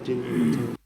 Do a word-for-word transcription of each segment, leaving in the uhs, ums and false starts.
ཅིག་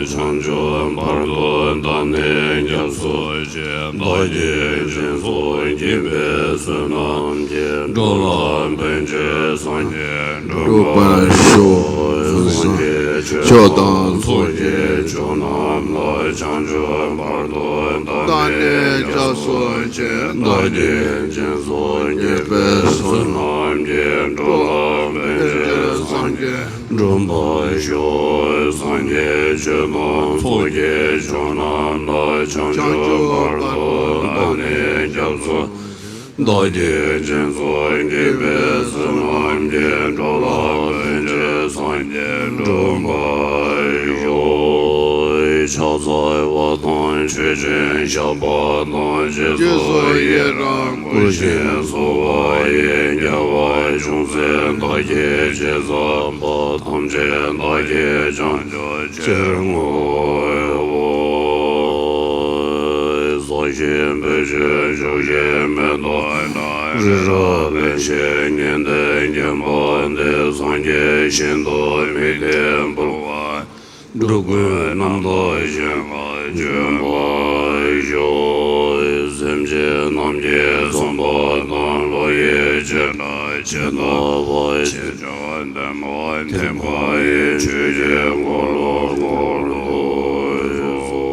བྱང་ཆུབ་བར་དུ་བདག་ནི་སྐྱབས་སུ་མཆི། བདག་གིས་སྦྱིན་སོགས་བགྱིས་པའི་བསོད་ནམས་ཀྱིས། འགྲོ་ལ་ཕན་ཕྱིར་སངས་རྒྱས་འགྲུབ་པར་ཤོག། སངས་རྒྱས་ཆོས་དང་ཚོགས་ཀྱི་མཆོག་རྣམས་ལ། བྱང་ཆུབ་བར་དུ་བདག་ནི་སྐྱབས་སུ་མཆི། བདག་གིས་སྦྱིན་སོགས་བགྱིས་པའི་བསོད་ནམས་ཀྱིས། འགྲོ་ལ་ཕན་ཕྱིར་སངས་རྒྱས་འགྲུབ་པར་ཤོག། སངས་རྒྱས་ཆོས་དང་ཚོགས་ཀྱི་མཆོག་རྣམས་ལ། བྱང་ཆུབ་བར་དུ་བདག་ནི་སྐྱབས་སུ། བདག་གིས་སྦྱིན་སོགས་བགྱིས་པའི་བསོད་ནམས་ཀྱིས། འགྲོ་ལ་ཕན་ཕྱིར་སངས་རྒྱས་འགྲུབ་པར་ཤོག། ཕྱག་འཚལ་བ་དང་མཆོད་ཅིང་བཤགས་པ་དང་། རྗེས་སུ་ཡི་རང་བསྐུལ་ཞིང་གསོལ་བ་ཡི། དགེ་བ་ཅུང་ཟད་བདག་གིས་ཅི་བསགས་པ། ཐམས་ཅད་བདག་གིས་བྱང་ཆུབ་ཕྱིར་བསྔོའོ། བསགས་ཤིང་འབུལ་ཕྱིར་བཞུགས་ཤིང་མེ་ཏོག་དང་། རི་རབ་བས་བཤད་ཉན་ཏེ་མཁྱེན་པ་འདི། སངས་རྒྱས་ཞིང་དུ་དམིགས་ཏེ་འབུལ་བ། འགྲོ་ཀུན་རྣམ་དག་ཞིང་ཁམས་བྱོན་པར་ཤོག། སེམས་ཅན་རྣམས་ཀྱི་བསམ་པ་དང་། བློ་ཡི་བྱེ་བྲག་ཇི་ལྟ་བར། ཆེ་ཆུང་ལྡན་མིན་ཐེག་པ་ཡི། ཆོས་ཀྱི་འཁོར་ལོ་བསྐོར་དུ་གསོལ།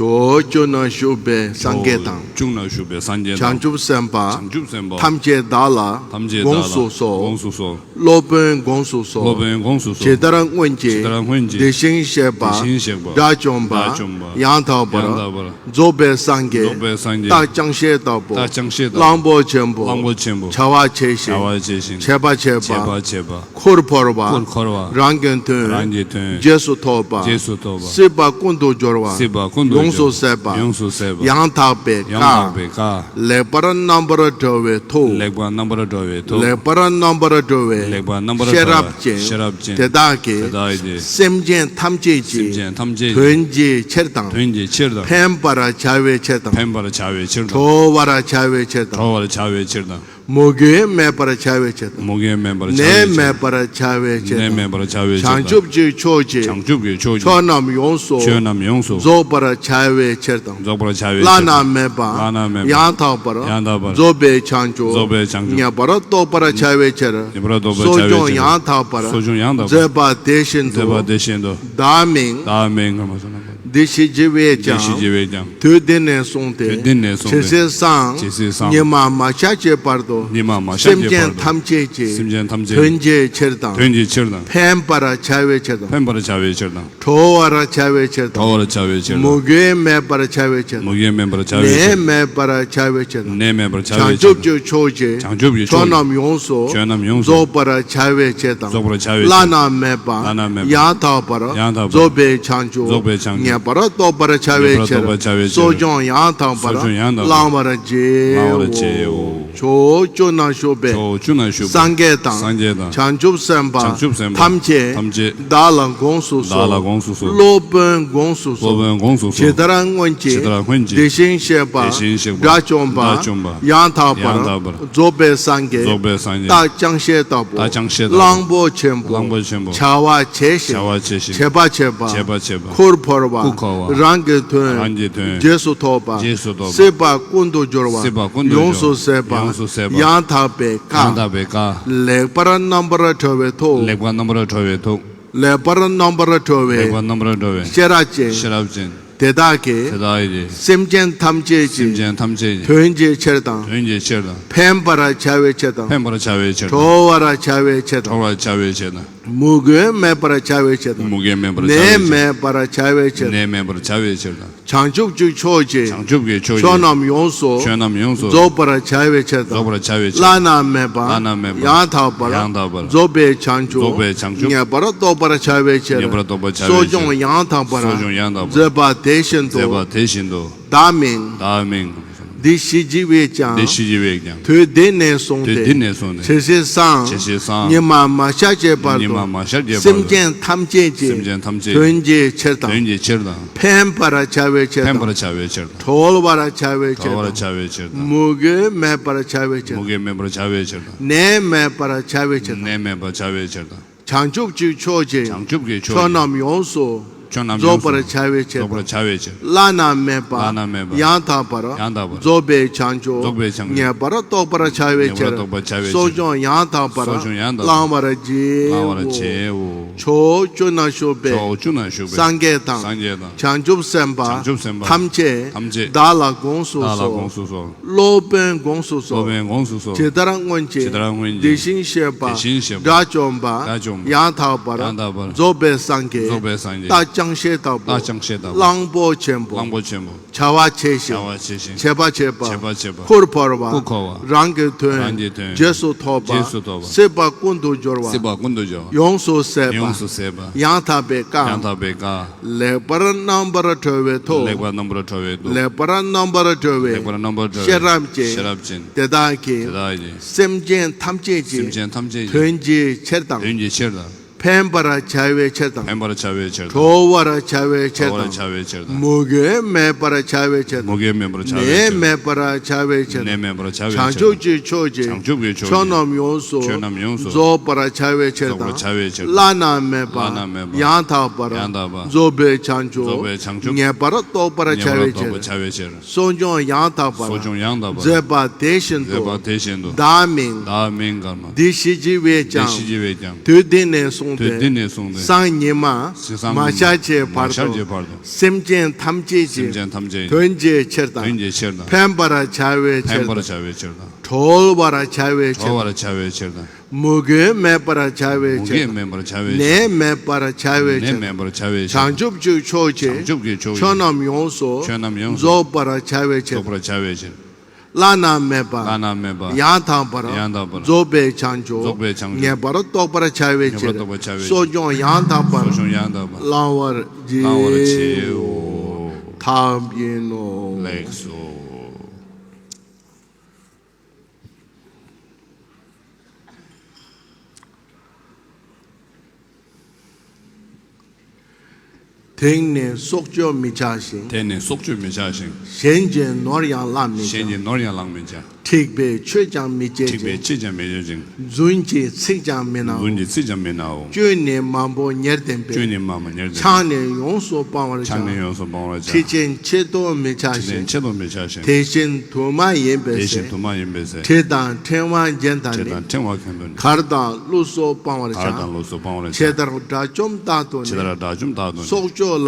ཕྱོགས་བཅུ་ན་བཞུགས་པའི་སངས་རྒྱས་དང་། ཕྱོགས་བཅུ་ན་བཞུགས་པའི་སངས་རྒྱས་དང་། བྱང་ཆུབ་སེམས་དཔའ། བྱང་ཆུབ་སེམས་དཔའ། ཐམས་ཅད་བདག་ལ། ཐམས་ཅད་བདག་ལ། དགོངས་སུ་གསོལ། དགོངས་སུ་གསོལ། སློབ་དཔོན་དགོངས་སུ་གསོལ། སློབ་དཔོན་དགོངས་སུ་གསོལ། ཇི་ལྟར་སྔོན་གྱི། ཇི་ལྟར་སྔོན་གྱི། དེ་བཞིན་གཤེགས་པ། དེ་བཞིན་གཤེགས་པ། དགྲ་བཅོམ་པ། དགྲ་བཅོམ་པ། ཡང་དག་པར། ཡང་དག་པར། རྫོགས་པའི་སངས་རྒྱས། རྫོགས་པའི་སངས་རྒྱས། རྟ་རྐྱང་ཤད་ལྟ་བུ། རྟ་རྐྱང་ཤད་ལྟ་བུ། གླང་པོ་ཆེན་པོ། གླང་པོ་ཆེན་པོ། བྱ་བ་བྱས་ཤིང་། བྱ་བ་བྱས་ཤིང་། བྱེད་པ་བྱས་པ། བྱེད་པ་བྱས་པ། འཁོར་བོར་བ། འཁོར་བོར་བ། རང་གི་དོན། རང་གི་དོན། རྗེས་སུ་ཐོབ་པ། རྗེས་སུ་ཐོབ་པ། སྲིད་པ་ཀུན་ཏུ་སྦྱོར་བ། སྲིད་པ་ཀུན་ཏུ་སྦྱོར། ཡོངས་སུ་ཟད་པ། ཡོངས་སུ་ཟད་པ། ཡང་དག་པའི་བཀའ། ཡང་དག་པའི་བཀའ། ལེགས་པར་རྣམ་པར་གྲོལ་བའི་ཐོག། ལེགས་པར་རྣམ་པར་གྲོལ་བའི་ཐོག། ལེགས་པར་རྣམ་པར་གྲོལ་བའི། ལེགས་པར་རྣམ་པར་གྲོལ་བའི། ཤེས་རབ་ཅན། ཤེས་རབ་ཅན། དེ་དག་གིས། དེ་དག་གིས། སེམས་ཅན་ཐམས་ཅད་ཀྱི། སེམས་ཅན་ཐམས་ཅད་ཀྱི། དོན་གྱི་ཕྱིར་དང་། དོན་གྱི་ཕྱིར་དང་། ཕན་པར་བྱ་བའི་ཕྱིར་དང་། ཕན་པར་བྱ་བའི་ཕྱིར་དང་། གྲོལ་བར་བྱ་བའི་ཕྱིར་དང་། གྲོལ་བར་བྱ་བའི་ཕྱིར་དང་། མུ་གེ་མེད་པར་བྱ་བའི་ཕྱིར་དང་། མུ་གེ་མེད་པར་བྱ་བའི་ནད་ཕྱིར་དང་། མེད་པར་བྱ་བའི་ཕྱིར་དང་། ནད་མེད་པར་བྱ་བའི་ཕྱིར་དང་། བྱང་ཆུབ་ཀྱི་ཕྱོགས་ཀྱི། བྱང་ཆུབ་ཀྱི་ཕྱོགས་ཀྱི། ཕྱོགས་རྣམས་ཡོངས་སུ། ཕྱོགས་རྣམས་ཡོངས་སུ། རྫོགས་པར་བྱ་བའི་ཕྱིར་དང་། རྫོགས་པར་བྱ་བའི་ཕྱིར་དང་། བླ་ན་མེད་པ། བླ་ན་མེད་པ། ཡང་དག་པར། ཡང་དག་པར། རྫོགས་པའི་བྱང་ཆུབ། རྫོགས་པའི་བྱང་ཆུབ། ངེས་པར་རྟོགས་པར་བྱ་བའི་ཕྱིར། ངེས་པར་རྟོགས་པར་བྱ་བའི་ཕྱིར། གསོ་སྦྱོང་ཡང་དག་པར། གསོ་སྦྱོང་ཡང་དག་པར། མཛད་པ་དེ་བཞིན་དུ། མཛད་པ་དེ་བཞིན་དུ། བདག་མིང་། བདག་མིང་། འདི་ཞེས་བགྱི་བས་ཀྱང་། འདི་ཞེས་བགྱི་བས་ཀྱང་། དུས་འདི་ནས་བཟུང་སྟེ། དུས་འདི་ནས་བཟུང་སྟེ། ཇི་སྲིད་སང་། ཇི་སྲིད་སང་། ཉི་མ་མ་ཤར་གྱི་བར་དུ། ཉི་མ་མ་ཤར་གྱི་བར་དུ། སེམས་ཅན་ཐམས་ཅད་ཀྱི། སེམས་ཅན་ཐམས་ཅད་ཀྱི། དོན་གྱི་ཕྱིར་དང་། དོན་གྱི་ཕྱིར་དང་། ཕན་པར་བྱ་བའི་ཕྱིར་དང་། ཕན་པར་བྱ་བའི་ཕྱིར་དང་། གྲོལ་བར་བྱ་བའི་ཕྱིར་དང་། གྲོལ་བར་བྱ་བའི་ཕྱིར་དང་། མུ་གེ་མེད་པར་བྱ་བའི་ཕྱིར་དང་། མུ་གེ་མེད་པར་བྱ་བའི་ཕྱིར་དང་། ནད་མེད་པར་བྱ་བའི་ཕྱིར་དང་། ནད་མེད་པར་བྱ་བའི་ཕྱིར་དང་། བྱང་ཆུབ་ཀྱི་ཕྱོགས་ཀྱི། བྱང་ཆུབ་ཀྱི་ཕྱོགས་ཀྱི། ཕྱོགས་རྣམས་ཡོངས་སུ། ཕྱོགས་རྣམས་ཡོངས་སུ། རྫོགས་པར་བྱ་བའི་ཕྱིར་དང་། རྫོགས་པར་བྱ་བའི་ཕྱིར། བླ་ན་མེད་པ། བླ་ན་མེད་པ། ཡང་དག་པར། ཡང་དག་པར། རྫོགས་པའི་བྱང་ཆུབ། རྫོགས་པའི་བྱང་ཆུབ། ངེས་པར་རྟོགས་པར་བྱ་བའི་ཕྱིར། ངེས་པར་རྟོགས་པར་བྱ་བའི་ཕྱིར། གསོ་སྦྱོང་ཡང་དག་པར། གསོ་སྦྱོང་ཡང་དག་པར། བླང་བར་བགྱིའོ། བླང་བར་བགྱིའོ། ཕྱོགས་བཅུ་ན་བཞུགས་པའི། ཕྱོགས་བཅུ་ན་བཞུགས་པའི། སངས་རྒྱས་དང་། སངས་རྒྱས་དང་། བྱང་ཆུབ་སེམས་དཔའ། བྱང་ཆུབ་སེམས་དཔའ། ཐམས་ཅད། ཐམས་ཅད། བདག་ལ་དགོངས་སུ་གསོལ། བདག་ལ་དགོངས་སུ་གསོལ། སློབ་དཔོན་དགོངས་སུ་གསོལ། སློབ་དཔོན་དགོངས་སུ་གསོལ། ཇི་ལྟར་སྔོན་གྱི། ཇི་ལྟར་སྔོན་གྱི། དེ་བཞིན་གཤེགས་པ། དེ་བཞིན་གཤེགས་པ། དགྲ་བཅོམ་པ། དགྲ་བཅོམ་པ། ཡང་དག་པར། ཡང་དག་པར། རྫོགས་པའི་སངས་རྒྱས། རྫོགས་པའི་སངས་རྒྱས། རྟ་རྐྱང་ཤད་ལྟ་བུ། རྟ་རྐྱང་ཤད་ལྟ་བུ། གླང་པོ་ཆེན་པོ། གླང་པོ་ཆེན་པོ། བྱ་བ་བྱས་ཤིང་། བྱ་བ་བྱས་ཤིང་། བྱེད་པ་བྱས་པ། བྱེད་པ་བྱས་པ། འཁོར་བོར་བ། འཁོར་བོར་བ། རང་གི་དོན། རང་གི་དོན། རྗེས་སུ་ཐོབ་པ། རྗེས་སུ་ཐོབ་པ། སྲིད་པ་ཀུན་ཏུ་སྦྱོར་བ། སྲིད་པ་ཀུན་ཏུ་སྦྱོར་བ། ཡོངས་སུ་ཟད་པ། ཡོངས་སུ་ཟད་པ། ཡང་དག་པའི་བཀའ། ཡང་དག་པའི་བཀའ། ལེགས་པར་རྣམ་པར་གྲོལ་བའི་ཐོག། ལེགས་པར་རྣམ་པར་གྲོལ་བའི་ཐོག། ལེགས་པར་རྣམ་པར་གྲོལ་བའི། ལེགས་པར་རྣམ་པར་གྲོལ་བའི། ཤེས་རབ་ཅན། ཤེས་རབ་ཅན། དེ་དག་གིས། དེ་དག་གིས། སེམས་ཅན་ཐམས་ཅད་ཀྱི། སེམས་ཅན་ཐམས་ཅད་ཀྱི། དོན་གྱི་ཕྱིར་དང་། དོན་གྱི་ཕྱིར་དང་། ཕན་པར་བྱ་བའི་ཕྱིར་དང་། ཕན་པར་བྱ་བའི་ཕྱིར་དང་། གྲོལ་བར་བྱ་བའི་ཕྱིར་དང་། གྲོལ་བར་བྱ་བའི་ཕྱིར་དང་། མུ་གེ་མེད་པར་བྱ་བའི་ཕྱིར་དང་། མུ་གེ་མེད་པར་བྱ་བའི་ཕྱིར་དང་། ནད་མེད་པར་བྱ་བའི་ཕྱིར་དང་། ནད་མེད་པར་བྱ་བའི་ཕྱིར་དང་། བྱང་ཆུབ་ཀྱི་ཕྱོགས་ཀྱི། བྱང་ཆུབ་ཀྱི་ཕྱོགས་ཀྱི། ཕྱོགས་རྣམས་ཡོངས་སུ། ཕྱོགས་རྣམས་ཡོངས་སུ། རྫོགས་པར་བྱ་བའི་ཕྱིར་དང་། རྫོགས་པར་བྱ་བའི་ཕྱིར། བླ་ན་མེད་པ། བླ་ན་མེད་པ། ཡང་དག་པར། ཡང་དག་པར། རྫོགས་པའི་བྱང་ཆུབ། རྫོགས་པའི་བྱང་ཆུབ། ངེས་པར་རྟོགས་པར་བྱ་བའི་ཕྱིར། ངེས་པར་རྟོགས་པར་བྱ་བའི་ཕྱིར། གསོ་སྦྱོང་ཡང་དག་པར། གསོ་སྦྱོང་ཡང་དག་པར། མཛད་པ་དེ་བཞིན་དུ། མཛད་པ་དེ་བཞིན་དུ། བདག་མིང་། བདག་མིང་། འདི་ཞེས་བགྱི་བས་ཀྱང་། འདི་ཞེས་བགྱི་བས་ཀྱང་། དུས་འདི་ནས་བཟུང་སྟེ། དུས་འདི་ནས་བཟུང་སྟེ། ཇི་སྲིད་སང་། ཇི་སྲིད་སང་། ཉི་མ་མ་ཤར་གྱི་བར་དུ། ཉི་མ་མ་ཤར་གྱི་བར་དུ། སེམས་ཅན་ཐམས་ཅད་ཀྱི། སེམས་ཅན་ཐམས་ཅད་ཀྱི། དོན་གྱི་ཕྱིར་དང་། དོན་གྱི་ཕྱིར་དང་། ཕན་པར་བྱ་བའི་ཕྱིར་དང་། ཕན་པར་བྱ་བའི་ཕྱིར་དང་། གྲོལ་བར་བྱ་བའི་ཕྱིར་དང་། གྲོལ་བར་བྱ་བའི་ཕྱིར་དང་། མུ་གེ་མེད་པར་བྱ་བའི་ཕྱིར་དང་། མུ་གེ་མེད་པར་བྱ་བའི་ཕྱིར་དང་། ནད་མེད་པར་བྱ་བའི་ཕྱིར་དང་། ནད་མེད་པར་བྱ་བའི་ཕྱིར་དང་། བྱང་ཆུབ་ཀྱི་ཕྱོགས་ཀྱི། བྱང་ཆུབ་ཀྱི་ཕྱོགས་ཀྱི། ཕྱོགས་རྣམས་ཡོངས་སུ། ཕྱོགས་རྣམས་ཡོངས་སུ། རྫོགས་པར་བྱ་བའི་ཕྱིར་དང་། རྫོགས་པར་བྱ་བའི་ཕྱིར། བླ་ན་མེད་པ། བླ་ན་མེད་པ། ཡང་དག་པར། ཡང་དག་པར། རྫོགས་པའི་བྱང་ཆུབ། རྫོགས་པའི་བྱང་ཆུབ། ངེས་པར་རྟོགས་པར་བྱ་བའི་ཕྱིར། ངེས་པར་རྟོགས་པར་བྱ་བའི་ཕྱིར། གསོ་སྦྱོང་ཡང་དག་པར། གསོ་སྦྱོང་ཡང་དག་པར། བླང་བར་བགྱིའོ། བླང་བར་བགྱིའོ། ཕྱོགས་བཅུ་ན་བཞུགས་པའི། ཕྱོགས་བཅུ་ན་བཞུགས་པའི། སངས་རྒྱས་དང་། སངས་རྒྱས་དང་། བྱང་ཆུབ་སེམས་དཔའ། བྱང་ཆུབ་སེམས་དཔའ། ཐམས་ཅད། ཐམས་ཅད། བདག་ལ་དགོངས་སུ་གསོལ། བདག་ལ་དགོངས་སུ་གསོལ། སློབ་དཔོན་དགོངས་སུ་གསོལ། སློབ་དཔོན་དགོངས་སུ་གསོལ། ཇི་ལྟར་སྔོན་གྱི། ཇི་ལྟར་སྔོན་གྱི། དེ་བཞིན་གཤེགས་པ། དེ་བཞིན་གཤེགས་པ། དགྲ་བཅོམ་པ། དགྲ་བཅོམ་པ། ཡང་དག་པར། ཡང་དག་པར། རྫོགས་པའི་སངས་རྒྱས། རྫོགས་པའི་སངས་རྒྱས། རྟ་ཅང་ཤེས་ལྟ་བུ། རྟ་ཅང་ཤེས་ལྟ་བུ། གླང་པོ་ཆེན་པོ། གླང་པོ་ཆེན་པོ། བྱ་བ་བྱས་ཤིང་། བྱ་བ་བྱས་ཤིང་། བྱེད་པ་བྱེད་པ། བྱེད་པ་བྱེད་པ། ཁུར་ཕོར་བ། ཁུར་ཕོར་བ། རང་གི་དོན། རང་གི་དོན། རྗེས་སུ་ཐོབ་པ། རྗེས་སུ་ཐོབ་པ། སྲིད་པ་ཀུན་ཏུ་སྦྱོར་བ། སྲིད་པ་ཀུན་ཏུ་སྦྱོར་བ། ཡོངས་སུ་ཟད་པ། ཡོངས་སུ་ཟད་པ། ཡང་དག་པའི་བཀའ། ཡང་དག་པའི་བཀའ། ལེགས་པར་རྣམ་པར་གྲོལ་བའི་མཐུ། ལེགས་པར་རྣམ་པར་གྲོལ་བའི་མཐུ། ལེགས་པར་རྣམ་པར་གྲོལ་བའི། ལེགས་པར་རྣམ་པར་གྲོལ་བའི། ཤེས་རབ་ཀྱིས། ཤེས་རབ་ཀྱིས། དེ་དག་གི། དེ་དག་གི། སེམས་ཅན་ཐམས་ཅད་ཀྱི། སེམས་ཅན་ཐམས་ཅད་ཀྱི། དོན་གྱི་ཕྱིར་དང་། དོན་གྱི་ཕྱིར་དང་། ཕན་པར་བྱ་བའི་ཕྱིར་དང་། ཕན་པར་བྱ་བའི་ཕྱིར་དང་། གྲོལ་བར་བྱ་བའི་ཕྱིར་དང་། གྲོལ་བར་བྱ་བའི་ཕྱིར་དང་། མུ་གེ་མེད་པར་བྱ་བའི་ཕྱིར་དང་། མུ་གེ་མེད་པར་བྱ་བའི་ཕྱིར། ནད་མེད་པར་བྱ་བའི་ཕྱིར་དང་། ནད་མེད་པར་བྱ་བའི་ཕྱིར་དང་། བྱང་ཆུབ་ཀྱི་ཕྱོགས་ཀྱི། བྱང་ཆུབ་ཀྱི་ཕྱོགས་ཀྱི། ཕྱོགས་རྣམས་ཡོངས་སུ། ཕྱོགས་རྣམས་ཡོངས་སུ། རྫོགས་པར་བྱ་བའི་ཕྱིར་དང་། རྫོགས་པར་བྱ་བའི་ཕྱིར་དང་། བླ་ན་མེད་པ། བླ་ན་མེད་པ། ཡང་དག་པར། ཡང་དག་པར། རྫོགས་པའི་བྱང་ཆུབ། རྫོགས་པའི་བྱང་ཆུབ། ངེས་པར་རྟོགས་པར་བྱ་བའི་ཕྱིར། ངེས་པར་རྟོགས་པར་བྱ་བའི་ཕྱིར། གསོ་སྦྱོང་ཡང་དག་པར། གསོ་སྦྱོང་ཡང་དག་པར། མཛད་པ་དེ་བཞིན་དུ། མཛད་པ་དེ་བཞིན་དུ། བདག་མིང་། བདག་མིང་ཀརྨ། འདི་ཞེས་བགྱི་བས་ཀྱང་། འདི་ཞེས་བགྱི་བས་ཀྱང་། དུས་འདི་ནས་བཟུང་སྟེ། དུས་འདི་ནས་བཟུང་སྟེ། སང་ཉི་མ། སང་ཉི་མ། མ་ཤར་གྱི་བར་དུ། མ་ཤར་གྱི་བར་དུ། སེམས་ཅན་ཐམས་ཅད་ཀྱི། སེམས་ཅན་ཐམས་ཅད་ཀྱི། དོན་གྱི་ཕྱིར་དང་། དོན་གྱི་ཕྱིར་དང་། ཕན་པར་བྱ་བའི་ཕན་ཕྱིར་པར་དང་། བྱ་བའི་ཕྱིར་དང་། གྲོལ་བར་བྱ་བའི་ཕྱིར། གྲོལ་བར་བྱ་བའི་ཕྱིར་དང་། མུ་གེ་མེད་པར་བྱ་བའི་ཕྱིར། མུ་གེ་མེད་པར་བྱ་བའི་ཕྱིར། ནད་མེད་པར་བྱ་བའི་ཕྱིར། ནད་མེད་པར་བྱ་བའི་ཕྱིར། བྱང་ཆུབ་ཀྱི་ཕྱོགས་ཀྱི། བྱང་ཆུབ་ཀྱི་ཕྱོགས་ཀྱི། ཕྱོགས་རྣམས་ཡོངས་སུ། ཕྱོགས་རྣམས་ཡོངས་སུ། རྫོགས་པར་བྱ་བའི་ཕྱིར། རྫོགས་པར་བྱ་བའི་ཕྱིར། བླ་ན་མེད་པ། བླ་ན་མེད་པ། ཡང་དག་པར། ཡང་དག་པར། རྫོགས་པའི་བྱང་ཆུབ། རྫོགས་པའི་བྱང་ཆུབ། ངེས་པར་རྟོགས་པར་བྱ་བའི་ཕྱིར། ངེས་པར་རྟོགས་པར་བྱ་བའི་ཕྱིར། གསོ་སྦྱོང་ཡང་དག་པར། གསོ་སྦྱོང་ཡང་དག་པར། བླང་བར་བགྱིའོ། བླང་བར་བགྱིའོ། ཐབས་ཡིན་ནོ། ལེགས་སོ། དེང་ནས་སྲོག་གཅོད་མི་བྱ་ཞིང་། དེང་ནས་སྲོག་གཅོད་མི་བྱ་ཞིང་། གཞན་གྱི་ནོར་ཡང་བླང་མི་བྱ། གཞན་གྱི་ནོར་ཡང་བླང་མི་བྱ། འཁྲིག་པའི་ཆོས་ཀྱང་མི་སྤྱད་ཅིང་། འཁྲིག་པའི་ཆོས་ཀྱང་མི་སྤྱད་ཅིང་། རྫུན་གྱི་ཚིག་ཀྱང་མི་སྣའོ། རྫུན་གྱི་ཚིག་ཀྱང་མི་སྣའོ། སྤྱོད་ནི་མང་པོ་ཉེར་བདེན་པས། སྤྱོད་ནི་མང་པོ་ཉེར་བདེན་པས། ཕྱག་ནི་ཡོངས་སུ་སྤང་བར་བྱ། ཕྱག་ནི་ཡོངས་སུ་སྤང་བར་བྱ། ཁྲིད་ཆེན་ཆེད་དུ་མི་བྱ་ཁྲིད་ཆེན་ཞིང་། ཆེད་དུ་མི་བྱ་ཞིང་། དེ་བཞིན་དུ་མ་ཡིན་པའི་དེ་ཚེ། བཞིན་དུ་མ་ཡིན་པའི་ཚེ། གྲི་དང་ཕྲེང་བ་གྱེན་དང་ནི། གྲི་དང་ཕྲེང་བ་གྱེན་དུ་ནི། གར་དང་ཀླུ་སོགས་སྤང་བར་བྱ། གར་དང་ཀླུ་སོགས་སྤང་བར་བྱ། ཇི་ལྟར་དགྲ་བཅོམ་རྟག་ཏུ་ནི། ཇི་ལྟར་དགྲ་བཅོམ་རྟག་ཏུ་ནི། སྲོག་གཅོད་ལ་སོགས་མི་བྱེད་མཐར། སྲོག་གཅོད་ལ་སོགས་མི་བྱེད་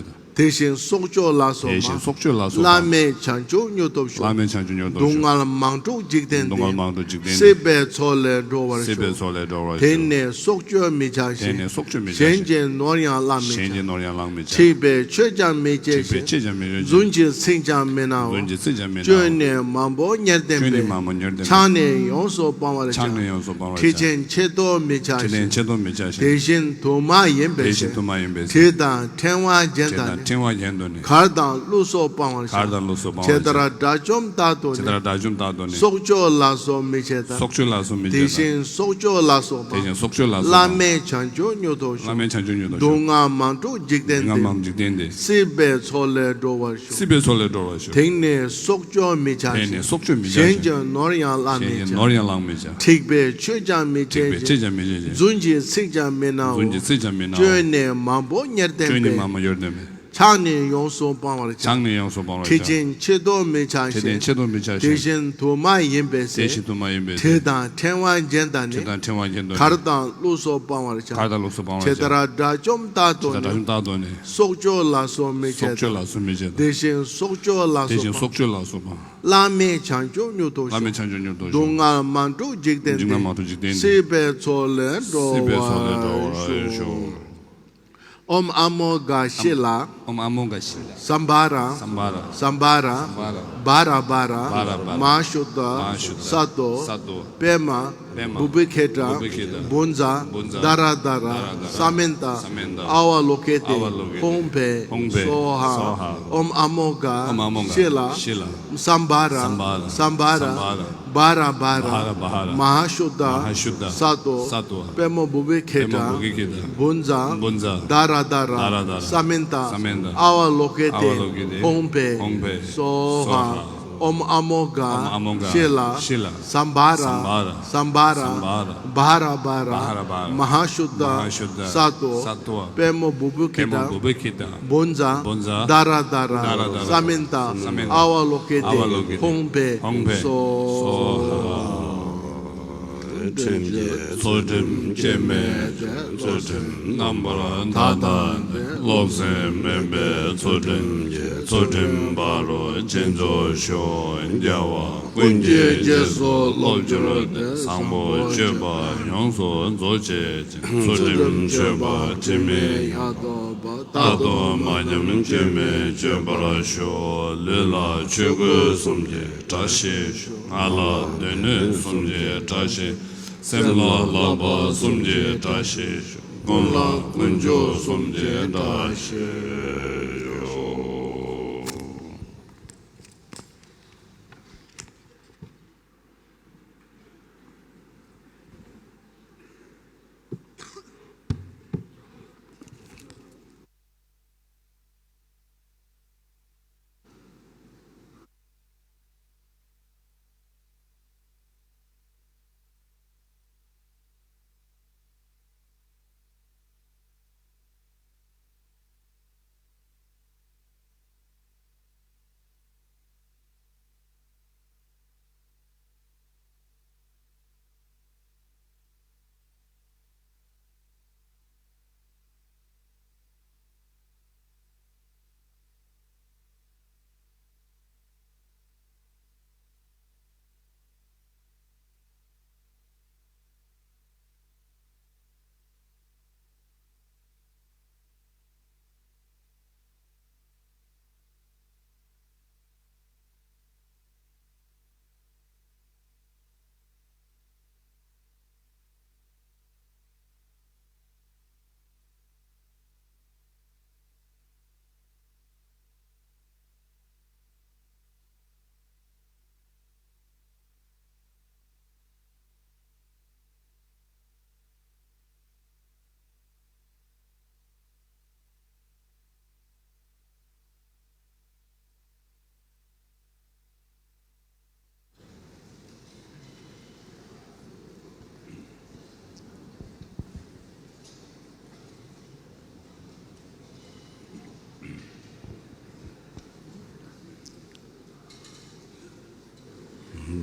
མཐར། དེ་བཞིན་སྲོག་གཅོད་ལ་སོགས་པ། དེ་བཞིན་སྲོག་གཅོད་ལ་སོགས་པ། བླ་མེད་བྱང་ཆུབ་མྱུར་ཐོབ་ཤོག། བླ་མེད་བྱང་ཆུབ་མྱུར་ཐོབ་ཤོག། སྡུག་བསྔལ་མང་དྲུག་འཇིག་རྟེན་འདས། སྡུག་བསྔལ་མང་དྲུག་འཇིག་རྟེན་འདས། སྲིད་པའི་མཚོ་ལས་སྒྲོལ་བར་ཤོག། སྲིད་པའི་མཚོ་ལས་སྒྲོལ་བར་ཤོག། དེང་ནས་སྲོག་གཅོད་མི་བྱ་ཞིང་། དེང་ནས་སྲོག་གཅོད་མི་བྱ་ཞིང་། གཞན་གྱི་ནོར་ཡང་བླང་མི་བྱ། གཞན་གྱི་ནོར་ཡང་བླང་མི་བྱ། འཁྲིག་པའི་ཆོས་ཀྱང་མི་སྤྱད་ཅིང་། འཁྲིག་པའི་ཆོས་ཀྱང་མི་སྤྱད་ཅིང་། རྫུན་གྱི་ཚིག་ཀྱང་མི་སྣའོ། རྫུན་གྱི་ཚིག་ཀྱང་མི་སྣའོ། སྤྱོད་ནི་མང་པོ་ཉེར་བདེན་པས། སྤྱོད་ནི་མང་པོ་ཉེར་བདེན་པས། ཕྱག་ནི་ཡོངས་སུ་སྤང་བར་བྱ། ཕྱག་ནི་ཡོངས་སུ་སྤང་བར་བྱ། ཁྲིད་ཆེན་ཆེད་དུ་མི་བྱ་ཁྲིད་ཆེན་ཞིང་། ཆེད་དུ་མི་བྱ་ཞིང་། དེ་བཞིན་དུ་མ་ཡིན་པའི་དེ་ཚེ། བཞིན་དུ་མ་ཡིན་པའི་ཚེ། གྲི་དང་ཕྲེང་བ་གྱེན་དང་ནི། གྲི་དང་ཕྲེང་བ་གྱེན་དུ་ནི། གར་དང་ཀླུ་སོགས་སྤང་བར་བྱ། གར་དང་ཀླུ་སོགས་སྤང་བར་བྱ། ཇི་ལྟར་དགྲ་བཅོམ་རྟག་ཏུ་ནི། ཇི་ལྟར་དགྲ་བཅོམ་རྟག་ཏུ་ནི། སྲོག་གཅོད་ལ་སོགས་མི་བྱེད་མཐར། སྲོག་གཅོད་ལ་སོགས་མི་བྱེད་མཐར། དེ་བཞིན་སྲོག་གཅོད་ལ་སོགས་པ། དེ་བཞིན་སྲོག་གཅོད་ལ་སོགས་པ། བླ་མེད་བྱང་ཆུབ་མྱུར་ཐོབ་ཤོག། བླ་མེད་བྱང་ཆུབ་མྱུར་ཐོབ་ཤོག། སྡུག་བསྔལ་མང་དྲུག་འཇིག་རྟེན་འདས། སྡུག་བསྔལ་མང་དྲུག་འཇིག་རྟེན་འདས། སྲིད་པའི་མཚོ་ལས་སྒྲོལ་བར་ཤོག། སྲིད་པའི་མཚོ་ལས་སྒྲོལ་བར་ཤོག། དེང་ནས་སྲོག་གཅོད་མི་བྱ་ཞིང་། དེང་ནས་སྲོག་གཅོད་མི་བྱ་ཞིང་། གཞན་གྱི་ནོར་ཡང་བླང་མི་བྱ། གཞན་གྱི་ནོར་ཡང་བླང་མི་བྱ། འཁྲིག་པའི་ཆོས་ཀྱང་མི་སྤྱད་ཅིང་། འཁྲིག་པའི་ཆོས་ཀྱང་མི་སྤྱད་ཅིང་། རྫུན་གྱི་ཚིག་ཀྱང་མི་སྣའོ། རྫུན་གྱི་ཚིག་ཀྱང་མི་སྣའོ། སྤྱོད་ནི་མང་པོ་ཉེར་བདེན་པས། སྤྱོད་ནི་མང་པོ་ཉེར་བདེན་པས། ཕྱག་ནི་ཡོངས་སུ་སྤང་བར་བྱ། ཕྱག་ནི་ཡོངས་སུ་སྤང་བར་བྱ། ཁྲིད་ཆེན་ཆེད་དུ་མི་བྱ་ཞིང་། ཁྲིད་ཆེན་ཆེད་དུ་མི་བྱ་ཞིང་། དེ་བཞིན་དུ་མ་ཡིན་པའི་ཚེ། དེ་བཞིན་དུ་མ་ཡིན་པའི་ཚེ། གྲི་དང་ཕྲེང་བ་གྱེན་དང་ནི། གྲི་དང་ཕྲེང་བ་གྱེན་དུ་ནི། གར་དང་ཀླུ་སོགས་སྤང་བར་བྱ། གར་དང་ཀླུ་སོགས་སྤང་བར་བྱ། ཇི་ལྟར་དགྲ་བཅོམ་རྟག་ཏུ་ཇི་ལྟར་དགྲ་ནི། བཅོམ་རྟག་ཏུ་ནི། སྲོག་གཅོད་ལ་སོགས་མི་བྱེད་མཐར། སྲོག་གཅོད་ལ་སོགས་མི་བྱེད་མཐར། དེ་བཞིན་སྲོག་གཅོད་ལ་སོགས་པ། དེ་བཞིན་སྲོག་གཅོད་ལ་སོགས་པ། བླ་མེད་བྱང་ཆུབ་མྱུར་ཐོབ་ཤོག། བླ་མེད་བྱང་ཆུབ་མྱུར་ཐོབ་ཤོག། སྡུག་བསྔལ་མང་དྲུག་འཇིག་རྟེན་འདས། སྡུག་བསྔལ་མང་དྲུག་འཇིག་རྟེན་འདས། སྲིད་པའི་མཚོ་ལས་སྒྲོལ་བར་ཤོག། སྲིད་པའི་མཚོ་ལས་སྒྲོལ་བར་ཤོག། ཨོཾ་ཨ་མོ་ག་ཤི་ལ། ཨོཾ་ཨ་མོ་ག་ཤི་ལ། སམྦྷ་ར། སམྦྷ་ར། སམྦྷ་ར། སམྦྷ་ར། བྷ་ར་བྷ་ར། བྷ་ར་བྷ་ར། མ་ཧཱ་ཤུདྡྷ། མ་ཧཱ་ཤུདྡྷ། སཏྭོ། སཏྭོ། པདྨ། པདྨ། བུ་བི་ཁེ་ཏྲ། བུ་བི་ཁེ་ཏྲ། བྷུ་ཛ། བྷུ་ཛ། དྷ་ར་དྷ་ར། དྷ་ར་དྷ་ར། ས་མནྟ། ས་མནྟ། ཨ་ཝ་ལོ་ཀེ་ཏེ། ཨ་ཝ་ལོ་ཀེ་ཏེ། ཧཱུྃ་ཕཊ། ཧཱུྃ་ཕཊ། སྭཱ་ཧཱ། སྭཱ་ཧཱ། ཨོཾ་ཨ་མོ་ག། ཨོཾ་ཨ་མོ་ག། ཤི་ལ། ཤི་ལ། སམྦྷ་ར། སམྦྷ་ར། སམྦྷ་ར། སམྦྷ་ར། བྷ་ར་བྷ་ར། བྷ་ར་བྷ་ར། མ་ཧཱ་ཤུདྡྷ། མ་ཧཱ་ཤུདྡྷ། སཏྭོ། སཏྭོ། པདྨ་བུ་བི་ཁེ་ཏྲ། པདྨ་བུ་བི་ཁེ་ཏྲ། བྷུ་ཛ། བྷུ་ཛ། དྷ་ར་དྷ་ར། དྷ་ར་དྷ་ར། ས་མནྟ། ས་མནྟ། ཨ་ཝ་ལོ་ཀེ་ཏེ། ཨ་ཝ་ལོ་ཀེ་ཏེ། ཧཱུྃ་ཕཊ། ཧཱུྃ་ཕཊ། སྭཱ་ཧཱ། སྭཱ་ཧཱ། ཨོཾ་ཨ་མོ་གྷ། ཨོཾ་ཨ་མོ་གྷ། ཤི་ལ། ཤི་ལ། སམྦྷ་ར། སམྦྷ་ར། སམྦྷ་ར། སམྦྷ་ར། བྷ་ར་བྷ་ར། བྷ་ར་བྷ་ར། མ་ཧཱ་ཤུདྡྷ། མ་ཧཱ་ཤུདྡྷ། སཏྭ། སཏྭ། པདྨ་བྷུ་བྷུ་ཀི་ཏ། པདྨ་བྷུ་བྷུ་ཀི་ཏ། བྷུ་ཛ། བྷུ་ཛ། དྷ་ར་དྷ་ར། དྷ་ར་དྷ་ར། ས་མནྟ། ས་མནྟ། ཨ་བ་ལོ་ཀི་ཏེ། ཨ་བ་ལོ་ཀི་ཏེ། ཧཱུྃ་ཕཊ། ཧཱུྃ་ཕཊ། སྭཱ་ཧཱ། ཕྲིན་གྱི་ཚུལ་ཁྲིམས་སྐྱེ་མེད་ཅན། ཚུལ་ཁྲིམས་རྣམ་པར་དག་དང་ལྡན། བློ་སེམས་མིན་པའི་ཚུལ་ཁྲིམས་ཀྱི། ཚུལ་ཁྲིམས་ཕ་རོལ་ཕྱིན་མཚུངས་ཤོག། རྒྱལ་བ་ཀུན་གྱི་རྗེས་སུ་སློབ་གྱུར་ཏེ། བཟང་པོ་སྤྱོད་པ་ཡོངས་སུ་རྫོགས་བྱེད་ཅིང་། ཚུལ་ཁྲིམས་སྤྱོད་པ་དྲི་མེད་ཡང་དག་པ། རྟག་ཏུ་མ་ཉམས་སྐྱོན་མེད་སྤྱོད་པར་ཤོག། ལུས་ལ་ཆོས་གོས་གསུམ་གྱི་བཀྲ་ཤིས་ཤོག། ངག་ལ་སྡེ་སྣོད་གསུམ་གྱི་བཀྲ་ཤིས། སེམས་ལ་ལྷག་པ་གསུམ་གྱི་བཀྲ་ཤིས་ཤོག། ཀུན་ལ་ཀུན་སྤྱོད་གསུམ་གྱི་བཀྲ་ཤིས་ཤོག།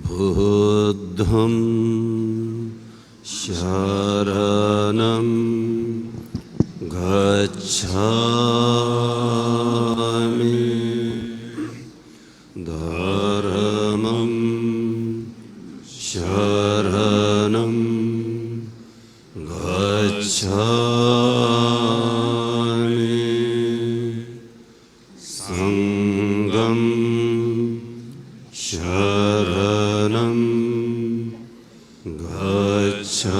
बुद्धं शरणं गच्छामि। धर्मं शरणं गच्छामि। संघं शरणं गच्छामि।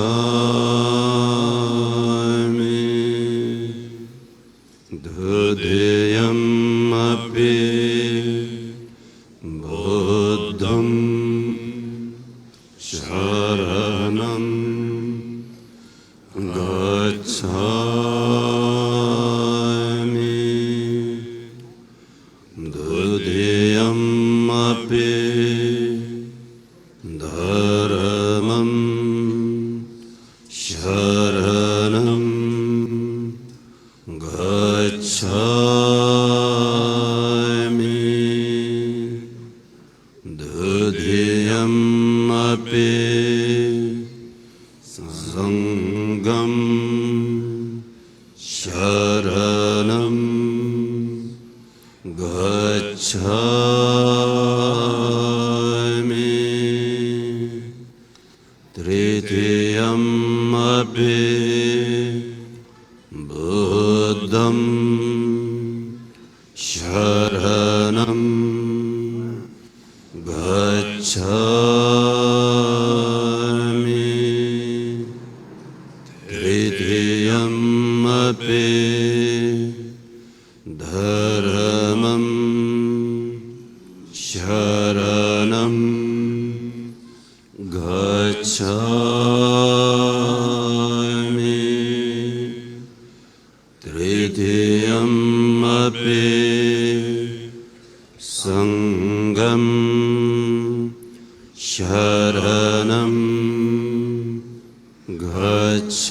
द्वितीयमपि बुद्धं शरणं गच्छामि। द्वितीयमपि धर्मं शरणं गच्छामि। द्वितीयमपि संघं शरणं गच्छामि। तृतीयमपि बुद्धं शरणं गच्छामि। तृतीयमपि धर्मं शरणं गच्छामि। तृतीयमपि संघं शरणं गच्छामि।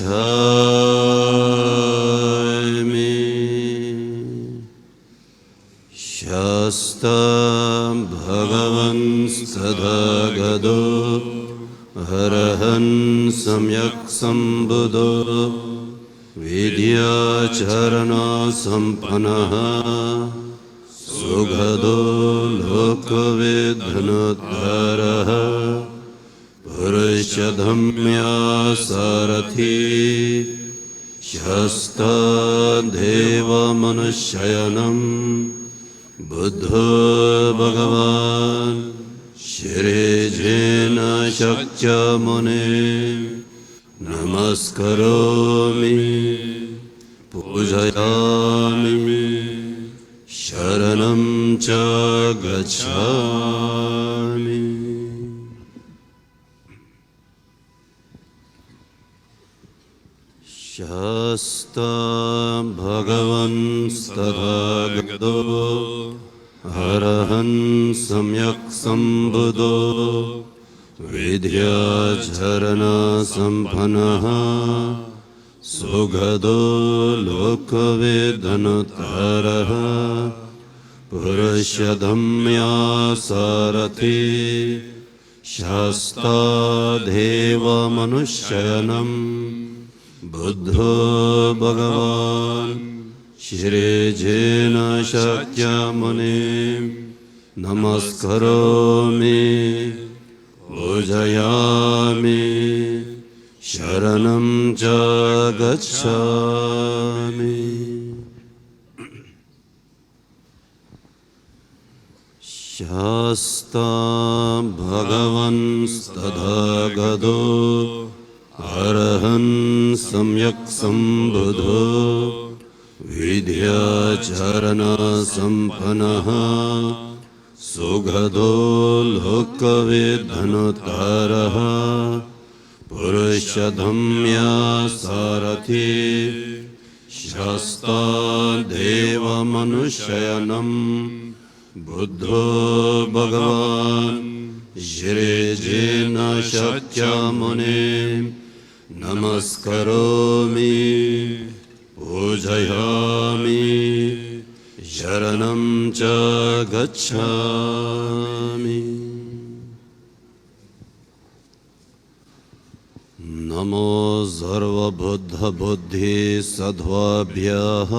शास्ता भगवंस्तथागतो अरहन् सम्यक् सम्बुद्धो विद्याचरणसम्पन्नः सुगतो लोकविदनुत्तरः पुरुषदम्यसारथि शास्ता देवमनुष्याणां बुद्धो भगवान् श्रीजिनशाक्यमुने नमस्करोमि पूजयामि शरणं च गच्छामि। शास्ता भगवंस्तथागतो अरहन् सम्यक् सम्बुद्धो विद्याचरणसम्पन्नः सुगतो लोकविदनुत्तरः पुरुषदम्यसारथि शास्ता देवमनुष्याणां बुद्धो भगवान् श्रीजिनशाक्यमुने नमस्करोमि पूजयामि शरणं च गच्छामि। शास्ता भगवंस्तथागतो अरहन् सम्यक् सम्बुद्धो विद्याचरणसम्पन्नः सुगतो लोकविदनुत्तरः पुरुषदम्यसारथि शास्ता देवमनुष्याणां बुद्धो भगवान् श्रीजिनशाक्यमुने नमस्करोमि पूजयामि शरणं च गच्छामि। नमो सर्वबुद्धबुद्धिसत्त्वाभ्यः।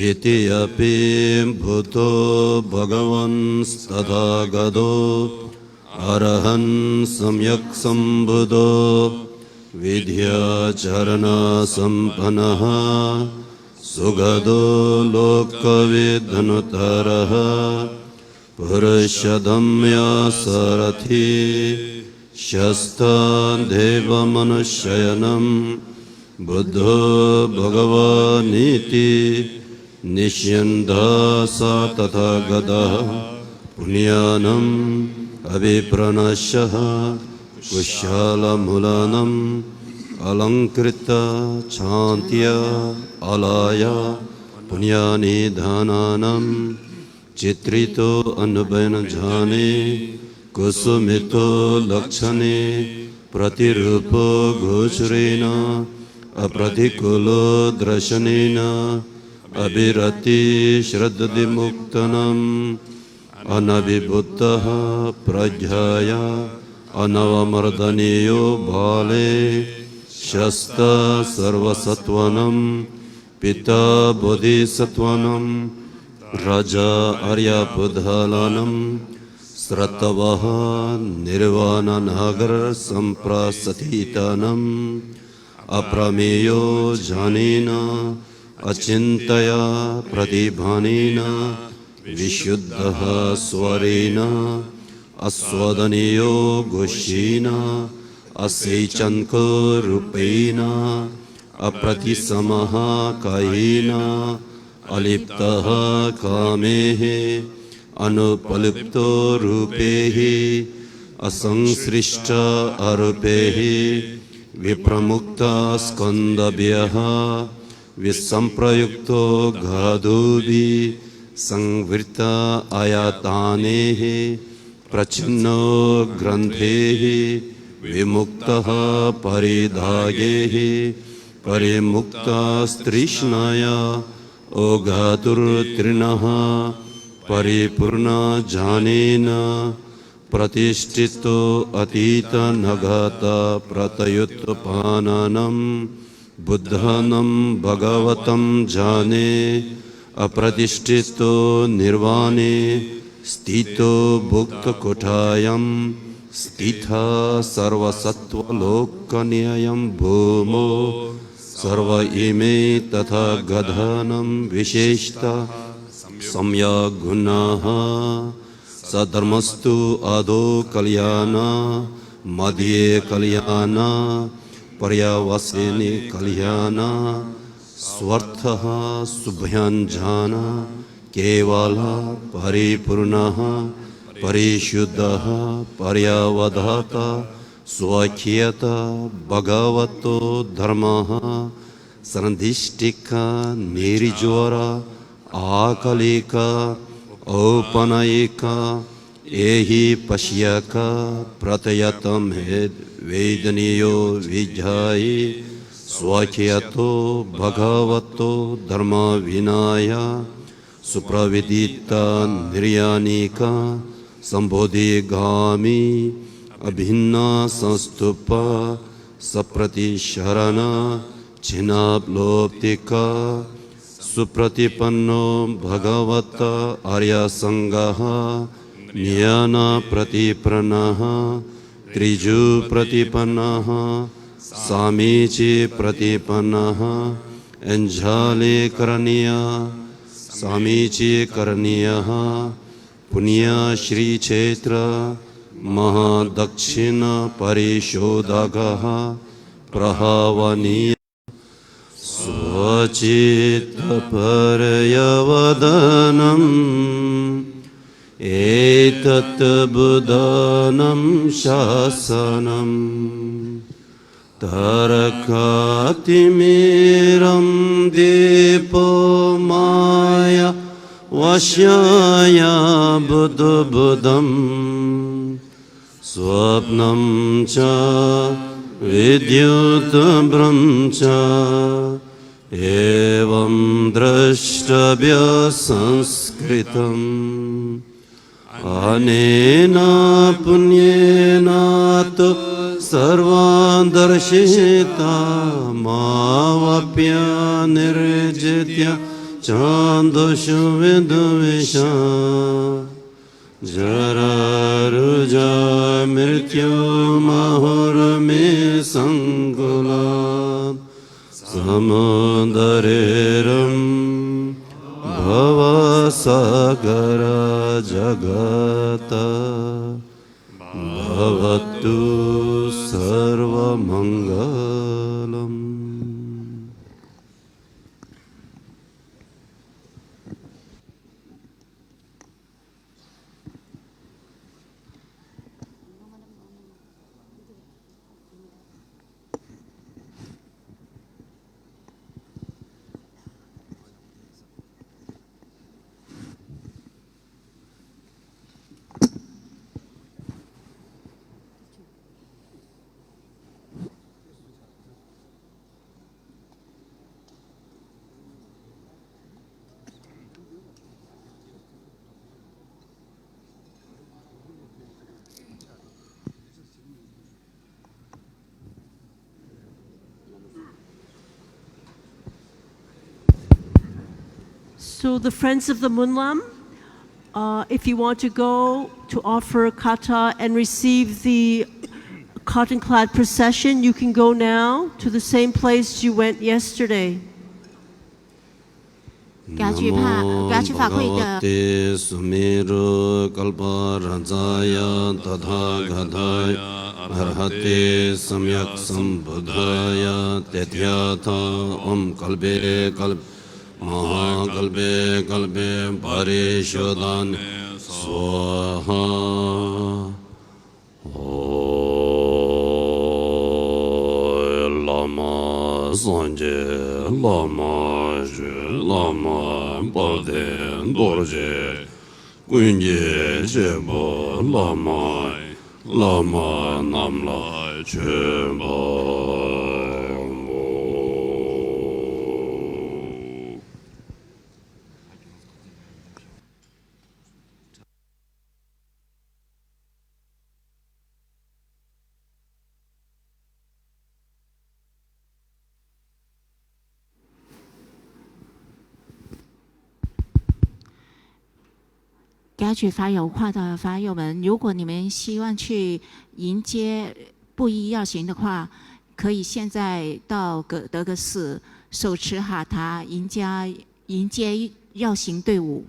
इति अपि बुद्धो भगवंस्तथागतो अरहन् सम्यक् सम्बुद्धो विद्याचरणसम्पन्नः सुगतो लोकविदनुत्तरः पुरुषदम्यसारथि शास्ता देवमनुष्याणां बुद्धो भगवानिति निश्चिन्ता सा तथागतः पुण्यानां अभिप्राणशः कुशालमूलानां अलङ्कृता क्षान्त्या आलाया पुण्यानिधानानां चित्रितो अनुपयनजाने कुसुमितो लक्षणे प्रतिरूपो गोचरेण अप्रतिकूलो दर्शनेन अभिरति श्रद्धदिमुक्तानां अनभिभूतः प्रज्ञाया अनवमर्दनीयो बाले शस्ता सर्वसत्त्वानां पिता बोधिसत्त्वानां राजा आर्यपुद्गलानां स्रष्टवः निर्वाणनगरसम्प्रस्थितानां अप्रमेयो ज्ञानेन अचिन्त्य प्रतिभानेन विशुद्धः स्वरेण आस्वादनीयो गोष्ठीन असेचन्को रूपेण अप्रतिसमः कायेन अलिप्तः कामेः अनुपलुप्तो रूपेः असंसृष्ट आरूपेः विप्रमुक्तस्कन्धभ्यः विसम्प्रयुक्तो घ्रादुभिः संवृत्त आयतनेः प्रच्छन्नो ग्रन्थेहि विमुक्तः परिदागेहि परिमुक्तस्तृष्णाया ओघातुर्तृणः परिपूर्णज्ञानेन प्रतिष्ठितो अतीतनगाताप्रतयुत्पानानां बुद्धानं भगवतं ज्ञाने अप्रतिष्ठितो निर्वाणे स्थितो भुक्तकोठायं स्थितः सर्वसत्त्वलोकनिययं भूमो सर्व इमे तथागतानां विशेषता सम्यग्गुणाः। सद्धर्मस्तु आदौ कल्याण मध्ये कल्याण पर्यवसाने कल्याण स्वर्थः शुभ्यञ्जन केवल परिपूर्णः परिशुद्धः पर्यवधाता स्वाख्यत भगवतो धर्मः सन्दिष्टिक निर्ज्वर आकलिक औपनयिक एहि पश्यक प्रत्ययतमेद् वेदनीयो विज्ञायि स्वाख्यतो भगवतो धर्म विनाय सुप्रविदित निर्यानिक संबोधिगामी अभिन्न संस्तुप सप्रतिसरण छिन्नप्लोप्तिक सुप्रतिपन्नो भगवत आर्यसंगः नियन प्रतिपन्नः त्रिजु प्रतिपन्नः सामीचि प्रतिपन्नः अंजलि करणीय सामीचि करणीयः पुण्य श्री क्षेत्र महादक्षिण परिशोधकः प्रहवनीय स्वचित्त पर्यवदनम् एतत् बुद्धानं शासनम् तारकातिमिरं दीपो माया वश्याय बुद्धबुधम् स्वप्नं च विद्युत्भ्रं च एवं द्रष्टव्य संस्कृतम् अनेन पुण्येन तु सर्वा दर्शिता मावप्य निर्जित्य च दोषो विदुविषा जरारुजा मृत्यु माहुर्मे संकुला समुदरेरं भवसागर जगत भवतु सर्वमंगलम्। So the Friends of the Moonlam, uh, if you want to go to offer kata and receive the cotton-clad procession, you can go now to the same place you went yesterday. བཀྲ་ཤིས་བཀྲ་ཤིས་བདེ་ལེགས། སུ་མེ་རུ་ཀལ་པ་ར་ཛཱ་ཡ་ཏ་ཐཱ་ག་ཏཱ་ཡ་ཨ་ར་ཧ་ཏེ་སམ་ཡཀ་སམ་བུད་དཱ་ཡ་ཏདྱ་ཐཱ། ཨོཾ་ཀལ་པེ་ཀལ་པེ་མ་ཧཱ་ཀལ་པེ་ཀལ་པེ་པ་རི་ཤོ་དྷ་ནི་སྭཱ་ཧཱ། ཨོ། བླ་མ་སངས་རྒྱས་བླ་མ་ཆོས་བླ་མ་དཔལ་ལྡན་རྡོ་རྗེ། ཀུན་གྱི་གཅེས་པ་བླ་མ་ཡི། བླ་མ་རྣམས་ལ་མཆོད་པ་འབུལ།家居法友、跨道法友们，如果你们希望去迎接布衣绕行的话，可以现在到格德格寺手持哈达迎接迎接绕行队伍。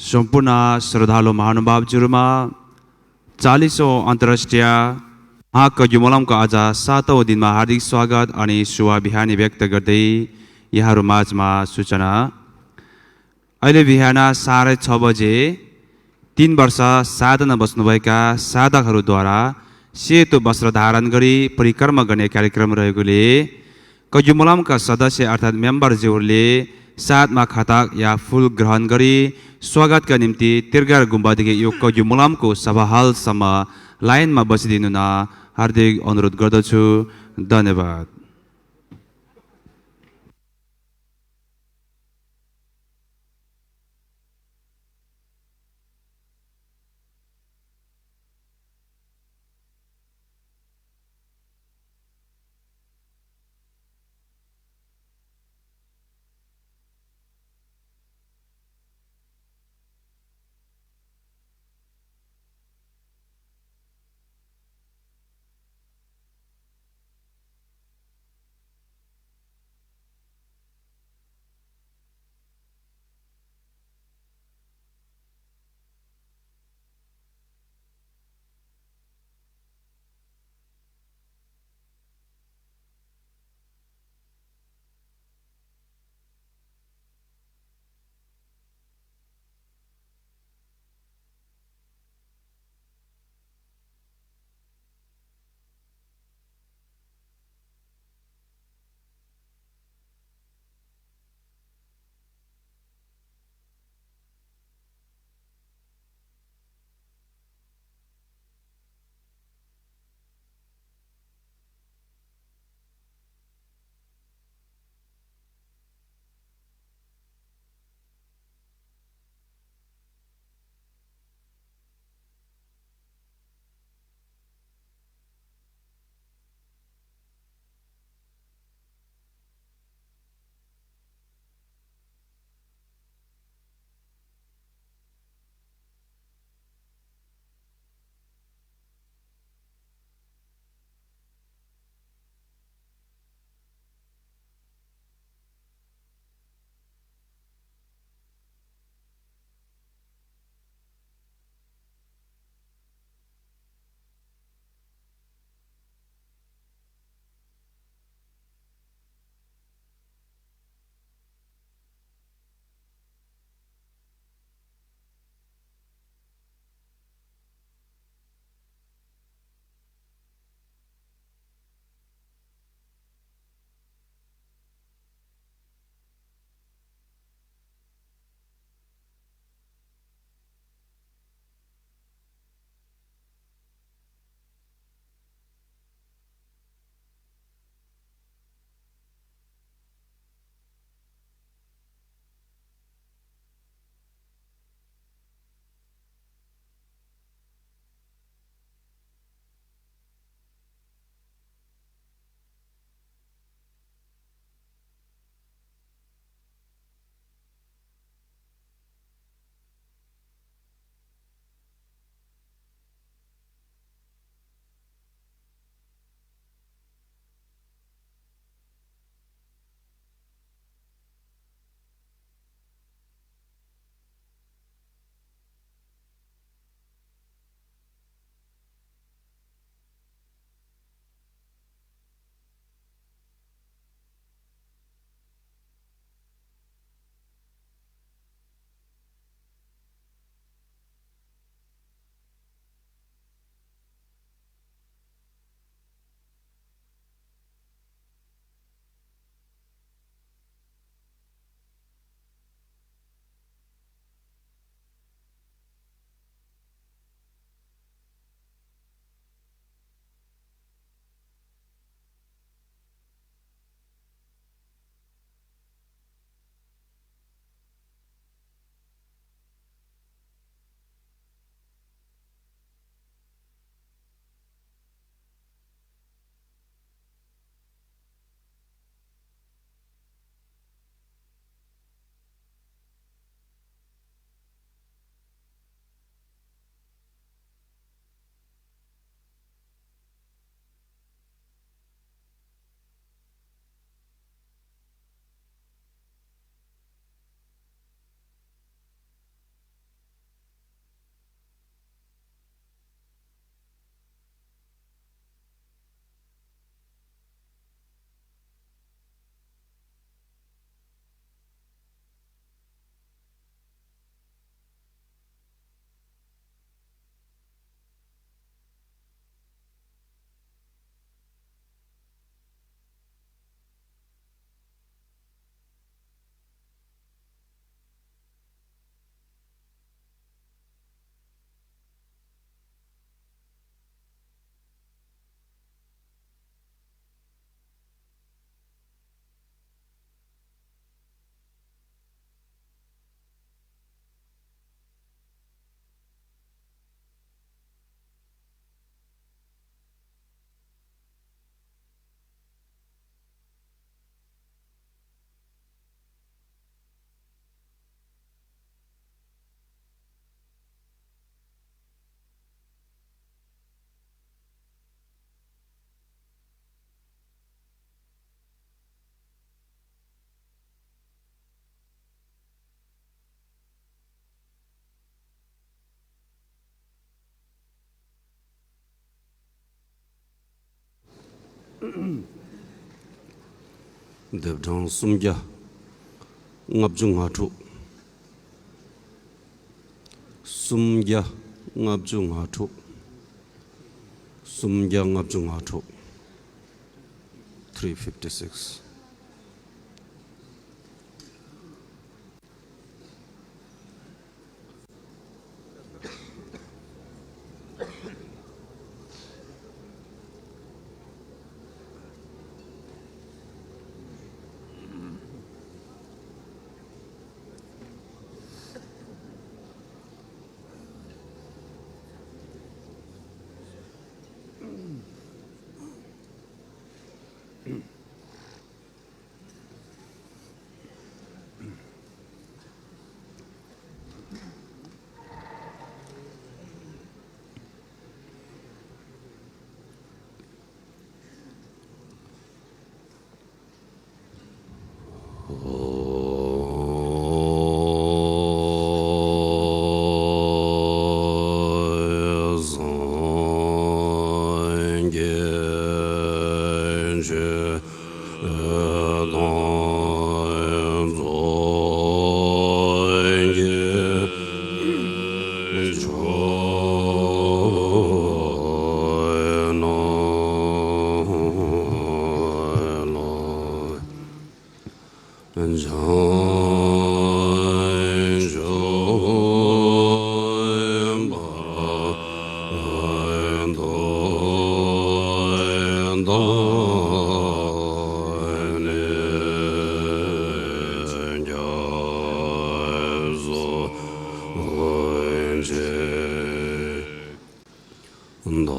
सम्पूर्ण श्रद्धालु महानुभावजीहरूमा चालिसौँ अन्तर्राष्ट्रिय महाकाव्य मलमको आज सातौँ दिनमा हार्दिक स्वागत अनि शुभाभिहानी व्यक्त गर्दै यहाँहरू माझमा सूचना। अहिले बिहान साढे छ बजे तीन वर्ष साधना बस्नुभएका साधकहरूद्वारा सेतो वस्त्र धारण गरी परिक्रमा गर्ने कार्यक्रम रहेकोले कज्जुमलमका सदस्य अर्थात् मेम्बरज्यूहरूले साथमा खताक या फूल ग्रहण गरी स्वागतका निम्ति तिर्गार गुम्बादेखि यो कज्जुमलमको सभा हलसम्म लाइनमा बसिदिनु हुन हार्दिक अनुरोध गर्दछु। धन्यवाद। ལྡེབ་གྲངས་སུམ་བརྒྱ་ལྔ་བཅུ་ང་དྲུག། སུམ་བརྒྱ་ལྔ་བཅུ་ང་དྲུག། སུམ་བརྒྱ་ལྔ་བཅུ་ང་དྲུག། three fifty six། སངས་རྒྱས་ཆོས་དང་རྫོགས་པའི་ཆོས་རྣམས་ལ། བྱང་ཆུབ་ཕ་རོལ་ཏུ་བཏང་ནས་སྐྱབས་སུ་མཆི། བདག་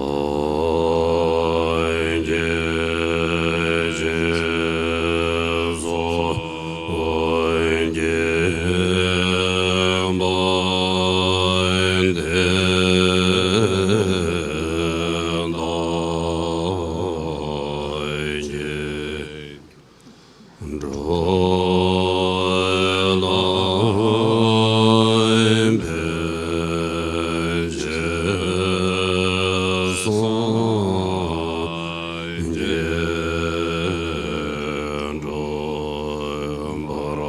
གིས་སྦྱིན་སོགས་བགྱིས་པ་དེ་བདག་གིས་འགྲོ་བ་བསླང་བའི་ཕྱིར་སངས་རྒྱས་འགྲུབ་པར་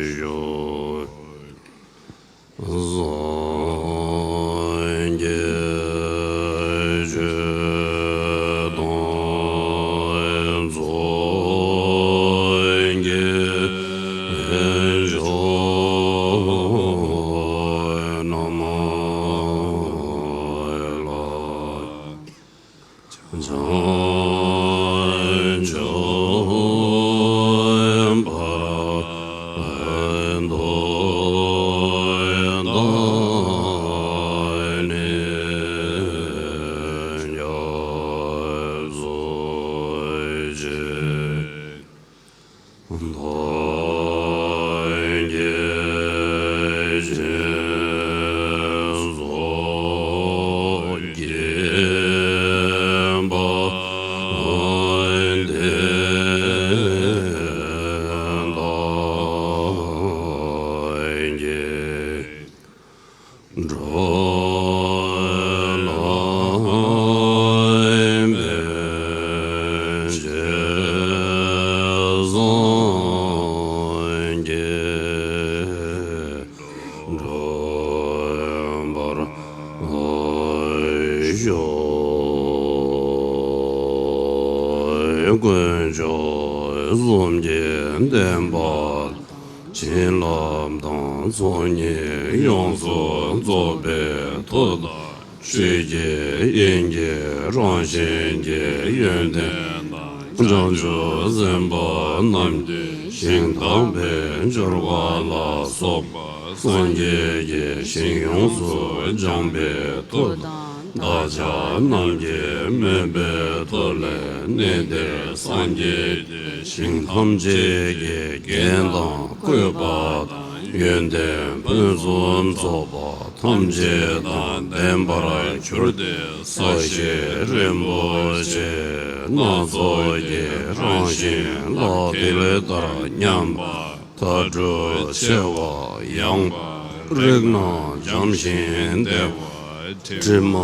ཤོག། སངས་རྒྱས་ཆོས་དང་རྫོགས་པའི་ཆོས་རྣམས་ལ། བྱང་ཆུབ་ཕ་རོལ་ཏུ་བཏང་ ཞུ། དཀོན་མཆོག་གསུམ་གྱི་བསྟན་པ་བྱིན་རླབས་དང་ཚོགས་གཉིས་ཡོངས་སུ་རྫོགས་པའི་མཐུ་དང་། ཆོས་ཀྱི་དབྱིངས་ཀྱི་རང་བཞིན་གྱི་ཡོན་ཏན་དང་། བྱང་ཆུབ་སེམས་དཔའ་རྣམས་ཀྱི་ཞིང་དམ་པའི་འབྱོར་པ་ལ་སོགས་པ་སངས་རྒྱས་ཀྱི་ཞིང་ཡོངས་སུ་སྦྱངས་པའི་མཐུ་དང་། བདག་ཅག་རྣམས་ཀྱི་མོས་པའི་མཐུ་ལས་གནས་འདིར་སངས་རྒྱས་ཀྱི་ཞིང་ཐམས་ཅད་ཀྱི་རྒྱན་དང་བཀོད་པ་དང་། ཡོན་ཏན་ཕུན་སུམ་ཚོགས་པ་ཐམས་ཅད་དང་ལྡན་པར་གྱུར་ཏེ། ས་གཞི་རིན་པོ་ཆེ་སྣ་ཚོགས་ཀྱི་རང་བཞིན་ལ་དེ་ལྟར་མཉམ་པ། མཐའ་གྲུབ་ཆེ་བ་ཡངས་པ། རིགས་རྣམས་འཇམ་ཞིང་བདེ་བ། དྲི་མ་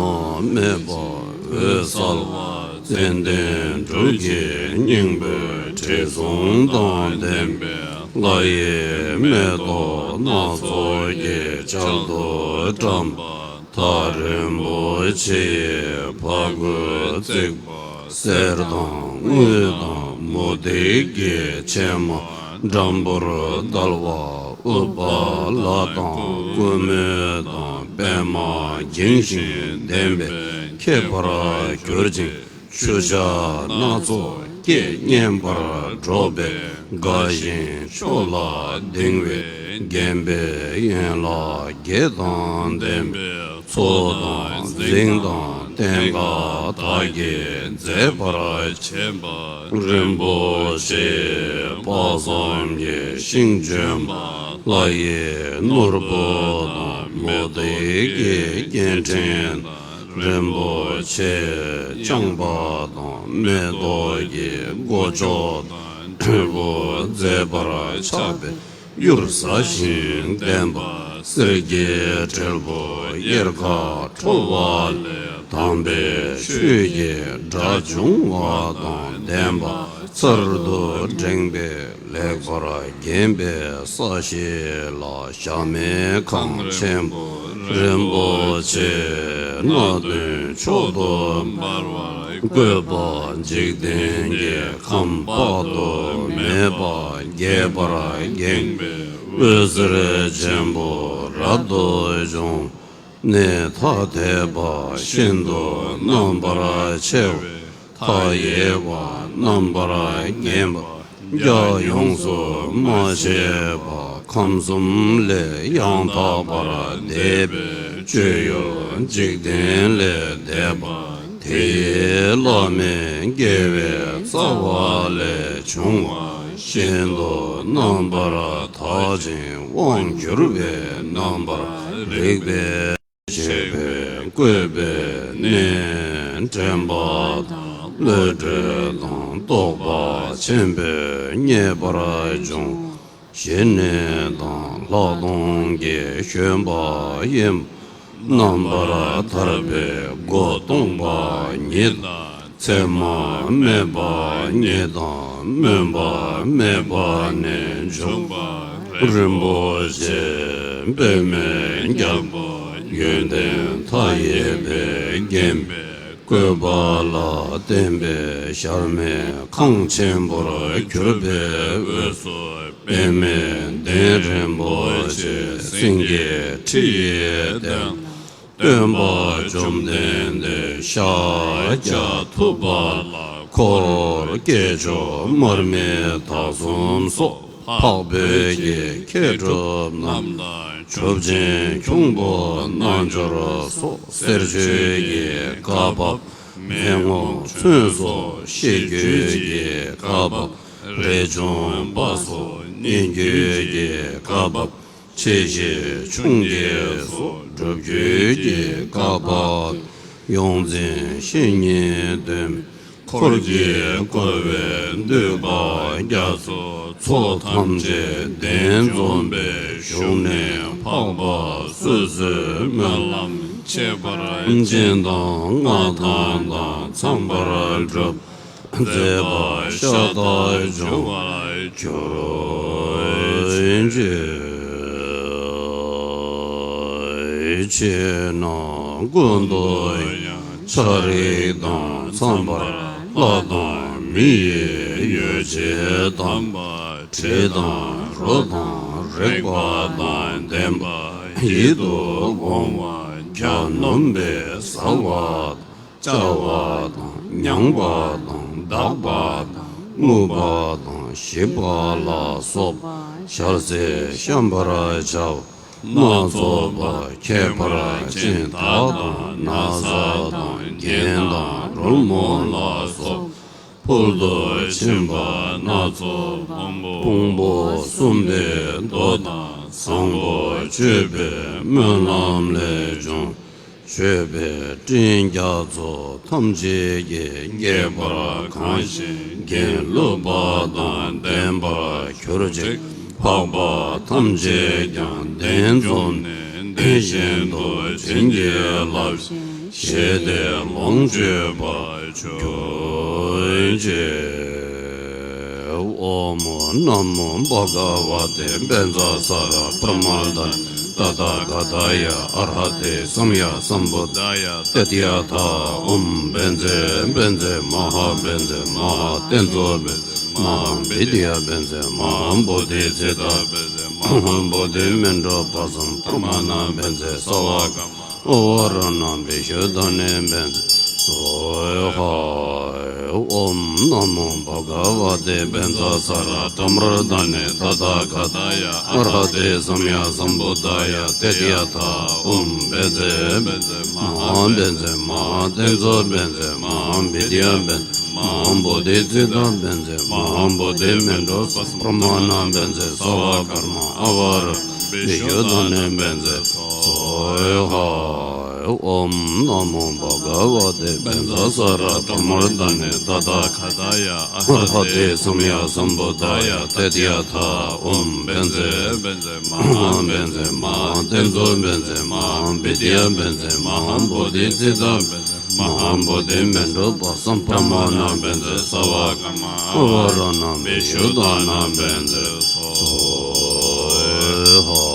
མེད་པ་འོད་གསལ་བ། ཙནྡན་འབྲུ་བརྒྱད་སྙིང་པོའི་དྲི་བསུང་དང་ལྡན་པའི་ལྷ་ཡི་མེ་ཏོག་སྣ་ཚོགས་ཀྱི་ཆར་དུ་བཀྲམ་པ། ཐག་རིང་པོ་ཆེ་ཡི་ཕ་གུ་བརྩིགས་པ། གསེར་དང་དངུལ་དང་མུ་ཏིག་གི་ཕྱེ་མ་འགྲམ་བུར་བརྡལ་བ། ཨུཏྤ་ལ་དང་ཀུ་མུད་དང་པདྨ་འགྱིང་ཞིང་ལྡན་པའི་ཁྱད་པར་གྱུར་ཅིང་། ཆུ་བྱ་སྣ་ཚོགས་སྐད་སྙན་པར་སྒྲོག་པའི་དགའ་ཞིང་ཕྱོགས་ལ་ལྡིང་བའི་བརྒྱན་པའི་ཡན་ལག་བརྒྱད་དང་ལྡན་པའི། མཚོ་དང་རྫིང་དང་ལྟེང་ཀ་དག་གིས་མཛེས་པར་བྱས་པ། རིན་པོ་ཆེ་དཔག་བསམ་གྱི་ཤིང་ལྗོན་པ། ལྷ་ཡི་ནོར་བུ་དང་མུ་ཏིག་གི་རྒྱན་ཕྲེང་དང་། རིན་པོ་ཆེ་རྐྱང་པ་དང་མེ་ཏོག་གི་མགོ་ལྕོག་དང་། དྲིལ་བུ་མཛེས་པར་ཆགས་པའི་གཡུར་ཟ་ཞིང་ལྡན་པ། གསེར་གྱི་དྲིལ་བུ་གཡེར་ཁ་འཁྲོལ་བ་ལས་དམ་པའི་ཆོས་ཀྱི་སྒྲ་འབྱུང་བ་དང་ལྡན་པ། ཚར་དུ་བསྒྲེངས་པའི་ལེགས་པར་བརྒྱན་པའི་ས་གཞི་ལ་ཞབས་མའི་ཁང་ཆེན་པོ་རིན་པོ་ཆེ་སྣ་བདུན་མཆོག་ཏུ་འབར་བར་བཀོད་པ། འཇིག་རྟེན་གྱི་ཁམས་དཔག་ཏུ་མེད་པ་རྒྱས་པར་བརྒྱན་པའི་འོད་ཟེར་ཆེན་པོ་རབ་ཏུ་བྱུང་། གནས་ཐ་དད་པ་ཤིན་ཏུ་རྣམ་པར་ཕྱེ་བའི་མཐའ་ཡས་པ་རྣམ་པར་བརྒྱན་པ། རྒྱ་ཡོངས་སུ་མ་ཆད་པ་ཁམས་གསུམ་ལས་ཡང་དག་པར་འདས་པའི་སྤྱོད་ཡུལ་འཇིག་རྟེན་ལས་འདས་པ། དེ་ཡི་བླ་མའི་དགེ་བའི་རྩ་བ་ལས་བྱུང་བ་ཤིན་ཏུ་རྣམ་པར་དག་ཅིང་དབང་བསྒྱུར་བའི་རྣམ་པར་རིག་པའི་ཆེ་བའི་བཀོད་པའི་གནས། དྲན་པ་དང་བློ་གྲོས་དང་རྟོགས་པ་ཆེན་པོས་མཉེས་པར་བྱུང་། ཞི་གནས་དང་ལྷག་མཐོང་གི་བཞོན་པ་ཡིན། རྣམ་པར་ཐར་པའི་སྒོ་སྟོང་པ་ཉིད་དང་། མཚན་མ་མེད་པ་ཉིད་དང་། སྨོན་པ་མེད་པ་ནས་འབྱུང་བ་རིན་པོ་ཆེ་པདྨའི་རྒྱལ་པོ་ཡོན་ཏན་མཐའ་ཡས་པས་བརྒྱན་པའི་བཀོད་པ་ལ་བརྟེན་པའི་ཞབས་མའི་ཁང་ཆེན་པོར་གྱུར་པའི་དབུས་སུ་པདྨའི་གདན་རིན་པོ་ཆེ་སེང་གེའི་ཁྲི་ཡི་སྟེང་། སྟོན་པ་བཅོམ་ལྡན་འདས་ཤཱཀྱ་ཐུབ་པ་ལ་འཁོར་སྐྱེས་མཆོག་མར་མི་དྭགས་གསུམ་སོགས་འཕགས་བོད་ཀྱི་མཁས་གྲུབ་རྣམས་དང་། གྲུབ་ཆེན་ཁྱུང་པོ་རྣལ་འབྱོར་སོགས་གསེར་ཆོས་ཀྱི་བཀའ་བབས། མན་ངག་མཚོན་སོགས་ཤེས་རྒྱུད་ཀྱི་བཀའ་བབས། རས་ཆུང་པ་སོགས་སྙན་བརྒྱུད་ཀྱི་བཀའ་བབས། ཆེ་བཞི་ཆུང་བརྒྱད་སོགས་སྒྲུབ་བརྒྱུད་ཀྱི་བཀའ་བབས། ཡོངས་འཛིན་བཤེས་གཉེན་སྟོན། འཁོར་གྱིས་བསྐོར་བའི་འདུས་པ་རྒྱ་མཚོའི་ཚོགས་ཐམས་ཅད་གདན་འཛོམས་པའི་བཞུགས་གནས་འཕགས་པ་སོ་སོའི་སྨོན་ལམ་ཁྱད་པར་ཅན་དང་མངའ་ཐང་དང་འཚམས་པར་སྒྲུབ། མཛད་པ་ཤ་སྟག་འབྱུང་བར་གྱུར་ཅིག། ཕྱི་ནང་ཀུན་ཏུ་ཡང་ ཆ་རིགས་དང་འཚམས་པར་ལྷ་དང་མི་ཡི་ཡོ་བྱད་དམ་པ། དྲི་དང་རོ་དང་རེག་པ་དང་ལྡན་པ། ཡིད་དུ་འོང་བ་གྱ་ནོམ་པས་ཟ་བ་དང་བཅའ་བ་དང་མྱང་བ་དང་འདག་པ་དང་རྔུབ་པ་དང་ཞིབ་པ་ལ་སོགས་པ་ཞལ་ཟས་བཤམ་པར་བྱའོ། སྣ་ཚོགས་པ་ཁྱད་པར་ཅན་དག་དང་ན་བཟའ་དང་རྒྱན་དང་རོལ་མོ་ལ་སོགས་ཕུལ་དུ་ཕྱིན་པ་སྣ་ཚོགས་ཕུང་པོ་གསུམ་པའི་མདོ་དང་བཟང་པོ་སྤྱོད་པའི་སྨོན་ལམ་ལས་བྱུང་མཆོད་པའི་སྤྲིན་རྒྱ་མཚོ་ཐམས་ཅད་ཀྱིས་རྒྱས་པར་གང་ཞིང་དགེ་བསླུ་བ་དང་ལྡན་པར་གྱུར་ཅིག་འཕགས་པ་ཐམས་ཅད་ཀྱང་གདན་འཛོམས་ནས་དེ་བཞིན་དུ་བྱིན་གྱིས་བརླབས་ཤིང་ཞི་བདེ་ལོངས་སྤྱོད་པར་གྱུར་ཅིག་ཨོཾ་ན་མོ་བྷ་ག་ཝ་ཏེ་བཛྲ་ས་ར་བྷྲ་མ་ཎ་ཏ་ཐཱ་ག་ཏཱ་ཡ་ཨར་ཧ་ཏེ་སམ་ཡ་སམ་བུད་དཱ་ཡ་ཏདྱ་ཐཱ། ཨོཾ་བཛྲ་བཛྲ་མ་ཧཱ་བཛྲ་མ་ཧཱ་ཏེ་ཛོ་བཛྲ་མ་ཧཱ་བི་དྱ་བཛྲ་མ་ཧཱ་བོ་དྷི་ཙིཏྟ་བཛྲ་མ་ཧཱ་བོ་དྷི་མཎྜལ་པ་སཾ་པྲ་མ་ཎ་བཛྲ་ས་བ་ཀརྨ་ཨ་ཝ་ར་ཎ་བི་ཤུདྡྷ་ཎ་བཛྲ་སྭཱ་ཧཱ། ཨོཾ་ན་མོ་བྷ་ག་ཝ་ཏེ་བཛྲ་ས་ར་བྷྲ་མ་ཎ་ཏ་ཐཱ་ག་ཏཱ་ཡ་ཨར་ཧ་ཏེ་སམ་ཡ་སམ་བུད་དཱ་ཡ་ཏདྱ་ཐཱ། ཨོཾ་བཛྲ་བཛྲ་མ་ཧཱ་བཛྲ་མ་ཧཱ་ཏེ་ཛོ་བཛྲ་མ་ཧཱ་བི་དྱ་བཛྲ་མ་ཧཱ་བོ་དྷི་ཙིཏྟ་བཛྲ་མ་ཧཱ་བོ་དྷི་མཎྜལ་པ་སཾ་པྲ་མ་ཎ་བཛྲ་ས་བ་ཀརྨ་ཨ་ཝ་ར་ཎ་བི་ཤུདྡྷ་ཎ་བཛྲ་སྭཱ་ཧཱ། ཨོཾ་ན་མོ་བྷ་ག་ཝ་ཏེ་བཛྲ་ས་ར་བྷྲ་མ་ཎ་ཏ་ཐཱ་ག་ཏཱ་ཡ་ཨར་ཧ་ཏེ་སམ་ཡ་སམ་བུད་དཱ་ཡ་ཏདྱ་ཐཱ། ཨོཾ་བཛྲ་བཛྲ་མ་ཧཱ་བཛྲ་མ་ཧཱ་ཏེ་ཛོ་བཛྲ་མ་ཧཱ་བི་དྱ་བཛྲ་མ་ཧཱ་བོ་དྷི་ཙིཏྟ་བཛྲ་མ་ཧཱ་བོ་དྷི་མཎྜལ་པ་སཾ་པྲ་མ་ཎ་བཛྲ་ས་བ་ཀརྨ་ཨ་ཝ་ར་ཎ་བི་ཤུདྡྷ་ཎ་བཛྲ་སྭཱ་ཧཱ།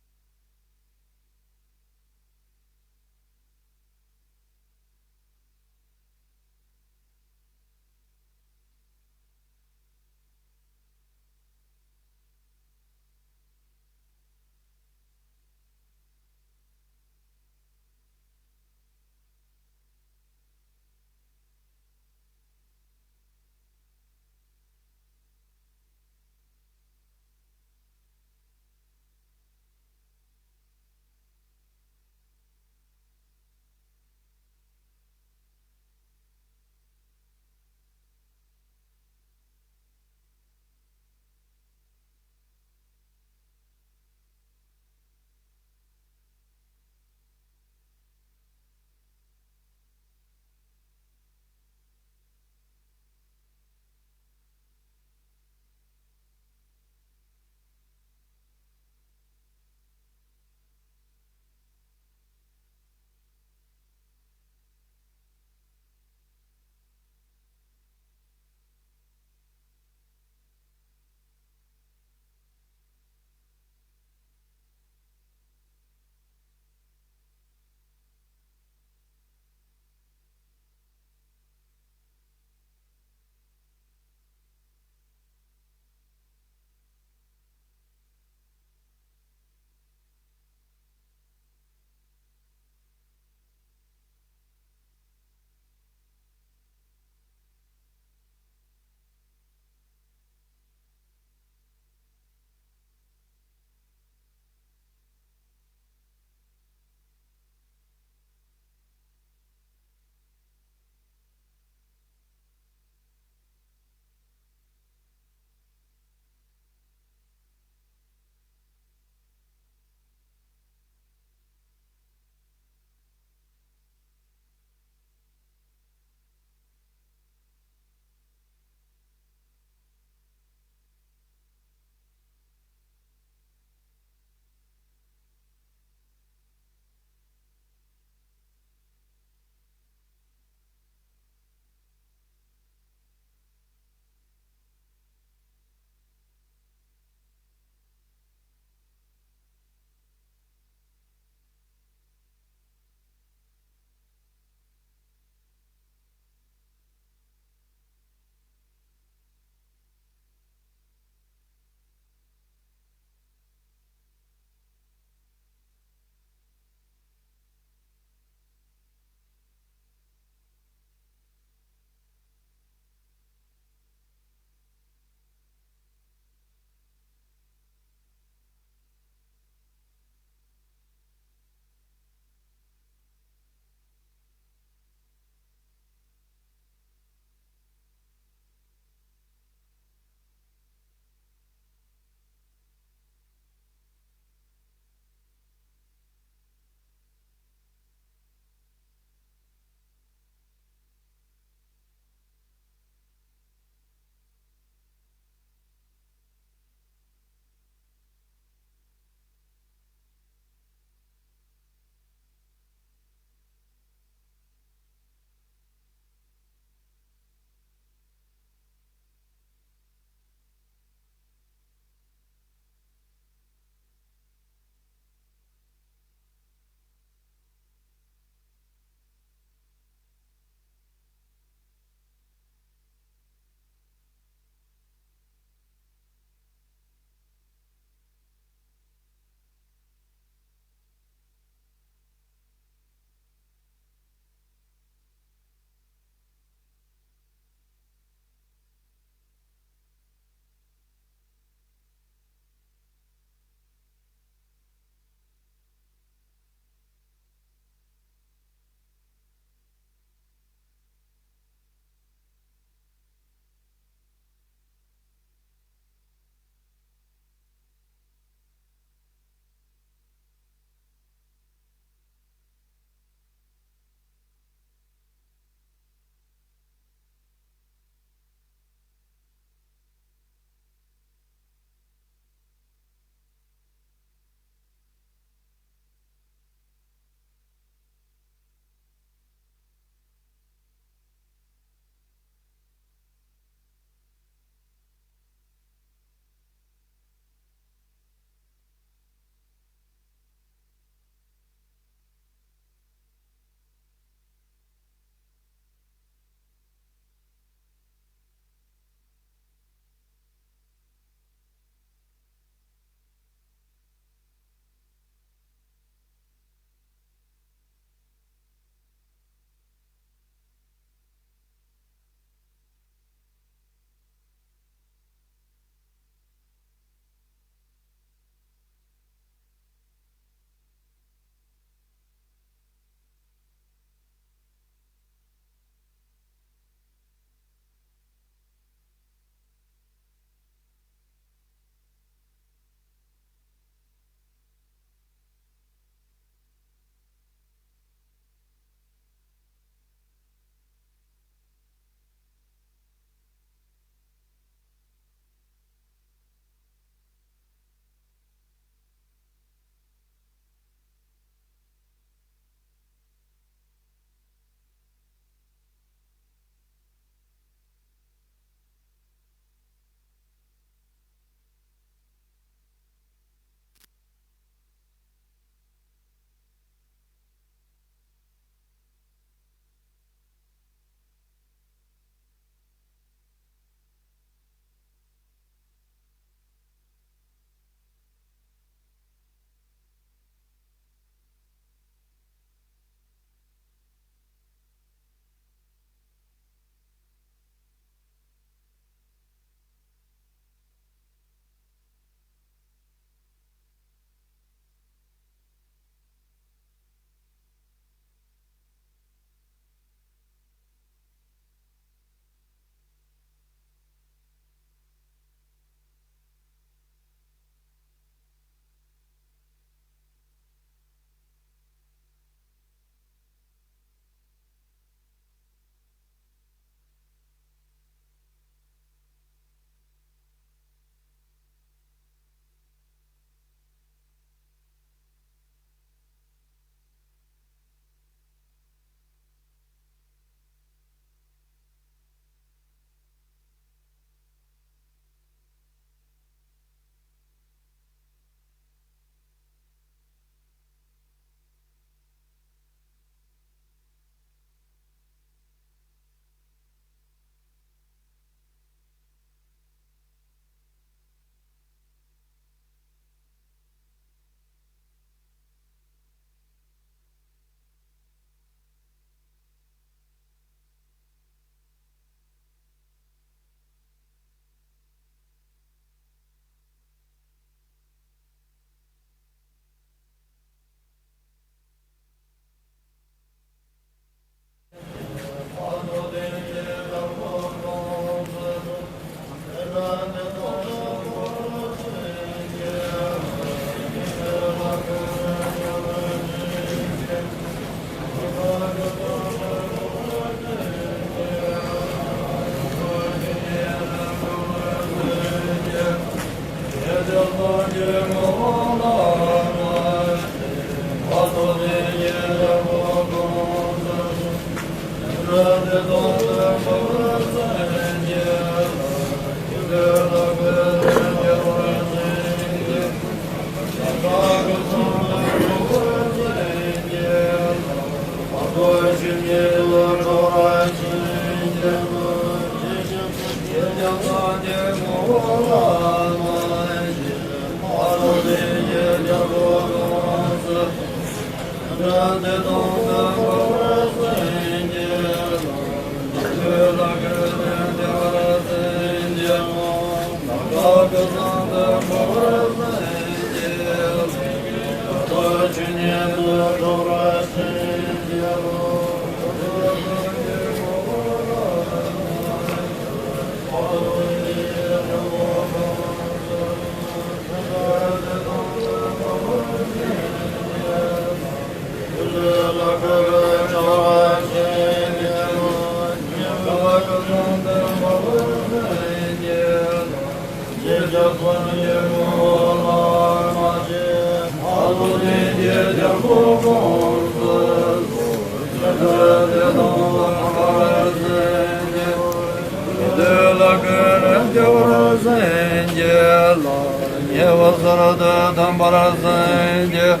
ཉེ་བར་གསལ་དུ་ཐོན་པར་སེམས་བསྐྱེད།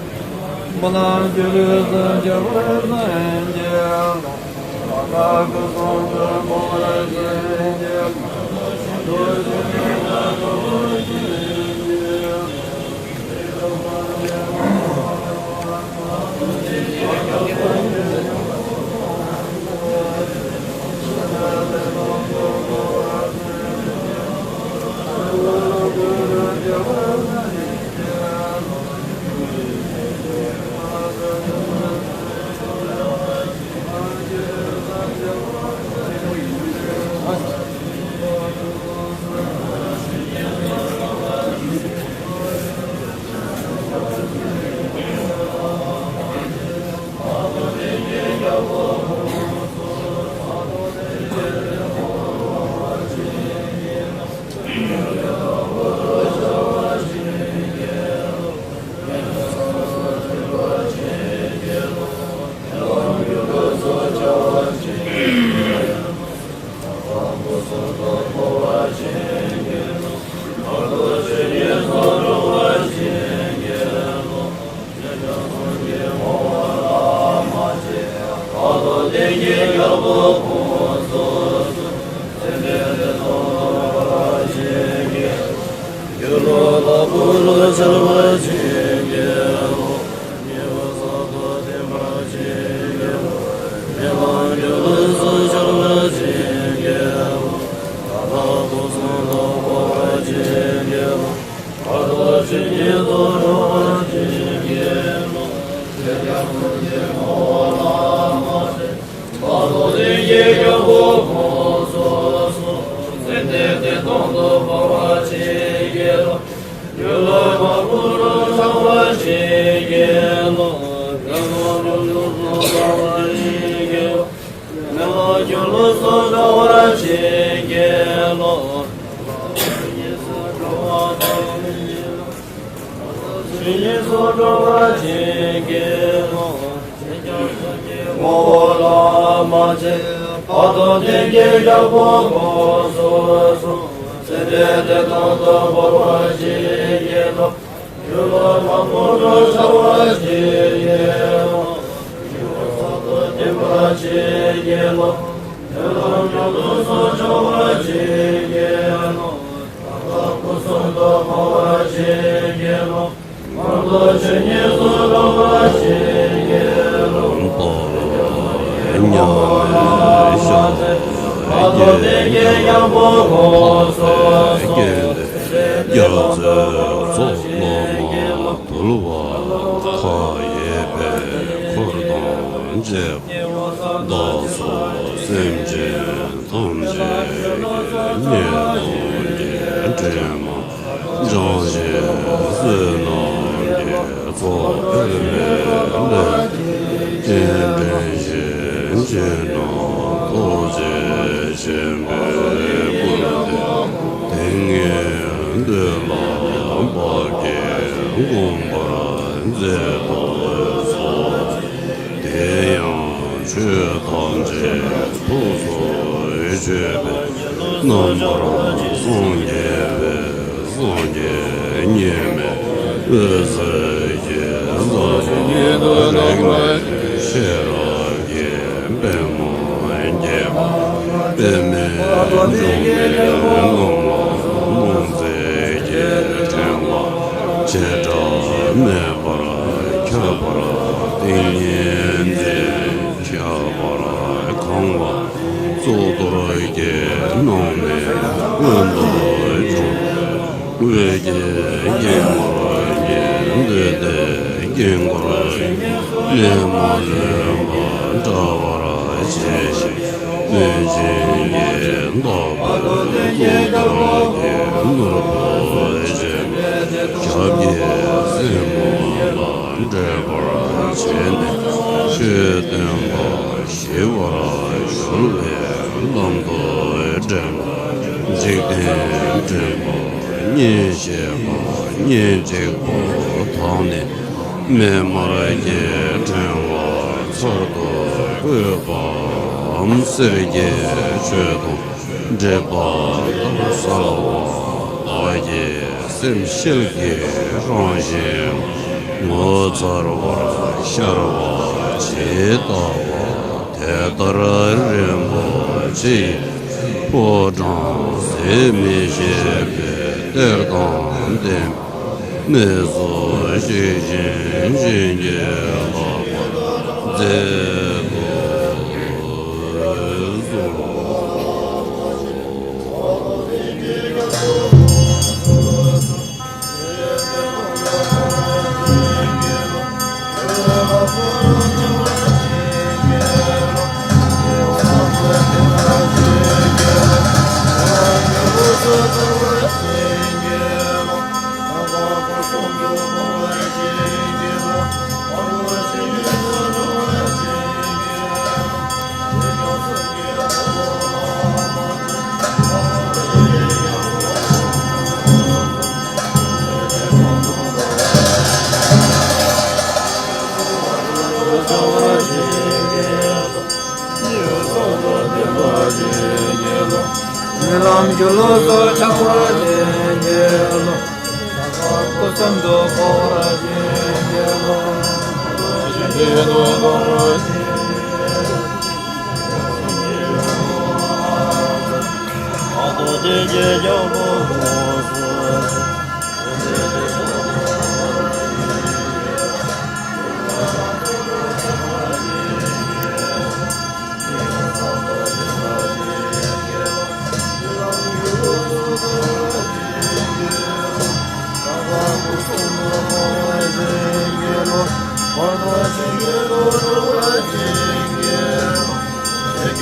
སྨོན་ལམ་སྒྱུ་ལུས་སུ་འགྱུར་བར་སེམས་བསྐྱེད། ལྷག་པར་སྐུ་གསུང་ཐུགས་འབུལ་བར་སེམས་བསྐྱེད། དུལ་བ་མཁའ་ཡས་པའི་འཁོར་དང་བཅས་པ། བདག་སོགས་སེམས་ཅན་ཐམས་ཅད་ཀྱི་ཉེ་དུ་འགྲོ་བའི་དྲན་པ། བྱང་ཆུབ་བསོད་ནམས་ཀྱི་ཚོགས་འཕེལ་བའི་སླད། རྟེན་འབྲེལ་བཞིན་བྱེད་རྣམས་ཐུགས་རྗེ་ཆེན་པོས་བསྐུལ་ཏེ། དེང་སྔོན་འདི་ལ་བབ་ཀྱིས་བསྒོམ་པར་མཛད་དུ་གསོལ། དེ་ཡང་ཆོས་ཐམས་ཅད་ཐུགས་སུ་ཆུད་པའི་རྣམ་པར་སངས་རྒྱས་པའི་སངས་རྒྱས་ཉིད་མའི་འོད་ཟེར་གྱིས་ཟབ་པོ་རེག་ནས་ཤེས་རབ་ཀྱི་པད་མོ་རྒྱས་པ། པདྨས་འཇུམ་པའི་སྣང་བ་སྣང་མཛད་ཀྱི་དྲན་པ་བྱེ་བྲག་མེད་པར་ཁྱབ་པར་ ཏིང་ངེ་འཛིན་ཁྱབ་པར་གང་བ། གཙུག་ཏོར་གྱི་ནང་ནས་མངོན་དུ་བྱུང་། འོད་ཀྱི་དཀྱིལ་འཁོར་གྱི་འདུས་ཏེ་དཀྱིལ་འཁོར་གྱི་གནས་མ་ལུས་པ་འདྲ་བར་བྱས་ཤིང་། མོས་ཆེན་གྱི་བདག་པོས་གཙུག་ཏོར་གྱི་ནོར་བུ་ཅན་ཞབས་ཀྱི་སེན་མོ་ལ་འདྲེས་པར་བྱས་ནས་ཆོས་སྟོན་པ་ཞི་བར་གྱུར་པའི་ལམ་དུ་འདྲེན་པ། འཇིག་རྟེན་འདྲེན་པ་གཉེན་བཤེས་པ་གཉེན་གཅིག་པུ་དག་ནི། མེ་འབར་གྱི་ཕྲེང་བ་ཚར་དུ་བཀོད་པའམ་གསེར་གྱི་མཆོད་སྡོང་འབྲེལ་པ་ལྟར་གསལ་བ་དག་གི་སེམས་ཤེལ་གྱི་རང་བཞིན་ངོ་མཚར་བར་ཤར་བ་ཇི་ལྟ་བ། དེ་ལྟར་རིན་པོ་ཆེའི་ཕོ་བྲང་ཟད་མི་ཤེས་པའི་གཏེར་དང་ལྡན་པའི་གནས་སུ་གཤེགས་ཤིང་བྱིན་གྱིས་བརླབས་པར་མཛད་དུ་གསོལ། ཉེ་ལམ་སྒྱུ་ལུས་སུ་འཆར་བ་ཅན་གྱི་བློ། སྐུ་གསུམ་དུ་འཁོར་བ་ཅན་གྱི་བློ།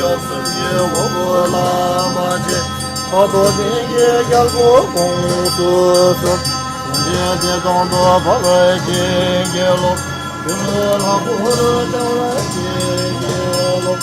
སྐྱབས་གསུམ་གྱི་འོག་བླ་མ་ཆེ། ཕ་དོ་དེ་ཡི་རྒྱལ་པོ་དགོངས་སུ་གསོལ། འདི་དེ་དང་དུ་བབ་ཅིང་གི་ལོ། ཁྱོད་ལྷ་ཁོ་ན་བྱ་བ་ཅན་གྱི་ལོ།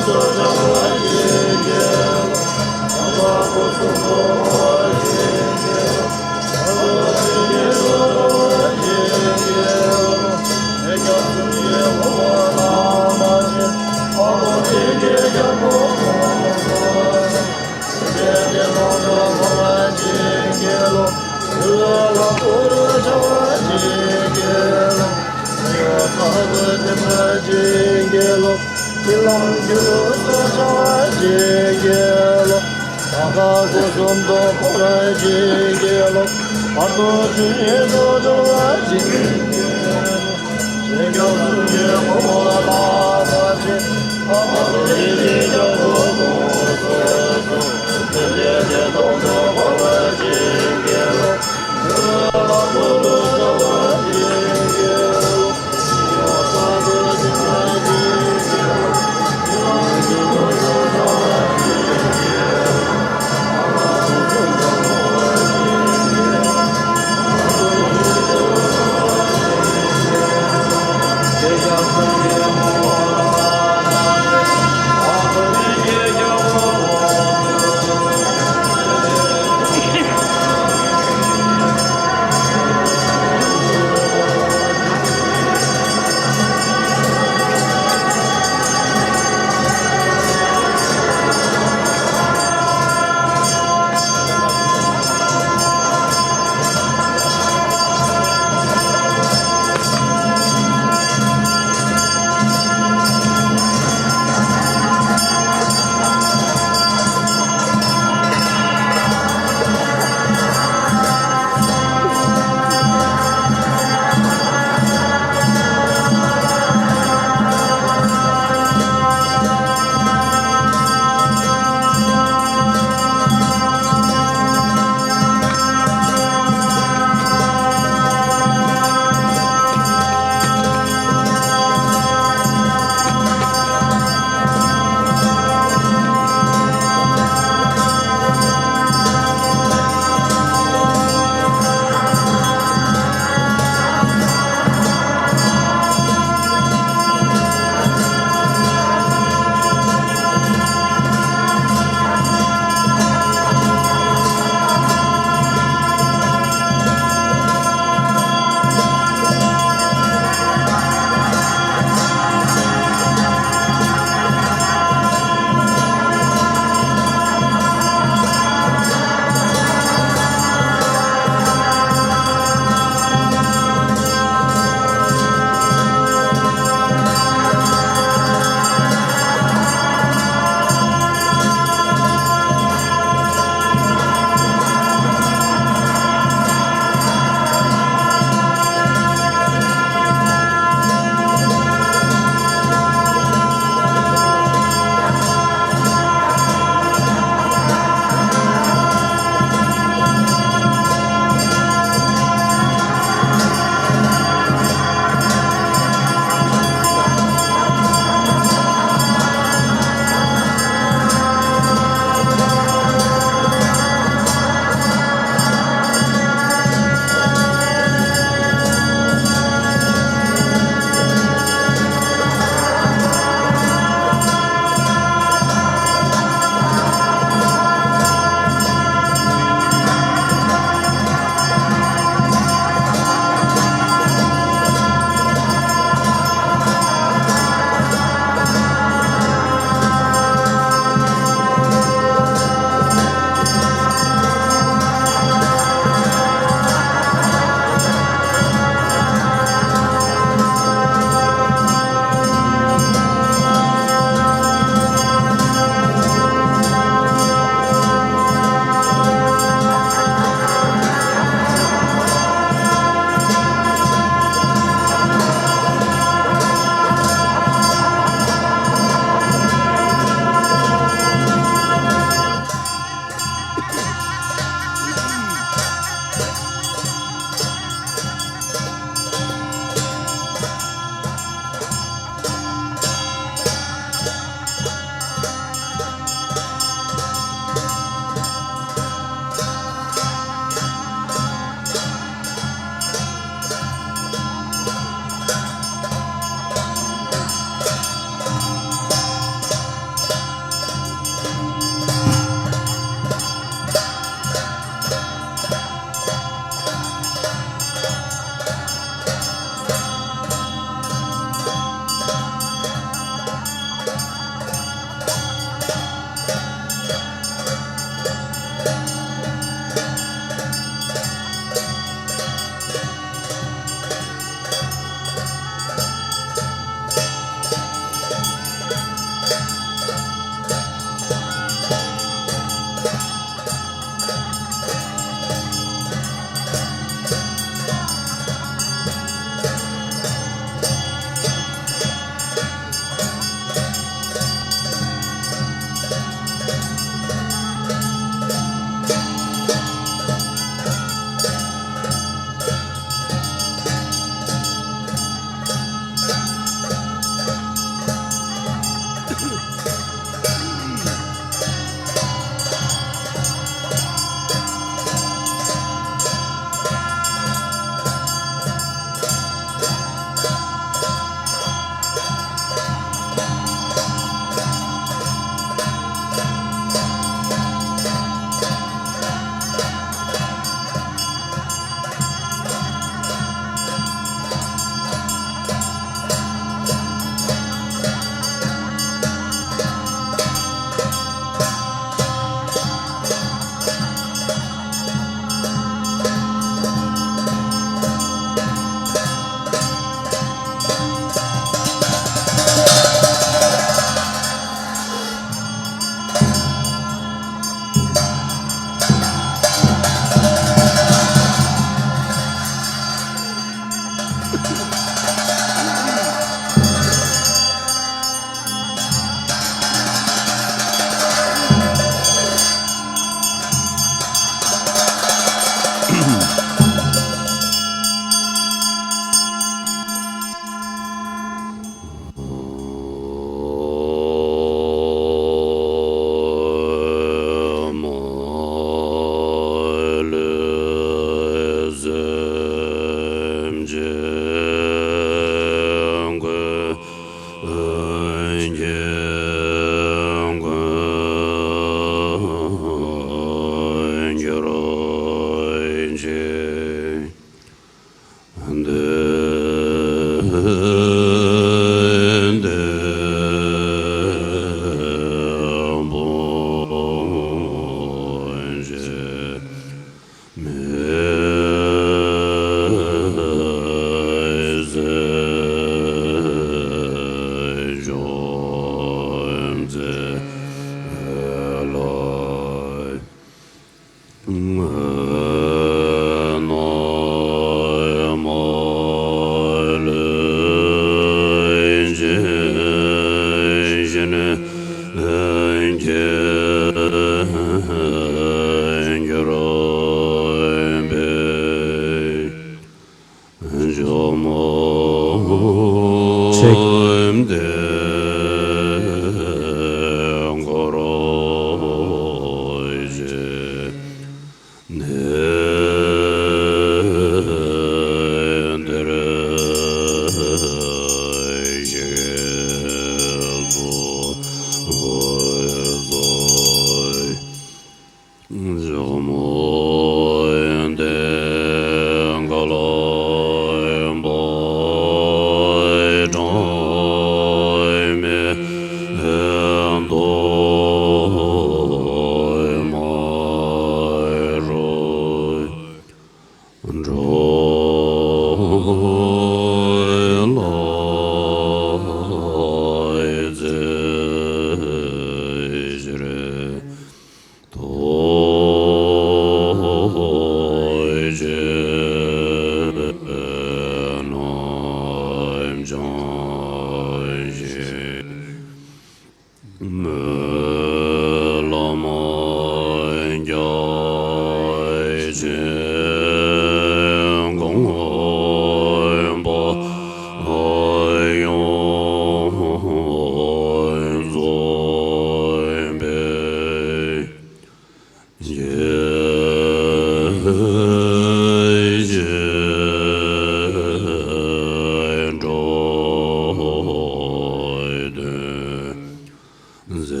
མཛད་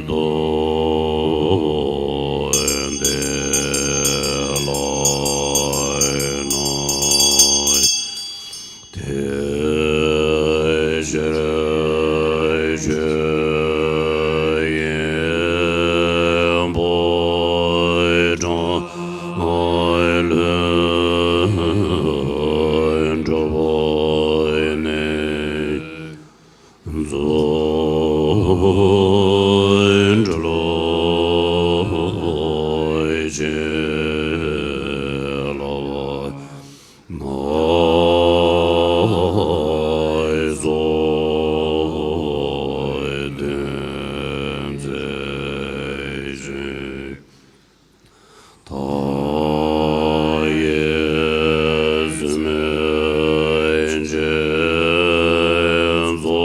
དོ། དེ་ལ་ནི་དེ་ཕྱིར་ཆོས་དབྱིངས་པོ་ཁྲ་ལོ་གྲུབ་པ་ནི། རྫོགས་སྒྲུབ་ལོ་ཅི་ལོ་ན་རྫོགས་སྟོན་མཛད་ཅིང་། མཐའ་ཡས་སྲིན་མོའི་རྗེས་ཚོགས་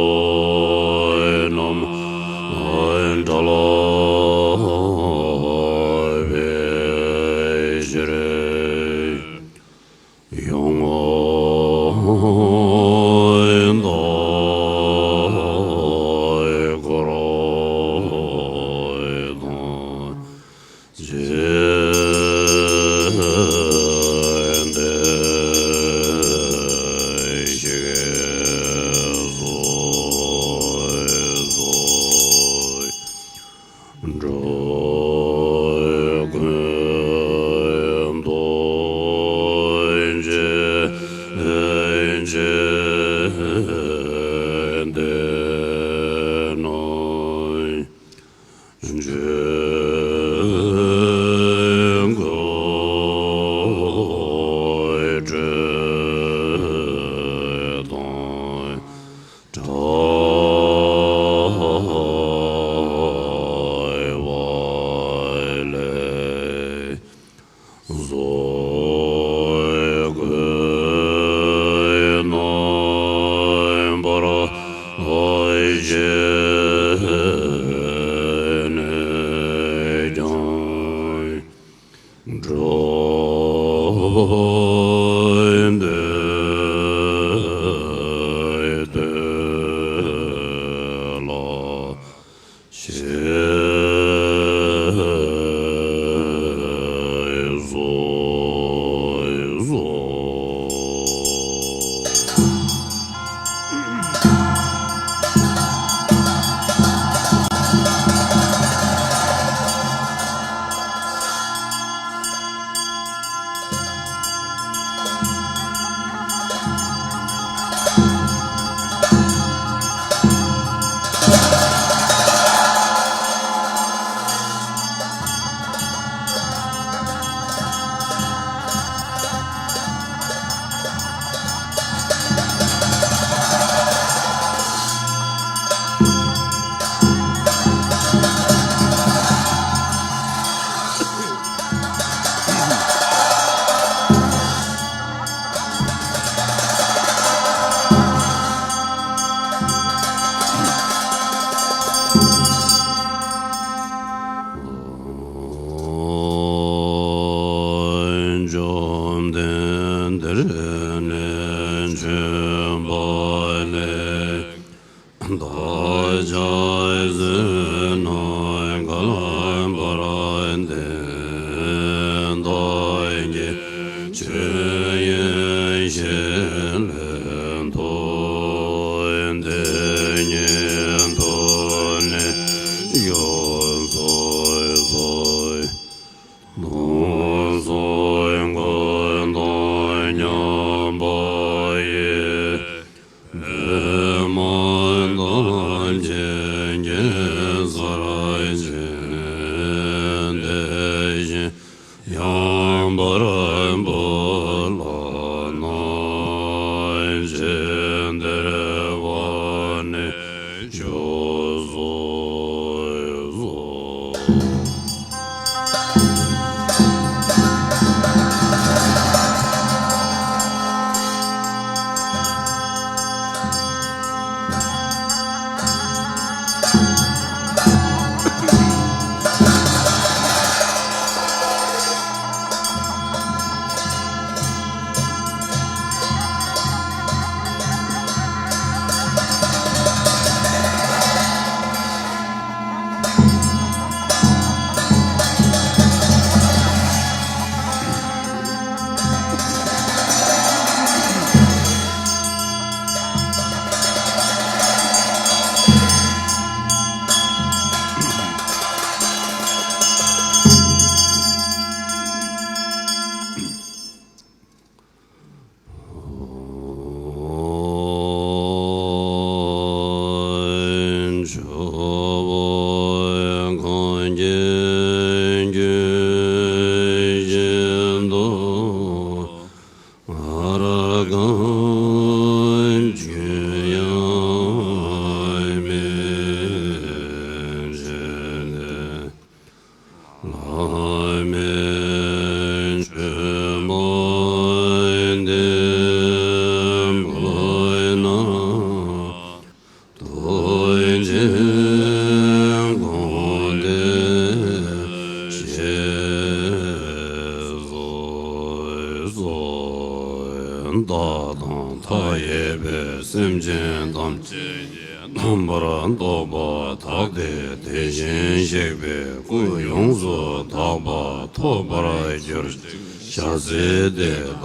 རྣམས་བྲལ་བའི་ཕྱིར། ཡང་དག་འཁོར་དང་བཅས་ཏེ་གཤེགས་སུ་གསོལ། འགྲོ་ཀུན་དོན་བྱེད་ཅིང་། དེ་ནི་ཆོས་འཁོར་སྤྲོས་དང་བྲལ་བ་ལས། རྫོགས་སྐུ་རྣམ་པར་བཞེངས་ནས་ཀྱང་། འགྲོ་འདོད་དེ་ལ་གཤེགས་སུ་གསོལ། བཅོམ་ལྡན་འདས་ནི་མཆོད་པ་ལས། བདག་ཅག་བསོད་ནམས་འགགས་པར་ལྡན། བདག་གིས་ཆོས་ཉན་ཞིང་ལས་ཐོས་ཏེ། ཉན་ཐོས་ནས་སྐྱབས་སུ་འགྲོ། ལམ་སྲང་ཁ་དང་མཉམ་པ་ཡི། པདྨ་དང་མཚན་བརྒྱད་ སེམས་ཅན་ཐམས་ཅད་ཀྱི་རྣམ་པར་རྟོག་པ་དག་སྟེ། དེ་བཞིན་གཤེགས་པའི་སྐུ་ཡོངས་སུ་དག་པ་ཐོབ་པར་གྱུར་ཅིག་ཞལ་ཟས་དེ་དག་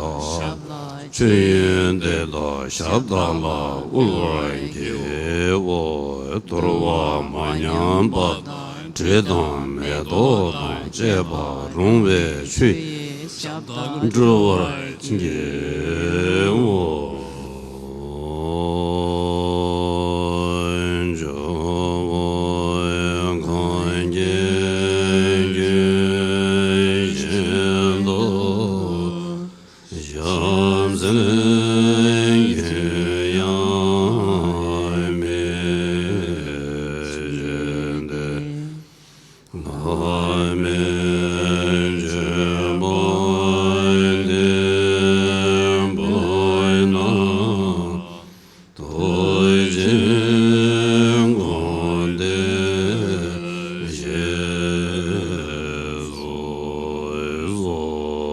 མཆོད་ཡོན་དེ་དག་ཞབས་བརྟན་ལ་དབུལ་བར་བགྱིའོ། དུར་བ་མ་ཉམས་པ་དང་། དྲི་དང་མེ་ཏོག་དང་བཅས་པ་རུང་བའི་ཆུ་ཡིས་ཞབས་བརྟན་སྤྲུལ་པར་བགྱིའོ། ཇོ་བོ་གང་གི་རྒྱུད་བཞིན་དུ། ཞབས་སེན་གྱི་ཡང་མི་བྱེད་དེ། ལྷ་མི་བྱེད་པ་དེ་བོས་ན། ཐུགས་རྗེའི་དགོངས་དེ་བཞེས་སུ་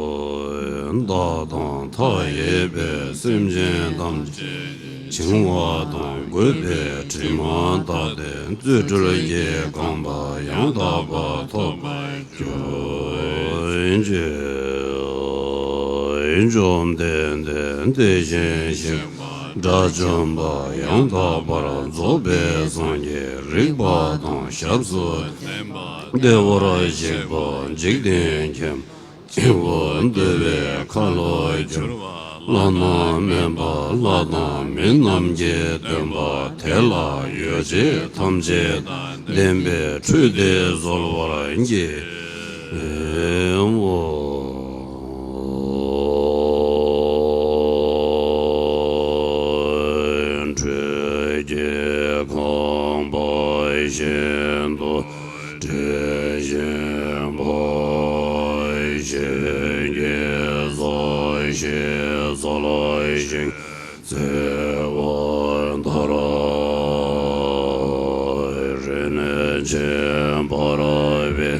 གསོལ། བདག་དང་མཐའ་ཡས་པའི་སེམས་ཅན་ཐམས་ཅད་བྱིང་བ་དང་རྒོད་པའི་དྲི་མ་དག་སྟེ། རྫུ་འཕྲུལ་གྱིས་གང་བ་ཡང་དག་པར་ཐོབ་པར་གྱུར་ཅིག་བཅོམ་ལྡན་འདས་དེ་བཞིན་གཤེགས་པ་དགྲ་བཅོམ་པ་ཡང་དག་པར་རྫོགས་པའི་སངས་རྒྱས་རིག་པ་དང་ཞབས་སུ་ལྡན་པ་བདེ་བར་གཤེགས་པ་འཇིག་རྟེན་མཁྱེན་པ་སྐྱེས་བུ་འདུལ་བའི་ཁ་ལོ་སྒྱུར་བ། བླ་ན་མེད་པ་ལྷ་དང་མི་རྣམས་ཀྱི་སྟོན་པ། དེ་ལ་ཡོ་བྱད་ཐམས་ཅད་དང་ལྡན་པའི་ཁྲུས་དེ་གསོལ་བར་བགྱིའོ། ཁྲུས་ཀྱི་ཁང་པ་བཞིན་དུ། དྲི་ཞིམ་པོ་བཞིན་གྱི་ས་གཞི་གསོལ་ཞིང་། བརྩེ་བ་མཐར་རིན་ཆེན་འབར་བའི་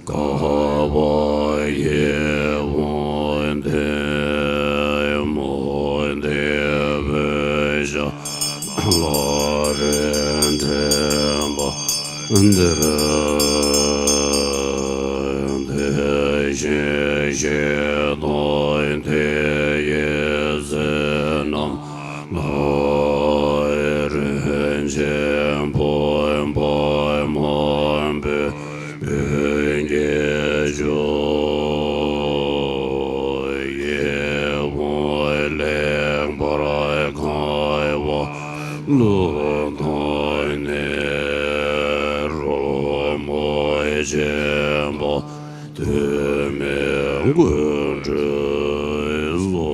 ཀ་བ་ཡི་དབང་ལྡན་མུ་སྟེགས་པའི་ཞབས་ལ་རིན་ཕྲེང་བ་འདིར། དེ་བཞིན་གཤེགས་དང་དེ་ཡི་སྲས་རྣམས་ལ་རིན་ཆེན་ཕུར་པ་མང་པོས་བོད་ཀྱི་ཆོས་ཀྱི་དབང་ལེགས་པར་གང་བ་བླུགས་བཏང་ནས། རོལ་མོ་ཆེན་པོ་དུ་མས་འགུགས་བསྐྲད་སོ།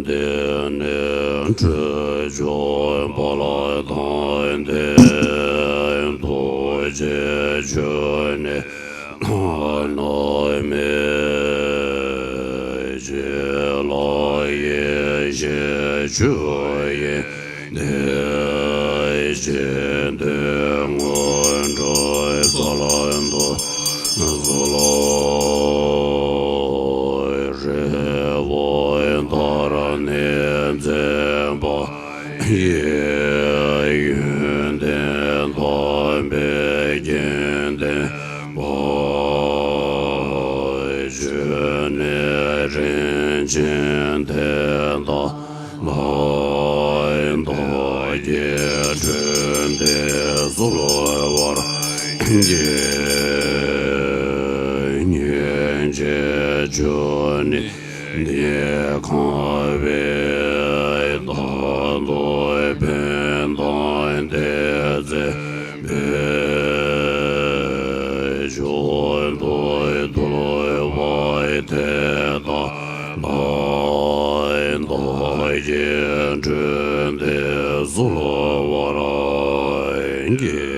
འདི་ནི་ཁྲུས་ཆོག་པ་ལ་དང་ལྡན་ཐུགས་རྗེ་ཆུ་ནི་བླ་ན་མེད་ཀྱི་ལྷ་ཡེ་ཤེས་ཆོས་དབྱིངས་ནས་བཞེངས་ཏེ་སྔོན་འགྲོའི་ས་ལ་འདུག་གསོལ་ལོ། རི་བོ་ཐར་ནས་མཛད་པ་ཡི་ཡོན་ཏན་དམ་པའི་རྒྱན་ལྡན་པ། ཆོས་ནི་རིན་ཆེན་དེ་དག་ལ་བདག་གིས་ཁྲུས་འདི་གསོལ་བར་བགྱི། སྙིང་རྗེ་ ཆོས་ནི་འདི་ཁང་བའི་བདག་ཏུ་ཕན་དང་དེ་ཚེ་པའི་ཆོས་དུ་ཐུལ་བའི་དེ་དག་ལ་བདག་གིས་འཕྲིན་དེ་གསོལ་བར་བགྱི།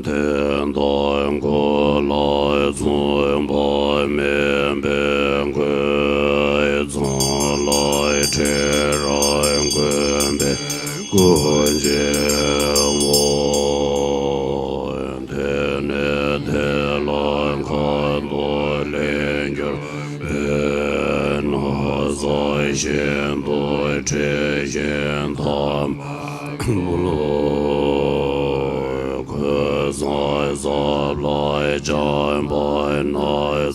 དེ་དག་ཀུན་ལ་མཚུངས་པ་མེད་པའི་ཀུན་བཟང་ལ་ཕྲད་རབ་མགོན་པོས་སྐུ་མཇལ་བ། དེ་ནས་དེ་ལ་མཁའ་འགྲོ་ལས་གྱུར་པའི་ན་བཟའ་བཞིན་དུ་ཁྲིད་བཞིན་ཐ་མ་ལ་གོས་བཟང་ཟབ་ལ་བྱམས་པ་སྣ་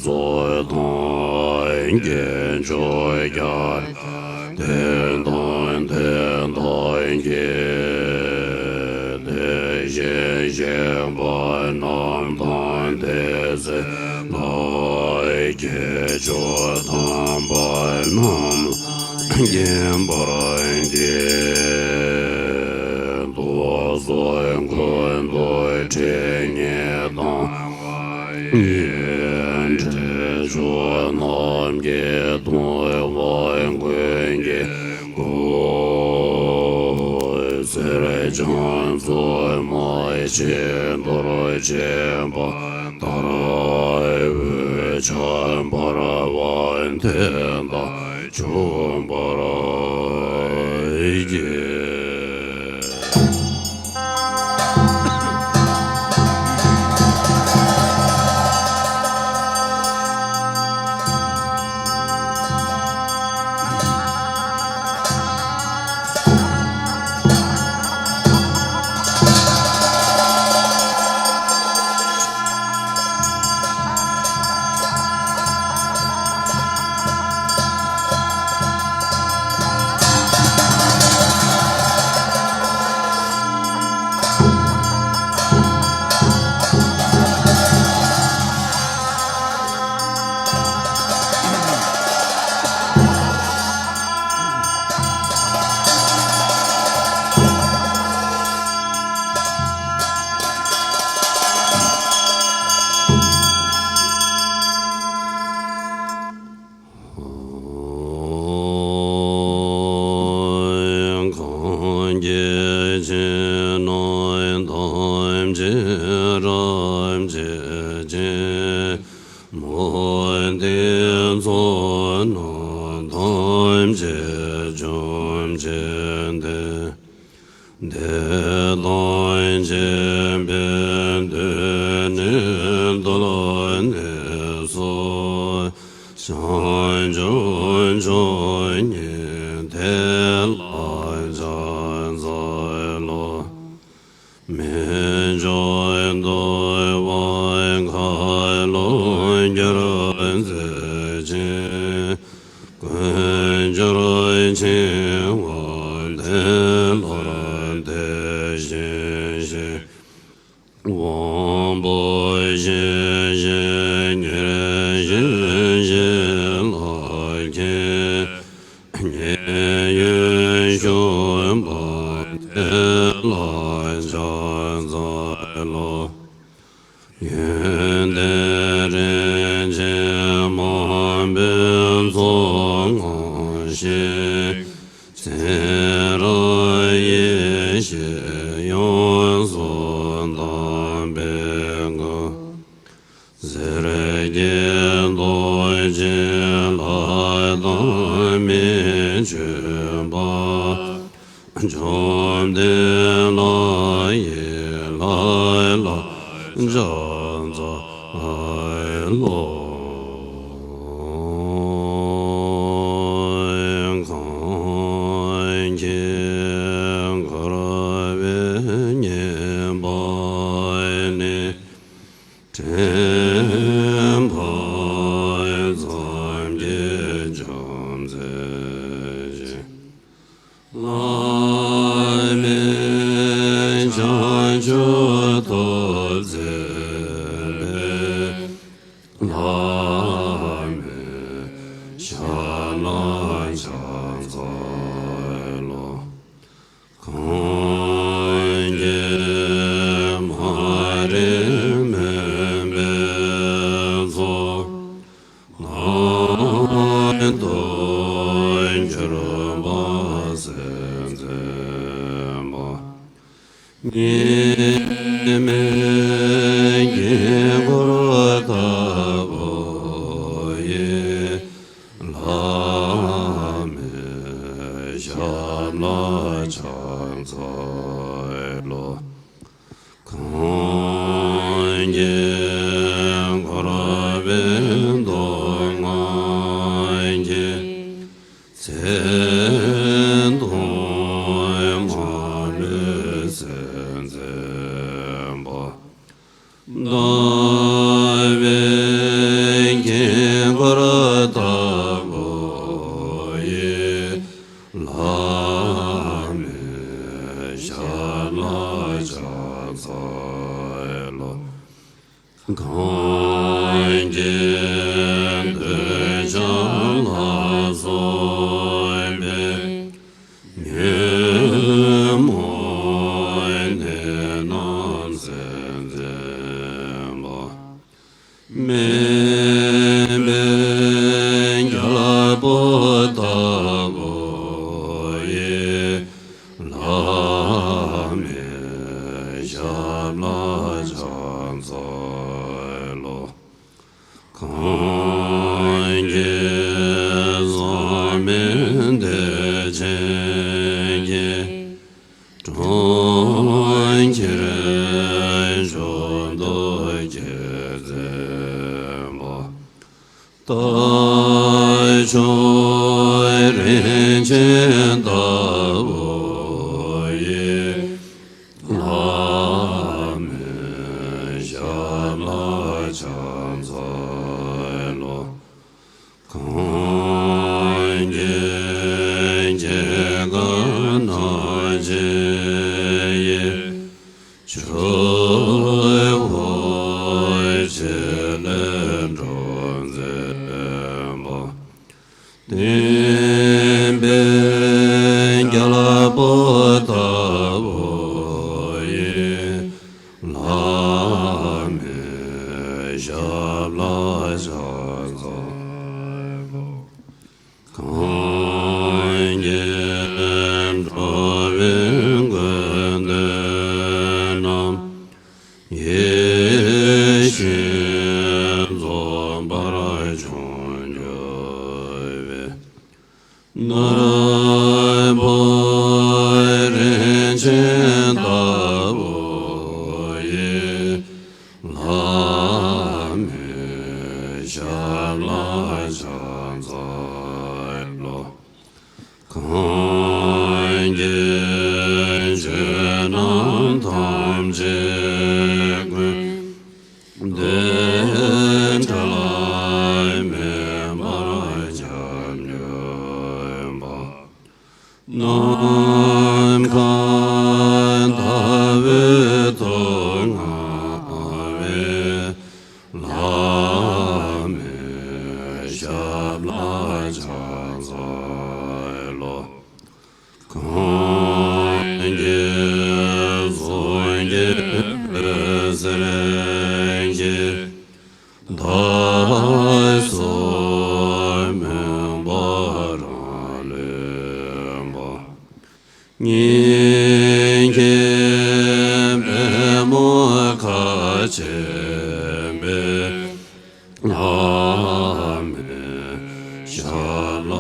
ཚོགས་དང་། དཀོན་མཆོག་རྒྱལ་བསྟན་དང་ལྡན་དང་གྱེས། དེ་བཞིན་གཤེགས་པ་རྣམས་དང་དེ་ཚེ་ལ་དཀོན་མཆོག་དམ་པ་རྣམས་ལ་མགྱིན་པར་བགྱི། ཏོག་ཙམ་ཀུན་ཏུ་ཁྲིད་ཉན་དང་། འཕྲིན་མཆོག་རྣམས་ཀྱིས་མཐུན་པར་མགོན་གྱི་སྐུ། གསེར་སྦྱངས་བཙོ་མ་ཕྱིས་གཏོར་ཆེན་པོ་ལྟར། འོད་ཆགས་འབར་བ་དེ་དག་བྱུང་བར་བགྱི། གང་གི་ཕྱི་ནང་ཐམས་ཅད་རབ་བྱེད་ཅིང་། མུ་སྟེགས་ཚོགས་རྣམས་ཐམས་ཅད་བཅོམ་བྱས་ཏེ། དེ་དག་གཅིག་པུའི་དུས་ནི་ཐུལ་ནས་སུ། བྱང་ཆུབ་མཆོག་ཉིད་དེ་ལ་ཕྱག་འཚལ་ལོ། མི་མཆོག་འདུལ་བ་ཁ་ལོ་བསྒྱུར་མཛད་ཅིང་། ཀུན་སྦྱོར་འཆིང་བ་དེ་ལ་དེ་བཞིན་གཤེགས། དབང་པོ་ཞི་ཞིང་ཉེར་ཞི་ཞི་ལ་མཁྱེན། མཉན་ཡོད་བཞུགས་པ་དེ་ལ་ཕྱག་འཚལ་ལོ། ཡོན་ཏན་རིན་ཆེན་མང་པོའི་ཚོགས་བསྔོ་ཞིང་། ཚེ་རབས་ཡེ་ཤེས་ཡོངས་སུ་དག་པའི་སྐུ། གསེར་གྱི་རྡོ་རྗེ་ དང་མི་མཆོད་པ། བཅོམ་ལྡན་ལྷ་ཡི་ལྷ་ལ་ཕྱག་འཚལ་ལོ། གང་གིས་བསྐོར་བའི་བསྙེན་པ་ནི། དྲན་པ་ཙམ་གྱིས་འཇོམས་མཛད་ཅིང་། བླ་མེད་བྱང་ཆུབ་ཐོབ་མཛད་པའི། བླ་མའི་ཞབས་ལ་ཕྱག་འཚལ་ལོ། གང་གིས་མ་རིག་མུན་པའི་ཚོགས། རྣམས་དག་ཏུ་གྱུར་པ་སེམས་ཙམ་པ། གཉིས་མེད་དཀྱིལ་འཁོར་ལྟ་བུ་ཡི། བླ་མའི་ཞབས་ལ་ཕྱག་འཚལ་ལོ། གང་གིས་བསྐོར་བའི་མདོ་སྔགས་ཀྱི། ཚེ་དང་མ་ལུས་སེམས་ཙམ་པ། ལྟ་བའི་དཀྱིལ་འཁོར་ལྟ་བུ་ཡི། བླ་མའི་ཞབས་ལ་ཕྱག་འཚལ་ལོ། གང་གིས་འདོད་ཆགས་ལ་སོགས་པའི། ཉོན་མོངས་ནད་རྣམས་སེལ་མཛད་པ། སྨན་པའི་རྒྱལ་པོ་ལྟ་བུ་ཡི། བླ་མའི་ཞབས་ལ་ཕྱག་འཚལ་ལོ། གང་གིས་བཟང་མིན་བདེ་ཆེན་གྱི། གྲོང་ཁྱེར་མཆོག་ཏུ་བསྐྱེད་མཛད་པ། རྟ་མཆོག་རིན་ཆེན་ལྟ་བུ་ཡི། བླ་མའི་ཞབས་ལ་ཕྱག་འཚལ་ལོ། གང་གིས་སྐྱེ་རྒ་ན་འཆི་ཡི། ཆུ་བོ་ཆེ་ལས་སྒྲོལ་མཛད་པ། སྟོན་པའི་རྒྱལ་པོ་ལྟ་བུ་ཡི། བླ་མའི་ཞབས་ལ་ཕྱག་འཚལ་ལོ། གང་གིས་འགྲོ་བའི་མགོན་པོ་རྣམས། ཡིད་བཞིན་རྫོགས་པར་བྱང་གྱུར་པའི། ནོར་བུ་རིན་ཆེན་ལྟ་བུ་ཡི། བླ་མའི་ཞབས་ལ་ཕྱག་འཚལ་ལོ། གང་གིས་ཆོས་རྣམས་ཐམས་ཅད་ཀུན། བདེ་འབྲས་ལ་སྨིན་པར་བྱང་གྱུར་པ། ནམ་མཁའ་ལྟ་བུའི་ཐོག་མངའ་བའི། བླ་མའི་ཞབས་ལ་ཕྱག་འཚལ་ལོ། གང་གིས་སངས་རྒྱས་འོད་ཟེར་གྱིས། བདག་སོགས་མུན་པ་རང་ལུས་པ། སྙིང་གའི་པདྨོ་ཁ་ཕྱེ་བའི། བླ་མའི་ཞབས་ ལ་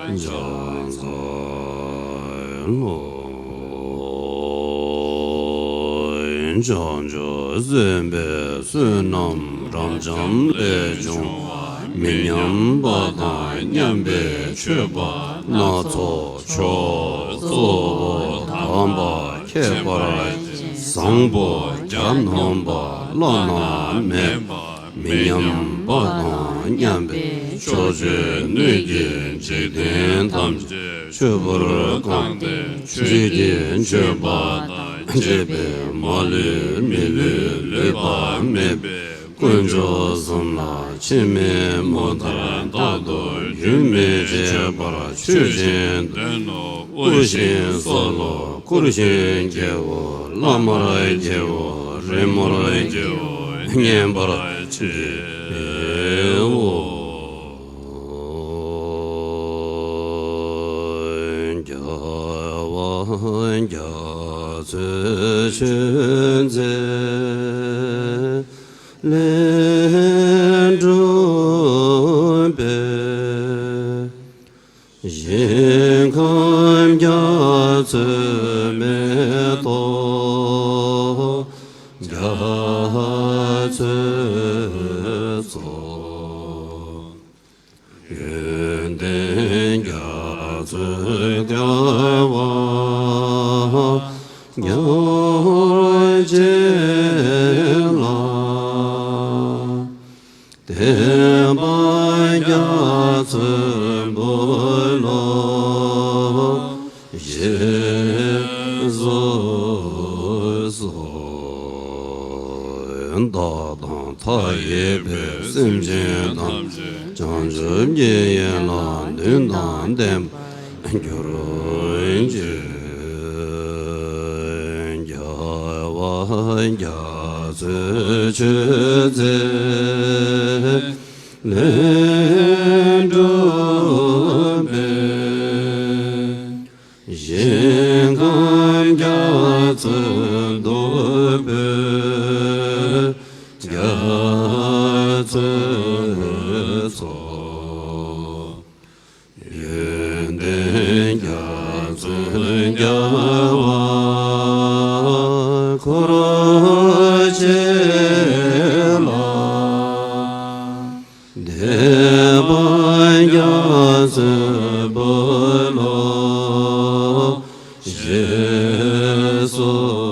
ཕྱག་འཚལ་ལོ། བྱང་ཆུབ་སེམས་དཔའི་བསོད་ནམས་རབ་འབྱམས་ལས་བྱུང་བ། མི་མཉམ་པ་དང་མཉམ་པའི་མཆོད་པ་སྣ་ཚོགས་མཆོག་གཙོ་བོ་དམ་པ་ཁྱད་པར་ཅན་བཟང་པོ་གྱ་ནོམ་པ་བླ་ན་མེད་པ། མི་མཉམ་པ་དང་མཉམ་པའི་ཕྱོགས་བཅུའི་སྣོད་ཀྱི་འཇིག་རྟེན་ཐམས་ཅད་ཆོས་པར་གང་སྟེ། ཆོས་ཀྱི་མཆོད་པ་དང་བཅས་པའི་མ་ལུས་མི་ལུས་ལུས་པ་མེད་པའི་དཀོན་མཆོག་གསུམ་ལ་འཆི་མེད་མུ་མཐར་རྟག་ཏུ་རྒྱུན་མི་འཆད་པར་མཆོད་ཅིང་འདོན་ནོ། དབུལ་ཞིང་གསོལ་ལོ། བཀུར་ཞིང་དགྱེའོ། བླ་མར་དགྱེའོ། རི་མོར་དགྱེའོ། བསྙེན་པར་དགྱེའོ། རྒྱལ་བ་རྒྱ་མཚོའི་མཆོད་རྫས་ལས་གྲུབ་པའི། ཞིང་ཁམས་རྒྱ་མཚོའི་མེ་ཏོག་རྒྱ་མཚོའི་ཚོགས། ཡོན་ཏན་རྒྱ་མཚོའི་རྒྱལ་བ་རྒྱ་ཆེ་ལ། བསྟན་པ་རྒྱ་མཚོའི་འབུལ་ལོ་ཞེས་གསོལ། བདག་དང་མཐའ་ཡས་པའི་སེམས་ཅན་ཐམས་ཅད་བྱང་ཆུབ་ཀྱི་ཡན་ལག་བདུན་དང་ལྡན་པར་གྱུར་ཅིག། རྒྱལ་བ་རྒྱ་མཚོའི་མཆོད་རྫས་ལས་གྲུབ་པའི། ཞིང་ཁམས་རྒྱ་མཚོའི་བདུག་སྤོས་རྒྱ་མཚོའི་ཚོགས། ཡོན་ཏན་རྒྱ་མཚོའི་རྒྱལ་བ་འཁོར་བཅས་ལ། བསྟན་པ་རྒྱ་མཚོའི་འབུལ་ལོ་ཞེས་གསོལ།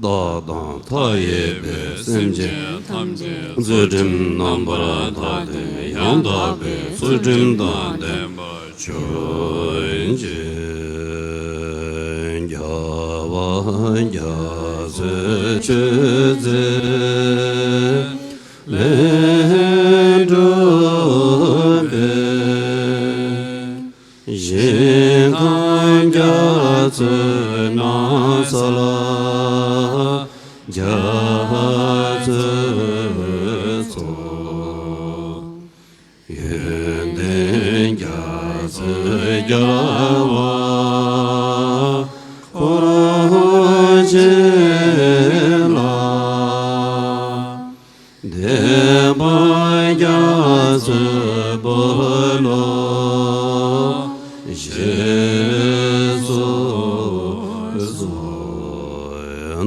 བདག་དང་མཐའ་ཡས་པའི་སེམས་ཅན་ཐམས་ཅད་ཚུལ་ཁྲིམས་རྣམ་པར་དག་སྟེ་ཡང་དག་པའི་ཚུལ་ཁྲིམས་དང་ལྡན་པར་གྱུར་ཅིག། རྒྱལ་བ་རྒྱ་མཚོའི་མཆོད་རྫས་ལས་གྲུབ་པའི། ཞིང་ཁམས་རྒྱ་མཚོའི་ནགས་ཚལ་རྒྱ་མཚོའི་ཚོགས། ཡོན་ཏན་རྒྱ་མཚོའི་རྒྱལ་བ་འཁོར་བཅས་ལ། བསྟན་པ་རྒྱ་མཚོའི་འབུལ་ལོ་ཞེས་གསོལ།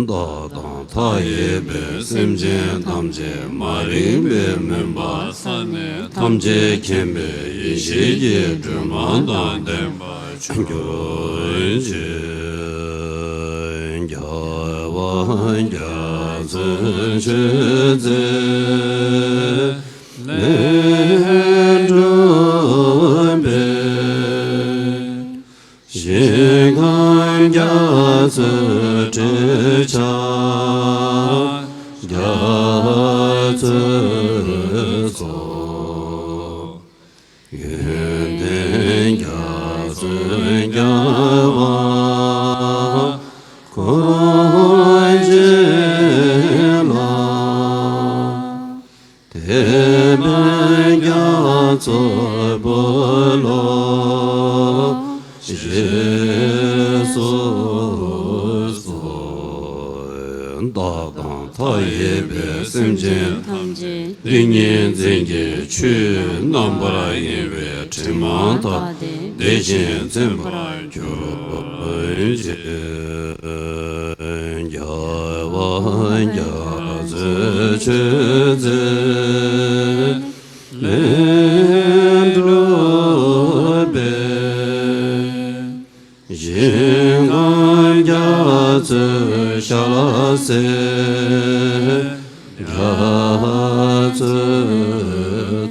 བདག་དང་མཐའ་ཡས་པའི་སེམས་ཅན་ཐམས་ཅད་མ་རིག་པའི་མུན་པ་ས་གནས་ཐམས་ཅད་མཁྱེན་པའི་ཡེ་ཤེས་ཀྱི་སྒྲོན་མ་དང་ལྡན་པར་གྱུར་ཅིག། རྒྱལ་བ་རྒྱ་མཚོའི་མཆོད་རྫས་ལས་གྲུབ་པའི། ཞིང་ཁམས་རྒྱ་མཚོའི་ཁྲི་ཕྱག་རྒྱ་མཚོའི་ཚོགས། ཡོན་ཏན་རྒྱ་མཚོའི་རྒྱལ་བ་འཁོར་བཅས་ལ། བསྟན་པའི་རྒྱ་མཚོའི་འབུལ་ལོ་ཞེས་གསོལ། བདག་དང་ མཐའ་ཡས་པའི་སེམས་ཅན་ཐམས་ཅད་ཏིང་ངེ་འཛིན་གྱི་ཆོས་རྣམ་པར་གཡེང་བའི་དྲི་མ་དག་སྟེ་བདེ་ཞིང་བཙུན་པར་གྱུར་ཅིག། རྒྱལ་བ་རྒྱ་མཚོའི་མཆོད་རྫས་ལས་གྲུབ་པའི། ཞིང་ཁམས་རྒྱ་མཚོའི་ཞལ་ཟས་རྒྱ་མཚོའི་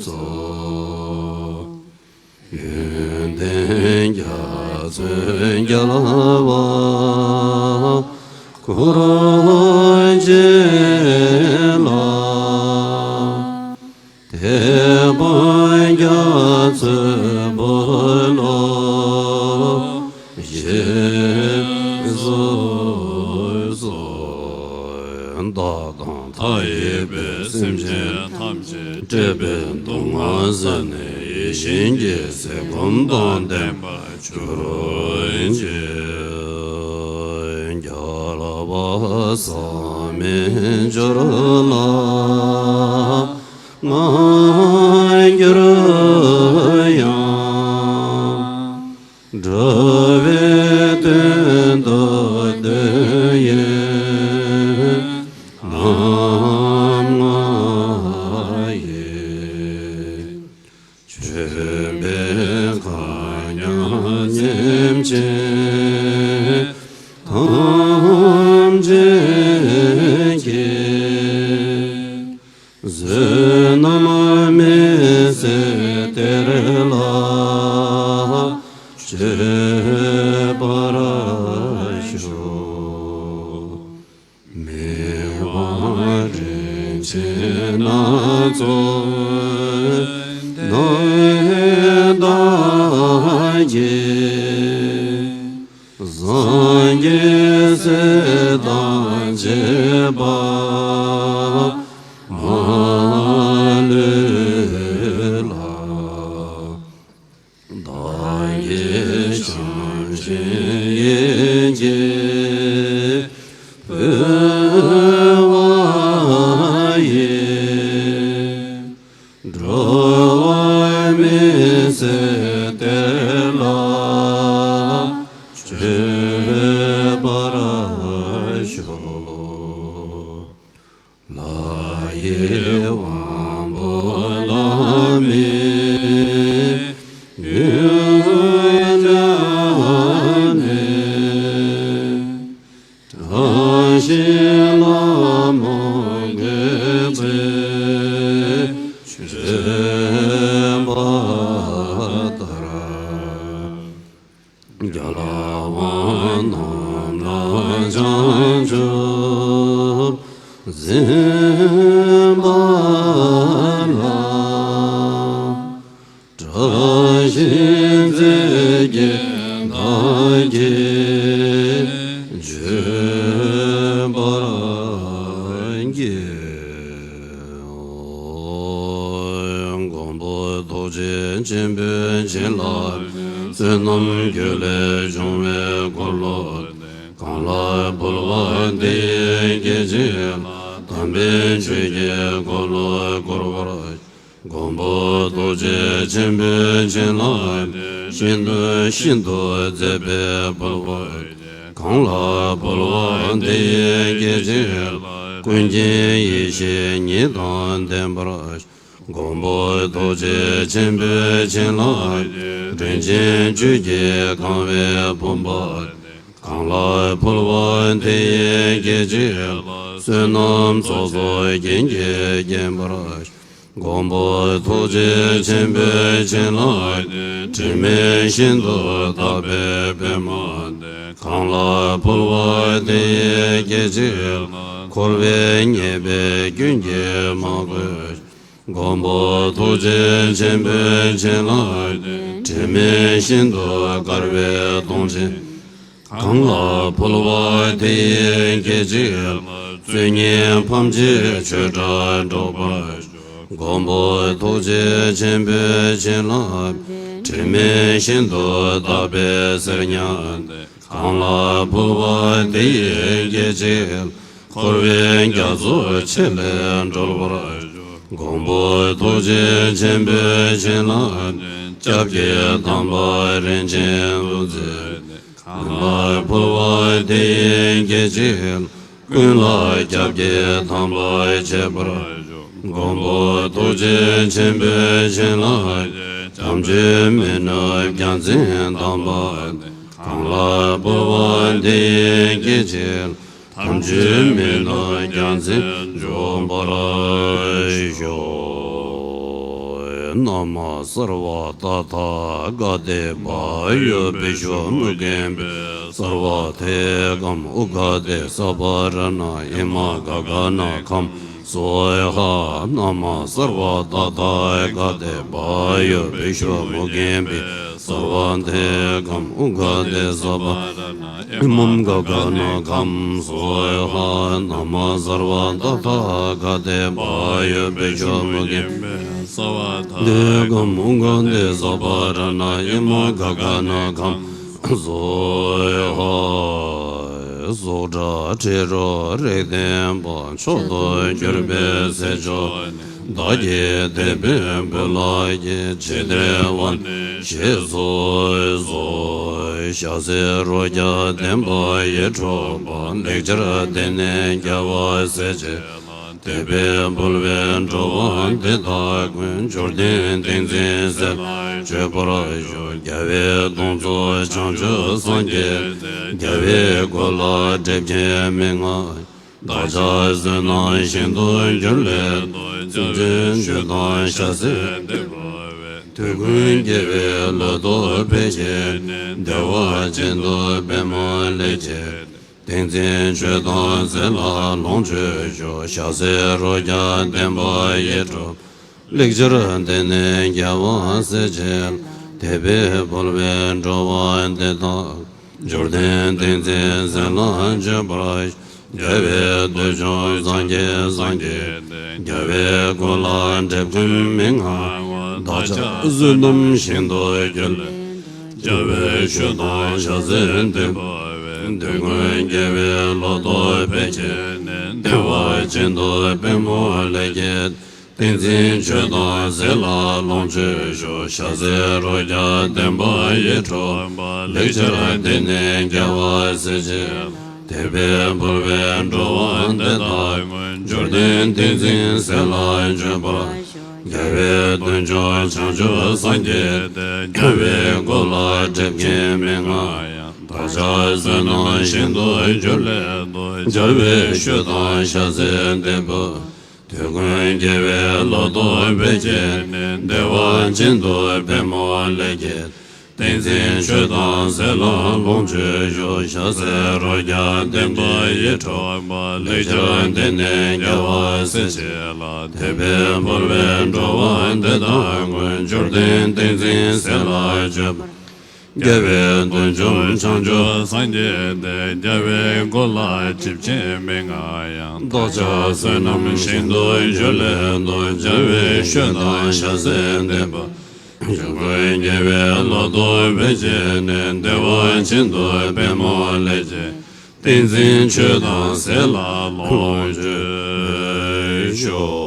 ཚོགས། ཡོན་ཏན་རྒྱ་མཚོའི་རྒྱལ་བ་འཁོར་བཅས་ལ། དད་པ་རྒྱ་མཚོའི་འབུལ་ལོ་བཞེས་སུ་གསོལ། བདག་དང་མཐའ་ཡས་པའི་སེམས་ཅན་ཐམས་ཅད་བཀྲེས་པའི་སྡུག་བསྔལ་བསལ་ནས་ཡིད་བཞིན་གྱི་གཟི་བརྗིད་དང་ལྡན་པར་གྱུར་ཅིག། རྒྱལ་བ་བསམ་མི་འགྱུར་ལྷ་མ་གྱུར་ཡང་། འགྲོ་བའི་དོན་དུ་འདོད་ཡོན་རྣམ་ལྔ་ཡིས། ཆོས་འཕེལ་མཁའ་མཉམ་ཉིན་བྱེད་ཐམས་ཅད་ཀྱི། བསོད་ནམས་མི་ཟད་གཏེར་ལ་སྤྱོད་པར་ཤོག། མི་དབང་རིན་ཆེན་སྣ་ཚོགས་ནོར་བུ་དག་གིས། སངས་རྒྱས་སྲས་དང་བཅས་པ་མ་ལུས་ལ། བདག་གིས་བྱང་ཆུབ་ཡིད་ཀྱིས་ཕུལ་བ་ཡིས། འགྲོ་བ་མི་ཟད་གཏེར་ལ་སྤྱོད་པར་ཤོག། ལྷ་ཡི་དབང་པོ་ལྷ་མིའི་ཡུལ་ལ་གནས། བཀྲ་ཤིས་ལྷ་མོ་འགོད་པའི་མཆོད་པ་ལྟར། རྒྱལ་དབང་རྣམས་ལ་བྱང་ཆུབ་སེམས་དཔའ་ལ། བཀྲ་ཤིས་མཛེས་རྒྱན་དག་གིས་མཆོད་པར་བགྱི། མགོན་པོ་ཐུགས་རྗེ་ཆེན་པོའི་བྱིན་རླབས་བསོད་ནམས་རྒྱུད་ལས་བྱུང་བའི་འཁོར་ལོ་གང་ལ་ཕུལ་བ་དེ་ཡི་སྐད་ཅིག་ལ་དམ་པའི་ཆོས་ཀྱི་འཁོར་ལོ་བསྐོར་བར། མགོན་པོ་ཐུགས་རྗེ་ཆེན་པོའི་བྱིན་རླབས་ཤིན་ཏུ་ཤིན་ཏུ་མཛེས་པའི་ཕུལ་བ་གང་ལ་ཕུལ་བ་དེ་ཡི་སྐད་ཅིག་ལ་ཀུན་མཁྱེན་ཡེ་ཤེས་ཉིད་དང་ལྡན་པར། མགོན་པོ་ཐུགས་རྗེ་ཆེན་པོའི་བྱིན་རླབས་རིན་ཆེན་བཅུད་ཀྱིས་གང་བའི་བུམ་པ་གང་ལ་ཕུལ་བ་དེ་ཡི་སྐད་ཅིག་ལ་བསོད་ནམས་ཚོགས་གསོག་རྒྱན་གྱིས་བརྒྱན་པར། མགོན་པོ་ཐུགས་རྗེ་ཆེན་པོའི་བྱིན་རླབས་དྲི་མེད་ཤིན་ཏུ་དག་པའི་པདྨ་གང་ལ་ཕུལ་བ་དེ་ཡི་སྐད་ཅིག་ལ་འཁོར་བའི་ཉེས་པའི་སྐྱོན་གྱིས་མ་གོས། མགོན་པོ་ཐུགས་རྗེ་ཆེན་པོའི་བྱིན་རླབས་དྲི་མེད་ཤིན་ཏུ་དཀར་བའི་དུང་ཆེན། གང་ལ་ཕུལ་བ་དེ་ཡི་སྐད་ཅིག་ལ་བཅོས་མིན་ཕམ་བྱས་ཆོས་སྒྲ་སྒྲོག་པར་ཤོག། མགོན་པོ་ཐུགས་རྗེ་ཆེན་པོའི་བྱིན་རླབས་དྲི་མེད་ཤིན་ཏུ་དག་པའི་གསེར་ཉ་སྟེ་གང་ལ་ཕུལ་བ་དེ་ཡི་སྐད་ཅིག་ལ་ འཁོར་བའི་རྒྱ་མཚོ་ཆེ་ལས་སྒྲོལ་བར་ཤོག། མགོན་པོ་ཐུགས་རྗེ་ཆེན་པོའི་བྱིན་རླབས་ཀྱིས། སྐྱབས་ཀྱི་དམ་པ་རིན་ཆེན་ཐུགས་རྗེ་གང་ལ་ཕུལ་བ་དེ་ཡི་སྐྱེད་བྱེད། ཀུན་ལ་སྐྱབས་ཀྱི་དམ་པ་བྱེད་པར་ཤོག། མགོན་པོ་ཐུགས་རྗེ་ཆེན་པོའི་བྱིན་རླབས་ཀྱིས། བྱམས་ཆོས་མི་ནུབ་རྒྱལ་མཚན་དམ་པ་དེ། གང་ལ་ཕུལ་བ་དེ་ཡི་སྐྱེད་བྱེད། དམ་ཆོས་མི་ནུབ་རྒྱལ་མཚན་འཇོམས་པར་ཤོག། ན་མ་སརྦ་ཏ་ཐཱ་ག་ཏེ་བྷཱ་ཡོ་བི་ཤྭ་མུ་ཁེ་བྷི་སརྦ་ཐེ་ཀམ་ཨུ་ག་ཏེ་སྦ་ར་ཎ་ཨི་མ་ག་ག་ན་ཁཾ་སྭཱ་ཧཱ། ན་མ་སརྦ་ཏ་ཐཱ་ག་ཏེ་བྷཱ་ཡོ་བི་ཤྭ་མུ་ཁེ་བྷི་སརྦ་ཐེ་ཀམ་ཨུ་ག་ཏེ་སྦ་ར་ཎ་ཨི་མ་ག་ག་ན་ཁཾ་སྭཱ་ཧཱ། ན་མ་སརྦ་ཏ་ཐཱ་ག་ཏེ་བྷཱ་ཡོ་བི་ཤྭ་མུ་ཁེ་བྷི་སརྦ་ཐེ་ཀམ་ཨུ་ག་ཏེ་སྦ་ར་ཎ་ཨི་མ་ག་ག་ན་ཁཾ་སྭཱ་ཧཱ། རྫོགས་སྒྲ་དྲི་རོ་རེག་བདེན་པ། མཆོག་ཏུ་གྱུར་པའི་ཟས་མཆོག་ནི། བདག་གི་དད་པས་འབུལ་ལགས་ཀྱིས། ཇི་ལྟར་བ་ཞེས་གསོལ་ཏོ། ཞལ་ཟས་རོ་བརྒྱ་ལྡན་པ་ཡིས་འཕྲོག་པ། ལེགས་སྦྱར་སྡེ་སྣོད་རྒྱལ་བ་སྲས་བཅས་ལ། དད་པས་འབུལ་བའི་འགྲོ་བ་འདི་དག་ཀུན། འབྱོར་ལྡན་ཏིང་འཛིན་ཟས་ལ་སྤྱོད་པར་ཤོག། རྒྱལ་བའི་གདུང་འཚོབ་བྱང་ཆུབ་སངས་རྒྱས་ཏེ། རྒྱལ་བའི་སྐུ་ལ་འགྲེལ་ཆེན་མན་ངག་ཡང་། བདག་ཅག་བསོད་ནམས་ཞིང་དུ་གྱུར་ལས་བརྟེན། སེམས་ཅན་ཆོས་དང་བྱ་སེམས་ལྡན་པ་བས། དུས་ཀུན་དགེ་བའི་ལོ་ཏོག་འཕེལ་བྱས་ནས། བདེ་བ་ཅན་དུ་པདྨོ་ལེགས་བརྒྱན། ཏིང་འཛིན་ཆོས་དང་ཟས་ལ་ལོངས་སྤྱོད་ཤོག། ཞལ་ཟས་རོ་བརྒྱ་ལྡན་པ་ཡིས་འཕྲོག། ལེགས་སྦྱར་སྡེ་སྣོད་རྒྱལ་བ་སྲས་བཅས་ལ། དད་པས་འབུལ་བའི་འགྲོ་བ་འདི་དག་འབྱོར་ལྡན་ཏིང་འཛིན་ཟས་ལ་སྤྱོད་པར། རྒྱལ་བའི་གདུལ་བྱ་སངས་རྒྱས་སངས་རྒྱས་ཏེ། རྒྱལ་བའི་སྐུ་ལ་འགྲེལ་ཆེན་མན་ངག་ཡང་། བདག་ཅག་བསོད་ནམས་ཞིང་དུ་གྱུར་ལས་བརྟེན། རྒྱལ་བའི་ཆོས་དང་བྱ་སེམས་ལྡན་པ་བས། དུས་ཀུན་དགེ་བའི་ལོ་ཏོག་འཕེལ་བྱས་ནས། བདེ་བ་ཅན་དུ་པདྨོ་ལེགས་བརྒྱན། ཏིང་འཛིན་ཆོས་དང་ཟས་ལ་ལོངས་སྤྱོད་ཤོག། ཞལ་ཟས་རོ་བརྒྱ་ལྡན་པ་ཡིས་འཕྲོག་པ། ལེགས་སྦྱར་སྡེ་སྣོད་རྒྱལ་བ་སྲས་བཅས་ལ། དད་པས་འབུལ་བའི་འགྲོ་བ་འདི་དག་ཀུན། འབྱོར་ལྡན་ཏིང་འཛིན་ཟས་ལ་སྤྱོད་པར། རྒྱལ་བའི་གདུལ་བྱ་བྱང་ཆུབ་སངས་རྒྱས་ཏེ། རྒྱལ་བའི་སྐུ་ལ་འགྲེལ་ཆེན་མན་ངག་ཡང་། བདག་ཅག་བསོད་ནམས་ཞིང་དུ་གྱུར་ལས་བརྟེན། རྒྱལ་བའི་ཆོས་དང་བྱ་སེམས་ལྡན་པ། དུས་ཀུན་དགེ་བའི་ལོ་ཏོག་འཕེལ་བྱས་ནས། བདེ་བ་ཅན་དུ་པདྨོ་ལེགས་བརྒྱན། ཏིང་འཛིན་ཆོས་དང་ཟས་ལ་ལོངས་སྤྱོད་ཤོག། ཞལ་ཟས་རོ་བརྒྱ་ལྡན་པ་ཡིས་འཕྲོག་པ། ལེགས་སྦྱར་སྡེ་སྣོད་རྒྱལ་བ་སྲས་བཅས་ལ། དད་པས་འབུལ་བའི་འགྲོ་བ་འདི་དག་ཀུན། འབྱོར་ལྡན་ཏིང་འཛིན་ཟས་ལ་སྤྱོད་པར། རྒྱལ་བའི་གདུལ་བྱ་བྱང་ཆུབ་སངས་རྒྱས་ཏེ། རྒྱལ་བའི་སྐུ་ལ་འགྲེལ་ཆེན་མན་ངག་ཡང་། བདག་ཅག་བསོད་ནམས་ཞིང་དུ་གྱུར་ལས་བརྟེན། རྒྱལ་བའི་ཆོས་དང་བྱ་སེམས་ལྡན་པ། དུས་ཀུན་དགེ་བའི་ལོ་ཏོག་འཕེལ་བྱས་ནས། བདེ་བ་ཅན་དུ་པདྨོ་ལེགས་བརྒྱན། ཏིང་འཛིན་ཆོས་དང་ཟས་ལ་ལོངས་སྤྱོད་ཤོག།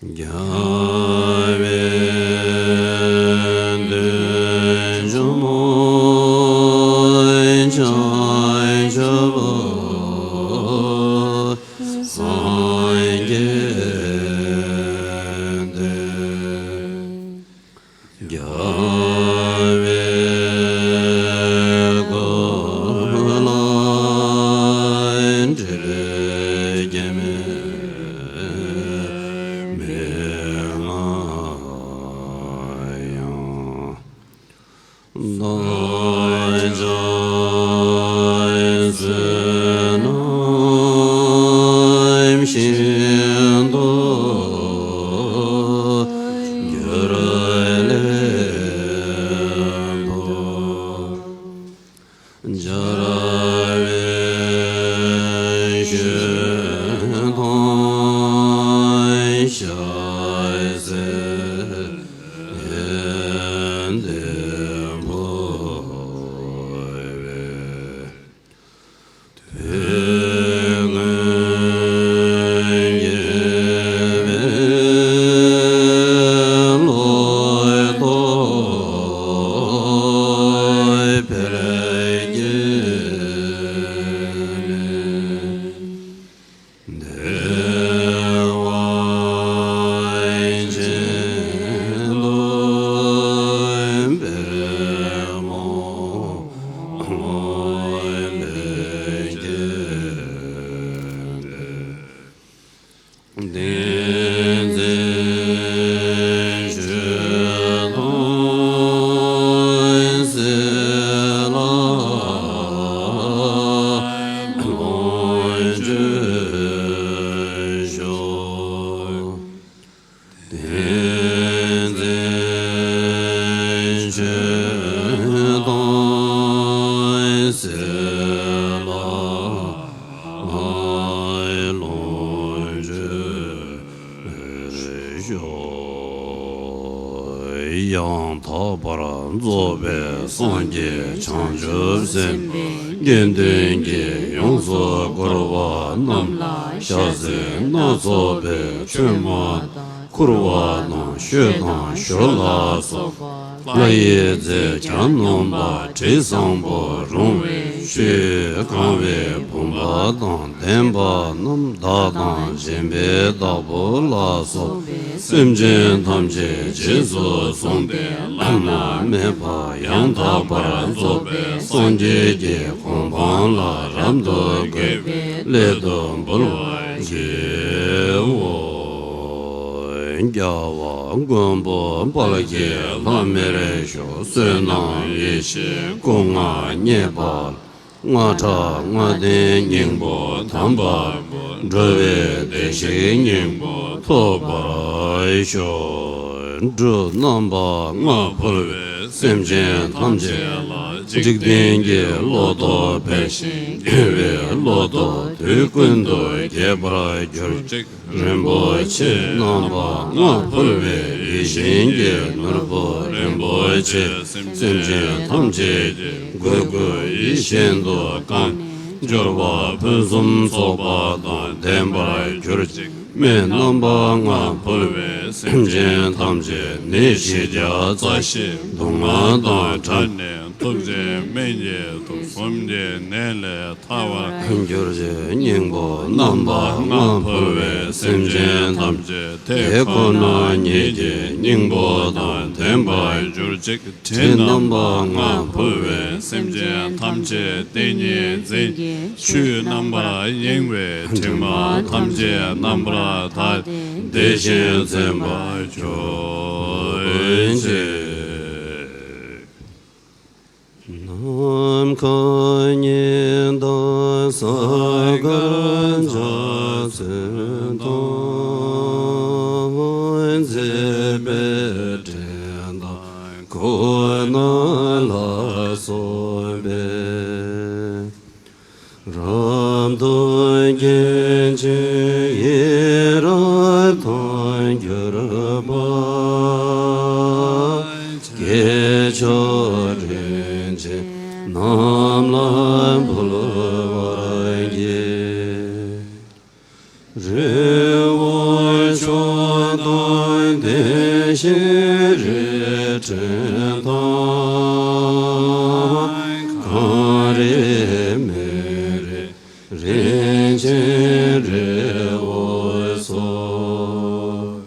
རྒྱལ་བའི་དོན་ཆེན་མོ། བྱང་ཆུབ་སངས་རྒྱས་འདི། རྒྱལ་བའི་སྐུ་ལ་འདྲིལ་སྐྱེས་མའི་མན་ངག་ཡང་། བདག་ཅག་བསོད་ནམས་ཤིན་ཏུ་འགྱུར་ལེགས་མཐོང་། སྦྱར་བའི་ཤུལ་མཐོང་ཞལ་ཟས་ལྡན་འབུལ་བའི། དུས་ཀུན་དགེ་བའི་ལོ་ཏོག་འཕེལ་རྒྱས་ནས། བདེ་བ་ཅན་དུ་འབད་མེད་ཀྱི་བསྟན་འཛིན་ཆོས་དང་སྲིད་ལ་ལོངས་སྤྱོད་ཤོག། བསྟན་འཛིན་ཆོས་དང་སྲིད་ལ་ལོངས་སྤྱོད་ཤོག། ཡང་དག་པར་རྫོགས་པའི་སངས་རྒྱས་བྱང་ཆུབ་སེམས་དཔའི་དགེ་འདུན་གྱིས་ཡོངས་སུ་བསྐོར་བ་རྣམས་ལ་ཞལ་ཟས་སྣ་ཚོགས་པའི་མཆོད་མར་དང་ཁུར་བ་དང་བཤོས་དང་ཞོ་ལ་སོགས་པ་ལྷ་ཡི་རྫས་གྱ་ནོམ་པ་དྲི་བཟང་པོ་རུང་བའི་ཆུས་གང་བའི་བུམ་པ་དང་ལྡན་པ་རྣམས་བདག་དང་སྦྱིན་པའི་བདག་པོ་ལ་སོགས་པའི་སེམས་ཅན་ཐམས་ཅད་རྗེས་སུ་བཟུང་སྟེ་བླ་ན་མེད་པ་ཡང་དག་པར་རྫོགས་པའི་སངས་རྒྱས་ཀྱི་གོ་འཕང་ལ་རབ་ཏུ་འགོད་པའི་སླད་དུ་འབུལ་བར་བགྱིའོ། རྒྱལ་བ་མགོན་པོ་དཔལ་གྱི་ལྷ་མིར་ཞུ། བསོད་ནམས་ཡེ་ཤེས་སྐུ་མངའ་བརྙེས་པ། སྔགས་ཕྲ་སྔགས་བདེན་སྙིང་པོ་དམ་པ། འགྲོ་བའི་བདེ་གཤེགས་སྙིང་པོ་ཐོབ་པར་ཤོག། འབྲུ་རྣམ་པ་ལྔ་ཕུལ་བས་སེམས་ཅན་ཐམས་ཅད་ལ་འཇིག་རྟེན་གྱི་བློ་ལྡོག་འཕེལ་ཞིང་དགེ་བའི་བློ་ལྡོག་དུས་ཀུན་ཏུ་རྒྱས་པར་གྱུར་ཅིག། རིན་པོ་ཆེ་རྣམ་པ་ལྔ་ཕུལ་བས་ཡིད་བཞིན་གྱི་ནོར་བུ་རིན་པོ་ཆེ་སེམས་ཅན་ཐམས་ཅད་ཀྱི་དགོས་དགུ་ཡིད་བཞིན་དུ་བསྐང་། འབྱོར་བ་ཕུན་སུམ་ཚོགས་པ་དང་ལྡན་པར་གྱུར་ཅིག། སྨན་རྣམ་པ་ལྔ་ཕུལ་བས་སེམས་ཅན་ཐམས་ཅད་ནད་བཞི་བརྒྱ་རྩ་བཞི་སྡུག་བསྔལ་དང་བྲལ་ནས་ཐུགས་རྗེའི་སྨན་གྱིས་དུག་གསུམ་གྱི་ནད་ལས་ཐར་བར་གྱུར་ཅིག། སྙིང་པོ་རྣམ་པ་ལྔ་ཕུལ་བས་སེམས་ཅན་ཐམས་ཅད་དེ་ཁོ་ན་ཉིད་ཀྱི་སྙིང་པོ་དང་ལྡན་པར་གྱུར་ཅིག། དྲི་རྣམ་པ་ལྔ་ཕུལ་བས་སེམས་ཅན་ཐམས་ཅད་དེ་ཉིད་འཛིན། ཆུ་རྣམ་པར་གཡེང་བས་དྲི་མ་ཐམས་ཅད་རྣམ་པར་དག་སྟེ་བདེ་ཞིང་ཚིམ་པར་གྱུར་ཅིག། ནམ་མཁའ་ཉི་ཟླ་ས་གར་འཇའ་ཚོན་དང་། མཛེས་པའི་སྤྲིན་དང་ཁུག་རྣ་ལ་སོགས་པའི། རབ་ཏུ་དགྱེས་བྱས་ཡིད་རབ་ཏུ་གྱུར་པ། སྐྱེས་མཆོག་དྲིན་ཅན་རྣམས་ལ་འབུལ་བར་བགྱི། རི་བོ་ སྐྱོ་དང་དེ་བཞིན་རི་ཁྲོད་དང་། གངས་རི་མི་རིང་རིན་ཆེན་རི་བོ་སོགས།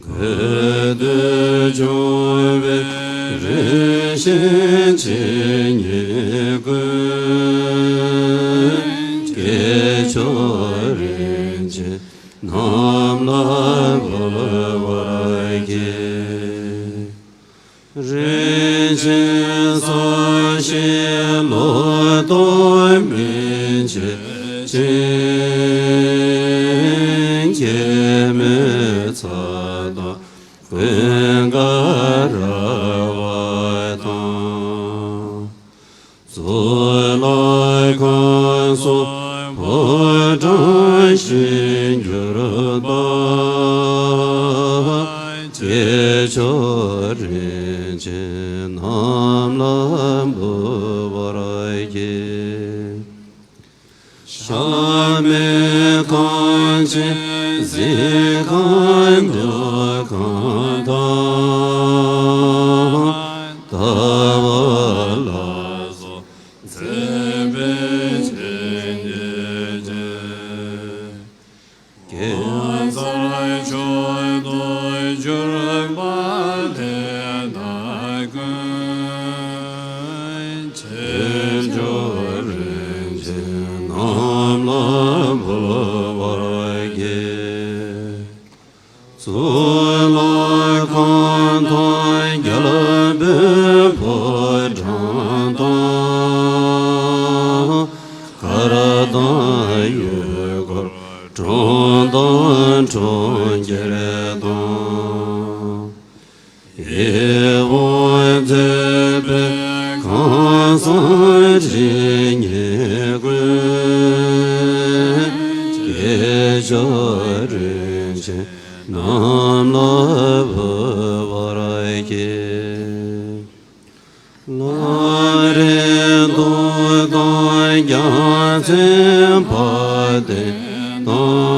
དགོས་འདོད་འབྱུང་བའི་རིན་ཆེན་ཇི་སྙེད་ཀུན། སྐྱེས་མཆོག་རིན་ཆེན་རྣམས་ལ་འབུལ་བར་བགྱི། རིན་ཆེན་གསུང་བཞིན་ལོ་ཏོག་སྨིན་བྱེད་ཅིང་། སྐྱེད་མོས་ཚལ་དང་ཀུན་དགའ་ར་བ་དང་། གཙུག་ལག་ཁང་སོགས་ཕོ་བྲང་བཞིར་གྱུར་པ། སྐྱེས་མཆོག་རིན་ཆེན་རྣམས་ལ་འབུལ་བར་བགྱི། གཤའ་མི་ཁང་ཆེན་གཟིམ་ཁང་འདུ་ཁང་དང་། ལྟ་བ་ལ་སོགས་མཛེས་པའི་ཆས་བརྒྱད་ཀྱིས། གེ་སར་མཆོག་ཏུ་གྱུར་པ་དེ་དག་ཀུན། སྐྱེས་མཆོག་རིན་ཆེན་རྣམས་ལ་འབུལ་བར་བགྱི། གཙུག་ལག་ཁང་དང་རྒྱལ་པོའི་ཕོ་བྲང་དང་། གར་དང་ཡུལ་འཁོར་གྲོང་དང་གྲོང་ཁྱེར་དང་། ཡིད་འོང་མཛེས་པའི་ཁང་བཟང་ཇི་སྙེད་ཀུན། སྐྱེས་མཆོག་རིན་ཆེན་རྣམས་ལ་འབུལ་བར་བགྱི། ལྷ་རིགས་དྲུག་དང་རྒྱལ་མཚན་དཔལ་ལྡན་དང་།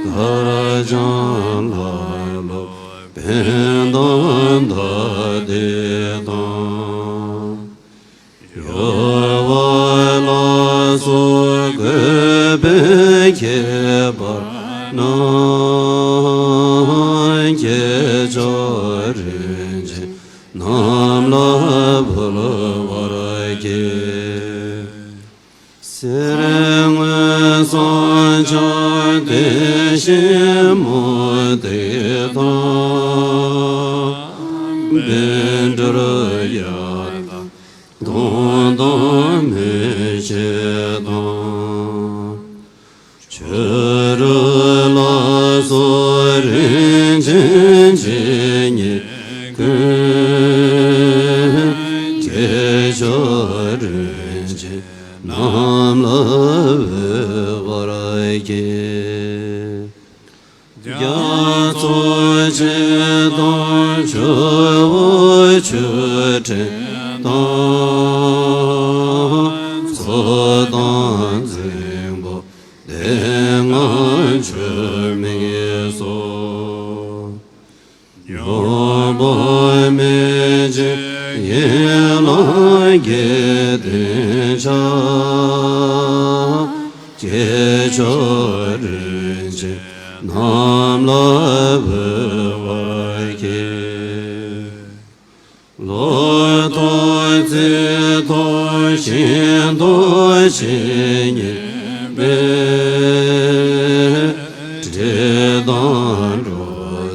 དལ་འབྱོར་ལ་སློབ་ཕན་དང་ལྡན་འདས་དང་། གཡོ་བ་ལ་སོགས་གུས་པས་མཁྱེན་པ་རྣམས། སྐྱེས་མཆོག་རིན་ཆེན་རྣམས་ལ་འབུལ་བར་བགྱི། གསེར་དངུལ་ཟངས་ལྕགས་ལྡན་ཞིང་མུ་ཏིག་དང་། བཻ་ཌཱུརྱ་དང་། དུང་དང་མེ་ལྕེ་དང་། བྱུ་རུ་ལ་སོགས་རིན་ཆེན་ཇི་སྙེད་ཀུན། སྐྱེས་མཆོག་རིན་ཆེན་རྣམས་ལ་འབུལ་བར་བགྱི། རྒྱ་མཚོ་ཆེ་དང་ཆུ་བོ་ཆུ་ཕྲན་དང་། མཚོ་དང་རྫིང་བུ་སྡེ་ལྔ་ཆུ་མིག་སོགས། ཡངས་པ་མེད་ཅིང་ཡན་ལག་བརྒྱད་ལྡན་ཕྱག། སྐྱེས་མཆོག་རིན་ཆེན་རྣམས་ལ་འབུལ་བར་བགྱི། ལོ་ཏོག་རྩི་ཏོག་ཤིང་ཏོག་ཇི་སྙེད་པའི། དྲི་དང་འགྲོ་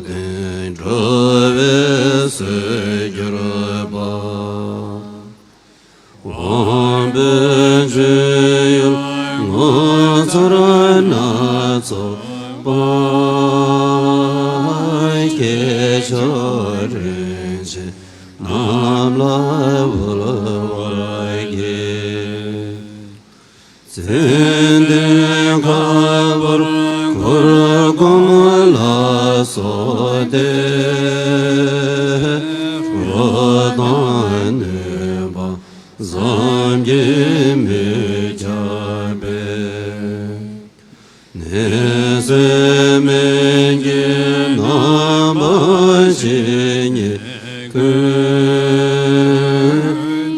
དོན་འགྲོ་བའི་སྲོལ་གྱུར་པ། དབང་པོའི་སྤྱོད་ཡུལ་ངོ་མཚར་སྣ་ཚོགས་པ། སྐྱེས་མཆོག་རིན་ཆེན་རྣམས་ལ་འབུལ་བར་བགྱི། ཙན་དན་ཁ་འབར་གུར་གུམ་ལ་སོགས་ཏེ། རོ་དང་ནུས་པ་བསམ་གྱིས་མི་ཁྱབ་པའི། ནི་སེ། མེད་ཀྱི་རྣམ་པར་བཞི་ཉིད་ཀུན།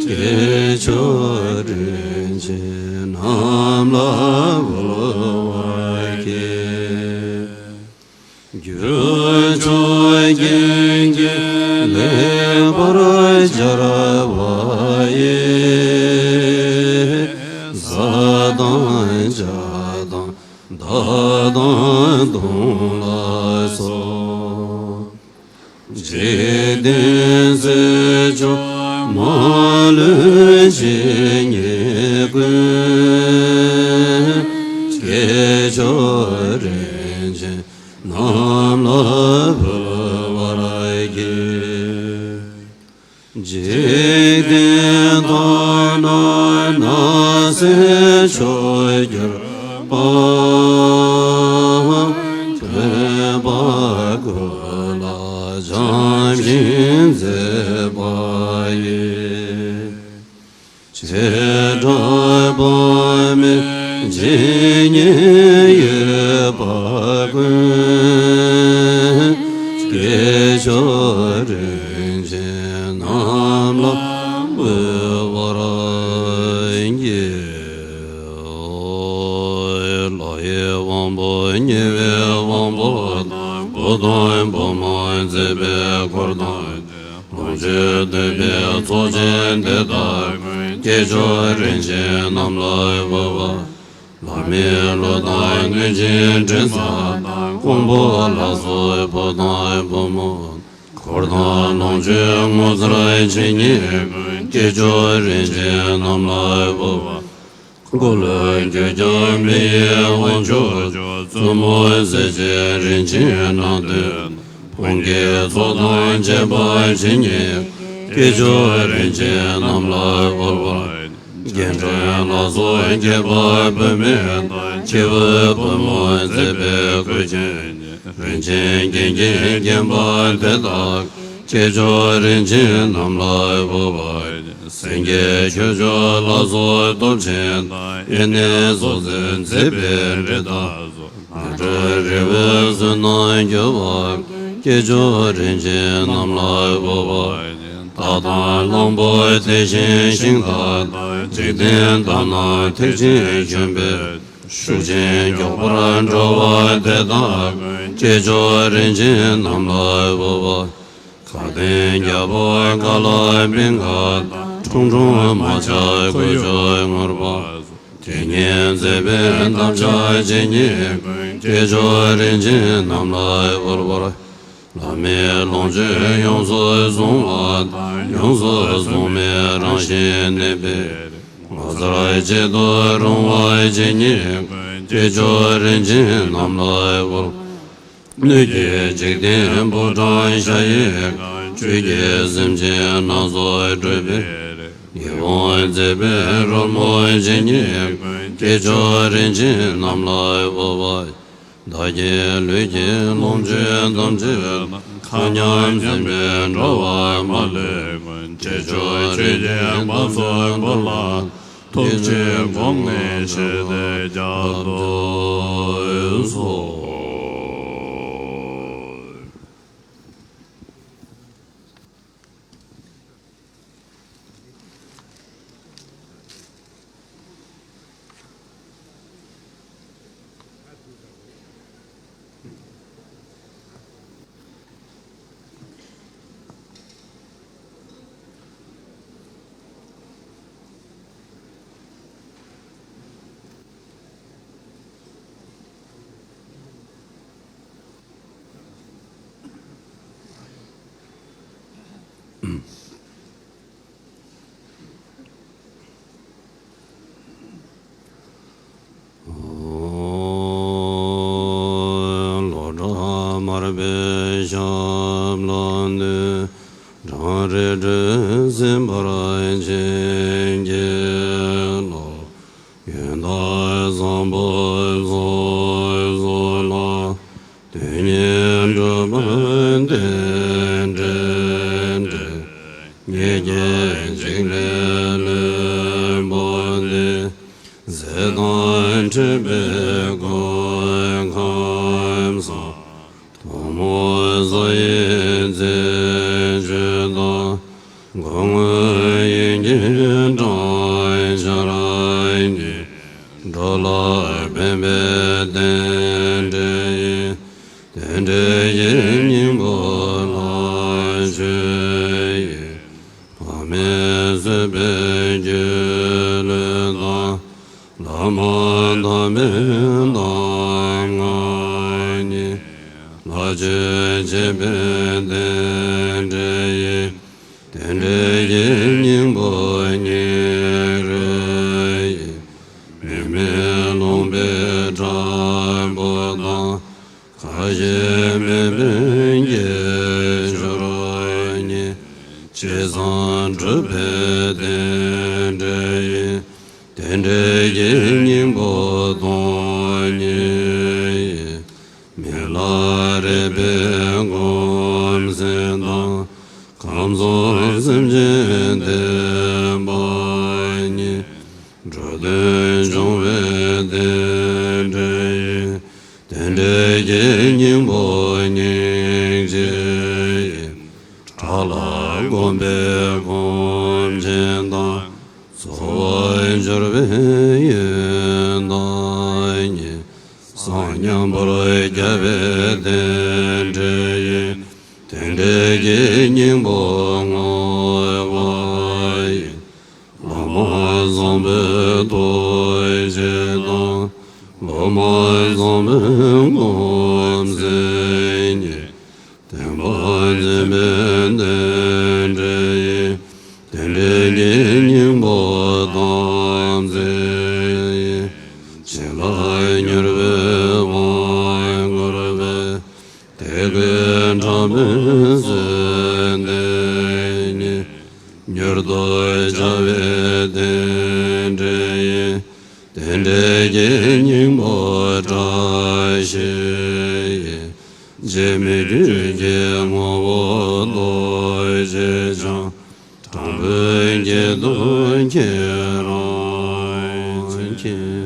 སྐྱེས་མཆོག་རིན་ཆེན་རྣམས་ལ་འབུལ་བར་བགྱི། རྒྱུ་མཆོག་རྒྱན་གྱིས་ལེགས་པར་སྦྱར་བ་ཡི། བཟའ་དང་བཅའ་དང་བདག་དང་གདོང་ལ་སོགས། འཇིག་རྟེན་སྲིད་མཆོག་མ་ལུས་ཇི་སྙེད་ཀུན། སྐྱེས་མཆོག་རིན་ཆེན་རྣམས་ལ་འབུལ་བར་བགྱི། འཇིག་རྟེན་མཐའ་ན་སྲིད་མཆོག་གྱུར་པ། བོད་པ་ཀུན་ལ་བྱམས་ཤིང་མཛེས་པ་ཡི། བྱེ་བྲག་པདྨའི་ཇི་སྙེད་ཡོད་པ་ཀུན། སྐྱེས་མཆོག་རིན་ཆེན་རྣམས་ལ་འབུལ་བར་བགྱི། ལྷ་ཡི་དབང་པོ་ཉེ་བའི་དབང་པོ་དང་། བུ་དང་བུ་མོ་མཛེས་པའི་འཁོར་དང་བཅས། ལོངས་སྤྱོད་འདོད་པའི་ཚོགས་ཆེན་དེ་དག་ཀུན། སྐྱེས་མཆོག་རིན་ཆེན་རྣམས་ལ་འབུལ་བ། ལྷ་མིའི་གླུ་དང་གནོད་སྦྱིན་དྲི་ཟ་དང་། ཀོང་པོ་ལ་སོགས་བུ་དང་བུ་མོ། འཁོར་དང་ལོངས་སྤྱོད་ངོ་མཚར་ཇི་སྙེད་ཀུན། སྐྱེས་མཆོག་རིན་ཆེན་རྣམས་ལ་འབུལ་བ། འཁོར་ལོས་སྒྱུར་ཀྱང་མི་ཡི་དབང་ཕྱུག་མཆོག་བཙུན་མོ་ཟས་བཅས་རིན་ཆེན་སྣ་བདུན། ཕུང་ཁྱེར་ཚོགས་དང་བཅས་པ་ཇི་སྙེད། སྐྱེས་མཆོག་རིན་ཆེན་རྣམས་ལ་འབུལ་བ། རྒྱན་སྤྲིན་ལ་སོགས་རྒྱས་པ་བུད་མེད་དང་། སྐྱེས་བུ་བུ་མོ་མཛེས་པའི་སྐུ་ཅན། རིན་ཆེན་རྒྱན་གྱིས་བརྒྱན་པ་དེ་དག། སྐྱེས་མཆོག་རིན་ཆེན་རྣམས་ལ་འབུལ་བ། སེང་གེ་ཁྱུ་མཆོག་ལ་སོགས་སྟོབས་ཆེན་དང་། ཡེ་ནས་སོགས་མཛེས་པའི་རི་དྭགས་སོགས། ནགས་ཁྲོད་རི་བོའི་ཟོལ་ནང་རྒྱུ་བ། སྐྱེས་མཆོག་རིན་ཆེན་རྣམས་ལ་འབུལ་བ། རྟ་དང་གླང་པོ་དེ་བཞིན་ཤིང་དག་དང་། འཇིག་རྟེན་དག་ན་ཐེག་ཆེན་ཞོན་པའི། ཤུགས་ཅན་མགྱོགས་པར་འགྲོ་བ་དེ་དག་ཀུན། སྐྱེས་མཆོག་རིན་ཆེན་རྣམས་ལ་འབུལ་བ། མཁའ་ལྡིང་རྒྱལ་པོ་ཀ་ལ་པིང་ཀ་དང་། ཁྲུང་ཁྲུང་མ་ཆ་ཁུ་བྱུག་ངུར་པ། དེ་ཉིད་མཛེས་པའི་འདབ་ཆགས་ཇི་སྙེད་ཀུན། སྐྱེས་མཆོག་རིན་ཆེན་རྣམས་ལ་འབུལ་བ། ལྷ་མིའི་ལོངས་སྤྱོད་ཡོངས་སུ་བཟུང་བ་དང་། ཡོངས་སུ་བཟུང་བའི་རང་བཞིན་གནས་པའི། ངོ་མཚར་ཆེད་དུ་རུང་བ་ཇི་སྙེད་ཀུན། སྐྱེས་མཆོག་རིན་ཆེན་རྣམས་ལ་འབུལ། སྣོད་ཀྱི་འཇིག་རྟེན་ཕོ་བྲང་ཤ་ཡི་གང་། བཅུད་ཀྱིས་སེམས་ཅན་སྣ་ཚོགས་སྒྲུབ་པའི་རིགས། ཡིད་འོང་མཛེས་པའི་རོལ་མོ་ཇི་སྙེད་ཀུན། སྐྱེས་མཆོག་རིན་ཆེན་རྣམས་ལ་འབུལ་བ། བདག་གི་ལུས་ཀྱི་ལོངས་སྤྱོད་ཐམས་ཅད་དང་། མཁའ་མཉམ་འཛིན་པའི་འགྲོ་བ་མ་ལུས་ཀུན། སྐྱེས་མཆོག་ཆོས་ཀྱི་འབབ་ཚུགས་པོ་ལ། ཐུགས་རྗེས་དགོངས་ནས་ཞལ་བརྡེགས་བརྒྱ་བརྡུང་གསོལ། ལོ་གྲངས་མར་པའི་ཞབས་ལ་འདུད། གྲང་རེག་དྲི་ཟའི་འབར་ཆེན་གྱི་ལོ། ཡོན་བདག་བཟང་པོ་ཚོགས་བསོད་ལ། དོན་གཉིས་འགྲུབ་པར་བརྟེན་བྲེལ་བྲེལ། ཉེས་བརྒྱའི་འཇིགས་ལས་གློད་པ་འདི། ཟས་དང་འཕྲད་པའི་གོ་འཕང་། དེ་འདྲའི་སྙིང་པོ་ལ་ཆོས་ཡིན། བག་མེད་བཟོད་པའི་སྒྱུ་ལུས་དང་། བླ་མ་དམ་པའི་གདམས་ངག་ཉིད། ལ་ཆོས་འཆད་པའི་རྟེན་འབྲེལ་ཡིན། དེ་འདྲའི་སྙིང་པོ་སྙིང་རུས་ཡིན། མི་མེད་ལུང་པའི་བྲག་ཕུག་དང་། ཁ་ཞེ་མེད་པའི་དཀྱིལ་འཁོར་ཉིད། ཇི་ཙམ་གྲུབ་པའི་རྟེན་འབྲེལ་ཡིན། དེ་འདྲའི་སྙིང་པོ་སྟོང་ཉིད་ཡིན། མི་ལ་རས་པའི་གོམ་ཞེང་དང་། ཁམས་གསུམ་སེམས་ཅན་བདེན་པ་ཉིད། འགྲོ་དོན་འབྱུང་བའི་རྟེན་འབྲེལ་ཡིན། དེ་འདྲའི་སྙིང་པོ་སྙིང་རྗེ་ཡིས། དགྲ་ལ་བསྒོམས་པའི་གོམ་ཆེན་དང་། གཙོ་བོར་གྱུར་པའི་ཡོན་བདག་ཉིད། གསང་སྔགས་པོར་རྒྱལ་བའི་རྟེན་འབྲེལ་ཡིན། དེ་འདྲའི་སྙིང་པོ་བསྔོ་བ་ཡིས། བླ་མ་བཟང་པོའི་ཐུགས་རྗེ་དང་། སློབ་མ་བཟང་པོའི་གོམ་ཞེང་ཉིད། བསྟན་པ་འཛིན་པའི་རྟེན་འབྲེལ་ཡིན། དེ་འདྲའི་སྙིང་པོ་དམ་ཚིག་ཡིན། བྱིན་རླབས་མྱུར་བའི་དབང་བསྐུར་བས། དད་གུས་དྲག་པོས་གསོལ་འདེབས་ནས། མྱུར་དུ་བྱ་བའི་རྟེན་འབྲེལ་ཡིན། དེ་འདྲའི་སྙིང་པོ་བཀྲ་ཤིས་ཡིན། འཇིགས་མེད་རྒྱུད་ཀྱི་ངོ་བོ་རྡོ་རྗེ་འཆང་། དྲང་པོའི་སྐྱེས་བུ་ཁྱེད་རང་མཁྱེན།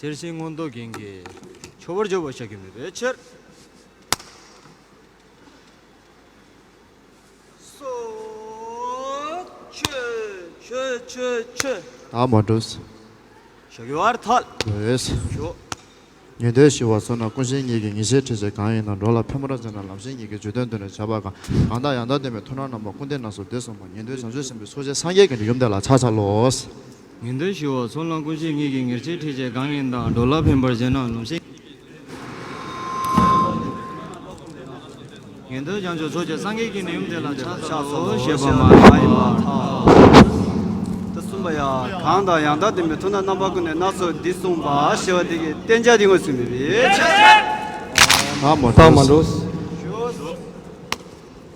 ཡེར་སེ་མངོན་རྟོགས་རྒྱན་གྱིས་ཆོད་པར་བརྗོད་པ་བྱ་རྒྱུ་མེད་པའི་ཕྱིར། སོ། ཆོད། ཆོད། ཆོད། ཆོད། ད་མ་འགྲོ། ཞོགས་ཀྱི་བར་ཐལ། ཡོད། ཞོག་ཉན་ཐོས་ཞི་བ་ཚོལ་རྣམས་ཀུན་ཤེས་ཉིད་ཀྱིས། ཉེས་བྱས་ཕྲད་བྱེད་གང་ཡིན་དང་། འགྲོ་ལ་ཕན་པར་བྱེད་ན་ལམ་ཤེས་ཉིད་ཀྱིས། བརྗོད་དོན་དོན་ནི་བྱ་བ་གང་། གང་དག་ཡང་དག་བདེན་པའི་མཐུན་སྒྲིལ་རྣམ་པ་ཀུན་བདེ་སྣ་ཚོགས་འདི་གསུངས་པ། ཉན་ཐོས་བྱང་ཆུབ་སེམས་དཔའི་ཚོགས་ཆེན་སངས་རྒྱས་ཀྱི་ཡུམ་དེ་ལ་ཕྱག་འཚལ་ལོ། ཉན་ཐོས་ཞི་བ་ཚོལ་རྣམས་ཀུན་ཤེས་ཉིད་ཀྱིས། ཉེས་བྱས་ཕྲད་བྱེད་གང་ཡིན་དང་། འགྲོ་ལ་ཕན་པར་བྱེད་ན་ལམ་ཤེས། ཉན་ཐོས་བྱང་ཆུབ་ཚོགས་ཆེན་སངས་རྒྱས་ཀྱི་ནི་ཡུམ་དེ་ལ་ཕྱག་འཚལ་ལོ་ཞེས་པ་མ་ཡིན་པར་ཐལ། ད་གསུམ་པ་ཡ། གང་དག་ཡང་དག་བདེན་པའི་མཐུན་སྒྲིལ་རྣམ་པ་ཀུན་བདེ་སྣ་ཚོགས་འདི་གསུངས་པ་ཞེས་པ་དེ་གི་བསྟན་བྱ་དེ་ངོས་ཟིན་མི་བས། ད་མ་འགྲོ། ད་མ་འགྲོ།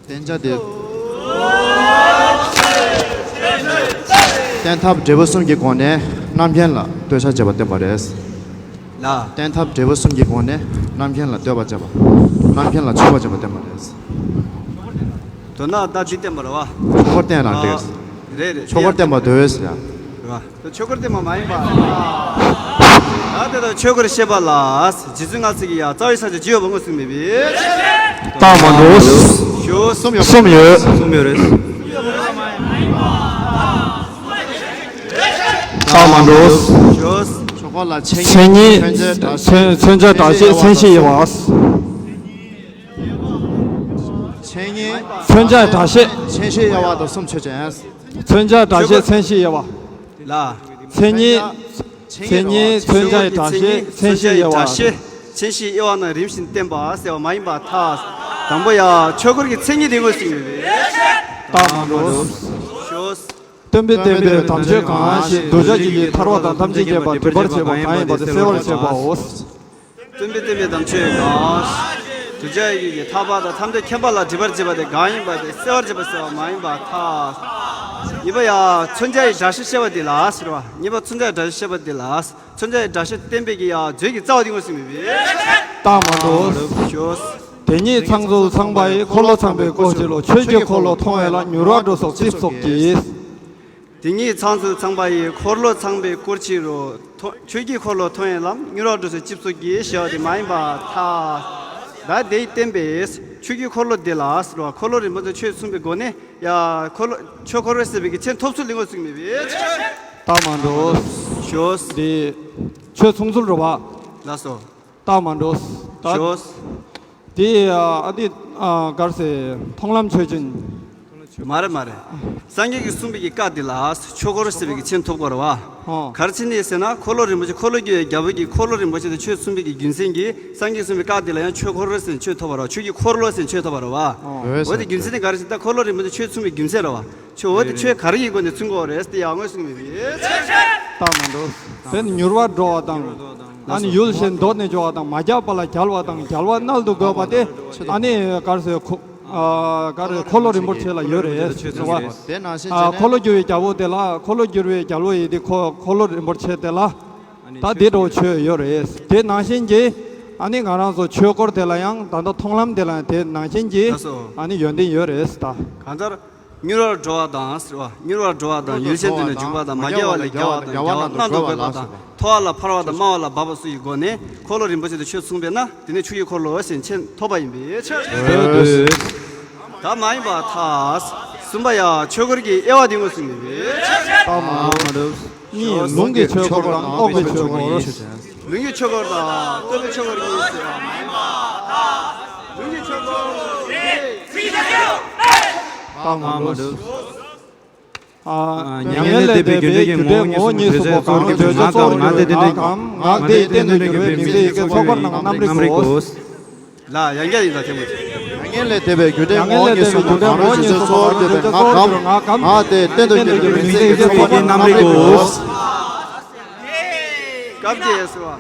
བསྟན་བྱ་དེ། བསྟན་ཐབས་འབྲས་བུ་གསུམ་གྱི་སྒོ་ནས་རྣམ་མཁྱེན་ལ་བསྟོད་བྱ་བྱེད་པ་བསྟན་པ་རེད། ལ། བསྟན་ཐབས་འབྲས་བུ་གསུམ་གྱི་སྒོ་ནས་རྣམ་མཁྱེན་ལ་བསྟོད་པ་བྱེད་པ། རྣམ་མཁྱེན་ལ་མཆོད་པ་བྱེད་པ་བསྟན་པ་རེད། དོན་དག་ད་འདི་བསྟན་པ་རེད་བ། ཆོས་འཁོར་བསྟན་ན་འགྲིག་རེད་རེད། ཆོས་འཁོར་བསྟན་པ་འདོད་ཟེར་ཡ། རེད་བ། ད་ཆོས་འཁོར་བསྟན་པ་མ་ཡིན་པ། ད་དེ་དང་ཆོས་འཁོར་བཤད་པ་ལ། རྗེ་བཙུན་སྔགས་ཚིག་གི་ཡ་རྩ་བའི་ས་བཅད་ཅི་ཡོད་པ་ངོས་ཟིན་མེད་པས། ད་མ་འགྲོ། ཞོ། གསུམ་ཡོད། གསུམ་ཡོད། གསུམ་ཡོད་རེད། ད་མ་འགྲོ། ཞོ། ཆོས་འཁོར་ལ་མཚན་ཉིད། མཚན་ཉིད། མཚོན་བྱ་སྒྲ་བཤད། མཚན་བྱེད་དབྱེ་བ། མཚན་ཉིད། མཚོན་བྱ་སྒྲ་བཤད། མཚན་བྱེད་དབྱེ་བ་དང་གསུམ་ཆོས་ཅན། མཚོན་བྱ་སྒྲ་བཤད། མཚན་བྱེད་དབྱེ་བ། ལ། མཚན་ཉིད། མཚན་ཉིད། མཚོན་བྱ་སྒྲ་བཤད། མཚན་བྱེད་དབྱེ་བ། མཚན་བྱེད་དབྱེ་བ་རྣམས་རིམ་བཞིན་བསྟན་པ་ཟེར་བ་མ་ཡིན་པར་ཐལ། དང་པོ་ཡ། ཆོས་འཁོར་གྱི་མཚན་ཉིད་དེ་ངོས་ཟིན་ཡོད་པས། ད་མ་འགྲོ། ཞོ། སྟོན་པས་བསྟན་པའི་དམ་ཆོས་གང་ཞིག། གདུལ་བྱ་ཡིད་ཀྱི་ཐར་པ་དང་། ཐམས་ཅད་མཁྱེན་པ་སྒྲིབ་པར་བྱེད་པ་གང་ཡིན་པ་དེ་སེལ་བར་བྱེད་པའོ། སྟོན་པས་བསྟན་པའི་དམ་ཆོས་གང་། གདུལ་བྱ་ཡིད་ཀྱི་ཐར་པ་དང་ཐམས་ཅད་མཁྱེན་པ་ལ་སྒྲིབ་པར་བྱེད་པ་དེ་གང་ཡིན་པ་དེ་སེལ་བར་བྱེད་པ་ཟེར་བ་མ་ཡིན་པར་ཐལ། གཉིས་པ་ཡ། མཚོན་བྱ་ཡི་སྒྲ་བཤད་བཤད་པ་དེ་ལ་ཟེར་བ། གཉིས་པ་མཚོན་བྱ་ཡི་སྒྲ་བཤད་བཤད་པ་དེ་ལ། མཚོན་བྱ་ཡི་སྒྲ་བཤད་བསྟན་པའི་གི་ཡ་མཛོད་ཀྱི་རྩ་བ་དེ་ངོས་ཟིན་མེད་པས། ད་མ་འགྲོ། ཞོ། དེ་ཉིད་ཚང་ཚུལ་ཚངས་པ་ཡི། འཁོར་ལོ་ཚངས་པའི་སྐུར་བྱེད་རོ། ཆོས་ཀྱི་འཁོར་ལོ་མཐོང་བའི་ལམ། མྱུར་བགྲོད་སོགས་རྩིབས་སོགས་ཀྱིས། དེ་ཉིད་ཚང་ཚུལ་ཚངས་པ་ཡི། འཁོར་ལོ་ཚངས་པའི་སྐུར་བྱེད་རོ། ཐོ། ཆོས་ཀྱི་འཁོར་ལོ་མཐོང་བའི་ལམ། མྱུར་བགྲོད་སོགས་རྩིབས་སོགས་ཀྱིས་ཞེས་པ་དེ་མ་ཡིན་པར་ཐལ། ད་དེ་ཡི་བསྟན་པས་ཆོས་ཀྱི་འཁོར་ལོ་དེ་ལ་ཟེར་བ། འཁོར་ལོ་རིན་པོ་ཆེ་ཆོས་གསུངས་པའི་སྒོ་ནས་ཡ། འཁོར་ལོ་ཆོས་འཁོར་ཟེར་བའི་གི་མཚན་ཐོབ་ཚུལ་ལེན་དགོས་ཚུལ་མེད་པས། ད་མ་འགྲོ། ཞོ། དེ་ཆོས་མཚུངས་ཚུལ་རེད་བ། ལགས་སོ། ད་མ་འགྲོ། ད། ཞོ། དེ་ཨ་དེ་ཨ་གར་སེ་མཐོང་ལམ་ཆོས་ཅན། མ་རེད་མ་རེད། སངས་རྒྱས་ཀྱིས་གསུངས་པའི་གི་བཀའ་འདི་ལ་ཆོས་འཁོར་ཟེར་བའི་གི་མཚན་ཐོབ་དགོས་རེད་བ། ཧོ། ག་རེ་བྱས་ནས་ཟེར་ན་འཁོར་ལོ་རིན་པོ་ཆེ་འཁོར་ལོ་སྒྱུར་བའི་རྒྱལ་པོ་གིས་འཁོར་ལོ་རིན་པོ་ཆེ་དེ་ཆོས་གསུངས་པའི་གི་རྒྱུ་མཚན་གྱིས་སངས་རྒྱས་གསུངས་པའི་བཀའ་འདི་ལ་ཡང་ཆོས་འཁོར་ཟེར་མཚན་ཐོབ་པ་རེད་བ། ཆོས་ཀྱི་འཁོར་ལོ་ཟེར་མཚན་ཐོབ་པ་རེད་བ། འོ་དེ་རྒྱུ་མཚན་ནི་ག་རེ་ཟེར་ད་འཁོར་ལོ་རིན་པོ་ཆེ་ཆོས་གསུངས་པའི་རྒྱུ་མཚན་རེད་བ། ཆོས་འོ་དེ་ཆོས་ག་རེ་ཡིན་དགོས་ནས་མཚུངས་དགོས་རེད་དེ་ཡང་ངོས་ཟིན་མི་བྱེད། ད་མ་འགྲོ། དེ་ནི་མྱུར་བ་འགྲོ་བ་དང་། ཨ་ནི་ཡུལ་གཞན་འདོར་ནས་འགྲོ་བ་དང་། མ་བརྒྱབ་པ་ལ་རྒྱལ་བ་དང་། རྒྱལ་བ་མནལ་དུ་དགོས་པ་སྟེ། ཨ་ནི་ག་རེ་ཟེར་ཁོ། ཨ་ག་རེ་འཁོར་ལོ་རིན་པོ་ཆེ་ལ་ཡོད་རེད་ཟེར་བ། དེ་ནང་བཞིན་ཨ་བྱས་འཁོར་ལོ་ནས་སྒྱུར་བའི་རྒྱལ་པོ་དེ་ལ་འཁོར་ལོ་སྒྱུར་བའི་རྒྱལ་པོ་ཡིན་ཏེ་ཁོ་འཁོར་ལོ་རིན་པོ་ཆེ་དེ་ལ། ད་དེ་འདྲ་བོ་ཆོས་ཡོད་རེད། དེ་ནང་བཞིན་གྱི་ཨ་ནི་ང་རང་ཚོ་ཆོས་འཁོར་དེ་ལ་ཡང་ད་ལྟ་མཐོང་ལམ་དེ་ལ་ཡང་དེ་ནང་བཞིན་གྱི་ལགས་སོ། ཨ་ནི་ཡོན་ཏན་ཡོད་རེད་ད། གང་ལྟར། མྱུར་བར་འགྲོ་བ་དང་ཟེར་བ། མྱུར་བར་འགྲོ་བ་དང་། ཡུལ་གཞན་དུ་ནི་འཇུག་པ་དང་། མ་རྒྱལ་བ་ལས་རྒྱལ་བ་དང་། རྒྱལ་བ་མནལ་དུ་དགོས་པ་དང་། མཐོ་བ་ལ་ཕར་བ་དང་། དམའ་བ་ལ་བབ་པ་སོགས་ཀྱི་སྒོ་ནས་འཁོར་ལོ་རིན་པོ་ཆེ་དེ་ཆོས་གསུངས་པས་ན་དེ་ནི་ཆོས་ཀྱི་འཁོར་ལོ་ཟེར་མཚན་ཐོབ་པ་ཡིན་པའི་ཕྱིར། འདོད། ད་མ་ཡིན་པར་ཐལ། གསུམ་པ་ཡ། ཆོས་འཁོར་གྱི་དབྱེ་བ་དེ་ངོས་ཟིན་མི་བྱེད། ད་མ་འགྲོ། གཉིས། ལུང་གི་ཆོས་འཁོར་དང་རྟོགས་པའི་ཆོས་འཁོར། ལུང་གི་ཆོས་འཁོར་དང་རྟོགས་པའི་ཆོས་འཁོར་གཉིས་ཟེར་བ། ལུང་གི་ཆོས་འཁོར། ད་མ་འགྲོ། ཨ། མྱ་ངན་ལས་འདས་པའི་རྒྱུ་འབྲས་ཀྱི་ངོ་བོ་ཉིད་གསུངས་པ་གང་། བརྗོད་བྱ་གཙོ་བོར་གྱུར་པའི་ངག་གམ། ངག་དེ་ཡི་རྟེན་དུ་གྱུར་པའི་མིང་ཚིག་གི་ཚོགས་པར་སྣང་རྣམ་རིག་གོ། ལ་ཡང་བསྐྱར་ཡིན་ད་ཐེངས་མ་གཅིག་མྱ་ངན་ལས་འདས་པའི་རྒྱུ་འབྲས་ངོ་བོ་ཉིད་གསུངས་པ་གང་། བརྗོད་བྱ་གཙོ་བོར་གྱུར་པའི་ངག་གམ། ངག་དེ་ཡི་རྟེན་དུ་གྱུར་པའི་མིང་ཚིག་གི་ཚོགས་པར་སྣང་རྣམ་རིག་གོ། སྐབས་དེ་སུ་བ།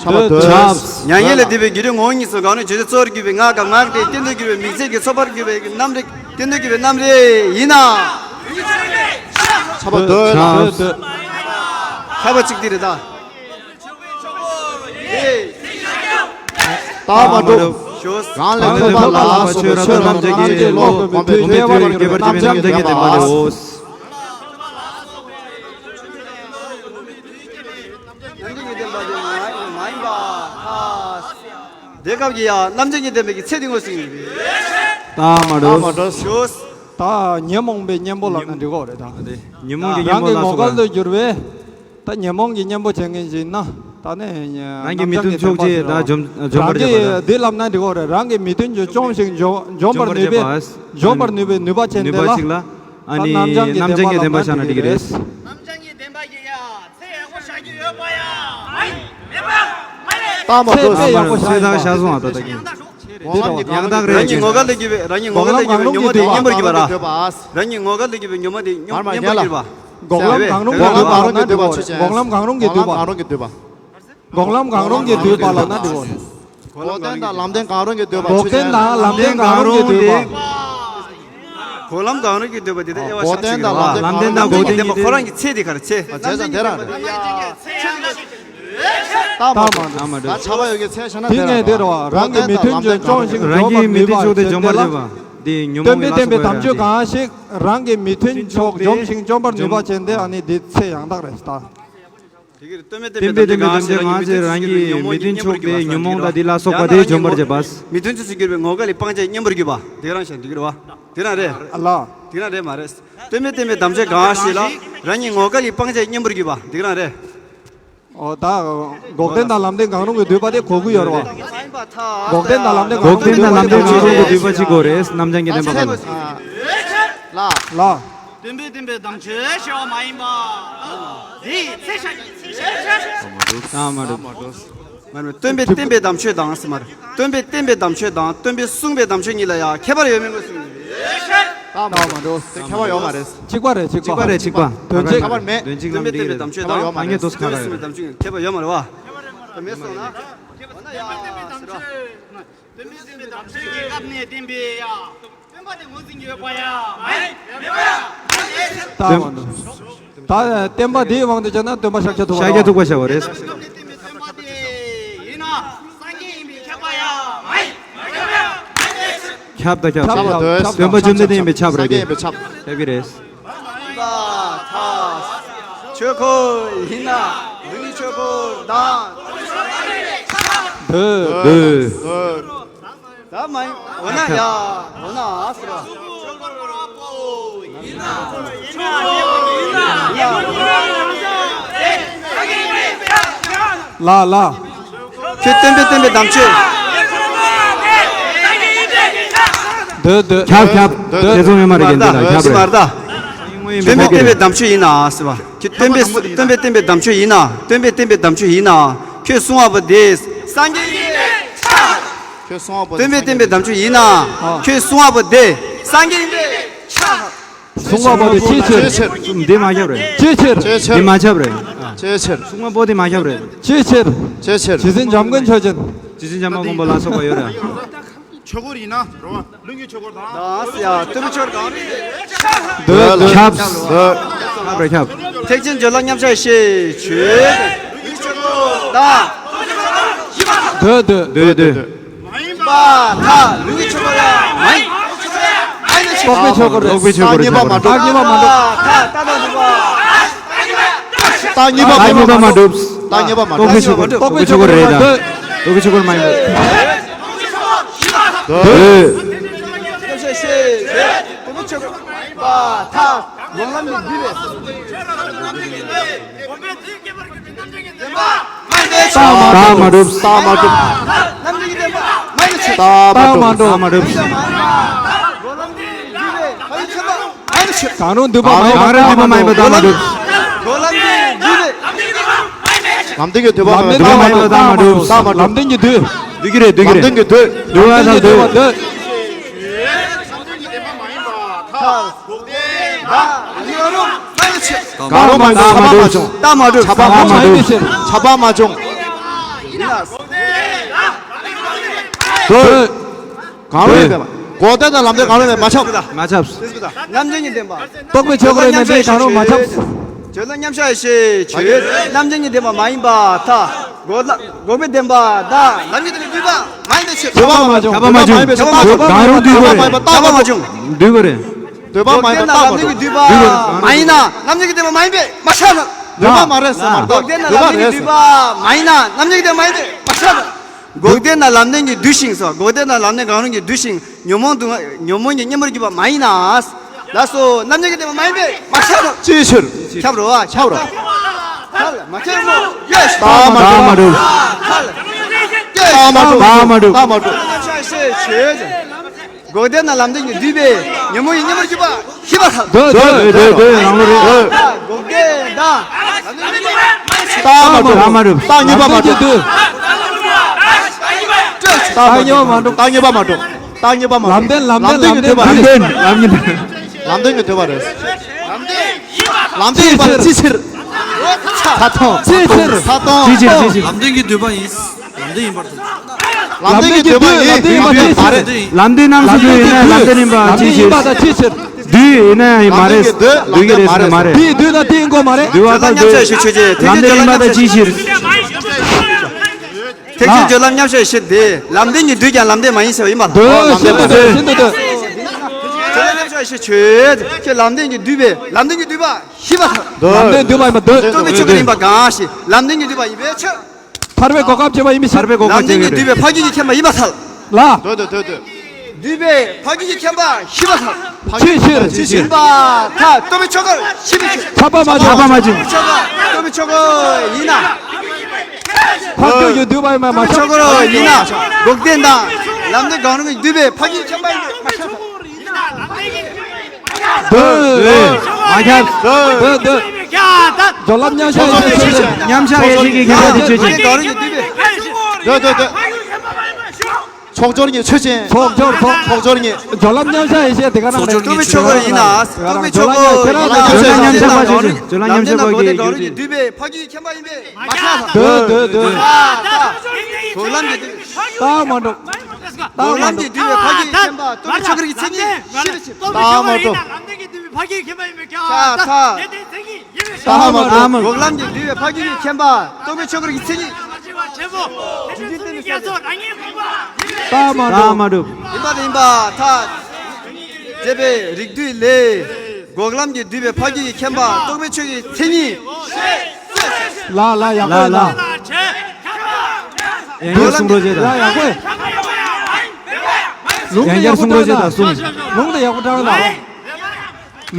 ཁྱབ་པ་འདོད། མྱ་ངན་ལས་འདས་པའི་རྒྱུ་འབྲས་ངོ་བོ་ཉིད་གསུངས་པ་གང་། བརྗོད་བྱ་གཙོ་བོར་གྱུར་པའི་ངག་གམ། ངག་དེ་ཡི་རྟེན་དུ་གྱུར་པའི་མིང་ཚིག་གི་ཚོགས་པར་གྱུར་པའི་རྣམ་རིག་རྟེན་དུ་གྱུར་པའི་རྣམ་རིག་ཡིན་ན། ཁྱབ་པ་འདོད་ལ། འདོད། ཁྱབ་པ་གཅིག་དེ་རེད་ད། ད་མ་འགྲོ། རང་ལས་ཐོབ་པ་ལ་སོགས་པའི་ཆོས་རྣམས་རྣམ་དག་གི་བློ་སྟོན་པའི་མཐུས་དབྱེ་བ་གྱུར་པའི་རྣམ་གཞག་ཡིན་པ་ལས། དེ་སྐབས་ཀྱི་ཡང་རྣམ་འདྲེན་གྱི་བདེན་པའི་གི་ཚེ་འདི་ངོ་ཟིན། ད་མ་འགྲོ། ད་མ་འགྲོ། ཞོས། ད་ཉོན་མོངས་པའི་གཉེན་པོ་ལབ་ན་འགྲིག་གོ་རེད་ད། ཉོན་མོངས་ཀྱི་གཉེན་པོ་ལ་སོགས་པ། རང་གི་ངོ་སྐལ་དུ་གྱུར་པའི། ད་ཉོན་མོངས་ཀྱི་གཉེན་པོ་བྱེད་མཁན་ཞིག་ཡིན་ན། ད་ནི་རང་གི་མི་མཐུན་ཕྱོགས་ཀྱི་ད་འཇོམས་འཇོམས་པར་བྱེད་པ་དང་། རང་གི་འདི་ལབ་ན་འགྲིག་གོ་རེད། རང་གི་མི་མཐུན་ཕྱོགས་བཅོམ་ཞིང་འཇོམས་འཇོམས་པར་ནུས་པའི་འཇོམས་པར་ནུས་པའི་ནུས་པ་ཅན་དེ་ལ། ཨ་ནི་རྣམ་བྱང་གི་བདེན་པ་ལབ་ན་འགྲིག་གི་རེད། རྣམ་བྱང་གི་བདེན་པ་ཡིན་ཡ་ཚེ་ཡག་པོ་བཞག་རྒྱུ་ཡོད་པ་ཡ། ད་མ་ཚེ་ཚེ་ཡག་པོ་བཞག་ཚེ་ཡིན་ད་པ། ཤ་བཟུང་བ་ད་ལྟ་གི། དེ་རེད་བ། ཡང་དག་རེད། རང་ཉིད་ངོ་སྐལ་ལ་གྱུར་པའི་རང་ཉིད་ངོ་སྐལ་ལ་གྱུར་པའི་ཉོན་མོངས་དེ་མཉམ་པར་གྱུར་པ་ར། རང་ཉིད་ངོ་སྐལ་ལ་གྱུར་པའི་ཉོན་མོངས་དེ་མཉམ་མར་མཉམ་པར་གྱུར་པ། འགོག་ལམ་གང་རུང་གི་འདོད་པ་ལབ་ན་འགྲིག་གོ། འགོག་ལམ་གང་རུང་གི་འདོད་པ། འགོག་ལམ་གང་རུང་གི་འདོད་པ་ལབ་ན་འགྲིག་གོ། འགོག་བདེན་དང་ལམ་བདེན་གང་རུང་གི་འདོད་པ་འགོག་ཆོས་ཅན། བདེན་དང་ལམ་བདེན་གང་རུང་གི་འདོད་པ། འགོག་ལམ་གང་རུང་གི་འདོད་པ་དེ་ལྟ་དབྱེ་བ་འགོག་བདེན་དང་ལམ་བདེན་དང་འགོག་བདེན་གྱི་བདེན་པ་ཁོ་རང་གི་ཚེ་དེ་ག་རེ་ཚེ། བྱས་ཙང་དེ་རང་རེད། ད་མ་འགྲོ། ད་ཆ་བ་ཡོད་ཀྱི་ཚེ་ཤ་ན་དེ་ངས་དེ་རེད་བ། རང་གི་མི་མཐུན་ཕྱོགས་འཇོམས་ཤིང་འཇོམས་པར་ནུས་པ་ཅན་དེ་ལ། སྟོན་པའི་བསྟན་པའི་དམ་ཆོས་གང་ཞིག་རང་གི་མི་མཐུན་ཕྱོགས་འཇོམས་ཤིང་འཇོམས་པར་ནུས་པ་ཅན་དེ་ཨ་ནི་དེ་ཚེ་ཡང་དག་རེད་ད། དེ་གིར་སྟོན་པའི་བསྟན་པའི་དམ་ཆོས་གང་ཞིག་རང་གི་མི་མཐུན་ཕྱོགས་པའི་ཉོན་མོངས་དང་དེ་ལ་སོགས་པ་དེ་འཇོམས་པར་བྱེད་པ། མི་མཐུན་ཕྱོགས་སུ་གྱུར་པའི་ངོ་སྐལ་ལ་སྤང་བྱ་མཉམ་པར་གྱུར་པ། དེ་རང་བཞིན་དེ་གིར་བ། དེ་རང་རེད། ལ། དེ་རང་རེད་མ་རེད། སྟོན་པའི་བསྟན་པའི་དམ་ཆོས་གང་ཞིག་ལ་རང་ཉིད་ངོ་སྐལ་ལ་སྤང་བྱ་མཉམ་པར་གྱུར་པ་དེ་རང་རེད། ཨོ་ད། འགོག་བདེན་དང་ལམ་བདེན་གང་རུང་གི་འདོད་པ་དེ་གོ་གི་ཡོད་རེད་བ། འགོག་བདེན་དང་ལམ་བདེན་གང་རུང་གི་འདོད་པ་དེ་གོ་གི་ཡོད་རེད། འགོག་བདེན་དང་ལམ་བདེན་གང་རུང་གི་འདོད་པ་གཅིག་གོ་རེད། རྣམ་བྱང་གི་བདེན་པ་གང་རུང་། ལ། ལ། སྟོན་པའི་བསྟན་པའི་དམ་ཆོས་ཞེས་པ་མ་ཡིན་པ། དེའི་ཚེ་ཤ་ཉིད་ཚེ་ཤ་ཉིད། ད་མ་འགྲོ། མ་རེད། སྟོན་པའི་བསྟན་པའི་དམ་ཆོས་དང་ཟེར་མ་རེད། སྟོན་པའི་བསྟན་པའི་དམ་ཆོས་དང་སྟོན་པས་གསུངས་པའི་དམ་ཆོས་གཉིས་ལ་ཡང་ཁྱད་པར་ཡོད་མེད་དགོས་གསུངས། ད་མ་འགྲོ། དེ་ཁྱད་པར་ཡོད་མ་རེད། གཅིག་པ་རེད། གཅིག་པ། གཅིག་པ་རེད། གཅིག་པ། དོན་གཅིག་ཁྱད་པར་མེད། དོན་གཅིག་སྟོན་པའི་བསྟན་པའི་དམ་ཆོས་དང་ཁྱད་པར་ཡོད་མ་རེད་བ། སྟོན་པའི་བསྟན་པའི་དམ་ཆོས་ཁྱད་པར་ཡོད་མ་རེད་བ། མེད་སོང་ན། འོ་ན་ཡ་ཟེར་བ། སྟོན་པའི་བསྟན་པའི་དམ་ཆོས་ཀྱི་སྐབས་ནས་བསྟན་པའི་ཡ། སྟོན་པ་དེ་ངོས་འཛིན་ཡོད་པ་ཡ། མེད་པ་ཡ། ད་མ་འདུག་ད་བསྟན་པ་དེའི་དབང་དུ་བྱས་ན་སྟོན་པ་ཤཱཀྱ་ཐུབ་པ་ཤཱཀྱ་ཐུབ་པ་བྱ་བ་རེད། སྟོན་པ་དེ་ཡིན་ན་སངས་རྒྱས་ཡིན་པས་ཁྱབ་པ་ཡ། མེད་པ་ཡ། ཁྱབ་ད་ཁྱབ། ཁྱབ་ད་ཁྱབ། སྟོན་པ་བཅོམ་ལྡན་འདས་ཡིན་པས་ཁྱབ་རེད། ཁྱབ་ཀྱི་རེད། ཆོས་འཁོར་ཡིན་ན་ལུས་ཀྱི་ཆོས་འཁོར་དང་། འདོད། འདོད། ད་མ་ཡིན། འོ་ན་ཡ། འོ་ན་ཨ་ཟེར་བ། ལ་ལ། ཁྱོད་སྟོན་པའི་བསྟན་པའི་དམ་ཆོས། འདོད་འདོད། ཁྱབ་ཁྱབ། འདོད། དེ་ཚོ་ཡོད་མ་རེད། གན་དེ་ལ་ཁྱབ་རེད། སྟོན་པའི་བསྟན་པའི་དམ་ཆོས་ཡིན་ན་ཟེར་བ། ཁྱོད་སྟོན་པའི་སྟོན་པའི་བསྟན་པའི་དམ་ཆོས་ཡིན་ན། སྟོན་པའི་བསྟན་པའི་དམ་ཆོས་ཡིན་ན། ཁྱོད་གསུང་བ་པོ་དེ་སངས་རྒྱས་ཡིན་པས་ཁྱབ། ཁྱོད་གསུང་བ་པོ་དེ། སྟོན་པའི་བསྟན་པའི་དམ་ཆོས་ཡིན་ན། ཁྱོད་གསུང་བ་པོ་དེ་སངས་རྒྱས་ཡིན་པས་ཁྱབ། གསུང་བ་པོ་དེ་ཅིའི་ཕྱིར། འདི་མ་ཁྱབ་རེད། ཅིའི་ཕྱིར། འདི་མ་ཁྱབ་རེད། ཅིའི་ཕྱིར། གསུང་བ་པོ་དེ་མ་ཁྱབ་རེད། ཅིའི་ཕྱིར། ཅིའི་ཕྱིར། རྗེ་བཙུན་འཇམ་མགོན་ཆོས་ཅན། རྗེ་བཙུན་འཇམ་དཔལ་མགོན་པོ་ལ་སོགས་པ་ཡོད་རེད། ཆོས་འཁོར་ཡིན་ན་རེད་བ། ལུས་ཀྱི་ཆོས་འཁོར་དང་། དང་ཡ་སྟོན་པའི་ཆོས་གང་རེད། འདོད། ཁྱབ། འདོད། ཁྱབ་རེད་ཁྱབ། ཐེག་ཆེན་བརྗོད་ལ་མཉམ་གཞག་ཞེས་བརྗོད། ལུས་ཀྱི་ཆོས་འཁོར་དང་། འདོད་འདོད། འདོད་འདོད། མ་ཡིན་པར་ཐལ། ལུས་ཀྱི་ཆོས་འཁོར་ཡང་མ་ཡིན། རྟོག་པའི་ཆོས་འཁོར་རེད། རྟོག་པའི་ཆོས་འཁོར་རེད། རྟགས་གཉིས་པ་མ་གྲུབ། རྟགས་གཉིས་པ་མ་གྲུབ། ཐལ། རྟགས་དང་ནུས་པ། རྟགས་གཉིས་པ་མ་གྲུབ། རྟགས་གཉིས་པ་མ་གྲུབ། རྟོག་པའི་ཆོས་འཁོར། རྟོག་པའི་ཆོས་འཁོར་མ་ཡིན་པ། རྟོག་པའི་ཆོས་འཁོར་མ་ཡིན་པ། འདོད། རྟོག་པའི་ཆོས་འཁོར་མ་ཡིན་པར་ཐལ། སྒོམ་ལམ་གྱི་རྒྱུ་རེད། རྟགས་མ་གྲུབ། རྟགས་མ་གྲུབ། རྟགས་མ་གྲུབ། རྟགས་མ་གྲུབ། གང་རུང་འདོད་པ་མ་ཡིན་པ། གང་རུང་འདོད་པ་མ་ཡིན་པ། རྟགས་མ་གྲུབ། ལམ་བདེན་གྱི་འདོད་པ་མ་ཡིན་པ། རྟགས་མ་གྲུབ། ལམ་བདེན་གྱི་འདོད། འདོད་ཀྱི་རེད། འདོད་ཀྱི་རེད། ལམ་བདེན་གྱི་འདོད། གང་རུང་མ་ཡིན་པ། ཆགས་པ་མ་བྱུང་། རྟགས་མ་གྲུབ། ཆགས་པ་མ་བྱུང་། ཆགས་པ་མ་བྱུང་། འདོད། གང་རུང་ཡིན་པས་མ། འགོག་བདེན་དང་ལམ་བདེན་གང་རུང་ཡིན་པས་མ་ཁྱབ། མ་ཁྱབ། རྣམ་བདེན་གྱི་བདེན་པ། རྟོག་པའི་ཆོས་འཁོར་ཡིན་པས་གང་རུང་མ་ཁྱབ། བརྗོད་ལ་མཉམ་གཞག་ཞེས་བརྗོད། རྣམ་བདེན་གྱི་བདེན་པ་མ་ཡིན་པར་ཐལ། འགོག་ལ་འགོག་པའི་བདེན་པ་དང་ལམ་གྱི་བདེན་པ་འདུས་པ་མ་ཡིན་པའི་ཕྱིར། འདོད་པ་མ་བྱུང་། འདོད་པ་མ་བྱུང་། ཁྱབ་པ་མ་བྱུང་། གང་རུང་འདུས་པ་རེད། ཁྱབ་པ་མ་བྱུང་། འདུས་པ་རེད། འདོད་པ་མ་ཡིན་པར་རྟགས་མ་གྲུབ། འདུས་པ་མ་ཡིན་ན་རྣམ་བདེན་གྱི་བདེན་པ་མ་ཡིན་པས་མ་ཁྱབ་ན། འདོད་པ་མ་རེད་ཟེར་མ་རེད། འགོག་བདེན་ན་ལམ་བདེན་གྱི་འདུས་པ་མ་ཡིན་ན། རྣམ་གཞག་དེ་མ་ཡིན་ཏེ། མ་ཤེས་པ། འགོག་བདེན་ན་ལམ་བདེན་གྱི་འདུས་ཤིང་སོ། འགོག་བདེན་ན་ལམ་བདེན་གང་རུང་གི་འདུས་ཤིང་། ཉོན་མོངས་དུ་ཉོན་མོངས་ཀྱི་གཉེན་པོར་གྱུར་པ་མ་ཡིན་ན། ལགས་སོ། རྣམ་གཞག་གི་འདུས་པ་མ་ཡིན་ཏེ། མ་ཤེས་པ། ཅིའི་ཕྱིར། ཁྱབ་རོ། ཁྱབ་རོ། ཁྱབ་མ་ཁྱབ་མོ། ཡེ། རྟགས་མ་གྲུབ། རྟགས་མ་གྲུབ། རྟགས་མ་གྲུབ། རྟགས་མ་གྲུབ། རྟགས་མ་གྲུབ། འགོག་བདེན་ན་ལམ་བདེན་གྱི་འདུས་པས་ཉོན་མོངས་ཀྱི་གཉེན་པོར་གྱུར་པ་ཤེས་པར་ཐལ། འདོད་འདོད་འདོད་འདོད་རང་ལུགས་རེད། འགོག་བདེན་དང་། རྟགས་མ་གྲུབ། རྟགས་མ་གྲུབ། རྟགས་གཉིས་པ་མ་གྲུབ། རྟགས་གཉིས་པ་མ་གྲུབ། རྟགས་གཉིས་པ་མ་གྲུབ། རྟགས་གཉིས་པ་མ་གྲུབ། ལམ་བདེན་ལམ་བདེན་ལམ་བདེན་ལམ་བདེན་ལམ་བདེན་ལམ་བདེན་གྱི་འདོད་པ་རེད། ལམ་བདེན་ཡིན་པར་ཅིའི་ཕྱིར། ད་དུང་། ཅིའི་ཕྱིར། ཅིའི་ཕྱིར། ཅིའི་ཕྱིར། ལམ་བདེན་གྱི་འདོད་པ་ཡིན། ལམ་བདེན་ཡིན་པར་ཐལ། ལམ་བདེན་གྱི་འདོད་པ་ཡིན། ལམ་བདེན་ཡིན་པ་མ་རེད། ལམ་བདེན་རྣམ་གཞག་འདོད་ཡིན་ན་ལམ་བདེན་ཡིན་པ་ཅིའི་ཕྱིར། འདོད་ཡིན་ན་ཡང་མ་རེད། འདོད་ཀྱི་རེད་ཟེར་ན་མ་རེད། དེའི་འདོད་དང་དེའི་མགོ་མ་རེད། འདོད་པ་དང་འདོད། ལམ་བདེན་ཡིན་པ་དང་ཅིའི་ཕྱིར། ཐེག་ཆེན་སྦྱོར་ལམ་མཉམ་གཞག་བཤད་དེ། ལམ་བདེན་གྱི་འདོད་ཀྱང་ལམ་བདེན་མ་ཡིན་ཟེར་བ་ཡིན་པ། འདོད་ཤིན་ཏུ་འདོད། ཤིན་ཏུ་འདོད། སྦྱོར་ལམ་མཉམ་གཞག་བཤད་ཆོས། ཁྱོད་ལམ་བདེན་གྱི་འདོད་པས་ལམ་བདེན་གྱི་འདོད་པ་ཤེས་པར་ཐལ། ལམ་བདེན་འདོད་པ་ཡིན་པ་འདོད། རྟོག་པའི་ཆོས་ཀྱི་ཡིན་པ་གང་ཞིག་ལམ་བདེན་གྱི་འདོད་པ་ཡིན་པའི་ཕྱིར། ཐར་པའི་གོ་སྐབས་བྱེད་པ་ཡིན་མི་ཤེས། ཐར་པའི་གོ་སྐབས་ལམ་བདེན་གྱི་འདོད་པས་འཕགས་རྒྱུད་ཀྱི་མཁྱེན་པ་ཡིན་པར་ཐལ། ལ། འདོད་འདོད་འདོད་འདོད། འདོད་པས་འཕགས་རྒྱུད་ཀྱི་མཁྱེན་པ་ཤེས་པར་ཐལ། ཅིའི་ཕྱིར། ཅིའི་ཕྱིར། ཡིན་པར་ཐལ། རྟོག་པའི་ཆོས་འཁོར་ཤེས་པའི་ཕྱིར། ཁྱབ་པ་མ་བྱུང་། ཁྱབ་པ་མ་བྱུང་། ཆོས་འཁོར། རྟོག་པའི་ཆོས་འཁོར་ཡིན་ན། འཕགས་རྒྱུད་ཀྱི་འདོད་པ་ཡིན་པ་མ་ཁྱབ། ཆོས་འཁོར་ཡིན་ན། འགོག་བདེན་དང་། ལམ་བདེན་གང་རུང་གི་འདོད་པས་འཕགས་རྒྱུད་ཀྱི་མཁྱེན་པ་ཡིན་པས་མ་ཁྱབ། འདོད། མ་ཁྱབ། འདོད་འདོད། སྦྱོར་ལམ་མཉམ་གཞག་ཡེ་ཤེས་ཆོས་ཅན། མཉམ་གཞག་ཡེ་ཤེས་ཀྱི་མཁྱེན་པ་དེ་ཆོས་ཅན། འདོད་འདོད་འདོད། ཕྱོགས་སྦྱོར་གཉིས་ཆོས་ཅན། ཕྱོགས་སྦྱོར་ཕྱོགས། ཕྱོགས་སྦྱོར་གཉིས། སྦྱོར་ལམ་མཉམ་གཞག་ཡེ་ཤེས་དེ་ག་རང་རེད། རྟོག་པའི་ཆོས་འཁོར་ཡིན་ན། རྟོག་པའི་ཆོས་འཁོར་ཡིན་ན། སྦྱོར་ལམ་མཉམ་གཞག་པ་ཆོས་ཅན། སྦྱོར་ལམ་མཉམ་གཞག་པ་གི་འདོད་པས་འཕགས་རྒྱུད་ཀྱི་མཁྱེན་པ་ཡིན་པས་མ་ཁྱབ། འདོད་འདོད་འདོད། འགོག་ལམ་གྱི་འདོད། རྟགས་མ་གྲུབ། འགོག་ལམ་གྱི་འདོད་པས་འཕགས་རྒྱུད་ཀྱི་མཁྱེན་པ་རྟོག་པའི་ཆོས་འཁོར་གྱི་མཚན་ཉིད་ཤེས་པའི་ཕྱིར། རྟགས་མ་གྲུབ། རྟགས་མ་གྲུབ། འགོག་ལམ་གྱི་འདོད་པས་འཕགས་རྒྱུད་ཀྱི་མཁྱེན་པ་རྟོག་པའི་ཆོས་འཁོར་གྱི་མཚན་ཉིད། རྟགས་མ་གྲུབ། རྟགས་མ་གྲུབ། ཡིན་པ་ཡིན་པར་ཐལ། ཞེས་པའི་རིགས་བསྡུས་ལས། འགོག་ལམ་གྱི་འདོད་པས་འཕགས་རྒྱུད་ཀྱི་མཁྱེན་པ་རྟོག་པའི་ཆོས་ཀྱི་མཚན་ཉིད། ལ་ལ་ཡག་པོ་ལ་ལ། ཡང་བསྐྱར་གསུང་རོགས་བྱེད་དང་། ལ་ཡག་པོ། ལུང་དེ་ཡག་པོ་བཏང་ན། ལུང་དེ་ཡག་པོ་བཏང་ན།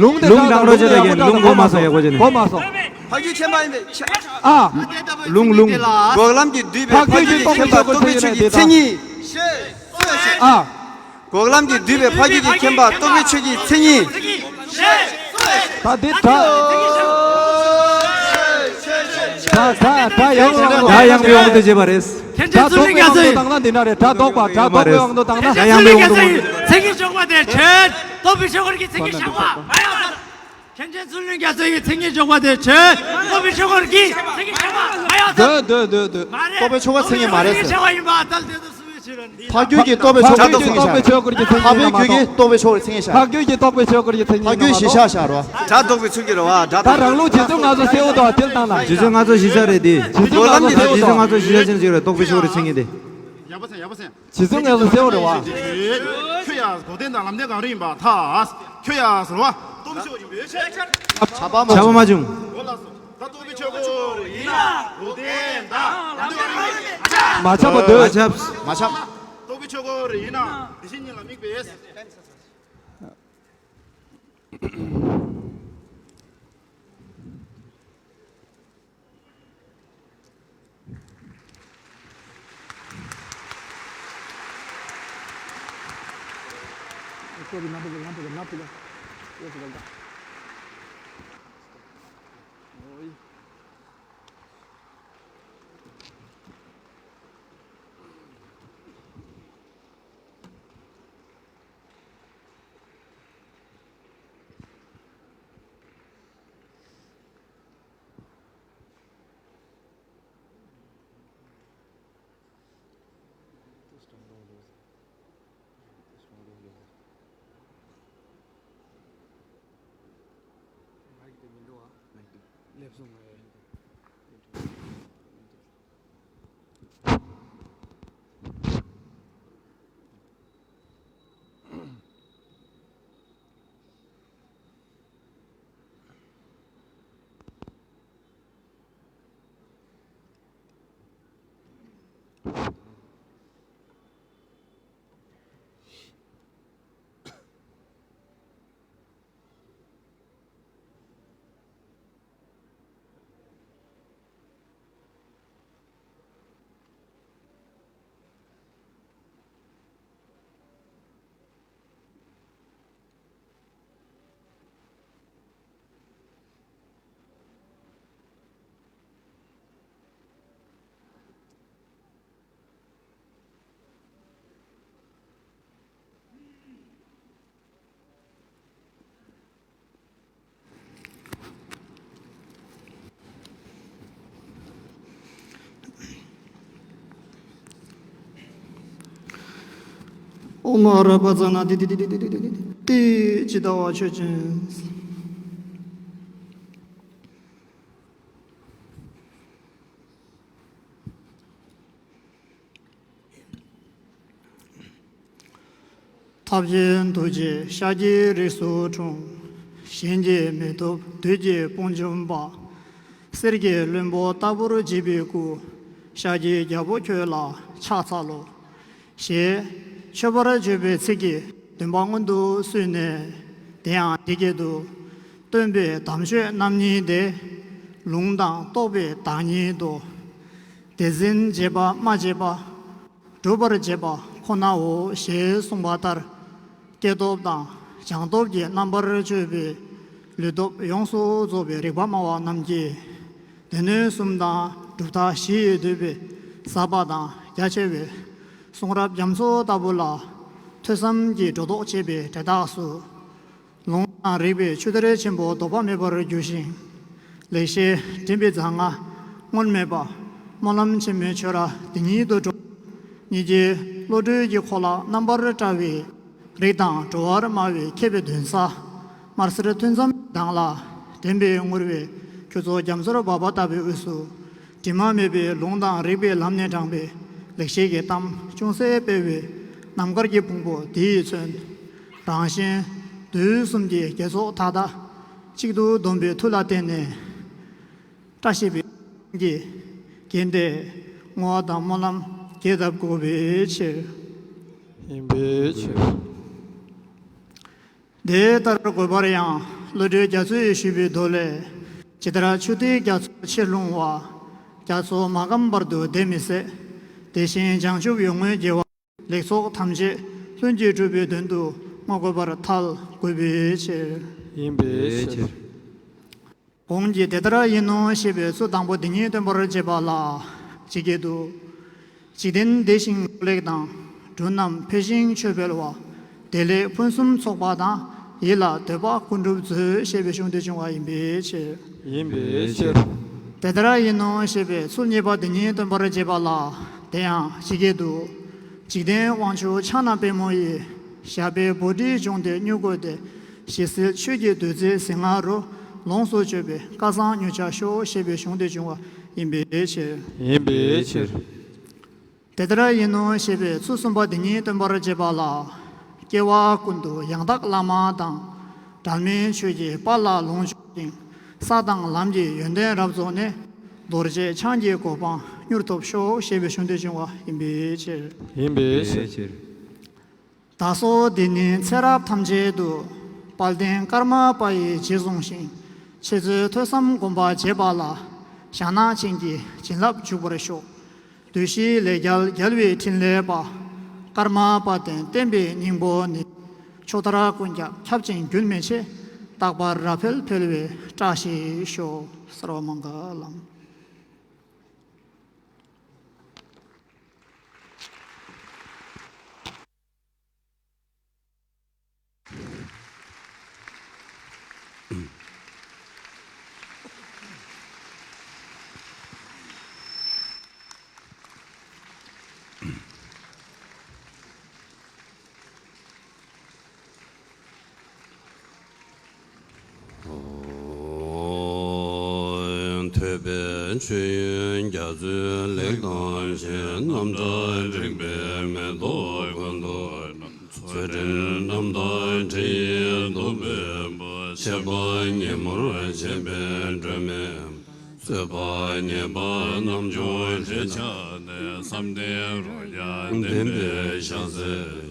ལུང་དེ་ལུང་བཏང་རོགས་བྱེད་དང་། ལུང་གོ་མ་སོང་། ཡག་པོ་བྱེད་ནས། གོ་མ་སོང་། འཕགས་རྒྱུད་མཁྱེན་པ་ཡིན་པས་ཁྱབ། ཨ། ལུང་ལུང་། འགོག་ལམ་གྱི་འདོད་པས་འཕགས་རྒྱུད་ཀྱི་མཁྱེན་པ་རྟོག་པའི་ཆོས་ཀྱི་མཚན་ཉིད། ཨ། འགོག་ལམ་གྱི་འདོད་པས་འཕགས་རྒྱུད་ཀྱི་མཁྱེན་པ་རྟོག་པའི་ཆོས་ཀྱི་མཚན་ཉིད། ད་འདི་ད། ད་ད་ད་ཡང་ཡང་ཡང་བའི་དབང་དུ་བྱས་པ་རེད། མཁན་ཆེན་ཚུལ་ལུས་རྒྱ་མཚོ་ཡིས། ད་འདོགས་པའི་དབང་དུ་བཏང་ན་འདི་འདྲ་རེད། ད་འདོགས་པ་ད་འདོགས་པའི་དབང་དུ་བཏང་ན། ཡང་ཡང་བའི་དབང་དུ། མཚན་ཉིད་འཇོག་པ་དེ་ཆོས། རྟོག་པའི་ཆོས་འཁོར་གྱི་མཚན་ཉིད་བཞག་པ་མ་ཡོང་ཟེར། མཁན་ཆེན་ཚུལ་ལུས་རྒྱ་མཚོ་ཡིས་མཚན་ཉིད་འཇོག་པ་དེ་ཆོས། རྟོག་པའི་ཆོས་འཁོར་གྱི་མཚན་ཉིད་བཞག་པ་མ་ཡོང་ཟེར། འདོད་འདོད་འདོད་འདོད། མ་རེད། རྟོག་པའི་ཆོས་འཁོར་མཚན་ཉིད་མ་རེད་ཟེར། རྟོག་པའི་ཆོས་འཁོར་གྱི་མཚན་ཉིད་བཞག་པ་ཡིན་པ་ལྟར་དེ་ལྟར་གསུངས་པའི་ཕྱིར་འདི། འཕགས་རྒྱུད་ཀྱི་རྟོག་པའི་ཆོས་འཁོར་གྱི་མཚན་ཉིད་བཞག་པ། འཕགས་རྒྱུད་ཀྱི་རྟོག་པའི་ཆོས་འཁོར་གྱི་མཚན་ཉིད། འཕགས་རྒྱུད་ཀྱི་རྟོག་པའི་ཆོས་འཁོར་གྱི་མཚན་ཉིད། འཕགས་རྒྱུད་གཞི་བཞག་བཞག་རོ། སྒྲ་འདོགས་པའི་ཚུལ་གྱིས་རོ། སྒྲ་འདོགས་པའི་ཚུལ་གྱིས་རོ། ད་རང་ལུགས་རྗེ་བཙུན་ང་ཚོ་གསལ་བོ་དང་དེ་བཏང་ན། རྗེ་བཙུན་ང་ཚོ་གཞི་བཞག་རེད་དེ། རྗེ་བཙུན་ང་ཚོ་གསལ་བོ་དང་། རྗེ་བཙུན་ང་ཚོ་གཞི་བཞག་ཅན་ཅིག་རེད། རྟོག་པའི་ཆོས་འཁོར་གྱི་མཚན་ཉིད་དེ། ཡག་པོ་ཟེར། ཡག་པོ་ཟེར། རྗེ་བཙུན་ང་ཚོ་གསལ་བོ་རེད་བ། ཁྱོད་ཡ། འགོག་བདེན་དང་ལམ་བདེན་གང་རུང་ཡིན་པར་ཐལ། ཁྱོད་ཡ་ཟེར་བ། རྟོག་པའི་ཆོས་ཡིན་པའི་ཕྱིར། ཁྱབ་པ་མ་བྱུང་། འོ་ལགས་སོ། ད་རྟོག་པའི་ཆོས་འཁོར་ཡིན་ན། འགོག་བདེན་དང་ལམ་བདེན་གང་རུང་ཡིན་པར་ཐལ། མ་ཁྱབ་པ་འདོད། མ་ཁྱབ། མ་ཁྱབ། རྟོག་པའི་ཆོས་འཁོར་ཡིན་ན། དེ་བཞིན་ཉིད་ལ་དམིགས་པའི། མའིག་དེ་མི་འགྲོ་བ། མའིག་དེ། སླེབས་སོང་ངས། ཨོཾ་ཨ་ར་པ་ཙ་ན་ཏི་ཏི་ཏི་ཏི་ཏི་ཏི་ཏི་ཏི་ཏི་ཏི། ཇི་ལྟ་བ་ཆོས་ཅན། ཐབས་མཁས་ཐུགས་རྗེས་ཤཱཀྱའི་རིགས་སུ་འཁྲུངས། གཞན་གྱིས་མི་ཐུབ་བདུད་ཀྱི་དཔུང་འཇོམས་པ། གསེར་གྱི་བློན་པོ་ལྟ་བུར་བརྗིད་པའི་སྐུ། ཤཱཀྱའི་རྒྱལ་པོ་ཁྱོད་ལ་ཕྱག་འཚལ་ལོ། ཞེས་མཆོད་པར་བརྗོད་པའི་ཚིག་གི་འདུན་པ་སྔོན་དུ་བསུས་ནས། དེ་ཡང་འདི་སྐད་དུ། སྟོན་པའི་དམ་ཆོས་རྣམ་གཉིས་ཏེ། ལུང་དང་རྟོགས་པའི་བདག་ཉིད་དོ། དེ་འཛིན་བྱེད་པ་སྨྲ་བྱེད་པ། སྒྲུབ་པར་བྱེད་པ་ཁོ་ནའོ་ཞེས་གསུངས་པ་ལྟར། སྐྱེས་སྟོབས་དང་སྦྱངས་སྟོབས་ཀྱི་རྣམ་པར་དཔྱོད་པའི་ལུས་སྟོབས་ཡོངས་སུ་རྫོགས་པའི་རིག་པ་སྨྲ་བ་རྣམས་ཀྱིས། སྡེ་སྣོད་གསུམ་དང་གྲུབ་མཐའ་བཞི་ཡིས་བསྡུས་པའི་ཟབ་པ་དང་རྒྱ་ཆེ་བའི་གསུང་རབ་རྒྱ་མཚོ་ལྟ་བུ་ལ། ཐོས་བསམ་གྱིས་སྒྲོ་འདོགས་བཅད་པའི་འབྲས་རྟགས་སུ། ལུང་དང་རིགས་པའི་ཆུ་གཏེར་ཆེན་པོ་ལྡོག་པ་མེད་པར་རྒྱུ་ཞིང་། ལེགས་བཤད་འདྲེན་པའི་རྫ་རྔ་སྔོན་མེད་པ། སྨོན་ལམ་ཆེན་མོའི་ཆོས་ར་འདི་ཉིད་དུ་འགྲོ། ཉིད་ཀྱི་བློ་གྲོས་ཀྱི་འཁོར་ལ་རྣམ་པར་བཀྲ་བའི། རིགས་དང་འགྲོ་བར་སྨྲ་བའི་མཁས་པའི་འདུན་ས། དམར་སེར་ཐུན་མཚམས་ཀྱི་གདངས་ལ། འདྲེན་པའི་ངུར་བའི་ཁྱུ་ཚོགས་རྒྱ་མཚོར་འབབ་པ་ལྟ་བུའི་དབུས་སུ། དྲི་མ་མེད་པའི་ལུང་དང་རིགས་པའི་ལམ་ནས་དྲངས་པའི་ལེགས་བཤད་ཀྱི་གཏམ་ཅུང་ཟད་སྤེལ་བའི་རྣམ་དཀར་གྱི་ཕུང་པོ་འདི་ཡིས་མཚོན། རང་གཞན་དུས་གསུམ་གྱི་དགེ་ཚོགས་མཐའ་དག་གཅིག་ཏུ་བསྡོམས་པའི་མཐུ་ལ་བརྟེན་ནས། བཀྲ་ཤིས་པའི་གི་རྒྱན་ཏེ། བསྔོ་བ་དང་སྨོན་ལམ་རྒྱས་བཏབ་དགོས་པའི་ཕྱིར། ཡིན་པའི་ཕྱིར། དེ་ལྟར་དགོས་པར་ཡང་བློ་གྲོས་རྒྱ་མཚོས་ཞུས་པའི་མདོ་ལས། ཇི་ལྟར་ཆུ་ཐིགས་རྒྱ་མཚོ་ཆེར་ལྷུང་བ། རྒྱ་མཚོ་མ་སྐམ་བར་དུ་བདེ་མི་སྲིད། དེ་བཞིན་བྱང་ཆུབ་ཡོངས་བསྔོའི་དགེ་བ། ལེགས་ཚོགས་ཐམས་ཅད་ལྷུན་གྱིས་གྲུབ་པའི་དོན་དུ་བསྔོ་དགོས་པར་ཐལ་དགོས་པའི་ཕྱིར། ཡིན་པའི་ཕྱིར། གོང་གི་དེ་ལྟར་ཡིན་ནོ་ཞེས་པའི་ཚུལ་དང་པོ་འདི་ཉིད་སྟོན་པར་བྱེད་པ་ལ། ཇི་སྐད་དུ། འཇིག་རྟེན་བདེ་ཞིང་འགྲོ་ལེགས་དང་། འབྲུ་རྣམས་འཕེལ་ཞིང་ཆོས་འཕེལ་བ། བདེ་ལེགས་ཕུན་སུམ་ཚོགས་པ་དང་། ཡིད་ལ་འདོད་པ་ཀུན་འགྲུབ་མཛོད། ཞེས་པའི་གཞུང་དེ་བྱུང་བ་ཡིན་པའི་ཕྱིར། ཡིན་པའི་ཕྱིར། དེ་ལྟར་ཡིན་ནོ་ཞེས་པའི་ཚུལ་གཉིས་པ་འདི་ཉིད་སྟོན་པར་བྱེད་པ་ལ། དེ་ཡང་ཇི་སྐད་དུ། འཇིག་རྟེན་དབང་ཕྱུག་ཕྱག་ན་པདྨོ་ཡིས། ཞབས་པད་བོ་དྷིའི་ལྗོངས་འདིར་མྱུར་བཀོད་དེ། ཞི་བསིལ་ཆོས་ཀྱི་བདུད་རྩིའི་ཟེགས་ལྔ་རུ། ལོངས་སུ་སྤྱོད་པའི་སྐལ་བཟང་མྱུར་འཆར་ཤོག། ཞེས་པའི་གཞུང་དེ་བྱུང་བ་ཡིན་པའི་ཕྱིར། ཡིན་པའི་ཕྱིར། དེ་ལྟར་ཡིན་ནོ་ཞེས་པའི་ཚུལ་གསུམ་པ་འདི་ཉིད་སྟོན་པར་བྱེད་པ་ལ། སྐྱེ་བ་ཀུན་ཏུ་ཡང་དག་བླ་མ་དང་། འབྲལ་མེད་ཆོས་ཀྱི་དཔལ་ལ་ལོངས་སྤྱོད་ཅིང་། ས་དང་ལམ་གྱི་ཡོན་ཏན་རབ་རྫོགས་ནས། རྡོ་རྗེ་འཆང་གི་གོ་འཕང་མྱུར་ཐོབ་ཤོག། ཞེས་པའི་གཞུང་དེ་བྱུང་བ་ཡིན་པའི་ཕྱིར། ཡིན་པའི་ཕྱིར། བདག་སོགས་འདི་ནི་ཚེ་རབས་ཐམས་ཅད་དུ། དཔལ་ལྡན་ཀརྨ་པ་ཡི་རྗེས་བཟུང་ཞིང་། འཆད་རྩོད་ཐོས་བསམ་སྒོམ་པ་བྱེད་པ་ལ། ཞྭ་ནག་ཅན་གྱི་བྱིན་རླབས་འཇུག་པར་ཤོག། བདུད་བཞིའི་ལས་རྒྱལ་རྒྱལ་བའི་ཕྲིན་ལས་པ། ཀརྨ་དཔལ་ལྡན་བསྟན་པའི་སྙིང་པོ་ནི། ཕྱོགས་མཐར་ཀུན་ཁྱབ་ཁྱབ་ཅིང་རྒྱུན་མི་ཆད། རྟག་པར་རབ་འཕེལ་འཕེལ་བའི་བཀྲ་ཤིས་ཤོག། སརྦ་མངྒ་ལཾ། ཐོས་པས་མཆོད་ཡོན་རྒྱ་མཚོའི་ལེགས་བཏབ་ཅིང་། རྣམ་གྲངས་རིག་པའི་མེ་ཏོག་ཀུན་ཏུ། ཚོགས་དྲན་རྣམ་དག་དྲི་ཡིས་བསྡུ་བའི་བུ། ཆད་པ་ཉིན་མོར་བྱེད་པའི་སྒྲོན་མེ། རྩོད་པ་ཉེས་པ་རྣམ་འཇོམས་ལྷས་ཆགས་ཏེ། བསམ་གཏན་རོ་བརྒྱ་ལྡན་པའི་ཞལ་ཟས་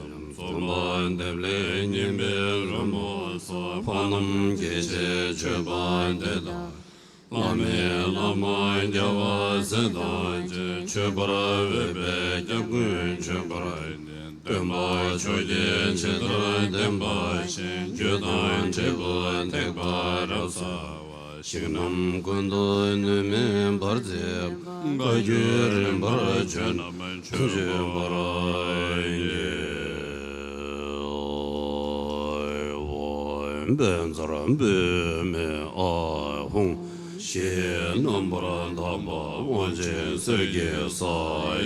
ཡང་། རྩོམ་པ་འདེབས་ལས་སྙན་པའི་རོལ་མོ་སོགས། འཕགས་རྣམས་སྐྱེ་མཆེད་མཆོད་པ་འདི་དག། བླ་མའི་བླ་མ་རྒྱལ་བ་སྲས་དང་བཅས། མཆོད་པར་འོས་པའི་སྐྱབས་ཀུན་མཆོད་པར་བསྟེན། སྟོན་པ་མཆོག་གིས་ཇི་ལྟར་བསྟན་པ་བཞིན། རྒྱུ་དང་འབྲས་བུ་ཐེག་པ་རབ་གསལ་བ། ཞིང་རྣམས་ཀུན་ཏུ་ནུས་མེད་པར་མཛད་པ། བཀའ་བརྒྱུད་རིམ་པར་ཆོས་རྣམས་ཆོས་འབྱུང་བར་བསྐྱེད། པད་ཚལ་པདྨའི་ཨཱཿཧཱུྃ། ཞེས་རྣམ་པར་དག་པ་དབང་ཆེན་གསེར་གྱི་ས་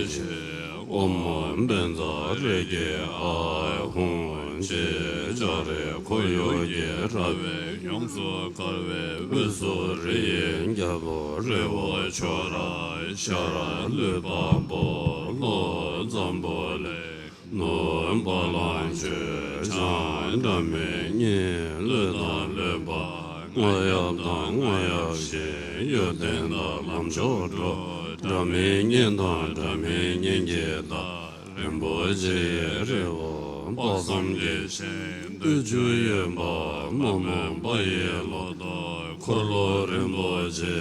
གཞི། ཨོཾ་བཛྲ་རེ་ཀེ་ཨཱཿཧཱུྃ། ཅེས་ལྕགས་རི་ཁོར་ཡུག་གི་དྲ་བས་ཡོངས་སུ་བསྐོར་བའི་དབུས་སུ་རི་ཡི་རྒྱལ་པོ་རི་བོ་ཁྱོད་ར། ཤར་ཀླུ་དཔལ་པོ། ལྷོ་འཛམ་བུ་གླིང་། ནུབ་བ་ལང་སྤྱོད། བྱང་སྒྲ་མི་སྙན། ཀླུ་དང་ཀླུ་འབངས། རྔ་ཡབ་དང་རྔ་ཡབ་གཞན། གཡོ་ལྡན་དང་ལམ་མཆོག་འགྲོ། སྒྲ་མི་སྙན་དང་སྒྲ་མི་སྙན་གྱི་བདག་རིན་པོ་ཆེ་ཡི་རི་བོ། དཔག་བསམ་གྱི་ཞིང་བདུད་བཅུ་ཡོད་པ། མ་རྨོས་པ་ཡི་ལོ་ཏོག་འཁོར་ལོ་རིན་པོ་ཆེ།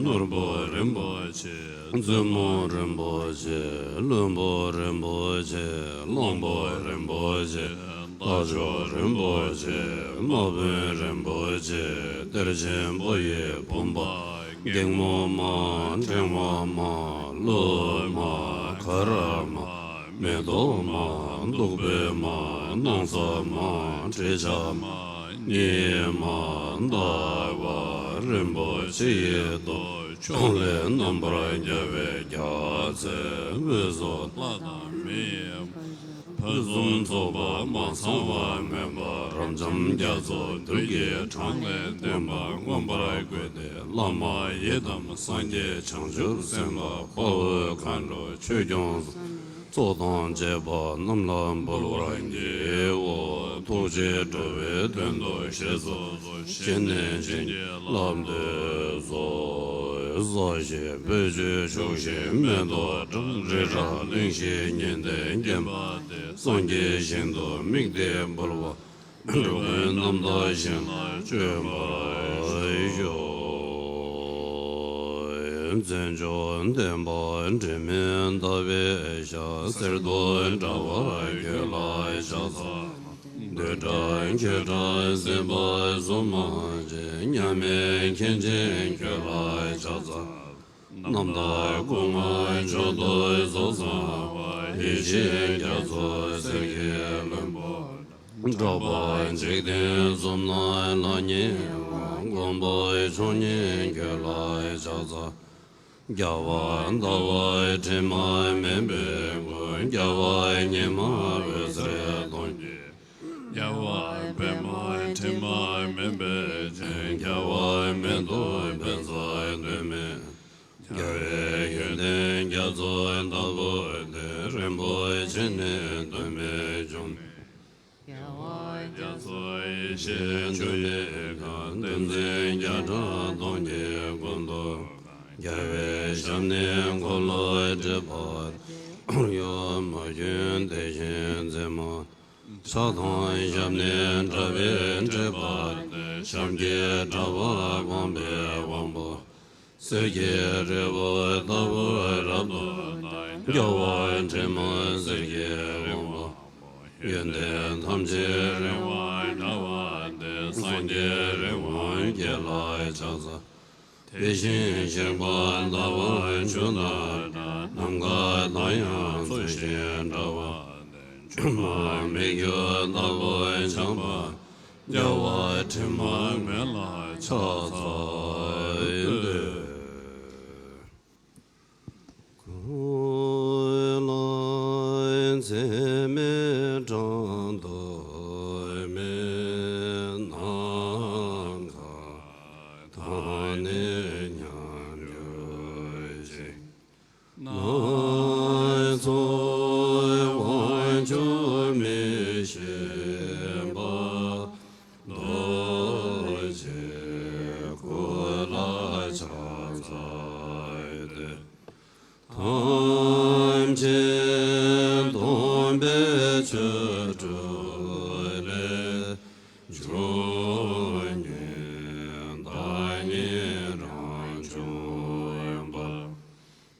ནོར་བུ་རིན་པོ་ཆེ། མཛོད་མོ་རིན་པོ་ཆེ། བློན་པོ་རིན་པོ་ཆེ། གླང་པོ་རིན་པོ་ཆེ། རྟ་མཆོག་རིན་པོ་ཆེ། དམག་དཔོན་རིན་པོ་ཆེ། གཏེར་ཆེན་པོ་ཡི་བུམ་པ། སྒེག་མོ་མ། ཕྲེང་བ་མ། གླུ་མ། གར་མ། མེ་ཏོག་མ། བདུག་སྤོས་མ། སྣང་གསལ་མ། དྲི་ཆབ་མ། གཉིས་མ། ཟླ་བ་རིན་པོ་ཆེ་ཡི་ཏོག་ཕྱོགས་ལས་རྣམ་པར་རྒྱལ་བའི་རྒྱལ་མཚན། འོད་སྲུང་ལྷ་དང་མིའི་ཕུན་སུམ་ཚོགས་པ། མ་ཚང་བ་མེད་པ་རབ་འབྱམས་རྒྱ་མཚོ། བདུད་ཀྱི་གྲངས་ལས་འདས་པ་མངོན་པར་བཀོད་དེ། བླ་མ་ཡི་དམ་སངས་རྒྱས་བྱང་ཆུབ་སེམས་དཔའ། དཔའ་བོ་མཁའ་འགྲོ་ཆོས་སྐྱོང་ཚོགས་དང་བཅས་པ་རྣམས་ལ་འབུལ་བར་བགྱིའོ། ཐུགས་རྗེས་འགྲོ་བའི་དོན་དུ་བཞེས་སུ་གསོལ། བཞེས་ནས་བྱིན་གྱིས་བརླབ་ཏུ་གསོལ། ས་གཞི་སྤོས་ཆུས་ཕྱུག་ཤིང་མེ་ཏོག་བཀྲ། རི་བྲག་གླིང་བཞི་ཉི་ཟླས་བརྒྱན་པ་སྟེ། སངས་རྒྱས་ཞིང་དུ་དམིགས་ཏེ་འབུལ་བ། འགྲོ་ཀུན་རྣམ་དག་ཞིང་ལ་སྤྱོད་པར་ཤོག། མཚན་མཆོག་ལྡན་པ་དྲི་མེད་ཟླ་བའི་ཞག། གསེར་མདོག་འདྲ་བ་ཁྱོད་ལ་ཕྱག་འཚལ། བདུད་དགྲ་ཁྱོད་དགྲ་སྲིད་པ་བཟོད་མ་བྱེད། མཉམ་མེད་མཁན་ཆེན་ཁྱོད་ལ་ཕྱག་འཚལ། རྣམ་དག་སྐུ་ལྔ་མཆོག་ཏུ་རྫོགས་སངས་པ། ཡེ་ཤེས་རྒྱ་མཚོ་གསེར་གྱི་ལྷུན་པོ། གྲགས་པ་འཇིག་རྟེན་གསུམ་ན་ལྷང་ངེ་བ། མགོན་པོ་མཆོག་བརྙེས་ཁྱོད་ལ་ཕྱག་འཚལ། རྒྱལ་བ་ཟླ་བ་དྲི་མ་མེད་པའི་སྐུ། རྒྱལ་བ་ཉི་མ་འོད་ཟེར་སྟོང་གི། རྒྱལ་བ་པདྨ་དྲི་མ་མེད་པའི་སྤྱན། རྒྱལ་བ་མེ་ཏོག་བཛྲ་གདོད་མའི། རྒྱལ་བའི་ཡོན་ཏན་རྒྱ་མཚོ་ལྟ་བུ་སྟེ། རིན་པོ་ཆེ་ནི་དོན་མེད་འབྱུང་མེད། རྒྱལ་བ་རྒྱ་མཚོ་ཡེ་ཤེས་འབྱུང་གནས་ཀྱང་། བསྟན་འཛིན་བརྒྱ་ཕྲག་སྟོང་གི་ཀུན་ཏུ་གང་། རྒྱལ་བའི་ཞབས་ནི་འཁོར་ལོ་བསྒྲིགས་པ་སྟེ། ཁོར་ཡུག་མ་གྱུར་དེ་བཞིན་མཛེས་མ། ཕྱག་དང་ཞབས་ནི་འདྲ་བས་སྤྲས་པ་སྟེ། ཞབས་ཀྱི་དྲ་བ་སྤངས་པའི་དབང་པོ། གསེར་གྱི་རི་བོ་ལྟ་བུ་རབ་ཏུ་དར། རྒྱལ་བ་དྲི་མ་ཟེར་གྱི་དབང་པོ། ཡོན་ཏན་ཐམས་ཅད་རིམ་པར་བསྒྲལ་བ་སྟེ། སངས་རྒྱས་རི་དབང་བརྒྱད་ལ་ཕྱག་འཚལ། དེ་བཞིན་གཤེགས་པ་ཟླ་བ་བཅུ་དང་འདྲ། ནམ་མཁའ་དང་ཡང་མཚུངས་ཤིང་འདྲ་བ་སྟེ། སྒྱུ་མ་མི་སྒྱུ་ལྟ་བུར་འཆང་བ། རྒྱལ་བ་དྲི་མ་མེད་ལ་ཕྱག་འཚལ་ཏོ། སྐུ་ལ་འཚེ་མེད་དྲང་དོར་མེད། ནམ་མཁའ་དང་ནི་མཉམ་གྱུར་ཅིག། སྣ་ཚོགས་དབང་ཕྱུག་མི་ཤེས་པ། རྡོ་རྗེ་སྐུ་ལ་ཕྱག་འཚལ་ཏེ། ཐམས་ཅད་སྟོང་པའི་ཆོས་སྒྲུབ་ལས། སྒྱུ་མའི་བདག་ཉིད་རང་བྱུང་བ།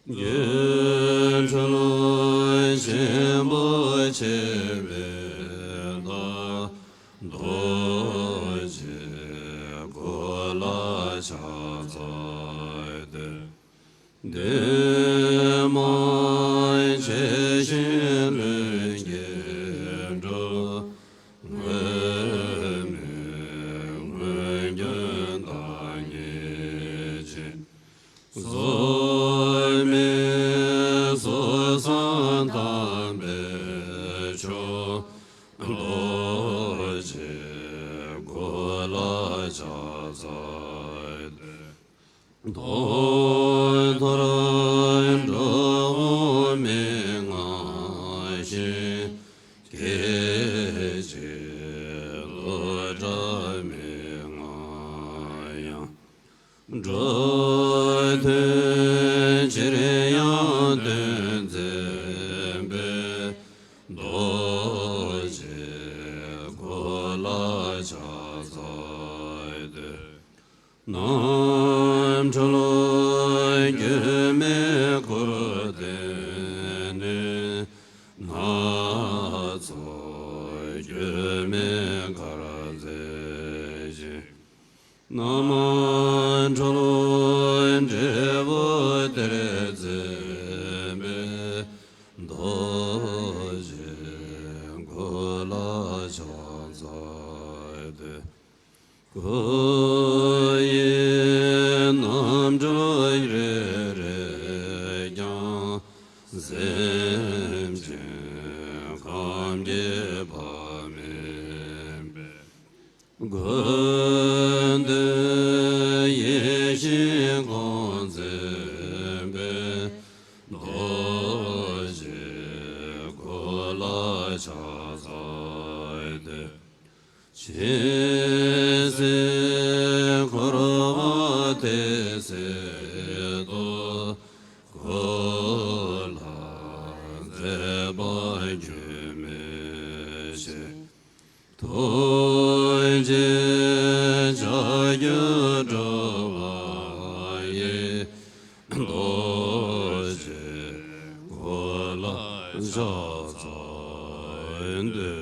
སྒྱུ་འཕྲུལ་ཆེན་པོ་ཆེ་བའི་བདག་རྡོ་རྗེ་སྐུ་ལ་ཕྱག་འཚལ་ཏེ། འདུས་མ་བྱས་ཤིང་ལྷུན་གྱིས་གྲུབ། དངོས་མེད་དངོས་བརྒྱུད་བདག་ཉིད་ཅན། གཟུགས་མེད་གཟུགས་བཟང་ དམ་པའི་ཆོས། རྡོ་རྗེ་ཀུན་ལ་ཕྱག་འཚལ་ཏེ། ཐོག་མཐར་འགྲོ་བ་མི་མངའ་ཞིང་། སྐད་ཅིག་ཏུ་སྒྲ་མི་སྙན་ཡང་། འགྲོ་དོན་ཕྱིར་ཡང་སྟོན་མཛད་པའི། རྡོ་རྗེ་ཀུན་ལ་ཕྱག་འཚལ་ཏེ། རྣམ་གྲོལ་སྒྱུ་མའི་གུར་སྟེང་ནས། སྣ་ཚོགས་སྒྱུ་མའི་གར་མཛད་ཅིང་། རྣམ་གྲོལ་འབྲས་བུ་སྟེར་མཛད་པའི། རྡོ་རྗེ་ཀུན་ལ་ཕྱག་འཚལ་ཏེ། སྐུ་ཡི་རྣམ་གྲོལ་རེ་རེ་ཀྱང་། སེམས་ཅན་ཁམས་ཀྱི་བག་མེད་པའི། ཀུན་འདུས་ཡེ་ཤེས་སྐོང་མཛད་པའི། རྡོ་རྗེ་ཀུན་ལ་ཕྱག་འཚལ་ཏེ། ཇི་སྲིད་འཁོར་བ་དེ་སྲིད་དུ། ཀུན་ལ་མཛད་པ་རྒྱུན་མི་ཆད། ཐུགས་རྗེ་ལྕགས་ཀྱུ་བྲག་པ་ཡི། རྡོ་རྗེ་ཀུན་ལ་ཕྱག་འཚལ་ཏེ།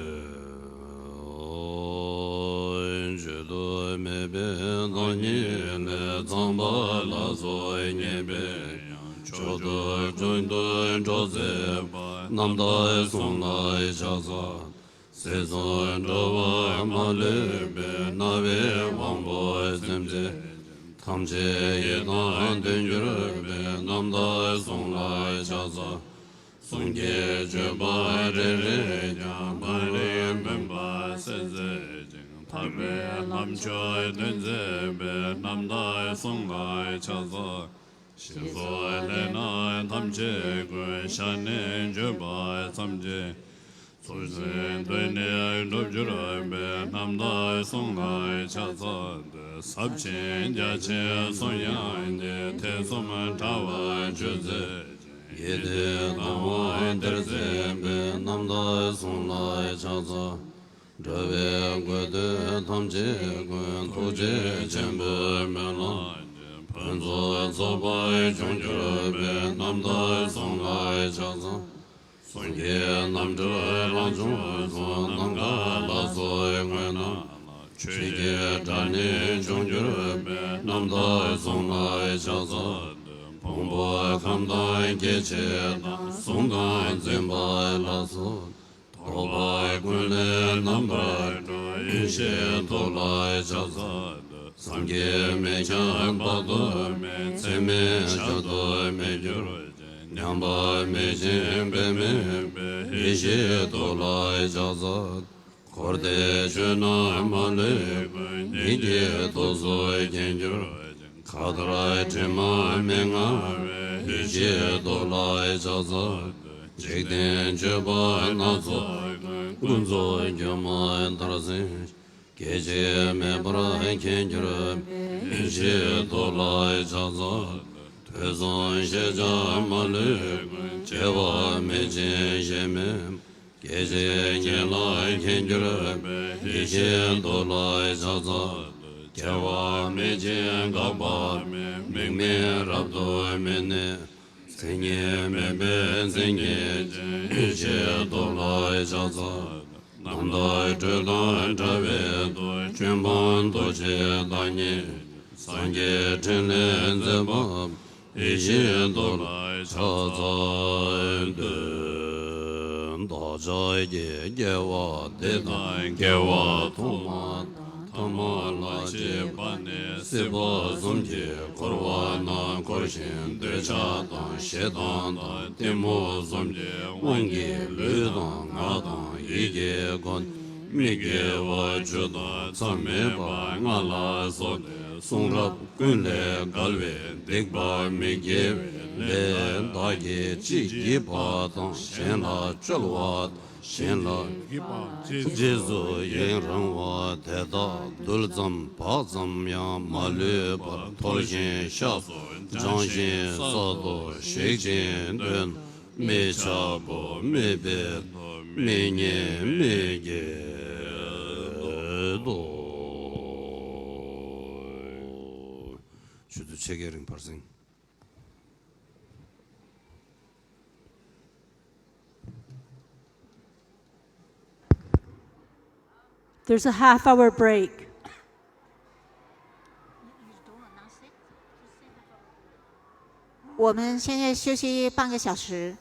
བརྗོད་དུ་མེད་པའི་བདག་ཉིད་ལས། ཚངས་པ་ལ་སོགས་མཉེས་པའི་དབྱངས། མཆོག་ཏུ་བརྗོད་དུ་འགྲོ་མཛད་པ། རྣམ་དག་གསུང་ལ་ཕྱག་འཚལ། སྲིད་གསུམ་འགྲོ་བར་མ་ལུས་པའི། རྣ་བའི་དབང་པོ་སེམས་ཅན་ཐམས་ཅད་ཀྱི། ཡི་དམ་དོན་གྱུར་པའི། རྣམ་དག་གསུང་ལ་ཕྱག་འཚལ། གསུང་གི་མཆོད་པ་རེ་རེ་ཀྱང་། ཐག་རིང་འབེན་པ་སེལ་མཛད་ཅིང་། ཐར་པའི་ལམ་མཆོག་སྟོན་མཛད་པའི། རྣམ་དག་གསུང་ལ་ཕྱག་འཚལ། ཞིང་སོགས་ལྷ་དང་ཐམས་ཅད་ཀུན། ཞལ་ནས་བརྗོད་པ་ཐམས་ཅད། ཚུལ་བཞིན་དུ་ནི་འགྲུབ་གྱུར་པའི། རྣམ་དག་གསུང་ལ་ཕྱག་འཚལ་ཏེ། ཟབ་ཅིང་རྒྱ་ཆེའི་གསུང་དབྱངས་ཀྱིས། ཐེ་ཚོམ་བྲལ་བར་གྱུར་མཛད་ཅིང་། ཡིད་བདེ་དང་བ་སྟེར་མཛད་པའི། རྣམ་དག་གསུང་ལ་ཕྱག་འཚལ། འགྲོ་བའི་དགོས་འདོད་ཐམས་ཅད་ཀུན། ཐུགས་རྗེ་ཆེན་པོའི་སྨོན་ལམ་གྱིས། ཕུན་སུམ་ཚོགས་པར་འབྱུང་གྱུར་པའི། རྣམ་དག་གསུང་ལ་ཕྱག་འཚལ། གསུང་གི་རྣམ་འཕྲུལ་རང་བྱུང་གསུང་། ནམ་མཁའ་ལ་སོགས་མངོན་རྣམས་ལ། ཆོས་ཀྱི་སྒྲ་ནི་འབྱུང་གྱུར་པའི། རྣམ་དག་གསུང་ལ་ཕྱག་འཚལ་ཏེ། ཕུང་པོ་ཁམས་དང་སྐྱེ་མཆེད་དང་། གཟུགས་དང་འཛིན་པ་ལ་སོགས། རྟོག་པ་ཀུན་ལས་རྣམ་པར་གྲོལ། ཡེ་ཤེས་མདོ་ལ་ཕྱག་འཚལ་ཏེ། བསམ་གྱིས་མི་ཁྱབ་དཔག་ཏུ་མེད། ཚད་མེད་གཞལ་དུ་མི་འགྱུར་ཅིང་། མཉམ་པ་མེད་ཅིང་དཔེ་མེད་པའི། ཡེ་ཤེས་མདོ་ལ་ཕྱག་འཚལ། འཁོར་འདས་ཆོས་རྣམས་མ་ལུས་ཀུན། ཉིད་ཀྱི་ཐུགས་སུ་མཁྱེན་གྱུར་ཅིང་། མཁའ་ལྟར་དྲི་མ་མི་མངའ་བའི། ཡེ་ཤེས་མདོ་ལ་ཕྱག་འཚལ་ཏེ། འཇིག་རྟེན་སྤྱོད་པ་སྣ་ཚོགས་ཀུན། ཀུན་རྫོབ་སྒྱུ་མ་ལྟར་སེམས་ཤིང་། སྐད་ཅིག་མེད་པར་མཁྱེན་གྱུར་པའི། ཡེ་ཤེས་མདོ་ལ་ཕྱག་འཚལ་ཏེ། ཐོས་བསམ་ཤེས་བྱ་མ་ལུས་ཀུན། སྐྱེ་བ་མེད་ཅིང་གཞན་མེད། སྐད་ཅིག་ཉིད་ལ་མཁྱེན་གྱུར་པའི། ཡེ་ཤེས་མདོ་ལ་ཕྱག་འཚལ་ཏེ། སྐྱེ་བ་མེད་ཅིང་འགག་པ་མེད། དམིགས་མེད་རབ་ཏུ་མི་གནས། མཚན་ཉིད་མེད་པའི་མཚན་ཉིད་ཅན། ཡེ་ཤེས་མདོ་ལ་ཕྱག་འཚལ་ཏེ། རྣམ་དག་སྤྲོས་དང་བྲལ་བའི་མཐུ། ཀུན་སྤངས་རྡོ་རྗེ་བདག་ཉིད་ཅན། སངས་རྒྱས་ཕྲིན་ལས་མཛད་པ། ཡེ་ཤེས་མདོ་ལ་ཕྱག་འཚལ་ཏེ། བདག་ཅག་གི་སྐྱེ་བ་འདི་དང་། སྐྱེ་བ་ཐོག་མ་དང་། མ་ལ་སྐྱེས་པ་ནི་སྲིད་པ་གསུམ་གྱིས་བསྐོར་བ་ན་འཁོར་ཞིང་འདོད་ཆགས་དང་ཞེ་སྡང་དང་གཏི་མུག་གསུམ་གྱི་དབང་གིས་ལུས་དང་ངག་དང་ཡིད་ཀྱི་སྒོ་ནས་མི་དགེ་བ་བཅུ་དང་མཚམས་མེད་པ་ལྔ་ལ་སོགས་ཏེ་གསུང་རབ་ཀུན་ལས་བརྒལ་བའི་སྡིག་པ་མི་དགེ་བའི་ལས་བདག་གིས་ཅི་བགྱིས་པ་དང་གཞན་ལ་བཅོལ་བ་དང་གཞན་ལ་རྗེས་སུ་ཡི་རང་བ་དེ་དག་རྡུལ་ཙམ་བག་ཙམ་ཡང་མ་ལུས་པར་འཐོར་ཞིང་གཤགས་སོ། བྱང་ཞིང་གསར་དུ་གཤེགས་ཕྱིར་འདོད་ན་མི་འཆབ་བོ། མི་འབད་དོ། མི་ཉན་མི་བགྱིད་དོ། ཆུ་ཚོད་ཕྱེད་ཀའི་རིང་བར་གསེང་། There's a half hour break. 我们现在休息半个小时。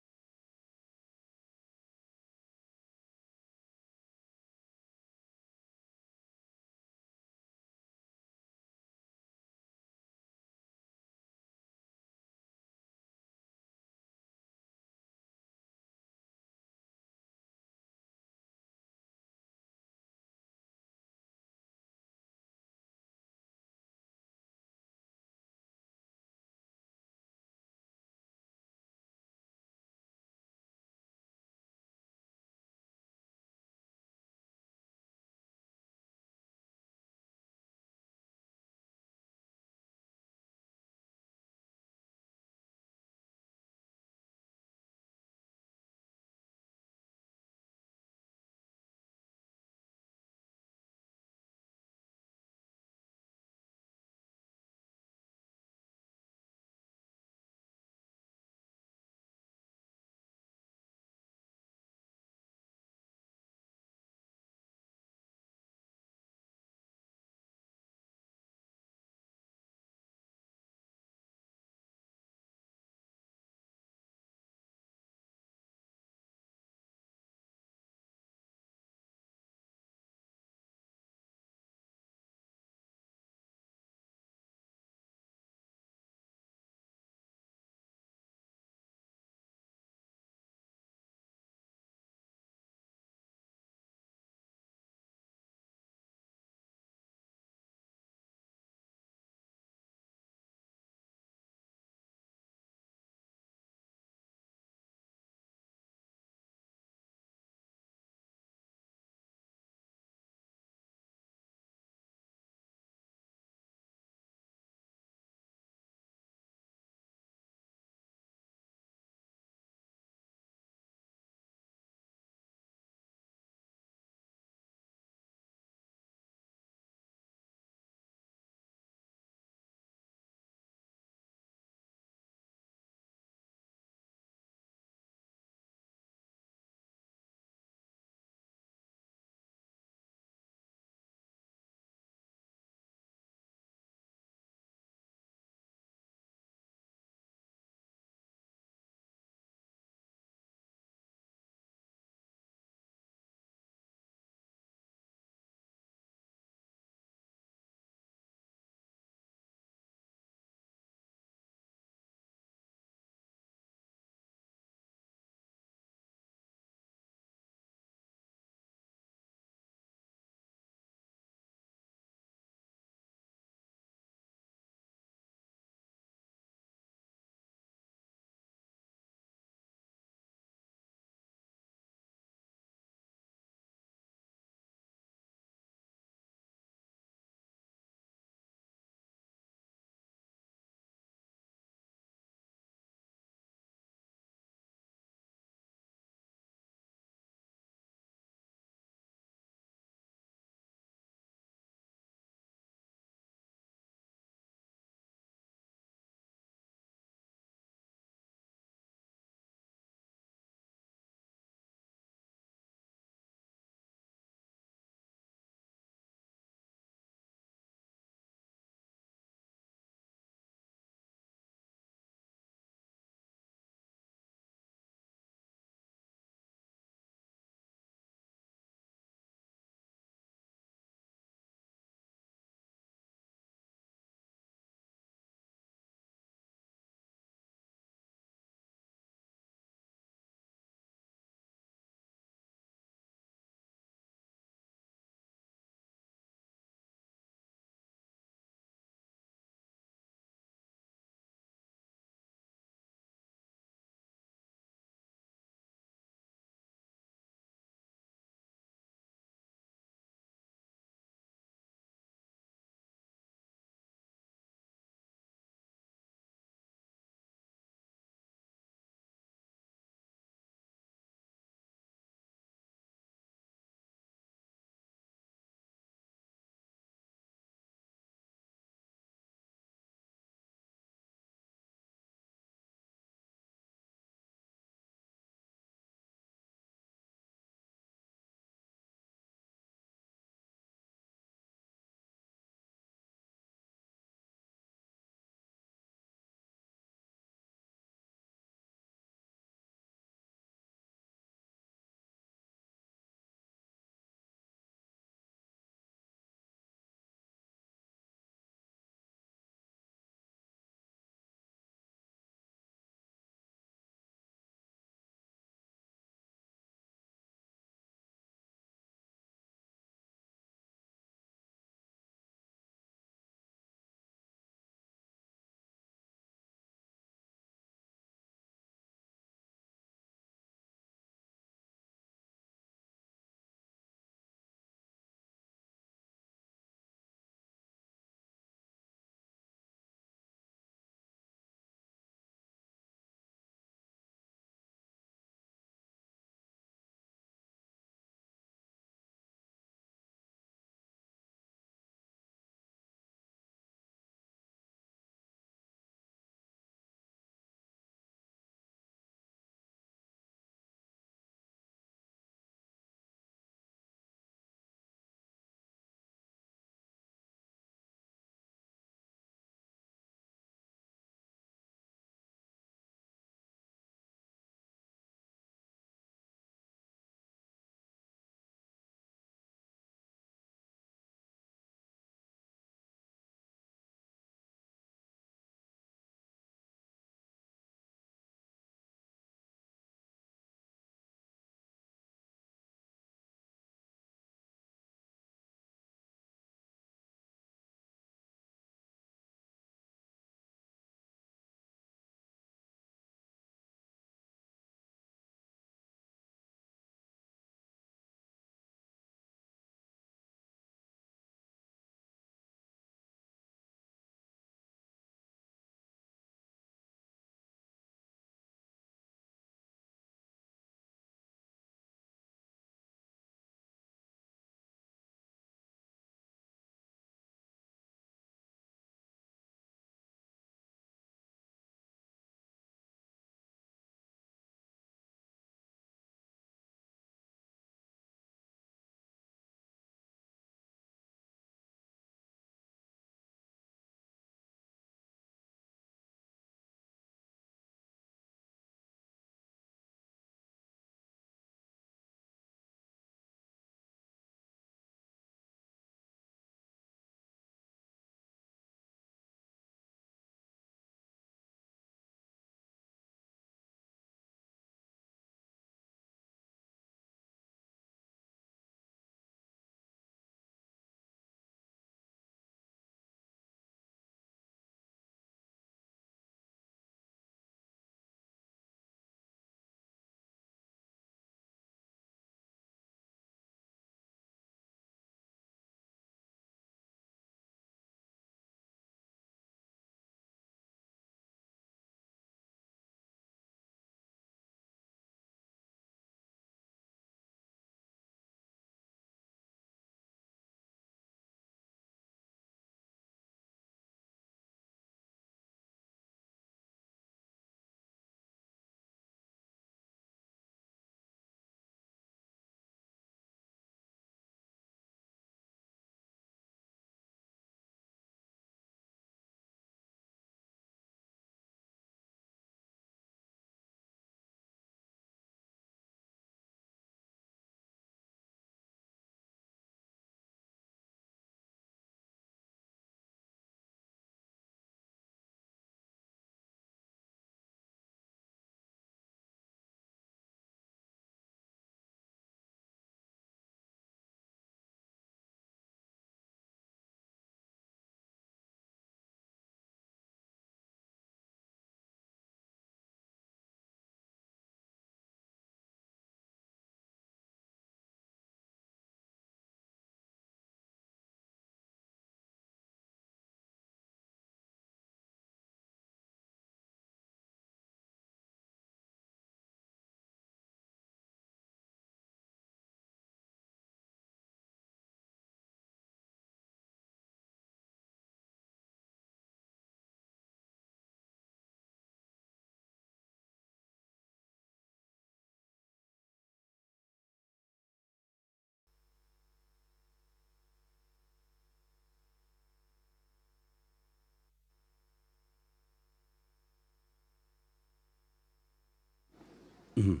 བཟླས་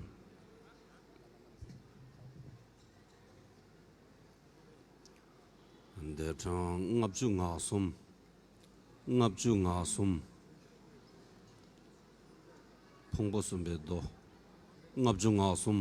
གྲངས་ལྔ་བཅུ་ང་གསུམ། ལྔ་བཅུ་ང་གསུམ། ཕུང་པོ་གསུམ་པའི་མདོ། ལྔ་བཅུ་ང་གསུམ།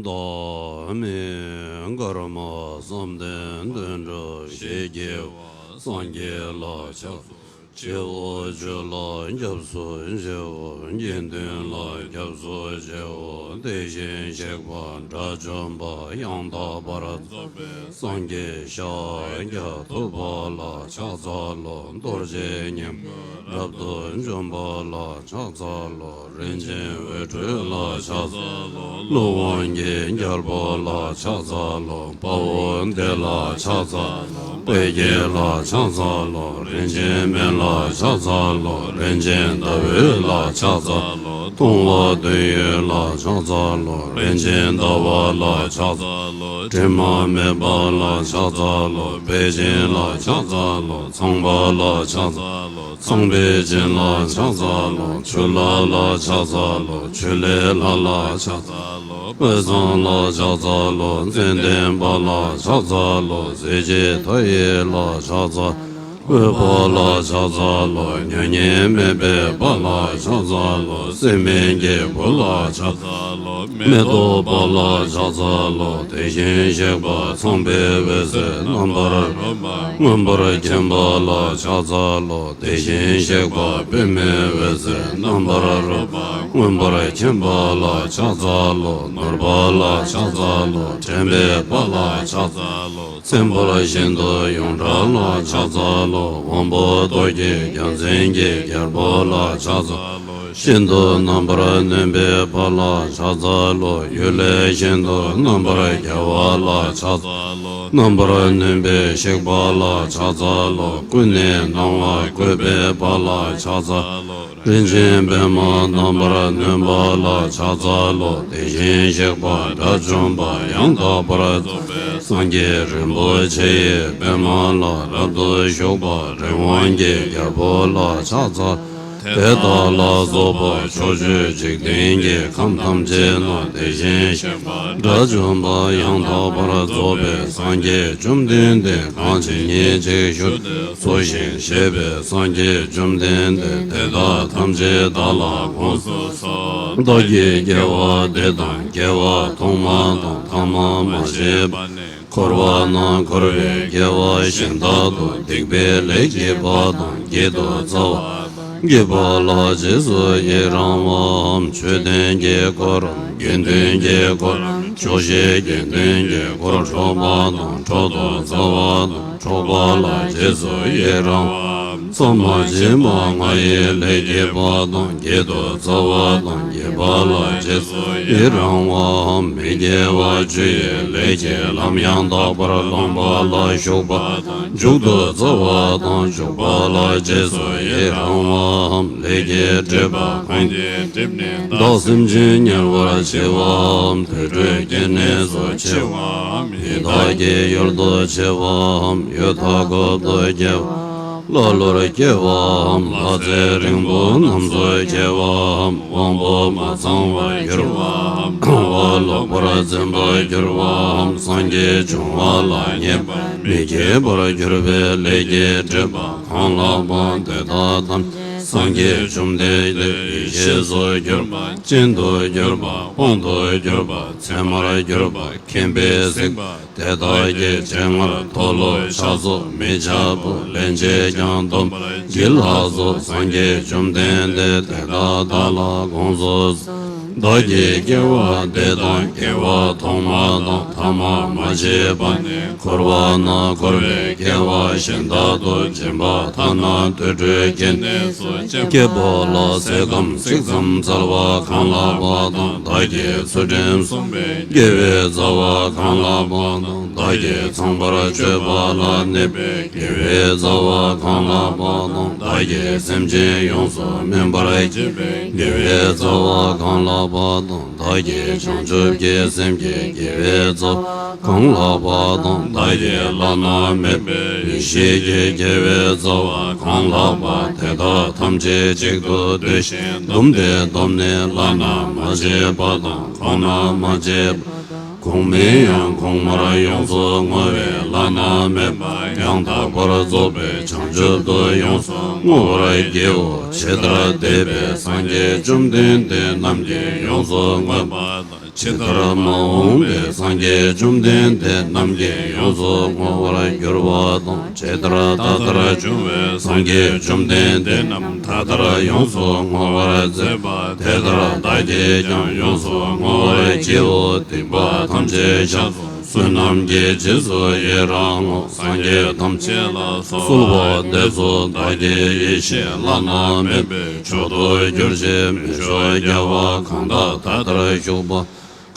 བདག་མིང་ཀརྨ་བསམ་གཏན་དོན་གྲུབ་ཞེས་བགྱི་བ། སངས་རྒྱས་ལ་ཕྱག་འཚལ་ལོ། སྤྱི་བོ་ཆོས་ལ་སྐྱབས་སུ་མཆིའོ། དགེ་འདུན་ལ་སྐྱབས་སུ་མཆིའོ། དེ་བཞིན་གཤེགས་པ་དགྲ་བཅོམ་པ་ཡང་དག་པར་རྫོགས་པའི་སངས་རྒྱས་ཤཱཀྱ་ཐུབ་པ་ལ་ཕྱག་འཚལ་ལོ། རྡོ་རྗེ་སྙིང་པོ་རབ་ཏུ་འཇོམས་པ་ལ་ཕྱག་འཚལ་ལོ། རིན་ཆེན་འོད་སྤྲོས་ལ་ཕྱག་འཚལ་ལོ། ཀླུ་དབང་གི་རྒྱལ་པོ་ལ་ཕྱག་འཚལ་ལོ། དཔའ་བོ་དེ་ལ་ཕྱག་འཚལ་ལོ། དཔལ་དགྱེས་ལ་ཕྱག་འཚལ་ལོ། རིན་ཆེན་སྨན་ལ་ཕྱག་འཚལ་ལོ། རིན་ཆེན་ཟླ་འོད་ལ་ཕྱག་འཚལ་ལོ། མཐོང་བ་དོན་ཡོད་ལ་ཕྱག་འཚལ་ལོ། རིན་ཆེན་ཟླ་བ་ལ་ཕྱག་འཚལ་ལོ། དྲི་མ་མེད་པ་ལ་ཕྱག་འཚལ་ལོ། དཔལ་ཆེན་ལ་ཕྱག་འཚལ་ལོ། ཚངས་པ་ལ་ཕྱག་འཚལ་ལོ། ཚངས་པའི་སྦྱིན་ལ་ཕྱག་འཚལ་ལོ། ཆུ་ལྷ་ལ་ཕྱག་འཚལ་ལོ། ཆུ་ལྷའི་ལྷ་ལ་ཕྱག་འཚལ་ལོ། དབུས་གཙང་ལ་ཕྱག་འཚལ་ལོ། ཙན་དན་པ་ལ་ཕྱག་འཚལ་ལོ། གཟི་བརྗིད་མཐའ་ཡས་ལ་ཕྱག་འཚལ། འོད་དཔག་ལ་ཕྱག་འཚལ་ལོ། མྱ་ངན་མེད་པའི་དཔའ་ལ་ཕྱག་འཚལ་ལོ། སྲེད་མེད་ཀྱི་བུ་ལ་ཕྱག་འཚལ་ལོ། མེ་ཏོག་དཔག་ལ་ཕྱག་འཚལ་ལོ། དེ་བཞིན་གཤེགས་པ་ཚངས་པའི་འོད་ཟེར་རྣམ་པར་རོལ་པ་མངོན་པར་མཁྱེན་པ་ལ་ཕྱག་འཚལ་ལོ། དེ་བཞིན་གཤེགས་པ་པདྨའི་འོད་ཟེར་རྣམ་པར་རོལ་པ་མངོན་པར་མཁྱེན་པ་ལ་ཕྱག་འཚལ་ལོ། ནོར་བ་ལ་ཕྱག་འཚལ་ལོ། དྲན་པའི་དཔའ་ལ་ཕྱག་འཚལ་ལོ། ཚེ་འབར་ཤིན་ཏུ་ཡོངས་བསྒྲལ་ལ་ཕྱག་འཚལ་ལོ། དབང་པོ་ཏོག་གི་རྒྱལ་མཚན་གྱི་རྒྱལ་པོ་ལ་ཕྱག་འཚལ་ལོ། ཤིན་ཏུ་རྣམ་པར་གནོན་པའི་དཔའ་ལ་ཕྱག་འཚལ་ལོ། གཡུལ་ལས་ཤིན་ཏུ་རྣམ་པར་རྒྱལ་བ་ལ་ཕྱག་འཚལ་ལོ། རྣམ་པར་གནོན་པའི་གཤེགས་པ་ལ་ཕྱག་འཚལ་ལོ། ཀུན་ནས་སྣང་བ་བཀོད་པའི་དཔའ་ལ་ཕྱག་འཚལ་ལོ། རིན་ཆེན་པདྨ་རྣམ་པར་གནོན་པ་ལ་ཕྱག་འཚལ་ལོ། དེ་བཞིན་གཤེགས་པ་དགྲ་བཅོམ་པ་ཡང་དག་པར་རྫོགས་པའི་སངས་རྒྱས་རིན་པོ་ཆེ་ཡི་པདྨ་ལ་རབ་ཏུ་བཞུགས་པ་རི་དབང་གི་རྒྱལ་པོ་ལ་ཕྱག་འཚལ། དེ་དག་ལ་སོགས་པ་ཕྱོགས་བཅུའི་འཇིག་རྟེན་གྱི་ཁམས་ཐམས་ཅད་ན་དེ་བཞིན་གཤེགས་པ་དགྲ་བཅོམ་པ་ཡང་དག་པར་རྫོགས་པའི་སངས་རྒྱས་བཅོམ་ལྡན་འདས་གང་ཇི་སྙེད་ཅིག་བཞུགས་ཏེ་འཚོ་ཞིང་གཞེས་པའི་སངས་རྒྱས་བཅོམ་ལྡན་འདས་དེ་དག་ཐམས་ཅད་བདག་ལ་དགོངས་སུ་གསོལ། བདག་གི་དགེ་བ་འདི་དང་དགེ་བ་ཐོག་མ་དང་ཐ་མ་མ་མཆིས་པ་ནས་འཁོར་བ་ན་འཁོར་བའི་དགེ་བ་གཞན་དག་ཏུ་སྡིག་པའི་ལས་བགྱིས་པ་དང་བགྱིད་དུ་སྩལ་བ་དང་བགྱིས་པ་ལ་རྗེས་སུ་ཡི་རང་བའམ་མཆོད་རྟེན་གྱི་དཀོར་རམ་དགེ་འདུན་གྱི་དཀོར་རམ་ཕྱོགས་བཞིའི་དགེ་འདུན་གྱི་དཀོར་འཕྲོག་པ་དང་འཕྲོག་ཏུ་སྩལ་བ་དང་འཕྲོག་པ་ལ་རྗེས་སུ་ཡི་རང་བའམ་མཚམས་མ་བྱིན་པ་ལྔ་ཡི་ལས་བགྱིས་པ་དང་བགྱིད་དུ་སྩལ་བ་དང་བགྱིས་པ་ལ་རྗེས་སུ་ཡི་རང་བའམ་མི་དགེ་བ་བཅུ་ཡི་ལས་ཀྱི་ལམ་ཡང་དག་པར་བླངས་པ་ལ་ཞུགས་པ་དང་མཇུག་ཏུ་སྩལ་བ་དང་འཇུག་པ་ལ་རྗེས་སུ་ཡི་རང་བའམ་ལས་ཀྱི་སྒྲིབ་པ་གང་ཡིན་བདག་སེམས་ཅན་དམྱལ་བར་མཆི་བའམ་དུད་འགྲོའི་སྐྱེ་གནས་སུ་མཆི་བའམ་ཡི་དྭགས་ཀྱི་ཡུལ་དུ་མཆི་བའམ་ཡུལ་མཐའ་འཁོབ་ཏུ་སྐྱེ་བ། ཀླ་ཀློར་སྐྱེ་བའམ་ལྷ་ཚེ་རིང་པོ་རྣམས་སུ་སྐྱེ་བའམ་དབང་པོ་མ་ཚང་བར་གྱུར་བའམ་ལོག་པར་འཛིན་པར་གྱུར་བའམ་སངས་རྒྱས་འབྱུང་བ་ལ་མཉེས་པ་མི་བགྱིད་པར་གྱུར་པའི་ལས་ཀྱི་སྒྲིབ་པ་གང་ལགས་པ་དེ་དག་ཐམས་ཅད་སངས་རྒྱས་བཅོམ་ལྡན་འདས་ཡེ་ཤེས་སུ་གྱུར་པ་སྤྱན་དུ་གྱུར་པ་དཔང་དུ་གྱུར་པ་ཚད་མར་གྱུར་པ་མཁྱེན་པས་གཟིགས་པ་དེ་དག་གི་སྤྱན་སྔར་མཐོལ་ལོ་འཆག་སོགས་མི་འཆབ་བོ། སླན་ཆད་ཀྱང་སྡོམ་པར་བགྱིད་ལགས་སོ། སངས་རྒྱས་བཅོམ་ལྡན་འདས་དེ་དག་བདག་ལ་དགོངས་སོ། བདག་གི་དགེ་བ་འདི་དང་དགེ་བ་ཐོག་མ་དང་ཐ་མ་མ་མཆིས་པ་ནས་འཁོར་བ་ན་འཁོར་བའི་དགེ་བ་གཞན་དག་ཏུ་སྦྱིན་པ་ཐ་ན་དུད་འགྲོའི་སྐྱེ་གནས་སུ་སྐྱེས་པ་ལ་ཚེ་ཁམས་ཚིག་ཙམ་བཙལ་བ་གང་ལགས་པ་དང་། བདག་གིས་ཚུལ་ཁྲིམས་བསྲུངས་པའི་དགེ་བའི་རྩ་བ་གང་ལགས་པ་དང་། བདག་གིས་ཚངས་པར་སྤྱོད་པ་ལ་གནས་པའི་དགེ་བའི་རྩ་བ་གང་ལགས་པ་དང་། བདག་གིས་སེམས་ཅན་ཡོངས་སུ་སྨིན་པར་བྱེད་པའི་དགེ་བའི་རྩ་བ་གང་ལགས་ ལྷག་པ་དང་། བདག་གིས་བྱང་ཆུབ་ཀྱི་སེམས་ཀྱི་དགེ་བའི་རྩ་བ་གང་ལྷག་པ་དང་། བདག་གིས་བླ་ན་མེད་པའི་ཡེ་ཤེས་ཀྱི་དགེ་བའི་རྩ་བ་གང་ལྷག་པ་དེ་དག་ཐམས་ཅད་གཅིག་ཏུ་བསྡུས་ཤིང་བཟླུམས་ཏེ་བསྡོམས་ནས་བླ་ན་མ་མཆིས་པ་དང་། གོང་ན་མ་མཆིས་པ་དང་། གོང་མའི་ཡང་གོང་མར་ཡོངས་སུ་བསྔོ་བས་བླ་ན་མེད་པ་ཡང་དག་པར་རྫོགས་པའི་བྱང་ཆུབ་ཏུ་ཡོངས་སུ་བསྔོ་བར་བགྱིའོ། ཇི་ལྟར་འདས་པའི་སངས་རྒྱས་བཅོམ་ལྡན་འདས་རྣམས་ཀྱིས་ཡོངས་སུ་བསྔོས་པ་དང་། ཇི་ལྟར་མ་འོངས་པའི་སངས་རྒྱས་བཅོམ་ལྡན་འདས་རྣམས་ཀྱིས་ཡོངས་སུ་བསྔོ་བར་འགྱུར་བ་དང་། ཇི་ལྟར་ད་ལྟར་བྱུང་བའི་སངས་རྒྱས་བཅོམ་ལྡན་འདས་རྣམས་ད་ལྟར་ཡོངས་སུ་བསྔོ་བར་མཛད་པ་དེ་ལྟར་བདག་གིས་ཀྱང་ཡོངས་སུ་བསྔོ་བར་བགྱིའོ། སྡིག་པ་ཐམས་ཅད་བཤགས་སོ། བསོད་ནམས་ཀྱི་རྗེས་སུ་ཡི་རང་ངོ་། སངས་རྒྱས་ཐམས་ཅད་ལ་གསོལ་བ་འདེབས་སོ། བདག་གི་ཡེ་ཤེས་བླ་ན་མེད་པའི་མཆོག་ཏུ་གྱུར་ཅིག་མི་མཆོག་རྒྱལ་བ་གང་དག་ད་ལྟར་བཞུགས་པ།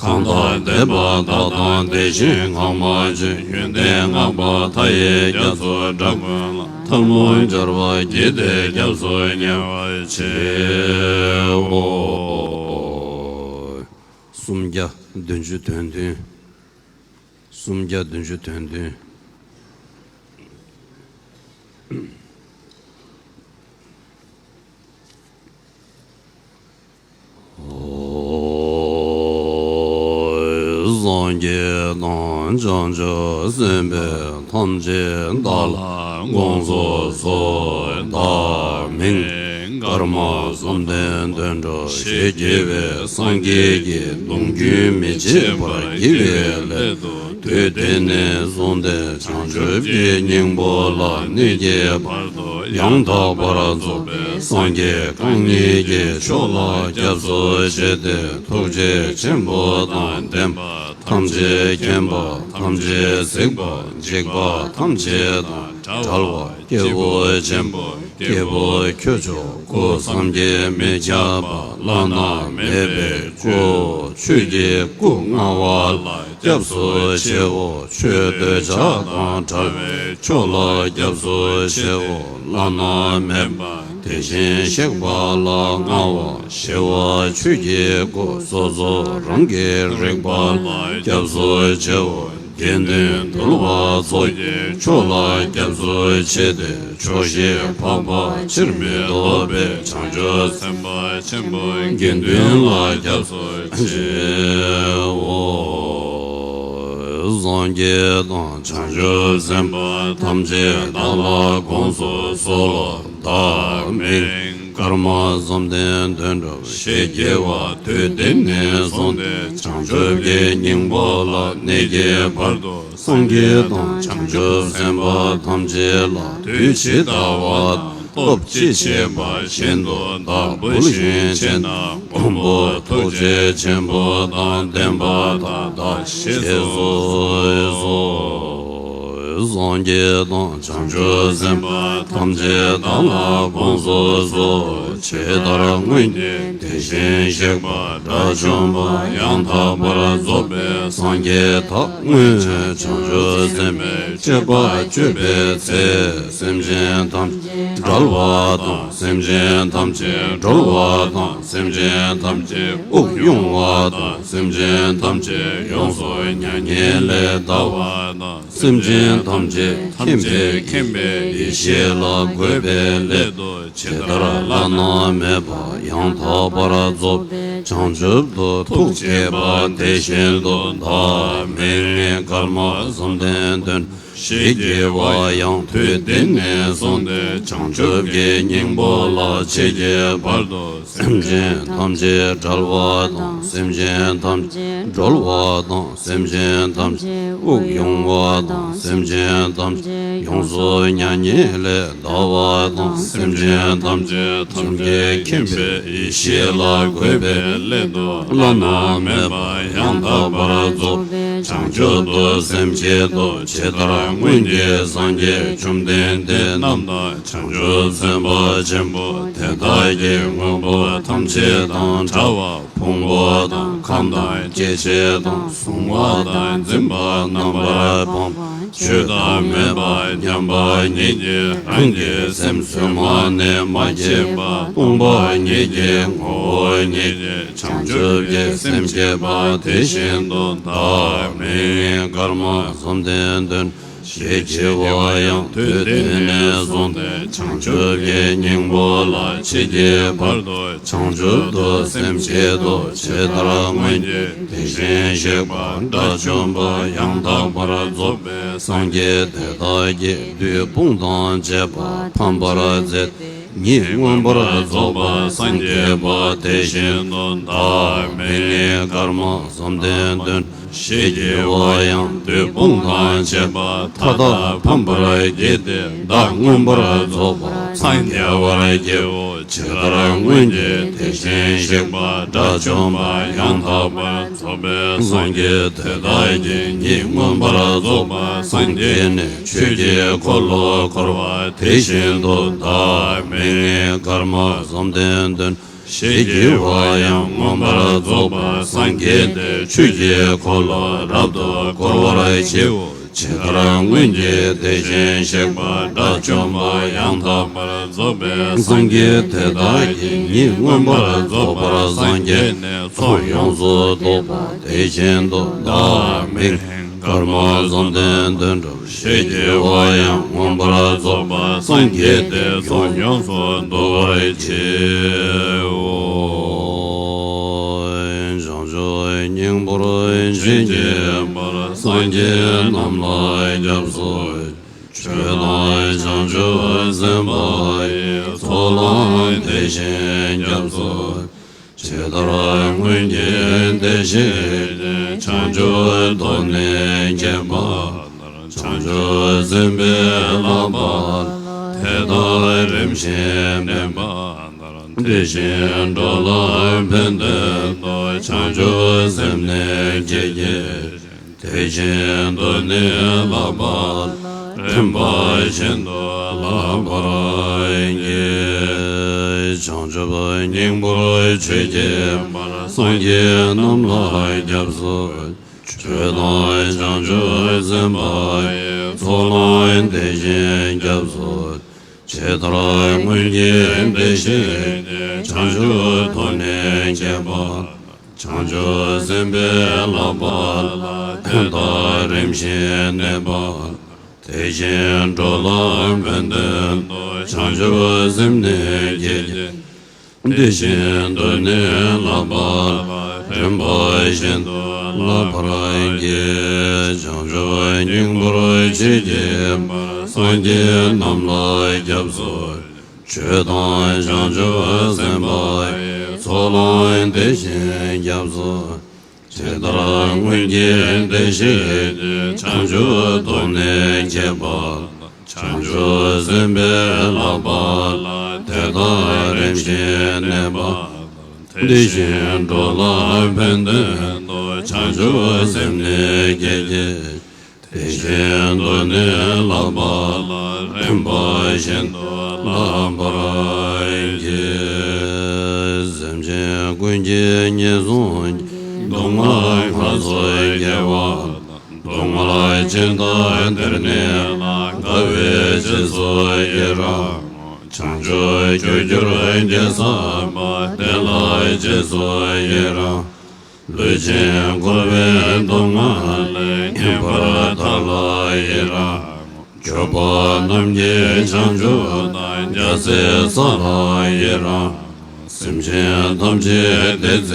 གང་དག་འདས་པ་དག་དང་དེ་བཞིན་འང་མ་བྱོན། ཡོན་ཏན་བསྔགས་པ་མཐའ་ཡས་རྒྱ་མཚོའི་སྒྲ་ཀུན་ལ། ཐལ་མོ་སྦྱར་བ་བགྱིས་ཏེ་སྐྱབས་སུ་ཉེ་བར་མཆིའོ། སུམ་བརྒྱ་བདུན་ཅུ་དོན་བདུན། སུམ་བརྒྱ་བདུན་ཅུ་དོན་བདུན། སངས་རྒྱས་དང་བྱང་ཆུབ་སེམས་དཔའ་ཐམས་ཅད་བདག་ལ་དགོངས་སུ་གསོལ། བདག་མིང་ཀརྨ་བཅོམ་ལྡན་དོན་གྲུབ་ཞེས་བགྱི་བས། སངས་རྒྱས་ཀྱི་གདུང་རྒྱུན་མི་འཆད་པར་བགྱི་བའི་སླད་དུ། དུས་འདི་ནས་བཟུང་སྟེ་བྱང་ཆུབ་ཀྱི་སྙིང་པོ་ལ་གནས་ཀྱི་བར་དུ་ཡང་དག་པར་རྫོགས་པའི་སངས་རྒྱས་རྐང་གཉིས་ཀྱི་ཕྱོགས་ལ་སྐྱབས་སུ་མཆི་སྟེ། ཐུགས་རྗེ་ཆེན་པོ་དང་ལྡན་པ་ཐམས་ཅད་མཁྱེན་པ་ཐམས་ཅད་གཟིགས་པ་འཇིགས་པ་ཐམས་ཅད་དང་བྲལ་བ་སྐྱེས་བུ་ཆེན་པོ་སྐྱེས་བུ་ཁྱུ་མཆོག་སྐུ་བསམ་གྱིས་མི་ཁྱབ་པ་བླ་ན་མེད་པའི་སྐུ། ཆོས་ཀྱི་སྐུ་མངའ་བ་ལ་སྐྱབས་སུ་མཆིའོ། ཆོས་འདོད་ཆགས་དང་བྲལ་བའི་ཕྱོགས་ལ་སྐྱབས་སུ་མཆིའོ། བླ་ན་མེད་པ་དེ་བཞིན་གཤེགས་པ་ལ་མངའ་བ་ཞི་བ་ཆོས་ཀྱི་སྐུ། སོ་སོ་རང་གི་རིག་པ་ལ་སྐྱབས་སུ་མཆིའོ། དགེ་འདུན་འདུལ་བ་ཚོགས་ཀྱི་མཆོག་ལ་སྐྱབས་སུ་མཆི་སྟེ། ཕྱོགས་བཞིར་འཕགས་པ་ཕྱིར་མི་ལྡོག་པའི་བྱང་ཆུབ་སེམས་དཔའ་ཆེན་པོ་དགེ་འདུན་ལ་སྐྱབས་སུ་མཆིའོ། སངས་རྒྱས་དང་བྱང་ཆུབ་སེམས་དཔའ་ཐམས་ཅད་བདག་ལ་དགོངས་སུ་གསོལ་ལོ། བདག་མིང་ཀརྨ་བཅོམ་ལྡན་དོན་གྲུབ་ཞེས་བགྱི་བ། དུས་འདི་ནས་བཟུང་སྟེ་བྱང་ཆུབ་ཀྱི་སྙིང་པོ་ལ་གནས་ཀྱི་བར་དུ། སངས་རྒྱས་དང་བྱང་ཆུབ་སེམས་དཔའ་ཐམས་ཅད་ལ་དུས་ཇི་ལྟ་བ་དང་སྟོབས་ཅི་ཆེ་བ་བཞིན་དུ་བདག་འབུལ་ཞིང་བྱིན་ན་མགོན་པོ་ཐུགས་རྗེ་ཆེན་པོ་དང་ལྡན་པ་དག་དག་ཞེས་གསོལ། སངས་རྒྱས་དང་བྱང་ཆུབ་སེམས་དཔའ་ཐམས་ཅད་བདག་ལ་དགོངས་སུ་གསོལ། ཇི་ལྟར་སྔོན་གྱི་དེ་བཞིན་གཤེགས་པ་དགྲ་བཅོམ་པ་ཡང་དག་པར་རྫོགས་པའི་སངས་རྒྱས་དག་སྔོན་བྱང་ཆུབ་སེམས་དཔའི་སྤྱད་པ་སྤྱོད་པའི་ཚེ། སེམས་ཅན་ཐམས་ཅད་བསྒྲལ་བ་དང་། སེམས་ཅན་ཐམས་ཅད་སྒྲོལ་བ་དང་། སེམས་ཅན་ཐམས་ཅད་དབུགས་དབྱུང་བ་དང་། སེམས་ཅན་ཐམས་ཅད་ཡོངས་སུ་མྱ་ངན་ལས་འདའ་བ་དང་། སེམས་ཅན་ཐམས་ཅད་མཁྱེན་པའི་མཁྱེན་པའི་ཡེ་ཤེས་ལ་འགོད་པའི་སླད་དུ། ཇི་ལྟར་བླ་ན་མེད་པ་ཡང་དག་པར་རྫོགས་པའི་བྱང་ཆུབ་ཏུ་ཐུགས་བསྐྱེད་པ་དེ་བཞིན་དུ་བདག་མིང་ཀརྨ་བཅོམ་ལྡན་དོན་ཞེས་བགྱི་བ་ཡང་དུས་འདི་ནས་བཟུང་སྟེ་བྱང་ཆུབ་ཀྱི་སྙིང་པོ་ལ་མཆིས་ཀྱི་བར་དུ། སེམས་ཅན་ཐམས་ཅད་བསྒྲལ་བ་དང་། སེམས་ཅན་ཐམས་ཅད་སྒྲོལ་བ་དང་། སེམས་ཅན་ཐམས་ཅད་དབུགས་དབྱུང་བ་དང་། སེམས་ཅན་ཐམས་ཅད་ཡོངས་སུ་མྱ་ངན་ལས་འདའ་བ་དང་། སེམས་ཅན་ཐམས་ཅད་ཐམས་ཅད་མཁྱེན་པའི་ཡེ་ཤེས་ལ་འགོད་པའི་སླད་དུ། བླ་ན་མེད་པ་ཡང་དག་པར་རྫོགས་པའི་བྱང་ཆུབ་ཏུ་སེམས་བསྐྱེད་དོ། ཇི་ལྟར་སྔོན་གྱི་སངས་རྒྱས་བཅོམ་ལྡན་འདས་རྣམས་དང་། བྱང་ཆུབ་སེམས་དཔའ་ཆེན་པོ་དེ་དག་གི་དངོས་པོ་ཐམས་ཅད་དང་བྲལ་བ། ཕུང་པོ་དང་ཁམས་དང་སྐྱེ་མཆེད་དང་གཟུང་བ་དང་འཛིན་པ་རྣམ་པར་སྤངས་པ། ཆོས་བདག་མེད་པ་མཉམ་པ་ཉིད་ཀྱིས། རང་གི་སེམས་བཙོན་མ་ནས་མ་སྐྱེས་པ། སྟོང་པ་ཉིད་ཀྱི་ངོ་བོ་ཉིད་ཀྱིས། བྱང་ཆུབ་ཀྱི་སེམས་བསྐྱེད་པ། དེ་བཞིན་དུ་བདག་མིང་ནི་དཀར་མོ་བཟུམ་ལྡན་སྟོན། ཞེས་བགྱི་བ་ཡང་དུས་དེ་ནས་བཟུང་སྟེ། བྱང་ཆུབ་ཀྱི་སྙིང་པོ་ལ། མཆིས་ཀྱི་བར་དུ་བྱང་ཆུབ་ཏུ་སེམས་བསྐྱེད་དོ། ཇི་ལྟར་སྔོན་གྱི་དེ་བཞིན་གཤེགས་པ། དགྲ་བཅོམ་པ་ཡང་དག་པར་རྫོགས་པའི་སངས་རྒྱས་དེ་དག་གིས། བདུད་དཔུང་དང་བཅས་པ་ཕམ་པར་མཛད། ཉིད་མངོན་པར་རྫོགས་པར་སངས་རྒྱས་པ། དེ་བཞིན་དུ་བདག་མིང་ནི་དཀར་མོ་བཟུམ་ལྡན་སྟོན། ཞེས་བགྱི་བ་ཡང་བདུད་དཔུང་དང་བཅས་པ་མཐའ་དག་ཕམ་པར་བགྱིས་ཏེ། བདག་མངོན་པར་རྫོགས་པར་སངས་རྒྱ་བར་བགྱིའོ། ཇི་ལྟར་སྔོན་གྱི་དེ་བཞིན་གཤེགས་པ། དགྲ་བཅོམ་པ་ཡང་དག་པར་རྫོགས་པའི་སངས་རྒྱས་དེ་དག་གིས། ཉིད་མངོན་པར་རྫོགས་པར་སངས་རྒྱས་ནས། ཆོས་ཀྱི་འཁོར་ལོ་བསྐོར་བ། དེ་བཞིན་དུ་བདག་མིང་ནི་དཀར་མོ་བཟུམ་ལྡན་སྟོན། ཞེས་བགྱི་བ་ཡང་མངོན་པར་རྫོགས་པར་སངས་རྒྱས་ཏེ། ཆོས་ཀྱི་འཁོར་ལོ་རབ་ཏུ་བསྐོར་བར་བགྱིའོ། ཇི་ལྟར་སྔོན་གྱི་དེ་བཞིན་གཤེགས་པ། དགྲ་བཅོམ་པ་ཡང་དག་པར་རྫོགས་པའི་སངས་རྒྱས་དེ་དག་གིས། ཉིད་མངོན་པར་རྫོགས་པར་སངས་རྒྱས་ནས། ཚོགས་ཡོངས་སུ་རྫོགས་པ་དེ་བཞིན་དུ། བདག་མིང་དཀར་མོ་བཟུམ་ལྡན་སྟོན། ཞེས་བགྱི་བ་ཡང་མངོན་པར་རྫོགས་པར་སངས་རྒྱས་ཏེ། ཚོགས་ཡོངས་སུ་འདུ་བར་བགྱིའོ། བྱང་ཆུབ་སྙིང་པོར་མཆིས་ཀྱི་བར། སངས་རྒྱས་རྣམས་ལ་སྐྱབས་སུ། ཆོས་དང་བྱང་ཆུབ་སེམས་དཔའ་ཡི། ཚོགས་ལ་དེ་བཞིན་སྐྱབས་སུ། ཇི་ལྟར་སྔོན་གྱི་དེ་བཞིན་གཤེགས། བྱང་ཆུབ་ཏུ་ནི་མཁྱེན་པ་ལྟར། བྱང་ཆུབ་སེམས་དཔའི་བསླབ་པ་ལ། དེ་དག་རིམ་བཞིན་བསྟེན་པ་ལྟར། དེ་བཞིན་འགྲོ་ལ་ཕན་དོན་དུ། བྱང་ཆུབ་སེམས་ནི་བསྐྱེད་བགྱི་ཞིང་། དེ་བཞིན་དུ་ནི་བསླབ་པ་ལ། རིམ་པ་བཞིན་དུ་བསླབ་པར་བགྱི། བྱང་ཆུབ་སྙིང་པོར་མཆིས་ཀྱི་བར། སངས་རྒྱས་རྣམས་ལ་སྐྱབས་སུ། ཆོས་དང་བྱང་ཆུབ་སེམས་དཔའ་ཡི། ཚོགས་ལ་དེ་བཞིན་སྐྱབས་སུ། ཇི་ལྟར་སྔོན་གྱི་དེ་བཞིན་གཤེགས། བྱང་ཆུབ་ཏུ་ནི་མཁྱེན་པ། བྱང་ཆུབ་སེམས་དཔའི་བསླབ་པ་ལ། དེ་དག་རིམ་བཞིན་བསྟེན་པ། དེ་བཞིན་འགྲོ་ལ་ཕན་དོན་དུ། བྱང་ཆུབ་སེམས་ནི་བསྐྱེད་བགྱི། དེ་བཞིན་དུ་ནི་བསླབ་པ་ལ། རིམ་པ་བཞིན་དུ་བསླབ་པར་བགྱི། བྱང་ཆུབ་སྙིང་པོར་མཆིས་ཀྱི་བར། སངས་རྒྱས་རྣམས་ལ་སྐྱབས་སུ། ཆོས་དང་བྱང་ཆུབ་སེམས་དཔའ་ཡི། ཚོགས་ལ་དེ་བཞིན་སྐྱབས་སུ། ཇི་ལྟར་སྔོན་གྱི་དེ་བཞིན་གཤེགས། བྱང་ཆུབ་ཏུ་ནི་མཁྱེན་པ། བྱང་ཆུབ་སེམས་དཔའི་བསླབ་པ་ལ། དེ་དག་རིམ་བཞིན་བསྟེན་པ། དེ་བཞིན་འགྲོ་ལ་ཕན་དོན་དུ། བྱང་ཆུབ་སེམས་ནི་བསྐྱེད་བགྱི། དེ་བཞིན་དུ་ནི་བསླབ་པ་ལ། རིམ་པ་བཞིན་དུ་བསླབ་པར་བགྱི། སེམས་ཅན་ཀུན་གྱི་ངན་སོང་གི། སྡུག་བསྔལ་སྔར་སོང་དགེ་བ་དང་། སྡུག་བསྔལ་ཅི་འདྲ་དེར་གནས་ལ། དགའ་བའི་རྗེས་སུ་ཡི་རང་ངོ་། བྱང་ཆུབ་རྒྱུར་གྱུར་དགེ་བསགས་པ། དེ་ལ་རྗེས་སུ་ཡི་རང་། ལུས་ཅན་འཁོར་བའི་སྡུག་བསྔལ་ལས། ངེས་པར་ཐར་ལ་ཡི་རང་། འགྱོད་པ་རྣམས་ཀྱི་བྱང་ཆུབ་དང་། རྒྱལ་སྲས་ས་ལ་ཡི་རང་། སེམས་ཅན་ཐམས་ཅད་བདེ་མཛད་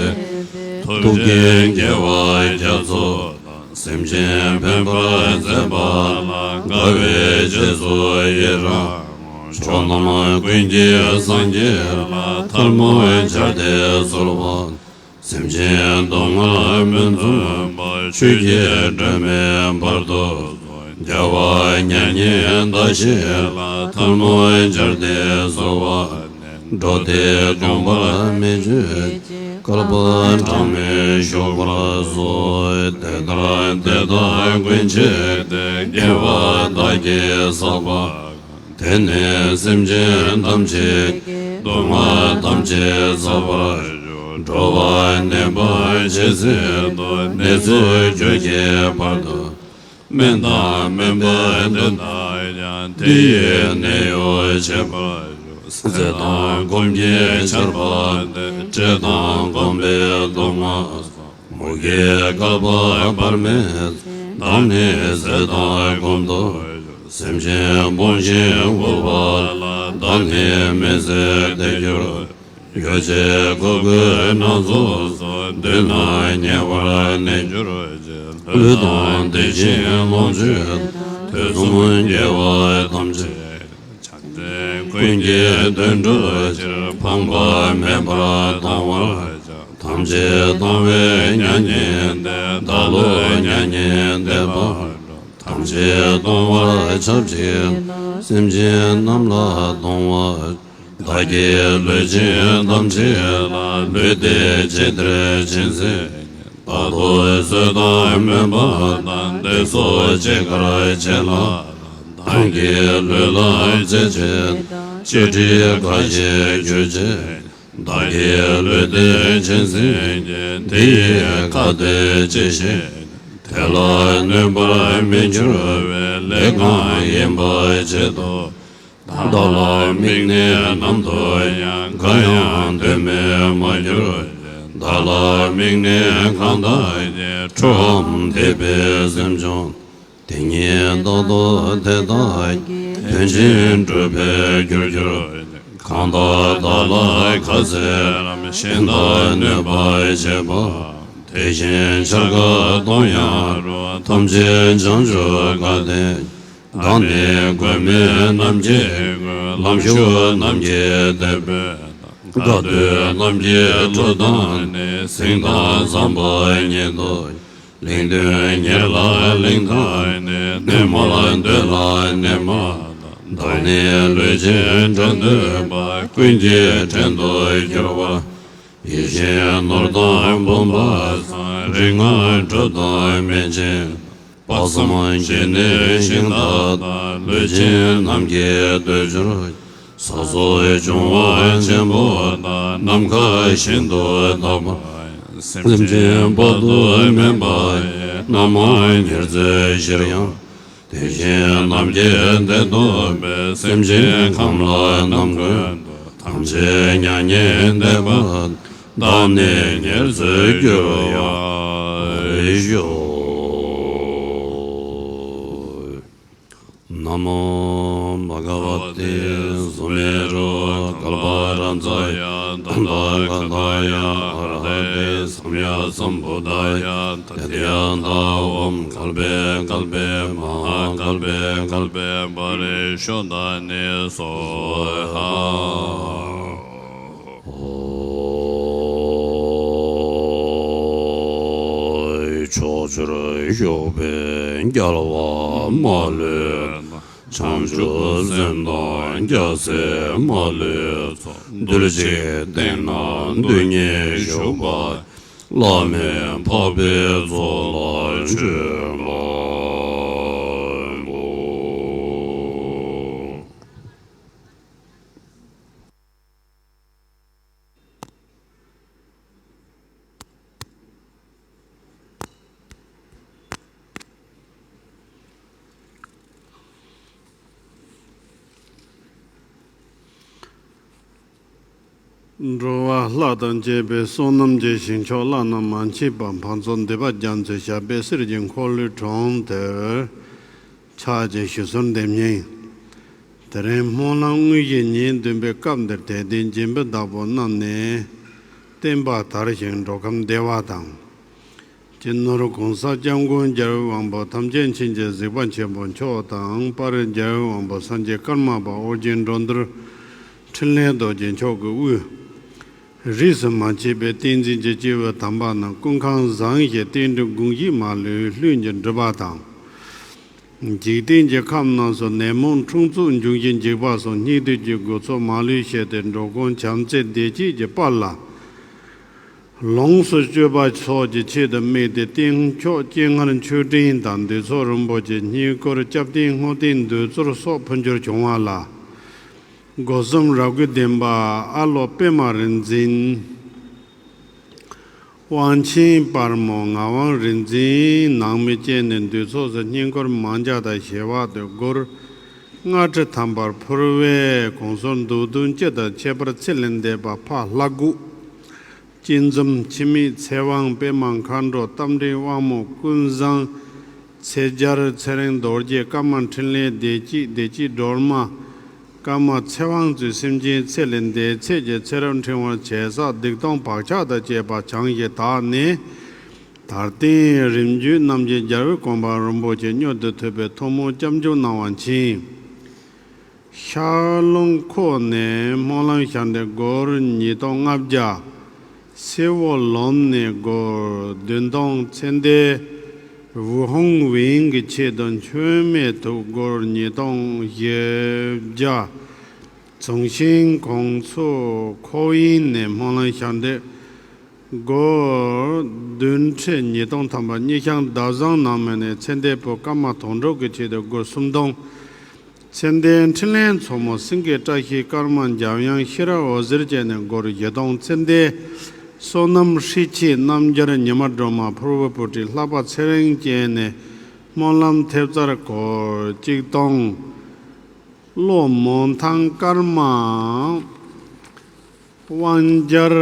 ཐུགས་རྗེའི་དགེ་བ་རྒྱ་མཚོ་དང་། སེམས་ཅན་ཕན་པར་མཛད་པ་ལ། དགའ་བའི་རྗེས་སུ་ཡི་རང་། ཕྱོགས་རྣམས་ཀུན་གྱི་སངས་རྒྱས་ལ། ཐལ་མོ་སྦྱར་ཏེ་གསོལ་བ། སེམས་ཅན་སྡུག་བསྔལ་མི་མཚུངས་པ། ཆོས་ཀྱི་སྒྲོན་མེ་འབར་དུ་གསོལ། རྒྱལ་བ་མྱ་ངན་འདའ་ཞིང་ལ། ཐལ་མོ་སྦྱར་ཏེ་གསོལ་བ་ནི། འགྲོ་དེས་གདུང་བར་མི་འགྱུར་ཅིག། བསྐལ་པ་གྲངས་མེད་བཞུགས་པར་གསོལ། དེ་ལྟར་དེ་དག་ཀུན་བྱས་ཏེ། དགེ་བ་བདག་གིས་བསགས་པ། དེ་ནས་སེམས་ཅན་ཐམས་ཅད་ཀྱི། སྡུག་བསྔལ་ཐམས་ཅད་བསལ་བར་ཤོག། འགྲོ་བ་ནད་པ་ཇི་སྲིད་དུ། ནད་མཚོ་གྱུར་གྱི་བར་དུ། སྨན་དང་སྨན་པ་འདི་དག་ཀྱང་། དེ་ཡི་ནད་གཡོག་བྱེད་པར་འགྱུར། ཟས་དང་སྐོམ་གྱི་ཆར་པ་འདི། བཀྲེས་དང་སྐོམ་པའི་སྡུག་བསྔལ་མུ་གེའི་བསྐལ་པ་བར་མེད། བདག་ནི་ཟས་དང་སྐོམ་དུ་གྱུར། སེམས་ཅན་ཕོངས་ཤིང་འུ་བ་ལ། བདག་ནི་མི་བཟད་དེར་གྱུར། ཡོ་བྱད་གོས་གོས་སྣ་ཚོགས་སོགས། བསྡུས་ན་ཉེ་བར་གནས་གྱུར་ཅིང་། ལུས་དང་དེ་བཞིན་ལོངས་སྤྱོད་དང་། དུས་གསུམ་དགེ་བ་ཐམས་ཅད་ཀྱང་། ཀུན་གྱི་དོན་སྒྲུབ་ཕྱིར། ཕངས་པ་མེད་པར་གཏང་བར་བྱ། ཐམས་ཅད་གཏོང་བའི་མྱ་ངན་འདས། བདག་བློ་མྱ་ངན་འདས་པ་འགྲུབ། ཐམས་ཅད་གཏོང་བར་ཆབས་ཅིག་ན། སེམས་ཅན་རྣམས་ལ་གཏོང་བར། བདག་གི་ལུས་ཅན་ཐམས་ཅད་ལ། ལུས་འདི་ཇི་ལྟར་བྱིན་ཟིན་ཉིད། རྟག་ཏུ་གསོལ་དང་སྨོན་པ་དང་། འདི་སོགས་ཅི་དགར་བྱས་ལ། བདག་གི་ལུས་ལ་རྗེས་བྱེད་དང་། ཅི་སྒྲིབ་འགའ་ཞིག་གྱུར་ཅིག་བདག་གི་ལུས་འདི་བྱིན་ཟིན་ཉིད། དེ་ཡི་ཁ་ཏོན་ཅི་ཞིག་ནི། དེ་ལ་གནོད་པར་མི་འགྱུར་བའི། ལས་གང་ཡིན་པ་ཆེད་དུ་བདག་ལ་དམིགས་ནས་ནམ་དུ་ཡང་། གང་ཡང་དོན་མེད་མ་གྱུར་ཅིག་བདག་ལ་དམིགས་ནས་གང་དག་གིས། ཁྲོའམ་དད་པའི་སེམས་བྱུང་། དེ་ཉིད་རྟག་ཏུ་དེ་དག་གི། དོན་ཆེན་འགྲུབ་པར་འགྱུར་གྱུར་ཅིག་གང་དག་བདག་ལ་ཁ་ཟས་རྣམས། གཞན་དག་གནོད་པར་བྱེད་པའམ། དེ་བཞིན་འཆར་ཀ་གཏོང་ཡང་རུང་། ཐམས་ཅད་བྱང་ཆུབ་དགའ་སྟོན། བདག་ནི་མགོན་མེད་རྣམས་ཀྱི་མགོན། ལམ་ཞུགས་རྣམས་ཀྱི་དེད་དཔོན་དང་། དགའ་སྟོན་རྣམས་ཀྱི་གླུ་དང་ནི། གཟིངས་དང་ཟམ་པ་ཉིད་དུ། གླིང་བདུན་ཉེར་ལྔ་གླིང་དང་ནི། གནས་མལ་འདོད་ལ་གནས་མལ་དང་། བདག་ནི་ལུས་ཅན་བྲན་འདོད་པ། ཀུན་གྱི་བྲན་དུ་གྱུར་པ། ཡིད་བཞིན་ནོར་དང་ཕུང་པོ་ཚང་། རིགས་ལྔ་གྲུབ་དང་མན་ཆད། དཔག་བསམ་བརྒྱད་ནི་ཤིང་རྟ་དང་། ལུས་ཅན་རྣམས་ཀྱི་འདོད་འགྱུར། ས་སོགས་འབྱུང་བ་ཆེན་པོ་དང་། ནམ་མཁའ་བཞིན་དུ་དག་པ་ཡང་། སེམས་ཅན་དཔག་ཏུ་མེད་པ་ཡི། རྣམ་མང་ཉེར་འཚོའི་གཞིར་ཡང་། དེ་བཞིན་ནམ་མཁའི་མཐས་གཏུགས་པའི། སེམས་ཅན་ཁམས་ལ་རྣམ་ཀུན་ཏུ། ཐམས་ཅད་མྱ་ངན་འདས་པ་དང་། བདག་ནི་ཉེར་འཚོར་འགྱུར་བར་ཤོག་ན་མོ་བྷ་ག་བ་ཏེ། སུ་མེ་རུ་ཀལ་པ་ར་ཛ་ཡ། ད་ཐ་ག་ཏ་ཡ། ཨ་ར་ཧ་ཏེ་སམ་ཡ་སམ་བུ་ད་ཡ། ཏ་ཏི་ཡ་ཏ། ཨོཾ་ཀལ་པེ་ཀལ་པེ་མ་ཧཱ་ཀལ་པེ་ཀལ་པེ་པ་རི་ཤོ་ད་ནི་སྭཱ་ཧཱ། ཕྱོགས་བཅུར་བཞུགས་པའི་རྒྱལ་བ་མ་ལུས་དང་། བྱང་ཆུབ་སེམས་དང་རྒྱལ་སྲས་མ་ལུས་ཚོགས། རྡུལ་གཅིག་སྟེང་ན་རྡུལ་སྙེད་བཞུགས་པ། བླ་མེད་འཕགས་པའི་ཚོགས་ལ་མཆོད་པ་འབུལ། འགྲོ་བ་ལྷ་དང་བཅས་པའི་བསོད་ནམས་ཀྱི་ཞིང་མཆོག་བླ་ན་མ་མཆིས་པ་འཕགས་ཚོགས་འདུས་པ་རྒྱ་མཚོའི་ཞབས་པད་གསེར་གྱི་འཁོར་ལོའི་དྲུང་དུ་ཕྱག་བགྱི་ཞུ་གསོལ་འདེབས་སྙིང་། དེ་རིང་སྨོན་ལམ་དངོས་གཞི་ཉིན་བདུན་པའི་སྐབས་འདིར་དད་ལྡན་སྦྱིན་པའི་བདག་པོ་རྣམས་ནས་བསྟན་པ་དར་ཞིང་འགྲོ་ཁམས་བདེ་བ་དང་། སྤྱི་ནོར་གོང་ས་སྐྱབས་མགོན་རྒྱལ་བའི་དབང་པོ་ཐམས་ཅད་མཁྱེན་ཅིང་གཟིགས་པ་ཆེན་པོ་མཆོག་དང་། དཔལ་རྒྱལ་བའི་དབང་པོ་སངས་རྒྱས་ཀརྨ་པ་ཨོ་རྒྱན་འགྲོ་འདུལ་འཕྲིན་ལས་རྡོ་རྗེ་མཆོག་གི་དབུས། རིས་སུ་མ་ཆད་པའི་བསྟན་འཛིན་གྱི་སྐྱེས་བུ་དམ་པ་རྣམས་ཀུན་ཁང་བཟང་ཞིང་རྟེན་འབྲེལ་དགོངས་གཞི་མ་ལུས་ལྷུན་གྱིས་གྲུབ་པ་དང་། འཇིག་རྟེན་གྱི་ཁམས་རྣམས་སུ་ནད་མུག་འཁྲུག་རྩོད་འབྱུང་བཞིའི་འཇིགས་པ་སོགས་སྙིགས་དུས་ཀྱི་དགོས་ཚོགས་མ་ལུས་བྱས་ཏེ་འགྲོ་ཀུན་བྱམས་བརྩེ་བདེ་སྐྱིད་ཀྱི་དཔལ་ལ་ལོངས་སུ་སྤྱོད་པ་སོགས་ཀྱི་ཆེད་དུ་དམིགས་ཏེ། རྟེན་མཆོག་སྤྱན་སྔར་མཆོད་སྤྲིན་དང་། འདུས་ཚོགས་རིན་པོ་ཆེ་བསྙེན་བཀུར། སྐྱབས་རྟེན་བསྔོ་རྟེན་འདུས་ཚོགས་སོགས་ཕུལ་འབྱོར་བྱུང་བ་ལ། སྒོ་གསུམ་རབ་དགའི་བདེན་པ་ཨ་ལོ་པད་མ་རིག་འཛིན། དབང་ཆེན་དཔལ་མོ་ངག་དབང་རིག་འཛིན་ནང་མི་བཅས་ནས་འདུས་ཚོགས་སུ་བསྙེན་བཀུར་མང་ཇ་དང་ཞི་བ་དང་སྒོར་ལྔ་ཁྲི་ཐམ་པར་ཕུལ་བས་གོང་གསུམ་མདོ་བདུན་སྤྱི་དང་ཁྱད་པར་ཚེ་ལས་འདས་པ་ཕ་ལྷ་དགུ། སྤྱི་འཛོམས་འཆི་མེད་ཚེ་དབང་པདྨ་མཁའ་འགྲོ་རྟ་མགྲིན་དབང་མོ་ཀུན་བཟང་། ཚེ་རྒྱལ་ཚེ་རིང་རྡོ་རྗེ་ཀརྨ་འཕྲིན་ལས་བདེ་སྐྱིད་བདེ་སྐྱིད་སྒྲོལ་མ། ཀརྨ་ཚེ་དབང་ཚུལ་སེམས་ཅན་ཚེ་ལས་འདས་ཚད་ཀྱི་ཚེ་རབས་འཕྲེང་བར་བྱས་ས་སྡིག་ལྟུང་བག་ཆགས་དང་བཅས་པ་བྱང་ཞིང་དག་ནས། ད་ལྟའི་རིམ་བརྒྱུད་རྣམ་རྒྱལ་རྒྱལ་བའི་གོ་འཕང་རིན་པོ་ཆེ་མྱུར་དུ་ཐོབ་པའི་ཐུགས་སྨོན་སྐྱབས་འཇུག་གནང་བ་མཁྱེན། ཤར་ལུང་ཁོག་ནས་སྨོན་ལམ་ཞལ་འདེབས་སྒོར་ཉིས་སྟོང་ལྔ་བརྒྱ། སེ་བོ་ལོམ་ནས་སྒོར་བདུན་སྟོང་ཚེ་འདས། ཝུ་ཧུང་ཝིང་གི་ཆེད་དུ་མཆོད་མེ་དུག་སྒོར་ཉིས་སྟོང་བཞི་བརྒྱ། ཙུང་ཤིང་ཁོང་ཚོ་ཁོ་ཡིན་ནས་སྨོན་ལམ་ཞལ་འདེབས། སྒོར་བདུན་ཁྲི་ཉིས་སྟོང་ཐམ་པ། གཉིས་ཤང་ཟླ་བཟང་ནང་མི་ནས་ཚེ་འདས་བུ་ཀརྨ་དོན་གྲུབ་ཀྱི་ཆེད་དུ་སྒོར་སུམ་སྟོང་། ཚེ་འདས་འཕྲིན་ལས་མཚོ་མོ་སེང་གེ་བཀྲ་ཤིས་ཀརྨ་འཇམ་དབྱངས་ཤེས་རབ་འོད་ཟེར་བཅས་ནས་སྒོར་བཞི་སྟོང་། ཚེ་འདས་བསོད་ནམས་ཧྲི་ཆི་རྣམ་རྒྱལ་ཉི་མ་སྒྲོལ་མ་ཕུར་བུ་བུ་ཁྲིད་ལྷག་པ་ཚེ་རིང་བཅས་ནས་སྨོན་ལམ་ཐེབས་རྩར་སྒོར་གཅིག་སྟོང་། བློ་མོན་ཐང་ཀརྨ་དབང་རྒྱལ་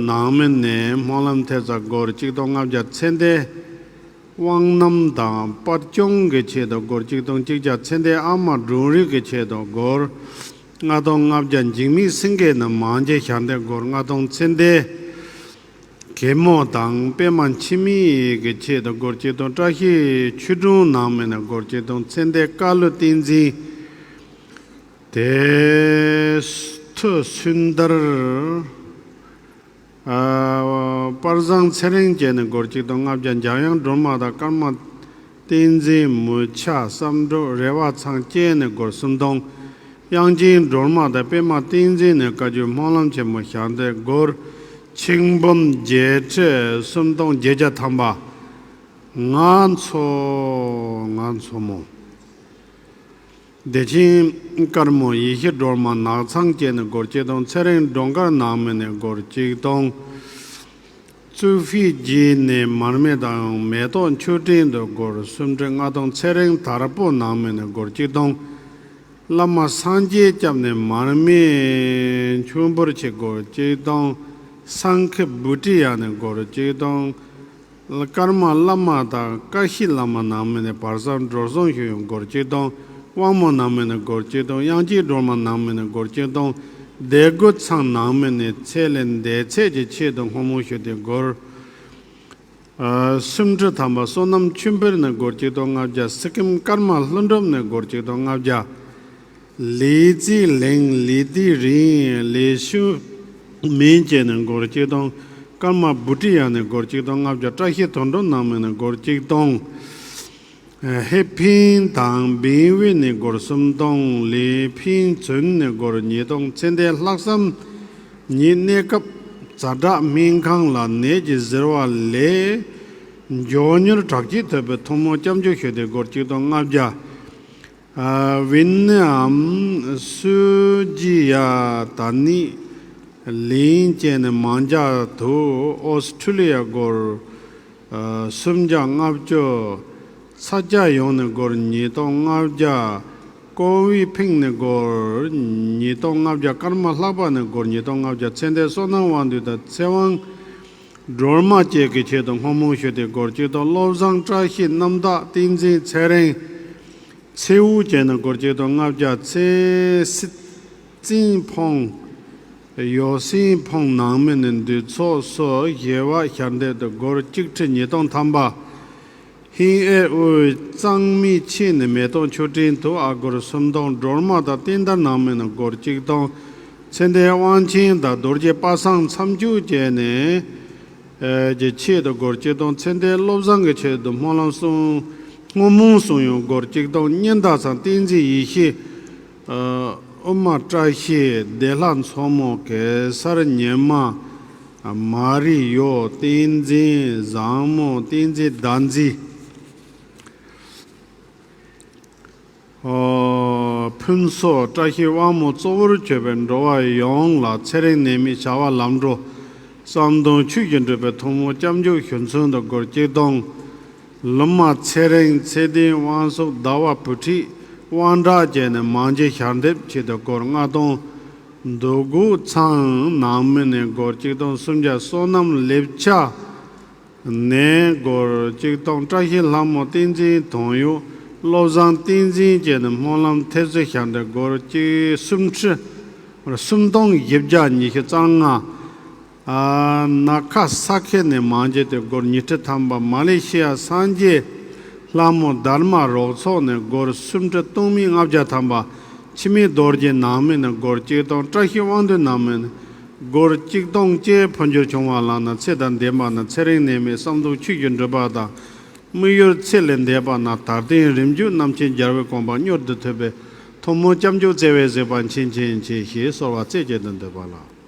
ནང་མི་ནས་སྨོན་ལམ་ཐེབས་རྩ་སྒོར་གཅིག་སྟོང་ལྔ་བརྒྱ། ཚེ་འདས་དབང་རྣམ་དང་དཔལ་སྐྱོང་གི་ཆེད་དུ་སྒོར་གཅིག་སྟོང་གཅིག་བརྒྱ། ཚེ་འདས་ཨ་མ་སྒྲུང་རིག་གི་ཆེད་དུ་སྒོར་ལྔ་སྟོང་ལྔ་བརྒྱ། འཇིགས་མེད་སེང་གེ་ནས་མང་ཇ་ཞལ་འདེབས་སྒོར་ལྔ་སྟོང་། ཚེ་འདས་གད་མོ་དང་པད་མ་འཆི་མེད་ཀྱི་ཆེད་དུ་སྒོར་གཅིག་སྟོང་། བཀྲ་ཤིས་ཆོས་སྒྲོན་ནང་མི་ནས་སྒོར་གཅིག་སྟོང་། ཚེ་འདས་ཀ་ལུ་བསྟན་འཛིན། དེ་ཐུ་སུན་དར། ཨ་པར་བཟང་ཚེ་རིང་བཅས་ནས་སྒོར་གཅིག་སྟོང་ལྔ་བརྒྱ། འཇམ་དབྱངས་སྒྲོལ་མ་དང་ཀརྨ་བསྟན་འཛིན། མུ་ཆ་བསམ་གྲུབ་རེ་བ་ཚང་བཅས་ནས་སྒོར་སུམ་སྟོང་། དབྱངས་ཅན་སྒྲོལ་མ་དང་པདྨ་བསྟན་འཛིན་ནས་བཀའ་བརྒྱུད་སྨོན་ལམ་ཆེན་མོ་ཞལ་འདེབས་སྒོར་ཆིག་འབུམ་བརྒྱད་ཁྲི་སུམ་སྟོང་བརྒྱད་བརྒྱ་ཐམ་པ། ང་ཚོ་ང་ཚོ་མོ། བདེ་ཆེན་དཀར་མོ་ཡེ་ཤེས་སྒྲོལ་མ་ནགས་ཚང་བཅས་ནས་སྒོར་གཅིག་སྟོང་། ཚེ་རིང་སྒྲོལ་དཀར་ནང་མི་ནས་སྒོར་གཅིག་སྟོང་། གཙུག་ཕུད་བརྒྱད་ནས་མར་མེ་དང་མེ་ཏོག་མཆོད་སྤྲིན་དུ་སྒོར་སུམ་ཁྲི་ལྔ་སྟོང་། ཚེ་རིང་དར་པོ་ནང་མི་ནས་སྒོར་གཅིག་སྟོང་། བླ་མ་སངས་རྒྱས་སྐྱབས་ནས་མར་མེ་མཆོད་འབུལ་ཆེད་སྒོར་གཅིག་སྟོང་། སང་ཁི་བུ་ཏི་ཡ་ནས་སྒོར་གཅིག་སྟོང་། ཀརྨ་བླ་མ་དང་ཀ་ཤི་བླ་མ་ནང་མི་ནས་བར་གསང་འགྲོ་སོང་ཞུ་ཡང་སྒོར་གཅིག་སྟོང་། དབང་མོ་ནང་མི་ནས་སྒོར་གཅིག་སྟོང་། དབྱངས་ཅན་སྒྲོལ་མ་ནང་མི་ནས་སྒོར་གཅིག་སྟོང་། སྡེ་དགུ་ཚང་ནང་མི་ནས་ཚེ་ལས་འདས་ཚད་ཀྱི་ཆེད་དུ་སྔོན་མོ་ཞུ་སྟེ་སྒོར། ཨ་སུམ་ཁྲི་ཐམ་པ། བསོད་ནམས་ཆོས་འཕེལ་ནས་སྒོར་གཅིག་སྟོང་ལྔ་བརྒྱ། སི་ཀིམ་ཀརྨ་ལྷུན་གྲུབ་ནས་སྒོར་གཅིག་སྟོང་ལྔ་བརྒྱ། ལི་ཙི་ལིང་ལི་ཏི་རིང་ལི་ཤུ་མིན་བཅས་ནས་སྒོར་གཅིག་སྟོང་། ཀརྨ་བུ་ཏི་ཡ་ནས་སྒོར་གཅིག་སྟོང་ལྔ་བརྒྱ། བཀྲ་ཤིས་དོན་གྲུབ་ནང་མི་ནས་སྒོར་གཅིག་སྟོང་། ཧེ་ཕིན་དང་བིང་ཝེ་ནས་སྒོར་སུམ་སྟོང་། ལི་ཕིན་ཚུན་ནས་སྒོར་ཉིས་སྟོང་། ཚེ་འདས་ལྷག་བསམ་ཉིད་གནས་སྐབས་ཛ་དྲག་སྨན་ཁང་ལ་ནད་ཀྱི་གཟིར་བ་ལས་མགྱོགས་མྱུར་དྲག་སྐྱེད་ཐོབ་པའི་ཐུགས་སྨོན་སྐྱབས་འཇུག་ཞུ་སྟེ་སྒོར་གཅིག་སྟོང་ལྔ་བརྒྱ། ཨ་ཝིན་ནི་ཨམ་སུ་ཇི་ཡ་ད་ནི་ལིན་བཅས་ནས་མང་ཇ་དུ་ཨོ་སི་ཁྲུ་ལི་ཡ་སྒོར་ཨ་སུམ་བརྒྱ་ལྔ་བཅུ། ཚ་ཇ་ཡོང་ནས་སྒོར་ཉིས་སྟོང་ལྔ་བརྒྱ། ཀོང་ཝི་ཕིང་ནས་སྒོར་ཉིས་སྟོང་ལྔ་བརྒྱ། ཀརྨ་ལྷག་པ་ནས་སྒོར་ཉིས་སྟོང་ལྔ་བརྒྱ། ཚེ་འདས་བསོད་ནམས་དབང་འདུས་དང་ཚེ་དབང་སྒྲོལ་མ་བཅས་ཀྱི་ཆེད་དུ་སྔོན་མོ་ཞུ་སྟེ་སྒོར་གཅིག་སྟོང་། བློ་བཟང་བཀྲ་ཤིས་རྣམ་དག་བསྟན་འཛིན་ཚེ་རིང་། ཚེའུ་བཅས་ནས་སྒོར་གཅིག་སྟོང་ལྔ་བརྒྱ། ཚེ་སྲིད་བཙན་ཕོང་། ཡོ་སིན་ཕོང་ནང་མི་ནས་འདུས་ཚོགས་སུ་ཞི་བ་ཞལ་འདེབས་དུ་སྒོར་གཅིག་ཁྲི་ཉིས་སྟོང་ཐམ་པ། ཧིན་ཨེ་ཨོའི་གཙང་མི་ཆེ་ནས་མེ་ཏོག་མཆོད་སྤྲིན་དུ་ཨ་སྒོར་སུམ་སྟོང་། སྒྲོལ་མ་དང་བསྟན་དར་ནང་མི་ནས་སྒོར་གཅིག་སྟོང་། ཚེ་འདས་དབང་ཆེན་དང་རྡོ་རྗེ་པ་སངས་མཚམས་སྦྱོར་བཅས་ནས། ཨེ་གྱི་ཆེད་དུ་སྒོར་གཅིག་སྟོང་། ཚེ་འདས་བློ་བཟང་གི་ཆེད་དུ་སྨོན་ལམ་གསུང་། སྔོན་མོ་གསུང་ཡང་སྒོར་གཅིག་སྟོང་། གཉན་ཟླ་ཚང་བསྟན་འཛིན་ཡེ་ཤེས། ཨ་དབུ་མ་བཀྲ་ཤིས་བདེ་ལྷ་མཚོ་མོ་གེ་སར་ཉི་མ། མ་རི་ཡོ་བསྟན་འཛིན་བཟང་མོ་བསྟན་འཛིན་ཟླ་མཛེས། ཨོ་ཕུན་ཚོགས་བཀྲ་ཤིས་དབང་མོ་གཙོ་བོར་གྱུར་པའི་འགྲོ་བ་ཡོངས་ལ་ཚེ་རིང་ནད་མེད་བྱ་བ་ལམ་འགྲོ། ཟམ་གདོང་ཆོས་ཀྱི་འགྲུབ་པའི་ཐུན་མོང་སྐྱབས་འཇུག་ཞུ་མཚན་དུ་སྒོར་གཅིག་སྟོང་། ལུང་མ་ཚེ་རིང་ཚེ་བརྟན་དབང་སོགས་ཟླ་བ་བུ་ཁྲིད་དབང་གྲགས་བཅས་ནས་མང་ཇི་ཞལ་འདེབས་ཆེད་དུ་སྒོར་ལྔ་སྟོང་། འདུ་འགོད་ཚང་ནང་མི་ནས་སྒོར་གཅིག་སྟོང་། སུམ་བརྒྱ་བསོད་ནམས་ལེབ་ཆ་ནས་སྒོར་གཅིག་སྟོང་། བཀྲ་ཤིས་ལྷ་མོ་བསྟན་འཛིན་དོན་ཡོད་བློ་བཟང་བསྟན་འཛིན་བཅས་ནས་སྨོན་ལམ་ཐེབས་རྩ་ཞལ་འདེབས་སྒོར་གཅིག་སུམ་ཁྲི་སུམ་སྟོང་བཞི་བརྒྱ་ཉི་ཤུ་རྩ་ལྔ། ཨ། ན་ཁ་ས་ཁེ་ནས་མང་ཇི་དེ་སྒོར་ཉི་ཁྲི་ཐམ་པ། མ་ལེ་ཤི་ཡ་སངས་རྒྱས་ལྷ་མོ་དྷརྨ་རོགས་ཚོགས་ནས་སྒོར་སུམ་ཁྲི་སྟོང་མི་ལྔ་བརྒྱ་ཐམ་པ། འཆི་མེད་རྡོ་རྗེ་ནང་མི་ནས་སྒོར་གཅིག་སྟོང་། བཀྲ་ཤིས་དབང་འདུས་ནང་མི་ནས་སྒོར་གཅིག་སྟོང་བཅས་ཕུལ་འབྱོར་བྱུང་བ་ལགས་ན། ཚེ་དང་ལྡན་པ་ན་ཚེ་རིང་ནད་མེད་བསམ་དོན་ཆོས་ཀྱི་འགྲུབ་པ་དང་། དམིགས་ཡུལ་ཚེ་ལས་འདས་པ་ན་དལ་རྟེན་རིམ་བརྒྱུད་རྣམ་མཁྱེན་རྒྱལ་བའི་དགོངས་པ་མྱུར་དུ་ཐོབ་པའི་ཐུན་མོང་སྐྱབས་འཇུག་བརྩེ་བའི་གཟིགས་པ་མཁྱེན་མཁྱེན་མཁྱེན་ཞེས་གསོལ་བ་སྩལ་བྱེད་དུ་འདོད་པ་ལགས།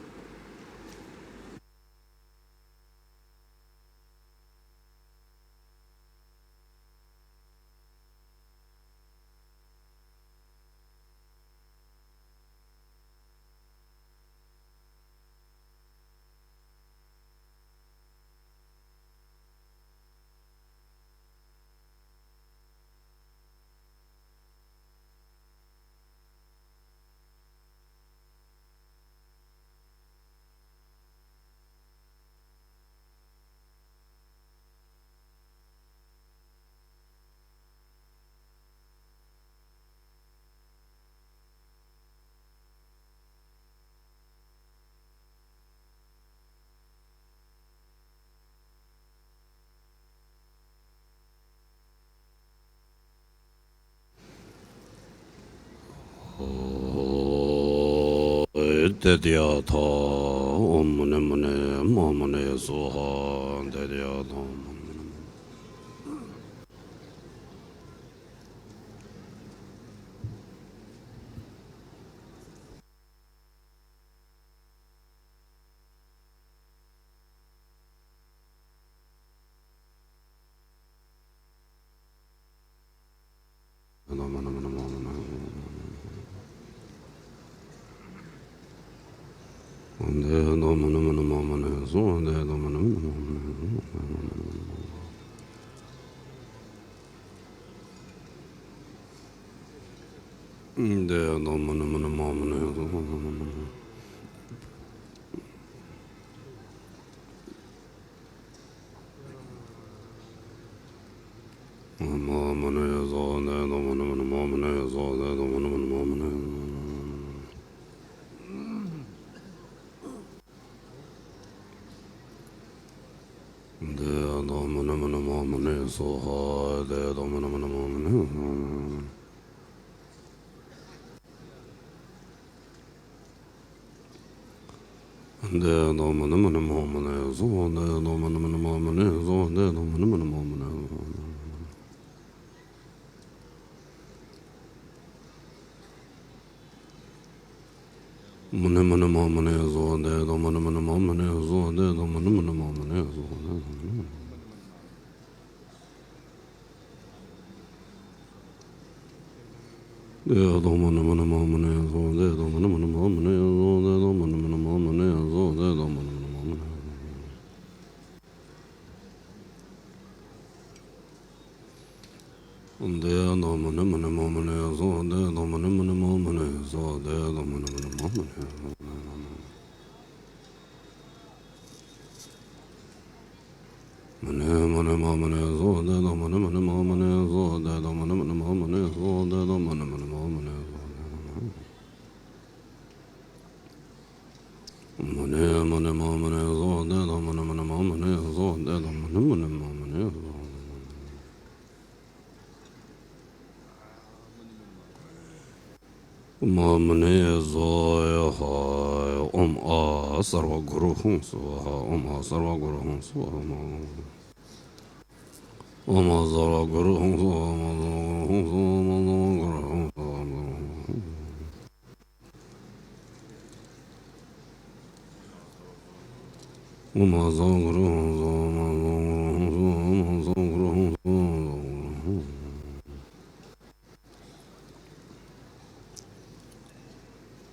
ཏདྱ་ཐཱ། ཨོཾ་མུ་ནེ་མུ་ནེ་མ་མུ་ནེ་སྭཱ་ཧཱ། ཏདྱ་ཐཱ། མ་མུ་ནེ་ཛོ་ཧ། ཨོཾ་ཨ་སརྦ་གུ་རུ་ཧཱུྃ་སྭཱ་ཧཱ། ཨོཾ་ཨ་སརྦ་གུ་རུ་ཧཱུྃ་སྭཱ་ཧཱ། ཨོཾ་ཨ་སརྦ་གུ་རུ་ཧཱུྃ་སྭཱ་ཧཱ། ཨོཾ་ཨ་སརྦ་གུ་རུ་ཧཱུྃ་སྭཱ་ཧཱ། ཨོཾ་ཨ་སརྦ་གུ་རུ་ཧཱུྃ་སྭཱ་ཧཱ། ཨོཾ་ཨ་སརྦ་གུ་རུ་ཧཱུྃ་སྭཱ་ཧཱ། ཨོཾ་ཨ་སརྦ་གུ་རུ་ཧཱུྃ་སྭཱ་ཧཱ། ཨོཾ་ཨ་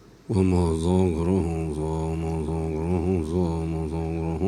སརྦ་གུ་རུ་ཧཱུྃ་སྭཱ་ཧཱ། ཨོཾ་ཨ་སརྦ་གུ་རུ་ཧཱུྃ་སྭཱ་ཧཱ། ཨོཾ་ཨ་སརྦ་གུ་རུ་ཧཱུྃ་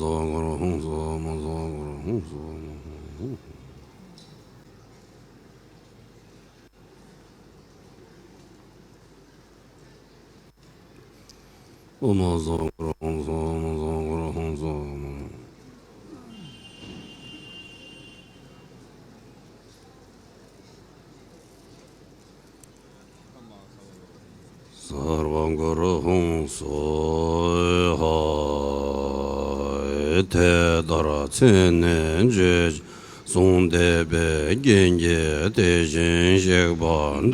ཛ་ག་ར་ཧུང་ཛ་མ་ཛ་ག་ར་ཧུང་ཛ་མ་ཧུང་ཧུང་། ཨོ་མ་ཛ་ག་ར་ཧུང་ཛ་མ་ཛ་ག་ར་ཧུང་ཛ་མ། སརྦ་ག་ར་ཧུང་སྭཱ་ཧཱ། དེ་ལྟར་ཚིག་ནི་བརྗོད་ཅིང་གསུངས་བསྡད་པའི་རྐྱེན་གྱིས་དེ་བཞིན་གཤེགས་པ་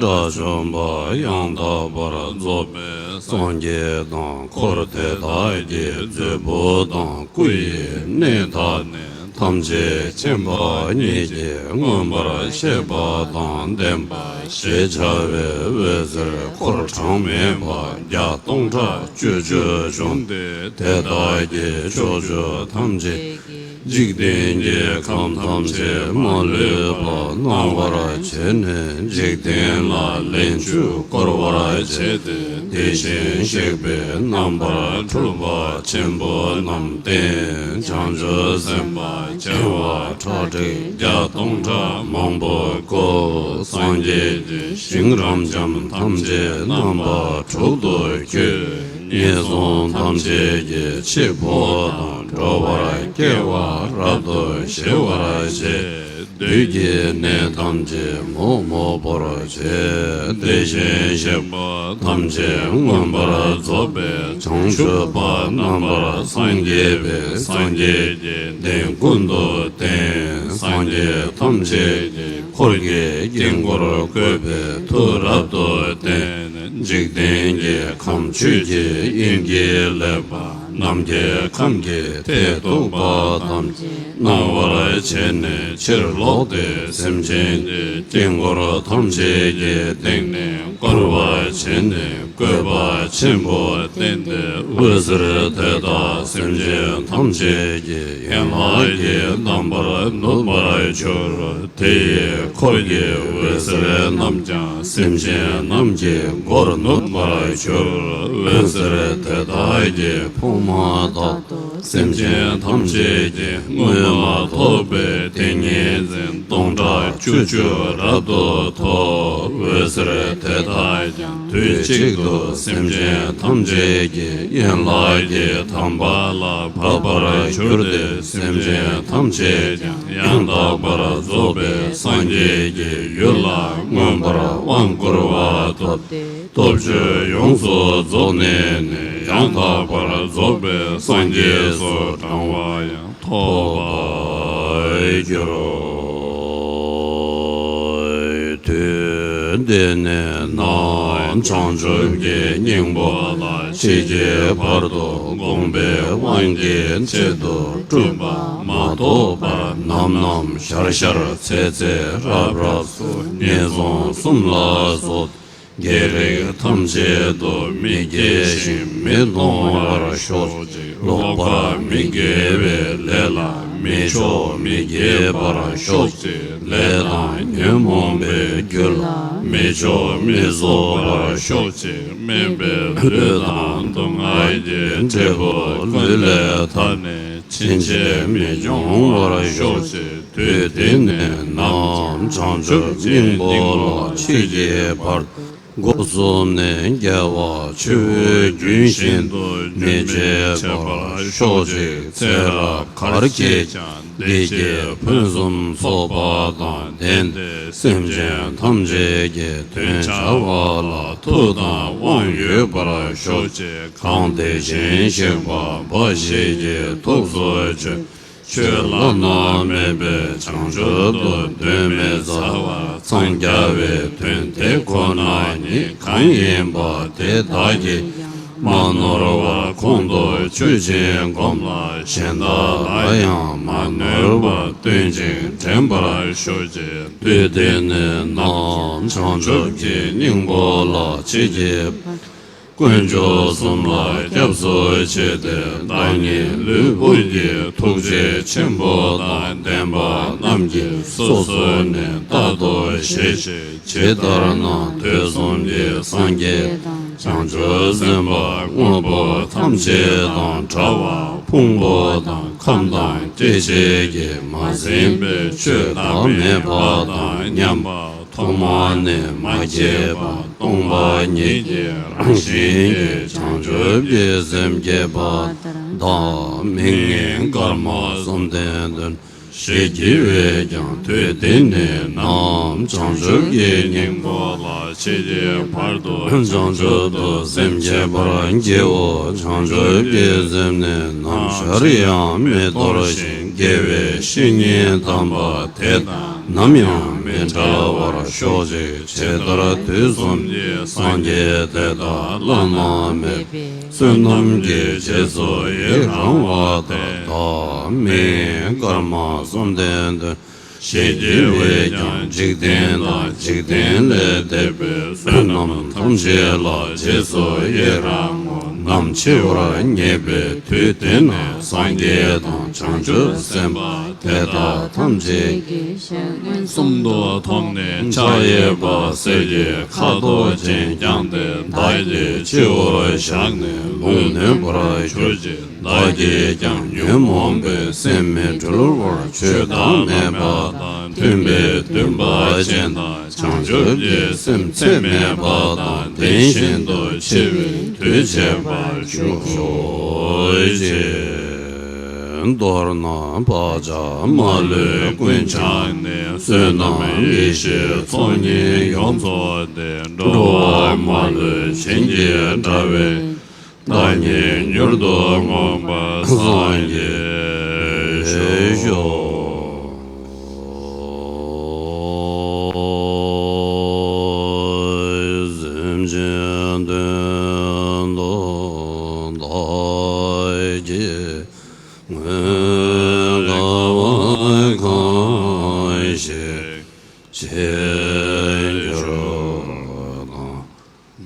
དགྲ་བཅོམ་པ་ཡང་དག་པར་རྫོགས་པའི་སངས་རྒྱས་དང་། འཁོར་དེ་དག་གི་མཛོད་སྤུ་དང་སྐུ་ཡི་གནས་དག་ནི་ཐམས་ཅད་མཁྱེན་པ་ཉིད་ཀྱིས་མངོན་པར་ཤེས་པ་དང་ལྡན་པ་ཞེས་བྱ་བའི་འོད་ཟེར་འཁོར་གྲངས་མེད་པ་བརྒྱ་སྟོང་ཕྲག་བཅུ་བཅུ་བྱུང་སྟེ། དེ་དག་གི་ཕྱོགས་བཅུ་ཐམས་ཅད་འཇིག་རྟེན་གྱི་ཁམས་ཐམས་ཅད་མ་ལུས་པ་སྣང་བར་བྱས་ནས། འཇིག་རྟེན་ལ་ལན་བཅུ་བསྐོར་བར་བྱས་ཏེ། དེ་བཞིན་གཤེགས་པའི་རྣམ་པར་འཕྲུལ་པ་ཆེན་པོ་རྣམས་བསྟན། བྱང་ཆུབ་སེམས་དཔའ་བྱེ་བ་ཁྲག་ཁྲིག་བརྒྱ་སྟོང་ཕྲག་མང་པོས་བསྐོར། སངས་རྒྱས་ཀྱི་ཞིང་རབ་འབྱམས་ཐམས་ཅད་རྣམ་པ་དྲུག་ཏུ་བཀོད། ངན་སོང་ཐམས་ཅད་ཀྱི་འཆི་འཕོ་དང་འགྲོ་བར་སྐྱེ་བ་རབ་ཏུ་ཞི་བར་བྱེད། བདུད་ཀྱི་ནད་ཐམས་ཅད་མོག་མོག་པོར་བྱེད། དེ་བཞིན་གཤེགས་པ་ཐམས་ཅད་མངོན་པར་རྫོགས་པའི་བྱང་ཆུབ་པ་རྣམ་པར་སངས་རྒྱས་པའི་སངས་རྒྱས་ཀྱི་གདེང་ཀུན་ཏུ་བསྟན། སངས་རྒྱས་ཐམས་ཅད་ཀྱི་འཁོར་གྱི་དཀྱིལ་འཁོར་བཀོད་པའི་མཐུ་རབ་ཏུ་བསྟན། འཇིག་རྟེན་གྱི་ཁམས་ཆོས་ཀྱི་དབྱིངས་ཀྱིས་བསླད་པ། ནམ་མཁའི་ཁམས་ཀྱི་མཐས་གཏུགས་པ་ཐམས་ཅད་སྣང་བར་བྱས་ནས་ཕྱིར་ལོག་སྟེ། སེམས་ཅན་གྱི་དཀྱིལ་འཁོར་ཐམས་ཅད་ཀྱི་སྟེང་ནས་བསྐོར་བར་བྱས་ནས། བཀོད་པ་ཆེན་པོ་བསྟན་ཏེ། འོད་ཟེར་དེ་དག་སེམས་ཅན་ཐམས་ཅད་ཀྱི་ཡན་ལག་གི་རྣམ་པར་ནུབ་པར་གྱུར། དེ་ཡི་འཁོར་གྱི་འོད་ཟེར་རྣམས་ཀྱང་སེམས་ཅན་རྣམས་ཀྱི་མགོར་ནུབ་པར་གྱུར། འོད་ཟེར་དེ་དག་གི་ཕུང་པོ་དག་ཏུ་སེམས་ཅན་ཐམས་ཅད་ཀྱི་མངོན་མ་ཐོབ་པའི་ཏིང་ངེ་འཛིན་སྟོང་ཕྲག་བཅུ་བཅུ་རབ་ཏུ་ཐོབ། འོད་ཟེར་དེ་དག་ཀྱང་དུས་གཅིག་ཏུ་སེམས་ཅན་ཐམས་ཅད་ཀྱི་ཡན་ལག་གི་ཐམ་པ་ལ་བབས་པར་གྱུར་ཏེ། སེམས་ཅན་ཐམས་ཅད་ཀྱང་ཡང་དག་པར་རྫོགས་པའི་སངས་རྒྱས་ཀྱི་ཡུལ་ལ་མངོན་པར་དབང་བསྐུར་བ་ཐོབ་སྟེ། སྟོབས་བཅུ་ཡོངས་སུ་རྫོགས་ནས་ནི། ཡང་དག་པར་རྫོགས་པའི་སངས་རྒྱས་སུ་འབྲང་བ་ཡང་ཐོབ་པར་འགྱུར། དུས་འདི་ནས་ནམ་བྱང་ཆུབ་ཀྱི་སྙིང་པོ་ལ་ཕྱིས་ཀྱི་བར་དུ་དགོངས་པའི་དབང་གི་ཆེད་དུ་བསྐྲུན་པ་མ་ཐོབ་པར། ནམ་ནམ་ཤར་ཤར་ཚེས་ཚེས་རབ་རབ་སུ་ངན་སོང་གསུམ་ལ་སོགས་བགེགས་རིགས་ཐམས་ཅད་དུ་མི་སྐྱེ་ཞིང་མི་གཏོང་བར་ཤོག་ཅིག། ལོག་པར་མི་དགེ་བའི་ལས་ལ་མི་ཆོག་མི་དགྱེས་པར་ཤོག་ཅིག། ལས་དང་ཉོན་མོངས་པའི་རྒྱུ་ལ་མི་ཆོག་མི་བཟོད་པར་ཤོག་ཅིག། དམན་པའི་ལུས་དང་སྡུག་བསྔལ་གྱི་འབྲས་བུ་ལུས་ལས་ཐར་ནས་ཕྱིན་ཆད་མི་འབྱུང་བར་ཤོག་ཅིག། དུས་འདི་ནས་ནམ་བྱང་ཆུབ་སྙིང་པོ་ལ་མཆིས་ཀྱི་བར་དུ། སྒོ་གསུམ་ནས་རྒྱལ་བ་ཆེ་བོས་རྒྱུན་བཞིན་དུ་མི་འབྱེད་པར་ཤོག་ཅིག་ཚེ་རབས་གར་སྐྱེས་ཀྱང་བདེ་སྐྱིད་ཕུན་སུམ་ཚོགས་པ་དང་ལྡན་ཏེ། སེམས་ཅན་ཐམས་ཅད་ཀྱི་དོན་བྱ་བ་ལ་མཐུ་དང་དབང་ཡོད་པར་ཤོག་ཅིག་གང་དེ་བཞིན་གཤེགས་པ་འབའ་ཞིག་གི་ཐུགས་སུ་ཆུད། ཆོས་བླ་ན་མེད་པའི་བྱང་ཆུབ་ཏུ་གདོད་མའི་རྩ་བ་འཚང་རྒྱ་བའི་དོན་དེ་ཁོ་ན་ཉིད་གང་ཡིན་པ་དེ་བདག་གིས་མ་ནོར་བར་ཁོང་དུ་ཆུད་ཅིང་བསྒོམས་ལ། གཞན་དག་ལ་ཡང་མ་ནོར་བར་སྟོན་ཅིང་དྲན་པར་ཤོག་ཅིག་དུས་འདི་ནས་ནམ་བྱང་ཆུབ་ཀྱི་སྙིང་པོ་ལ་མཆིས་ཀྱི་དཀོན་མཆོག་གསུམ་ལ་སྐྱབས་སུ་མཆི་སྟེ། བདག་ཉིད་ལུས་པོ་འདི་ཐུགས་རྗེ་ཆེན་པོ་དང་ལྡན་པ་རྣམས་ཀྱིས་སོ་སོ་ནས་རྟག་ཏུ་བཞེས་ཤིང་ཇི་ལྟར་ན་དུས་གསུམ་གྱི་སངས་རྒྱས་དང་བྱང་ཆུབ་སེམས་དཔའ་དངོས་པོ་ཐམས་ཅད་དང་བྲལ་བ་ཕུང་པོ་དང་ཁམས་དང་སྐྱེ་མཆེད་ཀྱིས་མ་ཟིན་པའི་ཆོས་བདག་མེད་པ་དང་མཉམ་པ། ཐོག་མ་ནས་མ་སྐྱེས་པ་སྟོང་པ་ཉིད་ཀྱི་རང་བཞིན་གྱི་བྱང་ཆུབ་ཀྱི་སེམས་བསྐྱེད་པ་དང་། མིང་ནི་སྐར་མ་བཅོམ་ལྡན་འདས། ཞེས་བགྱི་བས་ཀྱང་དུས་འདི་ནས་ནམ་བྱང་ཆུབ་ཀྱི་སྙིང་པོ་ལ་མཆིས་ཀྱི་བར་དུ་བྱང་ཆུབ་ཏུ་སེམས་བསྐྱེད་པར་བགྱིའོ། བྱང་ཆུབ་ཀྱི་སེམས་ནི་ནམ་ཞར་ཡང་མི་འདོར་ཞིང་། དགེ་བའི་བཤེས་གཉེན་དམ་པ་དེ་དང་ནམ་ཡང་མི་འབྲལ་བར་ཤོག་ཅིག་ཇི་ལྟར་དུས་གསུམ་གྱི་སངས་རྒྱས་དེ་དག་བླ་ན་མེད་པའི་བསོད་ནམས་ཀྱི་རྗེས་སུ་ཡི་རང་བ་དང་། བདག་མིང་ཀརྨ་བཅོམ་ལྡན་འདས། ཞེས་བགྱི་བས་ཀྱང་འཇིག་རྟེན་དང་འཇིག་རྟེན་ལས་འདས་པའི་བསོད་ནམས་ཐམས་ཅད་ལ་རྗེས་སུ་ཡི་རང་ངོ་། ནམ་འཆི་བར་ངེས་པའི་དུས་དེ་ན་སངས་རྒྱས་དང་བྱང་ཆུབ་སེམས་དཔའ་དེ་དག་ཐམས་ཅད་ཀྱིས་ཞལ་མངོན་སུམ་དུ་མཐོང་ནས་ཕྱག་གཡས་པ་གསེར་གྱི་ཁ་དོག་ཅན་བརྐྱངས་ཏེ། བདག་གི་སྤྱི་བོར་བཞག་ནས་ལུང་ནོད་པར་གྱུར་ཅིག་བདག་གིས་ཀྱང་ཉོན་མོངས་པའི་སེམས་མི་འཁྲུལ་བར་ཆོས་བདག་མེད་པ་དང་མཐུན་པའི་འདུན་པ་ཅན་དང་། བྱང་ཆུབ་ཀྱི་སེམས་ཚད་མེད་པ་དང་ལྡན་བཞིན་དུ་འཆི་བའི་དུས་བྱེད་པར་ཤོག་ཅིག་མདོར་ན་བག་ཆགས་མ་ལུས་ཀུན་བྱང་ནས། བསོད་ནམས་ཡེ་ཤེས་ཚོགས་གཉིས་ཡོངས་རྫོགས་ཏེ། འགྲོ་བ་མ་ལུས་བྱིན་གྱིས་བྲལ་བའི་བདག་ཉིད་མྱུར་དུ་མངོན་པར་སངས་རྒྱས་ཤོག་སེམས་ཅན་དོན་དུ་བདག་གིས་ངོ་དགའ་བ་གང་ཞིག་བྱེད་འགྱུར་དང་།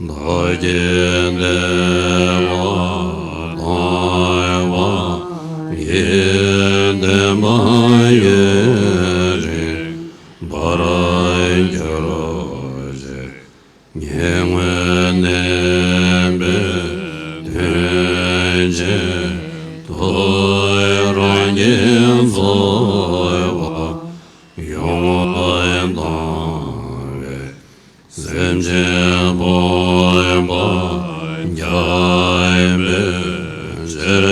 བདག་གིས་བདེ་བ་དང་བ་ཡི་བདེན་པ་ཡུན་རིང་བར་གྱུར་ཅིག་ཉེ་སྔོན་གནས་པའི་དོན་ཆེན་དུ་རང་གིས་རྫོགས་པ་ཡོངས་བཏང་བའི། སེམས་ཅན་ཕོངས་པ་རྒྱ་མེད་ཕྱིར་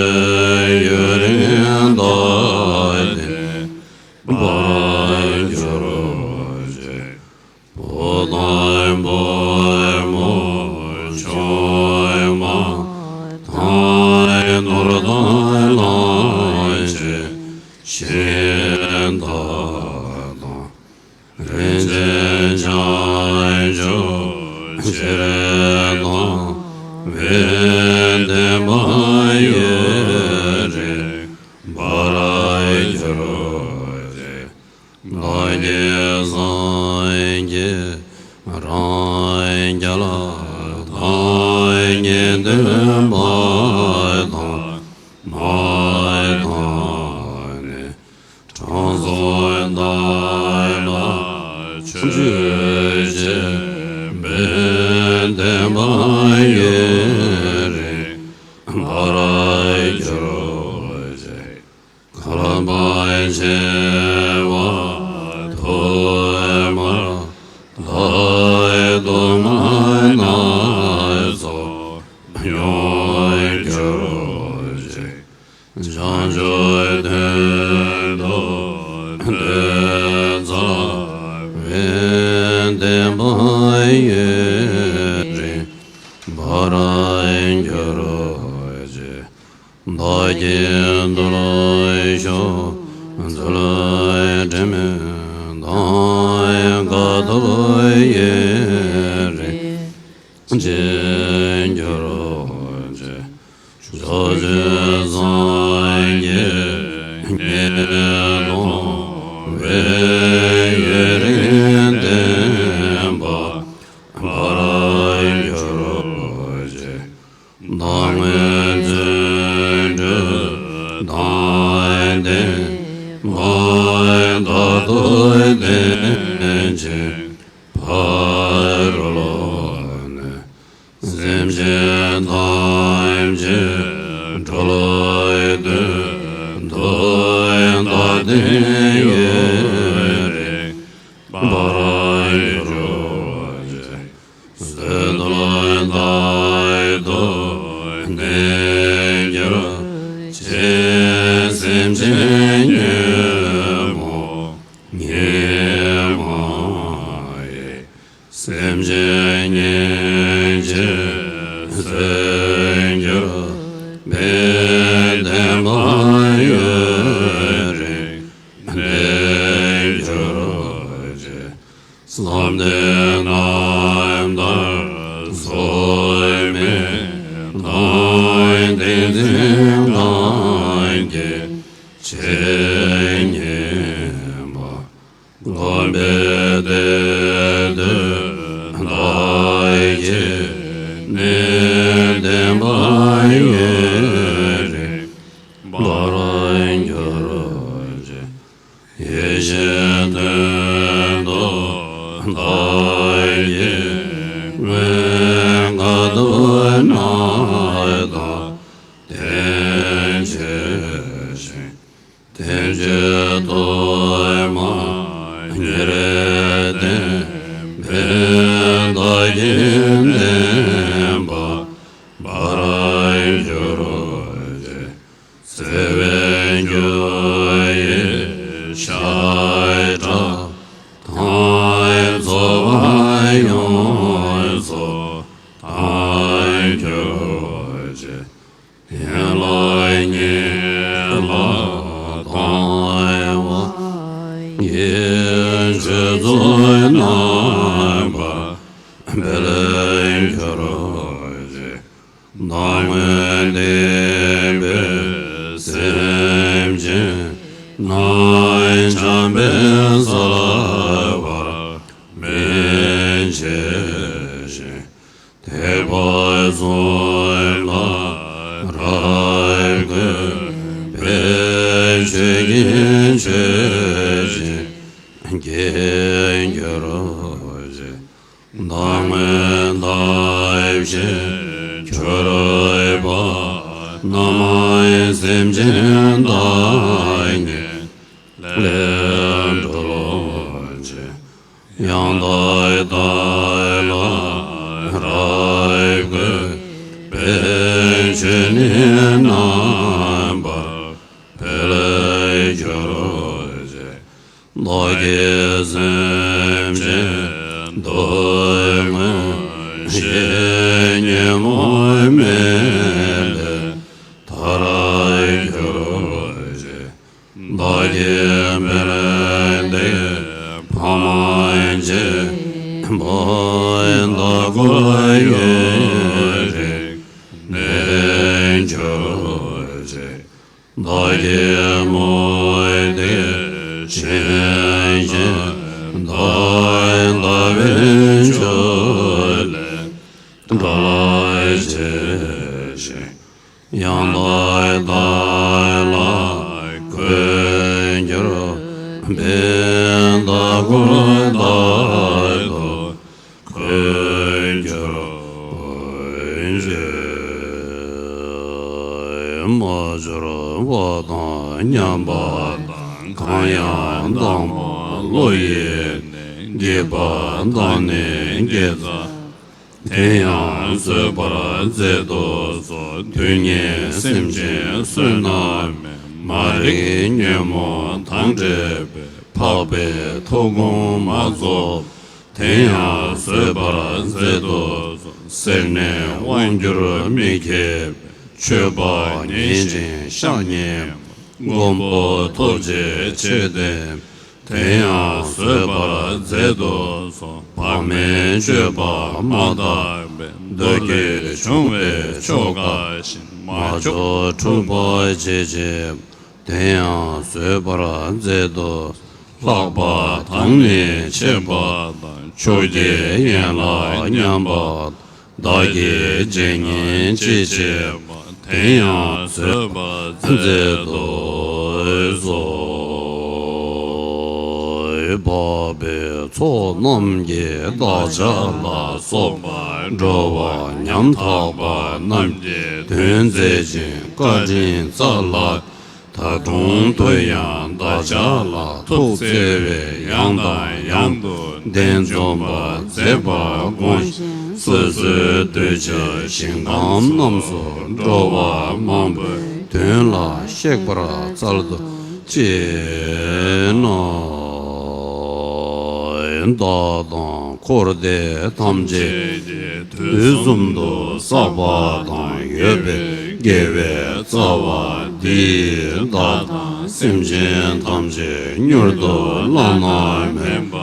ཡུན་རིང་བདག་བདེན་པར་གྱུར་ཅིག་བུ་དང་བུ་མོ་ཆུང་མ་དང་ནོར་དང་ལོངས་སྤྱོད་གཞན་དག་དང་། རིན་ཆེན་བྱང་ཆུབ་ཕྱིར་བཏང་བའི་བདེན་པ་ཡུན་རིང་བར་གྱུར་ཅིག་བདག་གིས་སངས་རྒྱས་རང་རྒྱལ་བདག་ཉིད་བསྟན་པ་དང་མ་བསྟན་ནས། དྲང་སྲོང་ལྡན་ལ་ཆོས་བྱེད་པའི་བདེན་པ་ཡུན་རིང་བར་གྱུར་ཅིག་བསྐལ་པ་བྱེ་བ་དུ་མར་བདག་སྡུག་བསྔལ་ བདག་གིས་འདུལ་ཞིང་མཛོད་དྲི་མེད་དང་དཀའ་ཐུབ་ཡུན་རིང་བྱེད་གྱུར་ཅིག། ཕྱོགས་བཅུའི་སངས་རྒྱས་ཉིད་སྟོང་པའི་ཡུན་རིང་བསྟན་པ་འཕེལ་གྱུར་ཅིག། བདག་མེད་རྫུ་འཕྲུལ་དང་ལྡན་པ་རྟག་ཏུ་བསྟན་ཅིང་འཕེལ་ནས། སེམས་ཅན་ཐམས་ཅད་སྒྲོལ་དོན་དུ་བདག་བསྟན་ཡུན་རིང་འཕེལ་གྱུར་ཅིག། བཟོད་པ་དང་ལྟ་བ་དང་ལྡན་གྱུར་ཅིག། སེམས་ཅན་ཉོན་མོངས་ཉོན་མོངས་པའི་སེམས་ཅན་ཉིད་ཀྱི་སེམས་གྱུར་པའི་བསྟན་པ་ཡུན་རིང་བསྟན་གྱུར་ཅིག། བསམ་གཏན་རྣམ་དག་རྫོགས་པའི་དང་ཏིང་འཛིན་གང་གི་ཆོས་ཉན་པ། སྒོམ་པའི་སྡེ་སྣོད་དག་གིས་ནི་བསྟན་པ་ཡུན་རིང་འཕེལ་གྱུར་ཅིག། ཡེ་ཤེས་དོན་དུ་བདག་གིས་མངོན་དགའ་བསྟོད་རྣམས་དང་ལྡན་བྱས་ཤིང་། དེ་ཕྱིར་གདོད་མ་ཉིད་བསྟན་པའི་བདག་གི་བསྟན་པ་འཕེལ་གྱུར་ཅིག། བརྩེ་བའི་འགྱུར་བའི་ཞབས་བྲག་དང་རྫོགས་པ་ཡོངས་སུ་དག་གྱུར་ཅིག། ཡན་ལག་ཉིད་ལ་དང་བ་ཡི་ཆོས་ཚོགས་རྣམ་པར་འཕེལ་གྱུར་ཅིག། བདག་མེད་བདེན་པའི་སེམས་ཅན་རྣམས་བྱམས་པའི་སལ་བར་སྨིན་བྱས་ཤིང་། ཐེག་པ་གསུམ་ལ་རབ་བཀོད་པའི་ཆོས་ཀྱི་མཆོད་སྦྱིན་བགྱིད་གྱུར་ཅིག། བདག་མེད་ལྟ་བཞིན་གྱུར་པ་རྣམས་སེམས་ཅན་བདག་ཉིད་ལས་སྒྲོལ་ཅིག། ཡང་དག་ལྟ་ལ་རབ་བཀོད་པའི་ཆོས་ནི་རྣམ་པར་འཕེལ་གྱུར་ཅིག། བདག་གིས་སེམས་ཅན་གདོད་མའི་ཉོན་མོངས་མེ་ལས་ཐར་གྱུར་ཅིག། བདག་གི་དཔལ་ལྡན་ཕ་མ་གཅེན་པོ་བདག་འཁོར་ཡུན་རིང་གནས་གྱུར་ཅིག། བདག་གི་མུ་སྟེགས་ཞེན་ཅིང་འདའ་འདའ་བའི་ཕྱོགས་ལས་བསྒྲལ་བྱས་ཤིང་། ཡང་དག་བདག་ལ་འཁོར་གྱུར་པའི་བདག་འཁོར་དག་ཏུ་འཁོར་གྱུར་ཅིག། མ་གྱུར་པ་དང་མཉམ་པ་དང་། གང་ཡང་དྭངས་མ་བློ་ཡི་གནས། སྐྱེས་པ་དང་ནི་སྐྱེས་ཚར། དེ་ཡང་བཟོད་པར་མཛད་དུ་གསོལ། དུས་ངན་སེམས་ཅན་བསོད་ནམས་མེད། མ་རིག་ཉོན་མོངས་དང་བྲལ་བའི། འཕགས་པའི་ཐུགས་དགོངས་མ་རྫོགས། དེ་ཡང་བཟོད་པར་མཛད་དུ་གསོལ། སེར་སྣའི་དབང་གྱུར་མི་མཁས་པའི། མཆོད་པ་ཉིན་བཞིན་བཤགས་སྙིང་པོ། མགོན་པོ་ཐུགས་རྗེ་ཆེ་སྟེ། དེ་ཡང་བཟོད་པར་མཛད་དུ་གསོལ། བག་མེད་སྤྱོད་པ་མ་དག་པའི། མདོ་སྒྱུ་འབྱུང་བའི་ཆོ་ག་བཞིན། མ་ལྕོགས་འཁྲུགས་པ་ཅི་མཆིས་པ། དེ་ཡང་བཟོད་པར་མཛད་དུ། ལྷག་པ་དང་ནི་ཆད་པ་དང་། ཕྱོགས་ཀྱི་ཡན་ལག་ཉམས་པ་དང་། བདག་གི་རྗེས་གཉེན་ཅི་མཆིས་པ། དེ་ཡང་བཟོད་པར་མཛད་དུ་གསོལ། འཕགས་པའི་ཚོགས་རྣམས་ཀྱིས་བདག་ཅག་ལ་སོགས་པ་འགྲོ་བ་ཉམ་ཐག་པ་རྣམས་ཀྱི་དོན་མཛད་ཅིང་བཀའ་དྲིན་སྩལ་ལ། ད་དུང་དུ་ཡང་བདག་ཅག་ལ་ཐུགས་བརྩེ་བས་ཡང་དང་ཡང་དུ་གདན་འཛོམས་པར་མཛད་པར་དགོངས་ཤིང་། སོ་སོའི་གདུལ་བྱ་ཞིང་ཁམས་རྣམས་སུ་འགྲོ་བ་མང་པོའི་དོན་ལ་གཤེགས་པར་སྩལ་དུ་གཅེས་གནང་། བདག་དང་འཁོར་འདས་ཐམས་ཅད་དུས་གསུམ་དུ་བསགས་པ་དང་ཡོད་པའི་དགེ་བའི་རྩ་བ་འདིས་བདག་དང་སེམས་ཅན་ཐམས་ཅད་མྱུར་དུ་བླ་ན་མེད་པ་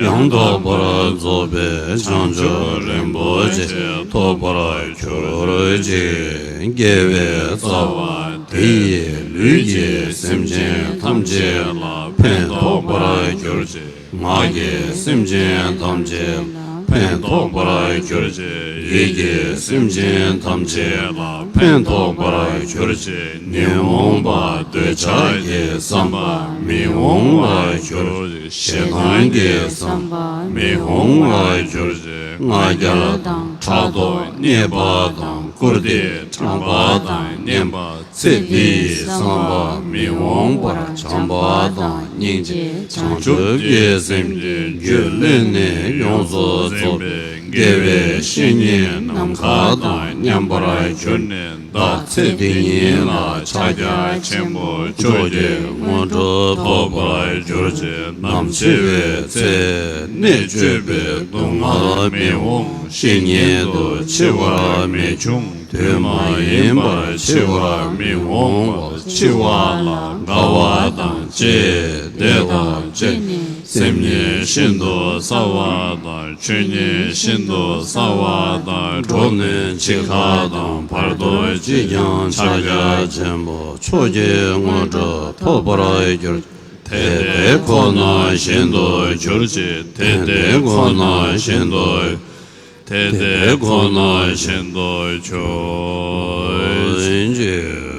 ཡང་དག་པར་རྫོགས་པའི་བྱང་ཆུབ་རིན་པོ་ཆེ་ཐོབ་པར་གྱུར་ཅིག། དགེ་བའི་རྩ་བ་འདི་ཡིས་ལུས་ཀྱི་སེམས་ཅན་ཐམས་ཅད་ལ་ཕན་ཐོགས་པར་གྱུར་ཅིག། ངག་གི་སེམས་ཅན་ཐམས་ཅད་ལ་ཕན་ཐོགས་པར་གྱུར་ཅིག། ཡིད་ཀྱི་སེམས་ཅན་ཐམས་ཅད་ལ་ཕན་ཐོགས་པར་གྱུར་ཅིག། ཉོན་མོངས་པ་འདོད་ཆགས་ཀྱི་བསམ་པ་མི་འོང་བར་གྱུར་ཅིག། ཞེ་སྡང་གི་བསམ་པ་མི་འོང་བར་གྱུར་ཅིག། ང་རྒྱལ་དང་ཕྲག་དོག་བརྙས་པ་དང་བཀུར་སྟི་ཕྲག་པ་དང་བརྙས་པ། ཚེ་འདིའི་བསམ་པ་མི་འོང་བར་བྱམས་པ་དང་སྙིང་རྗེ་བྱང་ཆུབ་ཀྱི་སེམས་ཀྱི་རྒྱུ་ལས་ནི་ཡོངས་སུ་རྫོགས་པའི་དགེ་བའི་བཤེས་གཉེན་ནམ་མཁའ་དང་མཉམ་པར་གྱུར་ནས་བདག་ཚེ་འདི་ཉིད་ལ་ཕྱག་རྒྱ་ཆེན་པོ་མཆོག་གི་དངོས་གྲུབ་ཐོབ་པར་གྱུར་ཅིག། ནམ་འཆི་བའི་ཚེ་གནད་གཅོད་པའི་སྡུག་བསྔལ་མི་འོང་། བཤེས་གཉེན་དུ་འཆི་བ་མི་འབྱུང་། དུས་མ་ཡིན་པར་འཆི་བ་མི་འོང་བར་འཆི་བ་ལ་དགའ་བ་དང་བཅས་བདེ་དང་བཅས་ནས་སེམས་ཉིད་ཤིན་ཏུ་གསལ་བ་དང་ཆོས་ཉིད་ཤིན་ཏུ་གསལ་བ་དང་འགྲོ་ནས་འཆི་ཁ་དང་བར་དོ་ཅིས་ཀྱང་ཕྱག་རྒྱ་ཆེན་པོ་མཆོག་གི་དངོས་གྲུབ་ཐོབ་པར་གྱུར། དེ་དེ་ཁོ་ན་བཞིན་དུ་གྱུར་ཅིག། དེ་དེ་ཁོ་ན་བཞིན་དུ། དེ་དེ་ཁོ་ན་བཞིན་དུ་གྱུར་ཅིག།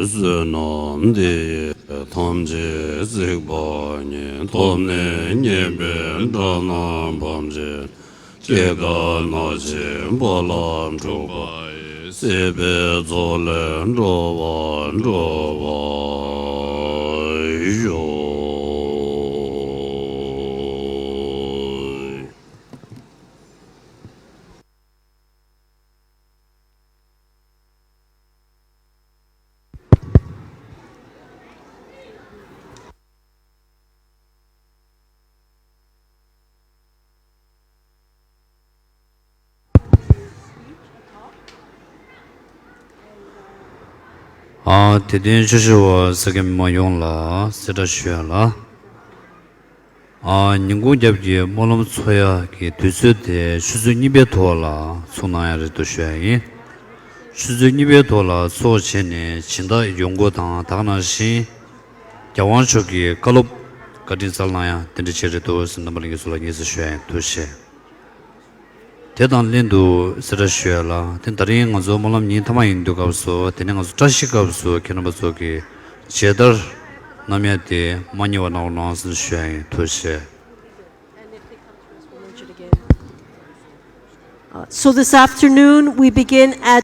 བསོད་ནམས་འདི་ཡིས་ཐམས་ཅད་གཟིགས་པ་ཉིད། ཐོབ་ནས་ཉེས་པའི་དགྲ་རྣམས་ཕམ་བྱས། སྐྱེ་རྒ་ན་འཆིའི་རྦ་རླབས་འཁྲུགས་པ་ཡི། སྲིད་པའི་མཚོ་ལས་འགྲོ་བ་སྒྲོལ་བར་ཤོག། ཨ། དད་ལྡན་ཆོས་ཞུ་བ་ས་སྐྱ་མི་མང་ཡོངས་ལ་གསལ་བསྒྲགས་ཞུ་ཡ་ལ། ཨ། ཉིན་གུང་རྒྱབ་ཀྱི་སྨོན་ལམ་འཚོགས་ཡ་གི་དུས་ཚོད་དེ་ཆུ་ཚོད་གཉིས་པའི་ཐོག་ལ་ཚོགས་གནང་ཡ་རེད་འདུག་ཞུ་ཡ་ཡིན། ཆུ་ཚོད་གཉིས་པའི་ཐོག་ལ་ཚོགས་བྱས་ནས་སྦྱིན་བདག་ཡོང་སྒོ་དང་ད་ག་ནང་བཞིན་རྒྱལ་དབང་མཆོག་གི་བཀའ་སློབ་བཀའ་དྲིན་སྩལ་གནང་ཡ་དེ་འདྲ་བྱས་རེད་འདུག་ཟེར་རྣམ་པ་ལྷན་རྒྱས་ཚོ་ལ་སྙན་སེང་ཞུ་ཡ་ཡིན། ཐུགས་རྗེ་ཆེ། དེ་དང་ལྷན་དུ་གསལ་བསྒྲགས་ཞུ་ཡ་ལ། དེ་ད་རིང་ང་ཚོ་སྨོན་ལམ་ཉིན་མཐའ་མ་ཡིན་དུས་སྐབས་སུ། དེ་ནས་ང་ཚོ་བཀྲ་ཤིས་སྐབས་སུ་ཁྱེད་རྣམ་པ་ཚོ་གི་མཇལ་དར་བསྣམས་ཡ་དེ་མ་བསྙེལ་བ་གནང་རོགས་གནང་ཟེར་ཞུ་ཡ་ཡིན། ཐུགས་རྗེ་ཆེ། Uh, so this afternoon we begin at